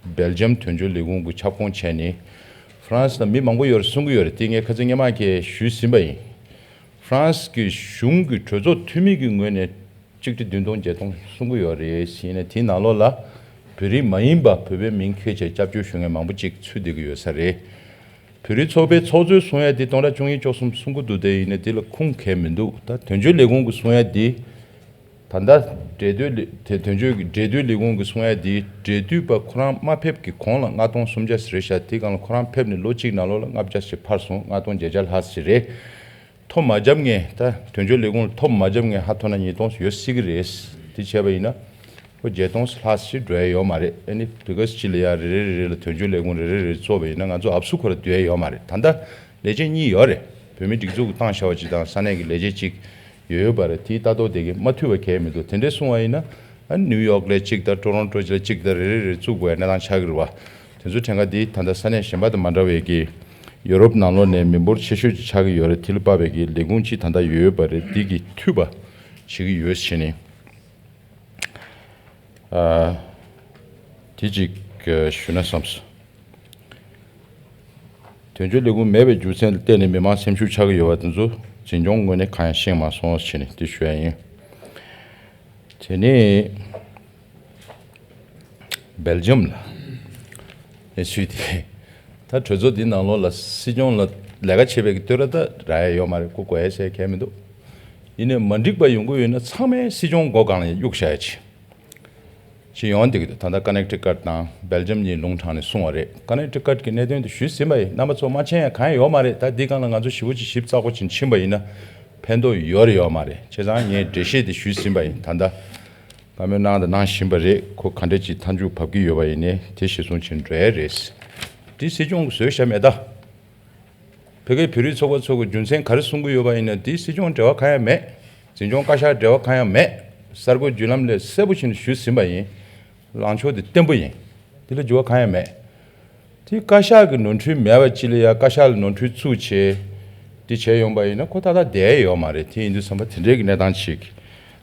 སྦེལ་ཇམ་དོན་གཅོད་ལས་ཁུངས་ཀྱི་ཁྱབ་ཁོངས་བྱས་ནས། ཧྥ་རན་སི་ལ་མི་མང་པོ་ཡོད་རེད་གསུང་གི་ཡོད་རེད། དེ་ངས་ཁ་སང་སྔོན་མ་ཁ་ཤས་ཞུས་ཟིན་པ་ཡིན། ཧྥ་རན་སི་གི་གཞུང་གི་གྲོས་ཚོགས་འཐུས་མི་གི་ངོས་ནས་གཅིག་ཁྲི་བདུན་སྟོང་བརྒྱད་སྟོང་གསུང་གི་ཡོད་རེད། ཡིན་ནའི་དེའི་ནང་ལོགས་ལ་བོད་རིགས་མ་ཡིན་པ་བོད་པའི་མིང་འཁྱེར་བྱས་སྐྱབས་བཅོལ་ཞུ་མཁན་མང་པོ་ཅིག་ཚུད་བསྡད་ཀྱི་ཡོད་ས་རེད། བོད་རིགས་ཚོགས་པའི་ཚོགས་གཙོས་གསུང་ཡ་དེ་སྟོང་ཕྲག་བཅུ་གཉིས་བཅུ་གསུམ་གསུང་གི་འདུག་དེ་ཡིན་ནའི་དེ་ལ་ཁུངས་འཁེལ་མི་འདུག་ད་དོན་གཅོད་ལས་ཁུངས་ཀྱི་གསུང་ཡ་དེ་ད་ལྟ་འབྲེལ་མཐུད་ལས་དེ་དོན་གཅོད་ཀྱི་འབྲེལ་མཐུད་ལས་ཁུངས་ཀྱི་གསུང་ཡ་དེ་འབྲེལ་མཐུད་པ་ཁོ་རང་མ་ཕེབས་ཀྱི་གོང་ལ་ལྔ་སྟོང་སུམ་བརྒྱ་ཞིག་རེད་ཤག་དེ་སྒང་ལ་ཁོ་རང་ཕེབས་ནས་ལོ་གཅིག་ནང་ལོགས་ལ་ལྔ་བརྒྱ་ཞིག་འཕར་སོང་། ལྔ་སྟོང་བརྒྱད་བརྒྱ་ལྷག་ཞིག་རེད། ཐོ་མ་བརྒྱབ་མཁན་ད་དོན་གཅོད་ལས་ཁུངས་ལ་ཐོ་མ་བརྒྱབ་མཁན་ཧ་ཐོ་ན་ཉིས་སྟོང་ཡོད་སྲིད་ཀྱི་རེད། དེ་བྱས་པ་ཡིན་ན་ཁོ་བརྒྱད་སྟོང་ལྷག་ཞིག་འགྲོ་ཡ་ཡོད་མ་རེད། ཨ་ནི་བི་ཀ་སི་སྤྱི་ལ་ཡ་རེ་རེ་རེ་རེ་ལ་དོན་གཅོད་ལས་ཁུངས་རེ་རེ་རེ་བཙུགས་པ་ཡིན་ན་ང་ཚོ་ཨབ་སུ་ཁོ་ར་སྡོད་ཡ་ཡོད་མ་རེད། ད་ལྟ་ལས་བྱེད་གཉིས་ཡོད་རེད། བོད་མི་སྒྲིག་འཛུགས་ཀྱི་བཏང་བཞག་པ་ཅིག་དང་ས་གནས་ཀྱི་ལས་བྱེད་ཅིག་ཡོད་ཡོད་པ་རེད། དེའི་ལྟ་རྟོག་དེ་གས་མ་ཐུབ་པ་གས་མི་འདུག་དེ་འདྲས་གསུང་བ་ཡིན་ན་ཨ་ནི་ནིའུ་ཡོག་ལ་གཅིག་དང་ཊོ་རོན་ཊོ་ལ་གཅིག་དང་རེ་རེ་རེ་བཙུགས་དགོས་ཡ་གནས་སྟངས་ཆགས་ཀྱི་རེད་བ། དེ་ཚོ་གྲངས་ཀ་འདི་ད་ལྟ་ས་གནས་གཞན་པ་དང་མ་འདྲ་བའི་གི་ ཡོ་རོབ་ནང་ལོགས་ནས་མི་འབོར་ཆེ་ཤོས་ཅིག་ཆགས་ཀྱི་ཡོད་རེད། དེ་ལ་དཔག་པའི་གི་ལས་ཁུངས་ཅིག་ད་ལྟ་ཡོད་པ་རེད། དེ་གི་འཐུས་པ་བྱེད་ཀྱི་ཡོད་ཟེར་ནས། ཨ། དེ་ཅིག་ཞུ་ན་བསམས། དོན་གཅོད་ལས་ཁུངས་མེད་པའི་རྒྱུ་མཚན་ལ་བརྟེན་ནས་མི་མང་སེམས་ཤུགས་ཆག་གི་ཡོད་པ་དེ་ཚོ་འཛིན་སྐྱོང་ངོས་ནས་གང་ཡང་ཤེས་མ་སོང་ཟེར་ནས་དེ་ཞུ་ཡ་ཡིན། དེ་ནས་སྦེལ་ཇམ་ལ་ཨེ་སུས་དེ་ད་གྲོས་ཚོགས་འདི་ནང་ལོགས་ལ་སྲིད་སྐྱོང་ལ་ལས་ཀ་བྱེད་པའི་གི་བསྟོད་ར་ད་རག་ཡ་ཡོད་མ་རེད། ཁོ་དགོས་ཡ་ཟེར་མཁན་མི་འདུག་ཡིན་ནའི་མ་འགྲིག་པ་ཡོང་གི་ཡོད་ན་ཚང་མས་སྲིད་སྐྱོང་མགོ་སྒང་ལ་གཡུག་བཞག་ཡ་ཆེ། ཅི་ཡོང་བསྡད་ཀྱི་འདུག་ད་ལྟ་ཀ་ནེག་ཊི་ཀཊ་དང་སྦེལ་ཇམ་གཉིས་ལུང་དྲངས་ནས་གསུངས་པ་རེད། ཀ་ནེག་ཊི་ཀཊ་གི་གནད་དོན་དེ་ཞུས་ཟིན་པ་ཡིན། རྣམ་པ་ཚོ་མ་མཁྱེན་ཡ་གང་ཡང་ཡོད་མ་རེད། ད་འདི་སྒང་ལ་ང་ཚོ་ཞིབ་པོ་ཅིག་ཞིབ་ཚགས་པོ་ཅིག་ཕྱིན་པ་ཡིན་ན་ཕན་ཐོགས་ཡོད་རེད་ཡོད་མ་རེད། བྱས་ཙང་ངས་འགྲེལ་བཤད་དེ་ཞུས་ཟིན་པ་ཡིན། ད་ལྟ་བཀའ་མོལ་གནང་དང་གནང་བཞིན་པ་རེད། ཁོ་ག་འདྲ་ཅིག་མཐའ་མཇུག་བབས་ཀྱི་ཡོད་པ་ཡིན་ནའི་དེ་གཞིར་བཟུང་བྱས་འགྲོ་ཡ་རེད། འདི་སྲིད་སྐྱོང་གིས་བཟོས་བཞག་མེད་ད། བོད་སྐད་བོད་རིགས་ཚོགས་པ་ཚོ་གི་རྒྱུ་མཚན་ག་རེ་གསུང་གི་ཡོད་པ་ཡིན་ན་དེ་སྲིད་སྐྱོང་འབྲེལ་བ་གང་ཡང་མེད། འཛིན་སྐྱོང་བཀའ་ཤག་འབྲེལ་བ་གང་ཡང་མེད། གསར་འགོད་བརྒྱུད་ལམ་ལས་གསལ་པོ་བྱས་ནས་ཞུས་ཟིན་པ་ཡིན། ལངས་ཕྱོགས་དེ་བརྟན་པོ་ཡིན། དེ་ལ་འགྱུར་བ་གང་ཡང་མེད། དེ་བཀའ་ཤག་གི་ནོར་འཁྲུལ་མེད་པ་ཅིག་ལ་ཡ་བཀའ་ཤག་ལ་ནོར་འཁྲུལ་བཙུགས་བྱས་དེ་བྱས་ཡོང་པ་ཡིན་ན་ཁོ་ཏག་ཏག་བསྡད་ཡ་ཡོད་མ་རེད། དེ་ཡིན་དུས་ཙམ་པ་དེ་འདྲའི་གི་གནས་སྟངས་ཅིག་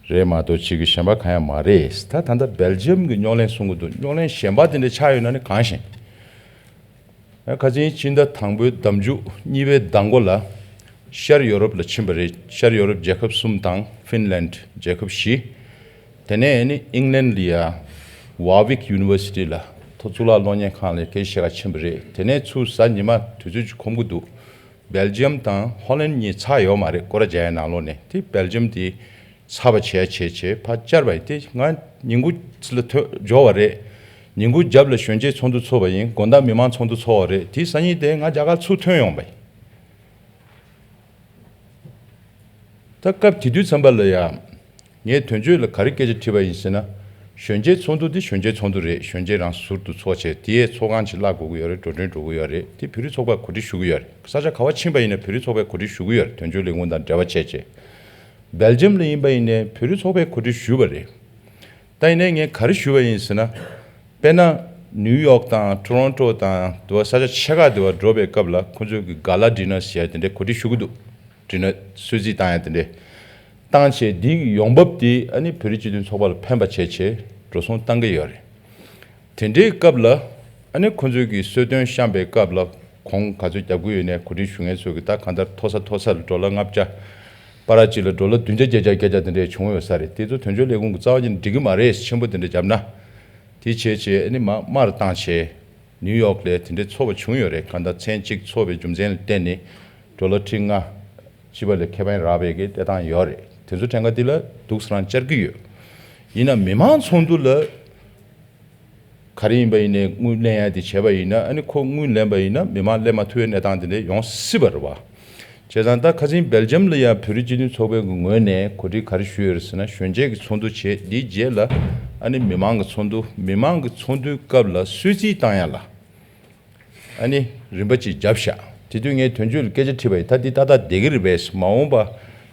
རེད་མ་གཏོགས་ཅིག་གི་གཞན་པ་གང་ཡང་མ་རེད། ད་ད་ལྟ་སྦེལ་ཇམ་གི་རྙོག་གླེང་གསུང་གི་འདུག་རྙོག་གླེང་གཞན་པ་དེ་འདྲ་ཆགས་ཡོད་ན་ནི་གང་ཤེས། ཁ་སང་ཕྱི་ཟླ་དང་པོའི་ཟླ་མཇུག་གཉིས་པའི་ཟླ་མགོ་ལ་ཤར་ཡོ་རོབ་ལ་ཕྱིན་པ་རེད། ཤར་ཡོ་རོབ་རྒྱལ་ཁབ་གསུམ་དང་ཧྥིན་ལན་རྒྱལ་ཁབ་བཞི། དེ་ནས་ནི་ཨིང་ལན་ལ་ཡ་ཝར་ཝིག་ཡུ་ནི་ཝར་སི་ཊི་ལ་མཐོ་གཙུག་ལག་སློབ་གཉེར་ཁང་ལ་སྐད་ཆ་བཤད་ག་ཕྱིན་པ་རེད། དེ་ནས་ཚུར་གཟའ་ཉི་མ་དུས་ཚོད་ཅིག་ཁོམ་གི་འདུག་སྦེལ་ཇམ་དང་ཧོ་ལན་གཉིས་ཚར་ཡོད་མ་རེད། སྐོར་ར་རྒྱག་ཡའི་ནང་ལོགས་ནས་དེ་སྦེལ་ཇམ་དེ་ཚར་བ་བྱས་བྱས་བྱས་ཕར་བཅར་བ་ཡིན། དེ་ང་ཉིན་གུང་ལ་ཐོན་འབྱོར་བ་རེད། ཉིན་གུང་རྒྱབ་ལ་གཞོན་སྐྱེས་ཚོགས་འདུ་ཚོགས་པ་ཡིན། དགོང་དག་མི་མང་ཚོགས་འདུ་ཚོགས་པ་རེད། དེ་སང་ཉིན་དེ་ང་རྒྱ་གར་ཚུར་ཐོན་ཡོང་བ་ཡིན། ད་སྐབས་དེ་དུས་ཙམ་པ་ལ་ཡ། ངས་དོན་གཅོད་ལ་ག་རེ་སྐད་ཆ་དྲིས་པ་ཡིན་ཟེར་ན། གཞོན་སྐྱེས་ཚོགས་འདུ་འདི་གཞོན་སྐྱེས་ཚོགས་འདུ་རེད། གཞོན་སྐྱེས་རང་ཟུར་དུ་ཚོགས་བྱས་དེའི་ཚོགས་ཁང་ཅིག་གླ་དགོས་ཀྱི་ཡོད་རེད། འགྲོ་གྲོན་འགྲོ་གི་ཡོད་རེད། དེ་བོད་རིགས་ཚོགས་པར་གོ་སྒྲིག་ཞུ་གི་ཡོད་རེད། ས་ཆ་ག་བ་ཕྱིན་པ་ཡིན་ན་བོད་རིགས་ཚོགས་པས་གོ་སྒྲིག་ཞུ་གི་ཡོད་རེད། དོན་གཅོད་ལས་ཁུངས་དང་འབྲེལ་བ་བྱས་བྱས། སྦེལ་ཇམ་ལ་ཡིན་པ་ཡིན་ནའི་བོད་རིགས་ཚོགས་པས་གོ་སྒྲིག་ཞུས་པ་རེད། ད་ཡིན་ནའི་ངས་ག་རེ་ཞུས་པ་ཡིན་ཟེར་ན། དཔེར་ན། ནིའུ་ཡོག་དང་ཊོ་རོན་ཊོ་དང་དུ་བ་ས་ཆ་ཆེ་ཁག་དུ་བ་འགྲོ་བའི་སྐབས་ལ་ཁོ་ཚོས་ཀྱི་ག་ལ་ཌི་ནར་ཟེར་ཡ་དེ་འདྲའི་གོ་སྒྲིག་ཞུ་གི་འདུག་ཌི་ནར་གསོལ་ཚིགས་བཏང་ཡ་དེ་འདྲའི། བཏང་བྱས་འདིའི་ཡོང་འབབ་དེ་ཨ་ནི་བོད་རིགས་སྤྱི་མཐུན་ཚོགས་པ་ལ་ཕན་པ་བྱས་བྱས་འགྲོ་སོང་བཏང་གི་ཡོད་རེད། དེ་འདྲའི་སྐབས་ལ་ཨ་ནི་ཁོ་ཚོས་ཀྱི་གསོལ་སྟོན་བཤམས་པའི་སྐབས་ལ་གོང་ག་ཚོད་རྒྱབ་ཀྱི་ཡོད་ནས་གོ་སྒྲིག་ཞུ་མཁན་ཚོས་ཀྱི་ད་གང་ལྟར་མཐོ་ས་མཐོ་ས་ལ་ཌོ་ལར་ལྔ་བརྒྱ། པ་ར་གཅིག་ལ་ཌོ་ལར་བདུན་བརྒྱ་བརྒྱད་བརྒྱ་བརྒྱད་བརྒྱ་དེ་འདྲས་བྱུང་ཡོད་ས་རེད། དེ་ཚོ་དོན་གཅོད་ལས་ཁུངས་ཀྱི་རྩ་བ་ཉིད་ནས་འགྲིག་གི་མ་རེད། ཆེན་པོ་དེ་འདྲས་བརྒྱབ་ན། དེ་བྱས་བྱས་ཨ་ནི་མ་དམར་བཏང་བྱས། ནིའུ་ཡོག་ལ་དེ་འདྲའི་ཚོགས་པ་བྱུང་ཡོད་རེད། གང་ལྟར་མཚན་གཅིག་ཚོགས་པའི་རྒྱུ་མཚན་ལ་བརྟེན་ནས་ཌོ་ལར་ཁྲི་ལྔ་སྤྱི་པ་ལས་ཁེ་ཕན་རག་པའི་གི་ལྟ་སྟངས་ཡོད་རེད། དེ་ཚོ་གྲངས་ཀ་འདི་ལ་འདུག་སེ་རང་བཅར་གྱི་ཡོད། ཡིན་ན་མི་མང་ཚོགས་འདུ་ལ་ག་རེ་ཡིན་པ་ཡིན་ནའི་དངུལ་ལེན་ཡ་དེ་བྱས་པ་ཡིན་ན་ཨ་ནི་ཁོ་དངུལ་ལེན་པ་ཡིན་ན་མི་མང་ལེན་མ་ཐུབ་པའི་གནས་སྟངས་དེ་འདྲ་ཡོང་སྲིད་པ་རེད་བ། བྱས་ཙང་ད་ཁ་སང་སྦེལ་ཇམ་ལ་ཡང་བོད་རིགས་སྤྱི་མཐུན་ཚོགས་པའི་ངོས་ནས་གོ་སྒྲིག་ག་རེ་ཞུས་ཡོད་རེད་ཟེར་ན། གཞོན་སྐྱེས་ཀྱི་ཚོགས་འདུ་བྱས་འདིའི་རྗེས་ལ་ཨ་ནི་མི་མང་གི་ཚོགས་འདུ། མི་མང་གི་ཚོགས་འདུའི་སྐབས་ལ་གསོལ་ཚིགས་བཏང་ཡ་ལ་ཨ་ནི་རིམ་པ་ཅིག་བརྒྱབ་ཤག་དེ་དུས་ངས་དོན་གཅོད་ལ་སྐད་ཆ་དྲིས་པ་ཡིན། ད་འདི་ཏག་ཏག་བསྡད་ཀྱི་རེད་པས། མ་འོངས་པ་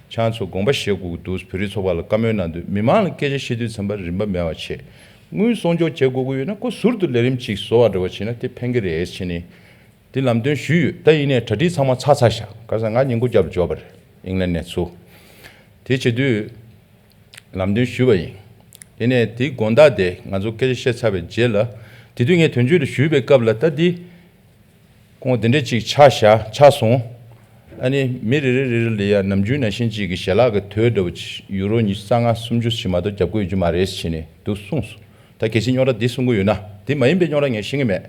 ཁྱེད་ཚོ་དགོངས་པ་བཞེས་དགོས་ཀྱི་འདུག་བོད་རིགས་ཚོགས་པ་ལ་བཀའ་མོལ་གནང་དུས་མི་མང་ལ་སྐད་ཆ་བཤད་དུས་ཙམ་པ་རིན་པ་མེད་པ་བྱས། དངུལ་སྲུང་སྐྱོབ་བྱེད་དགོས་ཀྱི་ཡོད་ན་ཁོ་ཟུར་དུ་ལས་རིམ་ཅིག་བཟོ་བ་འདྲ་བ་བྱས་ན་དེ་ཕན་གྱི་རེད་བྱས་ནས། དེ་ལམ་སྟོན་ཞུས་ཡོད། ད་ཡིན་ནའི་གྲ་སྒྲིག་ཚང་མ་ཚར་ཚར་ཤག་ག་ས་ང་ཉིན་གུང་རྒྱབ་ལ་འབྱོར་བ་རེད། ཨིང་ལན་ནས་ཚུར། དེ་བྱེད་དུས་ལམ་སྟོན་ཞུས་པ་ཡིན། དེ་ནས་དེའི་དགོང་དག་དེ་ང་ཚོ་སྐད་ཆ་བཤད་ཚར་བའི་རྗེས་ལ། དེ་དུས་ངས་དོན་གཅོད་ལ་ཞུས་པའི་སྐབས་ལ་ད་འདི་ཁོང་དེ་འདྲས་ཅིག་ཆགས་ཤག་ཆགས་སོང་། ཨ་ནི་མི་རེ་རེ་རེ་རེ་ལ་ཡ་ནམ་རྒྱུན་ནང་བཞིན་ཅིག་གི་ཞལ་ལག་གི་དོས་འདྲ་བོ་ཡུ་རོ་ཉི་ཤུ་རྩ་ལྔ་སུམ་ཅུ་ཞིག་མ་གཏོགས་རྒྱབ་ཀྱི་ཡོད་རྒྱུ་མ་རེད་ཟེར་ནས་འདུག་གསུངས་སོང་། ད་གལ་སྲིད་རྙོག་དྲ་འདི་གསུང་གི་ཡོད་ན། དེ་མ་ཡིན་པའི་རྙོག་དྲ་ངས་ཤེས་ཀྱི་མེད།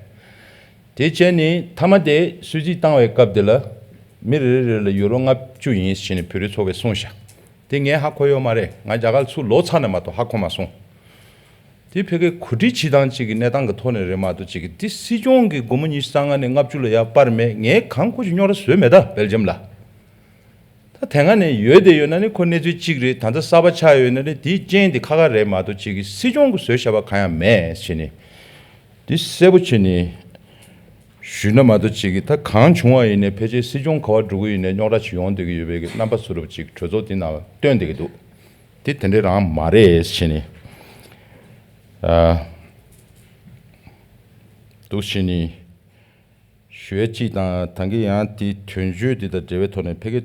དེ་བྱས་ནས་མཐའ་མ་དེ་གསོལ་ཚིགས་བཏང་བའི་སྐབས་དེ་ལ་མི་རེ་རེ་རེ་ལ་ཡུ་རོ་ལྔ་བཅུ་ཡིན་ཟེར་ནས་བོད་རིགས་ཚོགས་པས་གསུངས་ཤག་དེ་ངས་ཧ་གོ་ཡོད་མ་རེད། ང་རྒྱ་གར་ཚུར་ལོག་ཚར་ནས་མ་གཏོགས་ཧ་གོ་མ་སོང་། དེ་ཕ་གིའི་གོ་སྒྲིག་བྱེད་སྟངས་གཅིག་གི་གནས་སྟངས་ཀྱི་ཐོག་ནས་རེད་མ་གཏོགས་གཅིག་གི་འདི་སྲིད་སྐྱོང་གི་སྒོར་མོ་ཉི་ཤུ་རྩ་ལྔ་ནས་ལྔ་བཅུ་ལ་ཡར་སྤར་མེད། ངས་གང་ཁོ་ཅིག་རྙོག་དྲ་བཟོས་མེད་ད་སྦེལ་ཇམ་ལ། ད་དེ་སྔ་ནས་ཡོད་དེ་ཡོད་ན་ནི་ཁོ་གནས་ཚུལ་གཅིག་རེད། ད་ལྟ་གསར་པ་ཆགས་ཡོད་ན་ནི་དེའི་རྐྱེན་དེ་ཁག་ཁག་རེད་མ་གཏོགས་གཅིག་གི་སྲིད་སྐྱོང་གིས་བཟོས་བཞག་པ་གང་ཡང་མེད་ཟེར་ནས། འདི་གསལ་པོ་བྱས་ནས་ཞུས་ན་མ་གཏོགས་གཅིག་གི་ད་གང་བྱུང་བ་ཡིན་ནའི་ཕལ་ཆེར་སྲིད་སྐྱོང་ག་པར་འགྲོ་གི་ཡིན་ནའི་རྙོག་དྲ་ཅིག་ཡོང་བསྡད་ཀྱི་ཡོད་པའི་གི་རྣམ་པ་བཟོ་འདྲ་པོ་ཅིག་གྲོས་ཚོགས་འདི་ནང་ལ་སྟོན་བསྡད་ཀྱི་འདུག་དེ་དེ་འདྲའི་རང་མ་རེད་ཟེར་ནས། ཨ། འདུག་བྱས་ནས། ཞུ་ཡ་གཅིག་དང་། ད་གིན་ཡང་དེ་དོན་གཅོད་དེ་དང་འབྲེལ་བའི་ཐོག་ནས་ཕ་གི་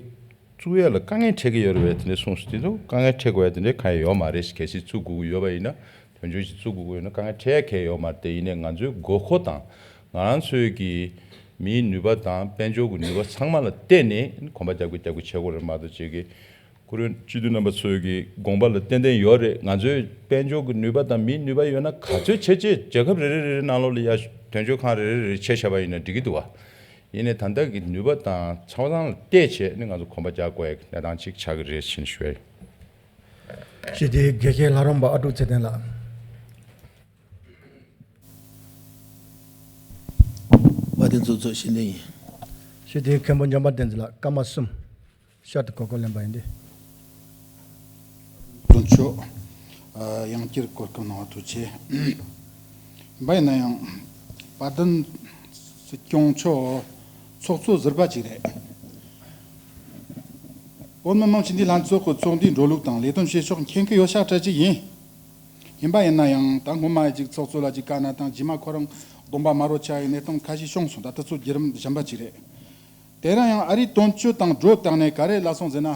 བཙུགས་ཡ་ལ་དཀའ་ངལ་འཕྲད་ཀྱི་ཡོད་རེད་པས། དེ་འདྲ་གསུངས་སོང་། དེ་ཚོ་དཀའ་ངལ་འཕྲད་དགོས་ཡ་དེ་འདྲ་གང་ཡང་ཡོད་མ་རེད། གལ་སྲིད་བཙུགས་དགོས་ཀྱི་ཡོད་པ་ཡིན་ན། དོན་གཅོད་ཅིག་བཙུགས་དགོས་ཀྱི་ཡོད་ན་དཀའ་ངལ་འཕྲད་ཡ་གང་ཡང་ཡོད་མ་རེད། དེ་ཡིན་ནའི་ང་ཚོའི་དགོས་མཁོ་དང་ང་རང་ཚོའི་གི་མིའི་ནུས་པ་དང་དཔལ་འབྱོར་གྱི་ནུས་པ་ཚང་མ་ལ་བལྟས་ནས་གོམ་པ་རྒྱག་དགོས་རྒྱག་དགོས་བྱེད་དགོས་རེད་མ་གཏོགས། ཅིག་གི་ཁོ་རང་སྤྱི་འཐུས་རྣམ་པ་ཚོའི་གི་དགོངས་པ་ལ་ཏན་ཏན་ཡོད་རེད། ང་ཚོའི་དཔལ་འབྱོར་གྱི་ནུས་པ་དང་མིའི་ནུས་པ་ཡོད་ན་ག་ཚོད་བྱས་བྱས་རྒྱལ་ཁབ་རེ་རེ་རེ་རེ་ནང་ལོགས་ལ་ཡ་དོན་གཅོད་ཁང་རེ་རེ་རེ་རེ་ཕྱེ་བཞག་པ་ཡིན་ན་འགྲིག་གི་འདུག་བ། ཡིན་ནའི་ད་ལྟ་གི་ནུས་པ་དང་ཆ་ཚང་ལ་བལྟས་བྱས་ནས་ང་ཚོ་གོམ་པ་རྒྱག་དགོས་ཡ་གི་གནས་སྟངས་ཅིག་ཆགས་ཀྱི་རེད་ཅེས་ཞུ་ཡ་ཡིན། ཞུ་དེ་དགེ་བཤེས་ལྷ་རམས་པ་ཨ་ཀྲུག་ཚེ་བརྟན་ལགས། དཔལ་ལྡན་ཚོགས་གཙོ་ཤེས་ལྡན་ཡིན། ཞུ་དེ་མཁན་པོ་འཇམ་དཔལ་བསྟན་འཛིན་ལགས། སྐར་མ་གསུམ། ཤར་དུ་གོ་སྐབས་ལེན་པ་ཡིན་ཏེ། དོན་གཅོད། ཨ། ཡང་བསྐྱར་གོ་སྐབས་གནང་བ་ཐུགས་རྗེ་ཆེ། ཡིན་པ་ཡིན་ན་ཡང་དཔལ་ལྡན་སྲིད་སྐྱོང་མཆོག་ཚོགས་གཙོ་ཟུར་པ་ཅིག་རེད། བོད་མི་མང་སྤྱི་འཐུས་ལྷན་ཚོགས་ཀྱི་ཚོགས་འདུའི་འགྲོ་ལུགས་དང་ལས་དོན་བྱེད་ཕྱོགས་མཁྱེན་གྱི་ཡོད་ཤག་འདྲ་ཅིག་ཡིན། ཡིན་པ་ཡིན་ན་ཡང་ད་སྔོན་མ་ཡི་ཅིག་ཚོགས་གཙོ་ལ་ཅིག་བཀའ་གནང་དང་། རྗེས་མ་ཁོ་རང་སྡོམ་པ་མ་རོ་ཆགས་ཡི་གནས་སྟངས་ཁ་ཤས་བྱུང་སོང་། ད་ལྟ་ཚོ་བརྒྱུད་རིམ་གཞན་པ་ཅིག་རེད། དེ་རིང་ཡང་ཨ་རིའི་དོན་གཅོད་དང་འགྲོ་བཏང་ནས་ག་རེ་ལབ་སོང་ཟེར་ན།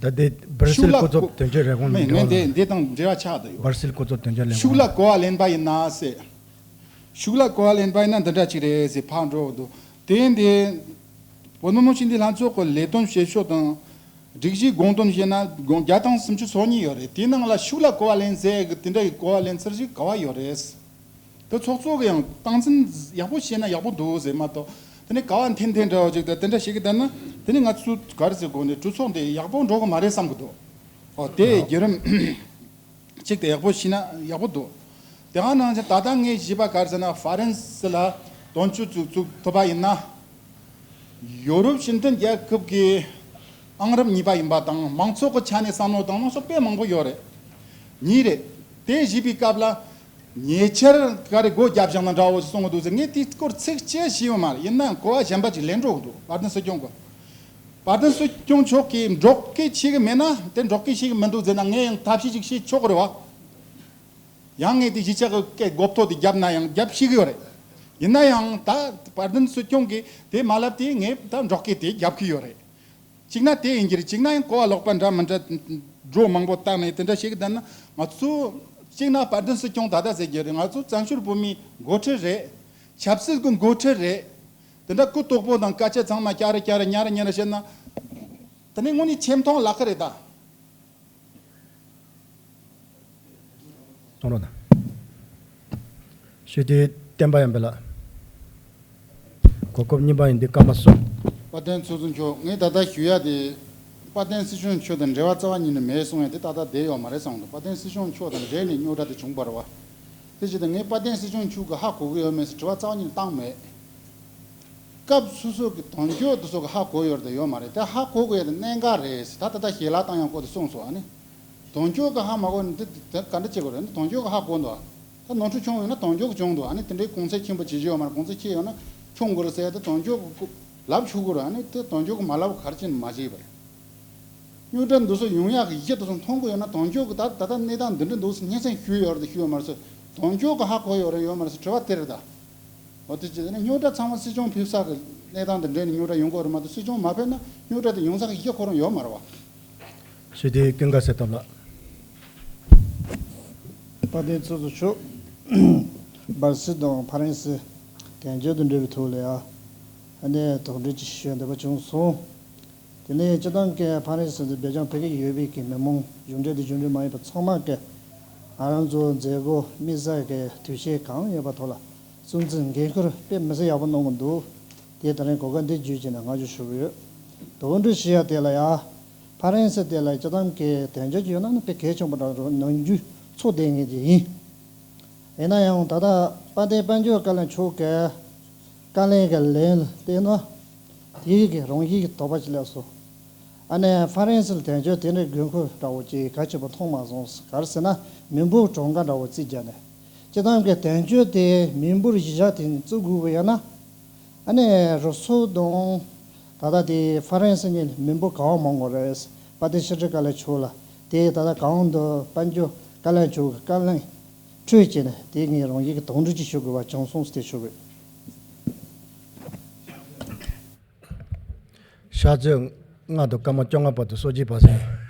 ད་ལྟའི་སྦར་སིལ་སྐུ་ཚབ་དོན་གཅོད་ལས་ཁུངས་ནས་འདྲི་བ་ལ། འདི་དང་འབྲེལ་བ་ཆགས་བསྡད་ཡོད། སྦར་སིལ་སྐུ་ཚབ་དོན་གཅོད་ལས་ཁུངས། ཤུགས་ལ་གོ་བ་ལེན་པ་ཡིན་ན་ཟེར། ཤུགས་ལ་གོ་བ་ལེན་པ་ཡིན་ན་འདི་འདྲ་ཅིག་རེད་ཟེར་ཕར་འགྲོ་འདུག་དེ་འདི་བོད་མི་མང་སྤྱི་འཐུས་ལྷན་ཚོགས་ཀྱི་ལས་དོན་བྱེད་ཕྱོགས་དང་། སྒྲིག་གཞིའི་དགོངས་དོན་བཤད་ན་དགོངས་བརྒྱ་དང་སུམ་ཅུ་སོ་གཉིས་ཡོད་རེད། དེའི་ནང་ལ་ཤུགས་ལ་གོ་བ་ལེན་ཟེར་གི་དེ་འདྲ་ཡི་གོ་བ་ལེན་ཚུལ་ཞིག་ག་བ་ཡོད་རེད། དེ་ཚོགས་གཙོ་གི་ཡང་སྟངས་འཛིན་ཡག་པོ་བྱས་ན་ཡག་པོ་འདུག་ཟེར་མ་གཏོགས། དེ་ནས་ག་བ་འཐེན་འཐེན་འདྲ་བ་ཅིག་དང་དེ་འདྲ་བྱེད་གི་བསྡད་ན། དེ་ནས་ང་ཚོ་ག་རེ་ཟེར་དགོས་ནས་གྲོས་ཚོགས་འདི་ཡག་པོ་འགྲོ་གི་མ་རེད་བསམ་གི་འདུག་ཨོ་དེ་བརྒྱུད་རིམ་གཅིག་དེ་ཡག་པོ་ཤེས་ན་ཡག་པོ་འདུག་དེ་ག་ནང་བཞིན་ད་ལྟ་ངས་ཞུས་པ་ག་རེ་ཟེར་ན། ཧྥ་རན་སི་ལ་དོན་གཅོད་བཙུགས་བཙུགས་ཐུབ་པ་ཡིན་ན། ཡོ་རོབ་སྤྱི་མཐུན་རྒྱལ་ཁབ་ཀྱི་ཨང་རིམ་གཉིས་པ་ཡིན་པ་དང་། མང་ཚོགས་ཀྱི་ཆ་ནས་བསམ་བློ་བཏང་ན་ཕྱོགས་དཔེ་མང་པོ་ཡོད་རེད། གཉིས་རེད། དེ་ཞུས་པའི་སྐབས་ལ་ཉེ་ཆར་ག་རེ་སྒོ་བརྒྱབ་བཞག་ན་འདྲ་བོ་ཞིག་གསུང་གི་འདུག་ཟེར། ངས་དེའི་སྐོར་ཚིག་གཅིག་ཞུས་ཡོད་མ་རེད། ཡིན་ནའང་གོ་བ་གཞན་པ་ཅིག་ལེན་འགྲོ་གི་འདུག་དཔལ་ལྡན་སྲིད་སྐྱོང་གི། དཔལ་ལྡན་སྲིད་སྐྱོང་མཆོག་གིས་འབྲོག་སྐད་ཤེས་གི་མེད་ན། དེ་འབྲོག་སྐད་ཤེས་གི་མི་འདུག་ཟེར་ན་ངས་ཡང་ཐབས་ཤེས་ཅིག་བྱེད་ཆོག་གི་རེད་བ། ཡང་ངས་དེ་གཞིས་ཆགས་ཀྱི་སྐད་མགོ་ཐོག་དེ་བརྒྱབ་ན་ཡང་རྒྱབ་ཤེས་གི་ཡོད་རེད། ཡིན་ན་ཡང་ད་དཔལ་ལྡན་སྲིད་སྐྱོང་གིས་དེ་མ་ལབ་དེ་ངས་ད་འབྲོག་སྐད་དེ་རྒྱབ་གི་ཡོད་རེད། གཅིག་ན་དེ་ཡིན་གྱི་རེད། གཅིག་ན་ཡང་གོ་བ་ལོག་པ་འདྲ་མི་འདྲ་འགྲོ་མང་པོ་བཏང་ནས་དེ་འདྲ་བྱེད་གི་བསྡད་ན། ང་ཚོ་གཅིག་ན་དཔལ་ལྡན་སྲིད་སྐྱོང་ད་ལྟ་ཟེར་གྱི་རེད། ང་ཚོ་བཙན་བྱོལ་བོད་མིའི་འགོ་ཁྲིད་རེད། ཆབ་སྲིད་ཀྱི་འགོ་ཁྲིད་རེད། དེ་འདྲ་སྐུ་དོག་པོ་དང་སྐད་ཆ་ཚང་མ་ཀྱ་རེ་ཀྱ་རེ་ཉ་རེ་ཉ་རེ་བཤད་ན། དེ་ནས་དངོས་གནས་ཆེ་མཐོང་ལག་གི་རེད་ད། གསུང་རོགས་གནང་། ཞུ་དེ་བསྟན་པ་ཡར་འཕེལ་ལགས། གོ་སྐབས་གཉིས་པ་ཡིན་དུས་སྐར་མ་གསུམ། དཔལ་ལྡན་ཚོགས་གཙོ་མཆོག་ངས་ད་ལྟ་ཞུ་ཡ་དེ། དཔལ་ལྡན་སྲིད་སྐྱོང་མཆོག་དང་འབྲེལ་བ་རྩ་བ་ཉིད་ནས་མེད་གསུང་ཡ་དེ་ཏག་ཏག་བསྡད་ཡོད་མ་རེད་བསམ་འདུག་དཔལ་ལྡན་སྲིད་སྐྱོང་མཆོག་དང་འབྲེལ་ནས་རྙོག་དྲ་དེ་བྱུང་བ་རེད་བ། དེ་བྱས་ཏེ་ངས་དཔལ་ལྡན་སྲིད་སྐྱོང་མཆོག་གིས་ཧ་གོ་གི་ཡོད་མེད་ཟེར་དྲི་བ་རྩ་བ་ཉིད་ནས་བཏང་མེད། སྐབས་སོ་སོ་གི་དོན་གཅོད་དེ་ཚོ་གི་ཧ་གོ་ཡོད་རེད་དང་ཡོད་མ་རེད། དེ་ཧ་གོ་དགོས་ཡ་དེ་གནད་འགག་རེད་ཟེར། ད་ད་ལྟ་ཞལ་ལག་བཏང་ཡ་སྐོར་དེ་གསུངས་སོང་། ཨ་ནི་དོན་གཅོད་གི་ཧ་མ་གོ་ནི་དེ་དེ་ག་འདྲ་བྱེད་དགོས་རེད། ཨ་ནི་དོན་གཅོད་གི་ཧ་གོ་འདུག་ད་ནོར་འཁྲུལ་བྱུང་ཡོད་ན་དོན་གཅོད་གི་བྱུང་འདུག་ཨ་ནི་དེ་འདྲའི་གོང་ཚད་ཁྱོན་པོ་བྱེད་ཀྱི་ཡོད་མ་རེད། གོང་ཚད་ཁྱེར་ཡོད་ན་ཁྱོང་དགོས་རེད་ཟེར་ཡ་དེ་དོན་གཅོད་གི་ལབ་ཆོག་གི་རེད། ཨ་ནི་དེ་དོན་གཅོད་གི་མ་ལབ་ག་རེ་བྱས་ནས་མ་བྱས་པ་རེད། རྙོག་དྲ་འདི་ཚོ་ཡོང་ཡག་གི་གཞི་དེ་ཚོ་མཐོང་གི་ཡོད་ན། དོན་གཅོད་ཀྱིས་ད་ད་ལྟ་གནས་སྟངས་འདི་འདྲ་འདུག་ཟེར་སྙན་སེང་ཞུས་ཡོད་རེད་དང་ཞུས་ཡོད་མ་རེད་ཟེར། དོན་གཅོད་ཀྱིས་ཧ་གོ་ཡོད་རེད་ཡོད་མ་རེད་ཟེར་དྲི་བ་དེ་རེད་ད། འོ་དེ་བྱས་ནས་རྙོག་དྲ་ཚང་མ་སྲིད་སྐྱོང་ཕེབས་ས་གི་གནས་སྟངས་དེ་འདྲ་ནས་རྙོག་དྲ་ཡོང་གི་ཡོད་རེད་མ་གཏོགས། སྲིད་སྐྱོང་མ་ཕེབས་ན་རྙོག་དྲ་དེ་ཡོང་ས་གི་གཞི་ཁོ་རང་ཡོད་མ་རེད་བ། ཞུ་དེ་ཀུན་དགའ་གསེར་ཐོབ་ལགས། དཔལ་ལྡན་ཚོགས་གཙོ་མཆོག་སྦར་སིལ་དང་ཕ་རན་སི་དོན་གཅོད་དང་འབྲེལ་བའི་ཐོག་ལ་ཡ། ཨ་ནི་དོགས་འདྲི་ཅིག་ཞུ་འདོད་པ་བྱུང་སོང་། དེ་ནས་སྤྱིར་བཏང་གི་ཕ་རན་སི་དང་སྦེལ་ཇམ་བོད་ཀྱི་ཡོད་པའི་གི་མི་མང་གཞུང་འབྲེལ་དང་གཞུང་འབྲེལ་མ་ཡིན་པ་ཚང་མ་གི་ང་རང་ཚོ་མཛད་སྒོ་དམིགས་བསལ་གྱི་དུས་ཆེན་གང་ཡོད་པ་ཐོག་ལ་སྲུང་བརྩི་འགན་ཁུར་དཔེ་མི་སྲིད་ཡག་པོ་གནང་གི་འདུག་དེ་ད་རིང་གོ་སྐབས་འདི་བརྒྱུད་བྱས་ནས་བསྔགས་བརྗོད་ཞུ་གི་ཡོད། དོགས་འདྲི་ཞུ་ཡ་དེ་ལ་ཡ། ཕ་རན་སི་དེ་ལ་སྤྱིར་བཏང་གི་དོན་གཅོད་ཡོད་ན་ནི་དཔེ་གལ་ཆེན་པོ་འདྲ་རུ་ནམ་རྒྱུན་ཚོགས་བསྡད་མཁན་དེ་ཡིན། ཡིན་ན་ཡང་ད་ལྟ་དཔལ་ལྡན་དཔལ་འབྱོར་བཀའ་བློན་མཆོག་གིས་བཀའ་བློན་གྱི་ལན་ལ་བལྟས་ན། དེའི་གི་རང་བཞིན་གྱི་དོགས་པ་ཅིག་སླེབས་སོང་། ཨ་ནི་ཧྥ་རན་སི་ལ་དོན་གཅོད་དེ་འདྲའི་དགོས་མཁོ་འདྲ་བོ་ཅིག་གལ་ཆེན་པོ་མཐོང་མ་སོང་། ག་རེ་ཟེར་ན་མི་འབོར་གྲངས་ཀ་འདྲ་བོ་རྩིས་བརྒྱབ་ནས། སྤྱིར་བཏང་གི་དོན་གཅོད་དེ་མི་འབོར་གཞི་བཞག་དེ་བརྩི་དགོས་ཀྱི་ཡོད་ན། ཨ་ནི་རུ་སུ་དང་ད་ལྟ་དེ་ཧྥ་རན་སི་གཉིས་མི་འབོར་ག་བ་མང་བ་རེད། དཔལ་ལྡན་ཕྱི་དྲིལ་བཀའ་བློན་མཆོག་ལ་དེ་ད་ལྟ་གོང་དུ་དཔལ་འབྱོར་བཀའ་བློན་མཆོག་གི་བཀའ་ལན་སྤྲོད་བྱས་ནས་དེ་ངས་རང་ཡིག་གི་དོགས་འདྲི་ཅིག་ཞུ་དགོས་པ་བྱུང་སོང་ཟེར་ཞུ་དགོས། ཕྱག་ཚོད་ལྔ་དང་སྐར་མ་བཅོ་ལྔ་བར་དུ་གསོ་སྦྱིས་བར་གསེང་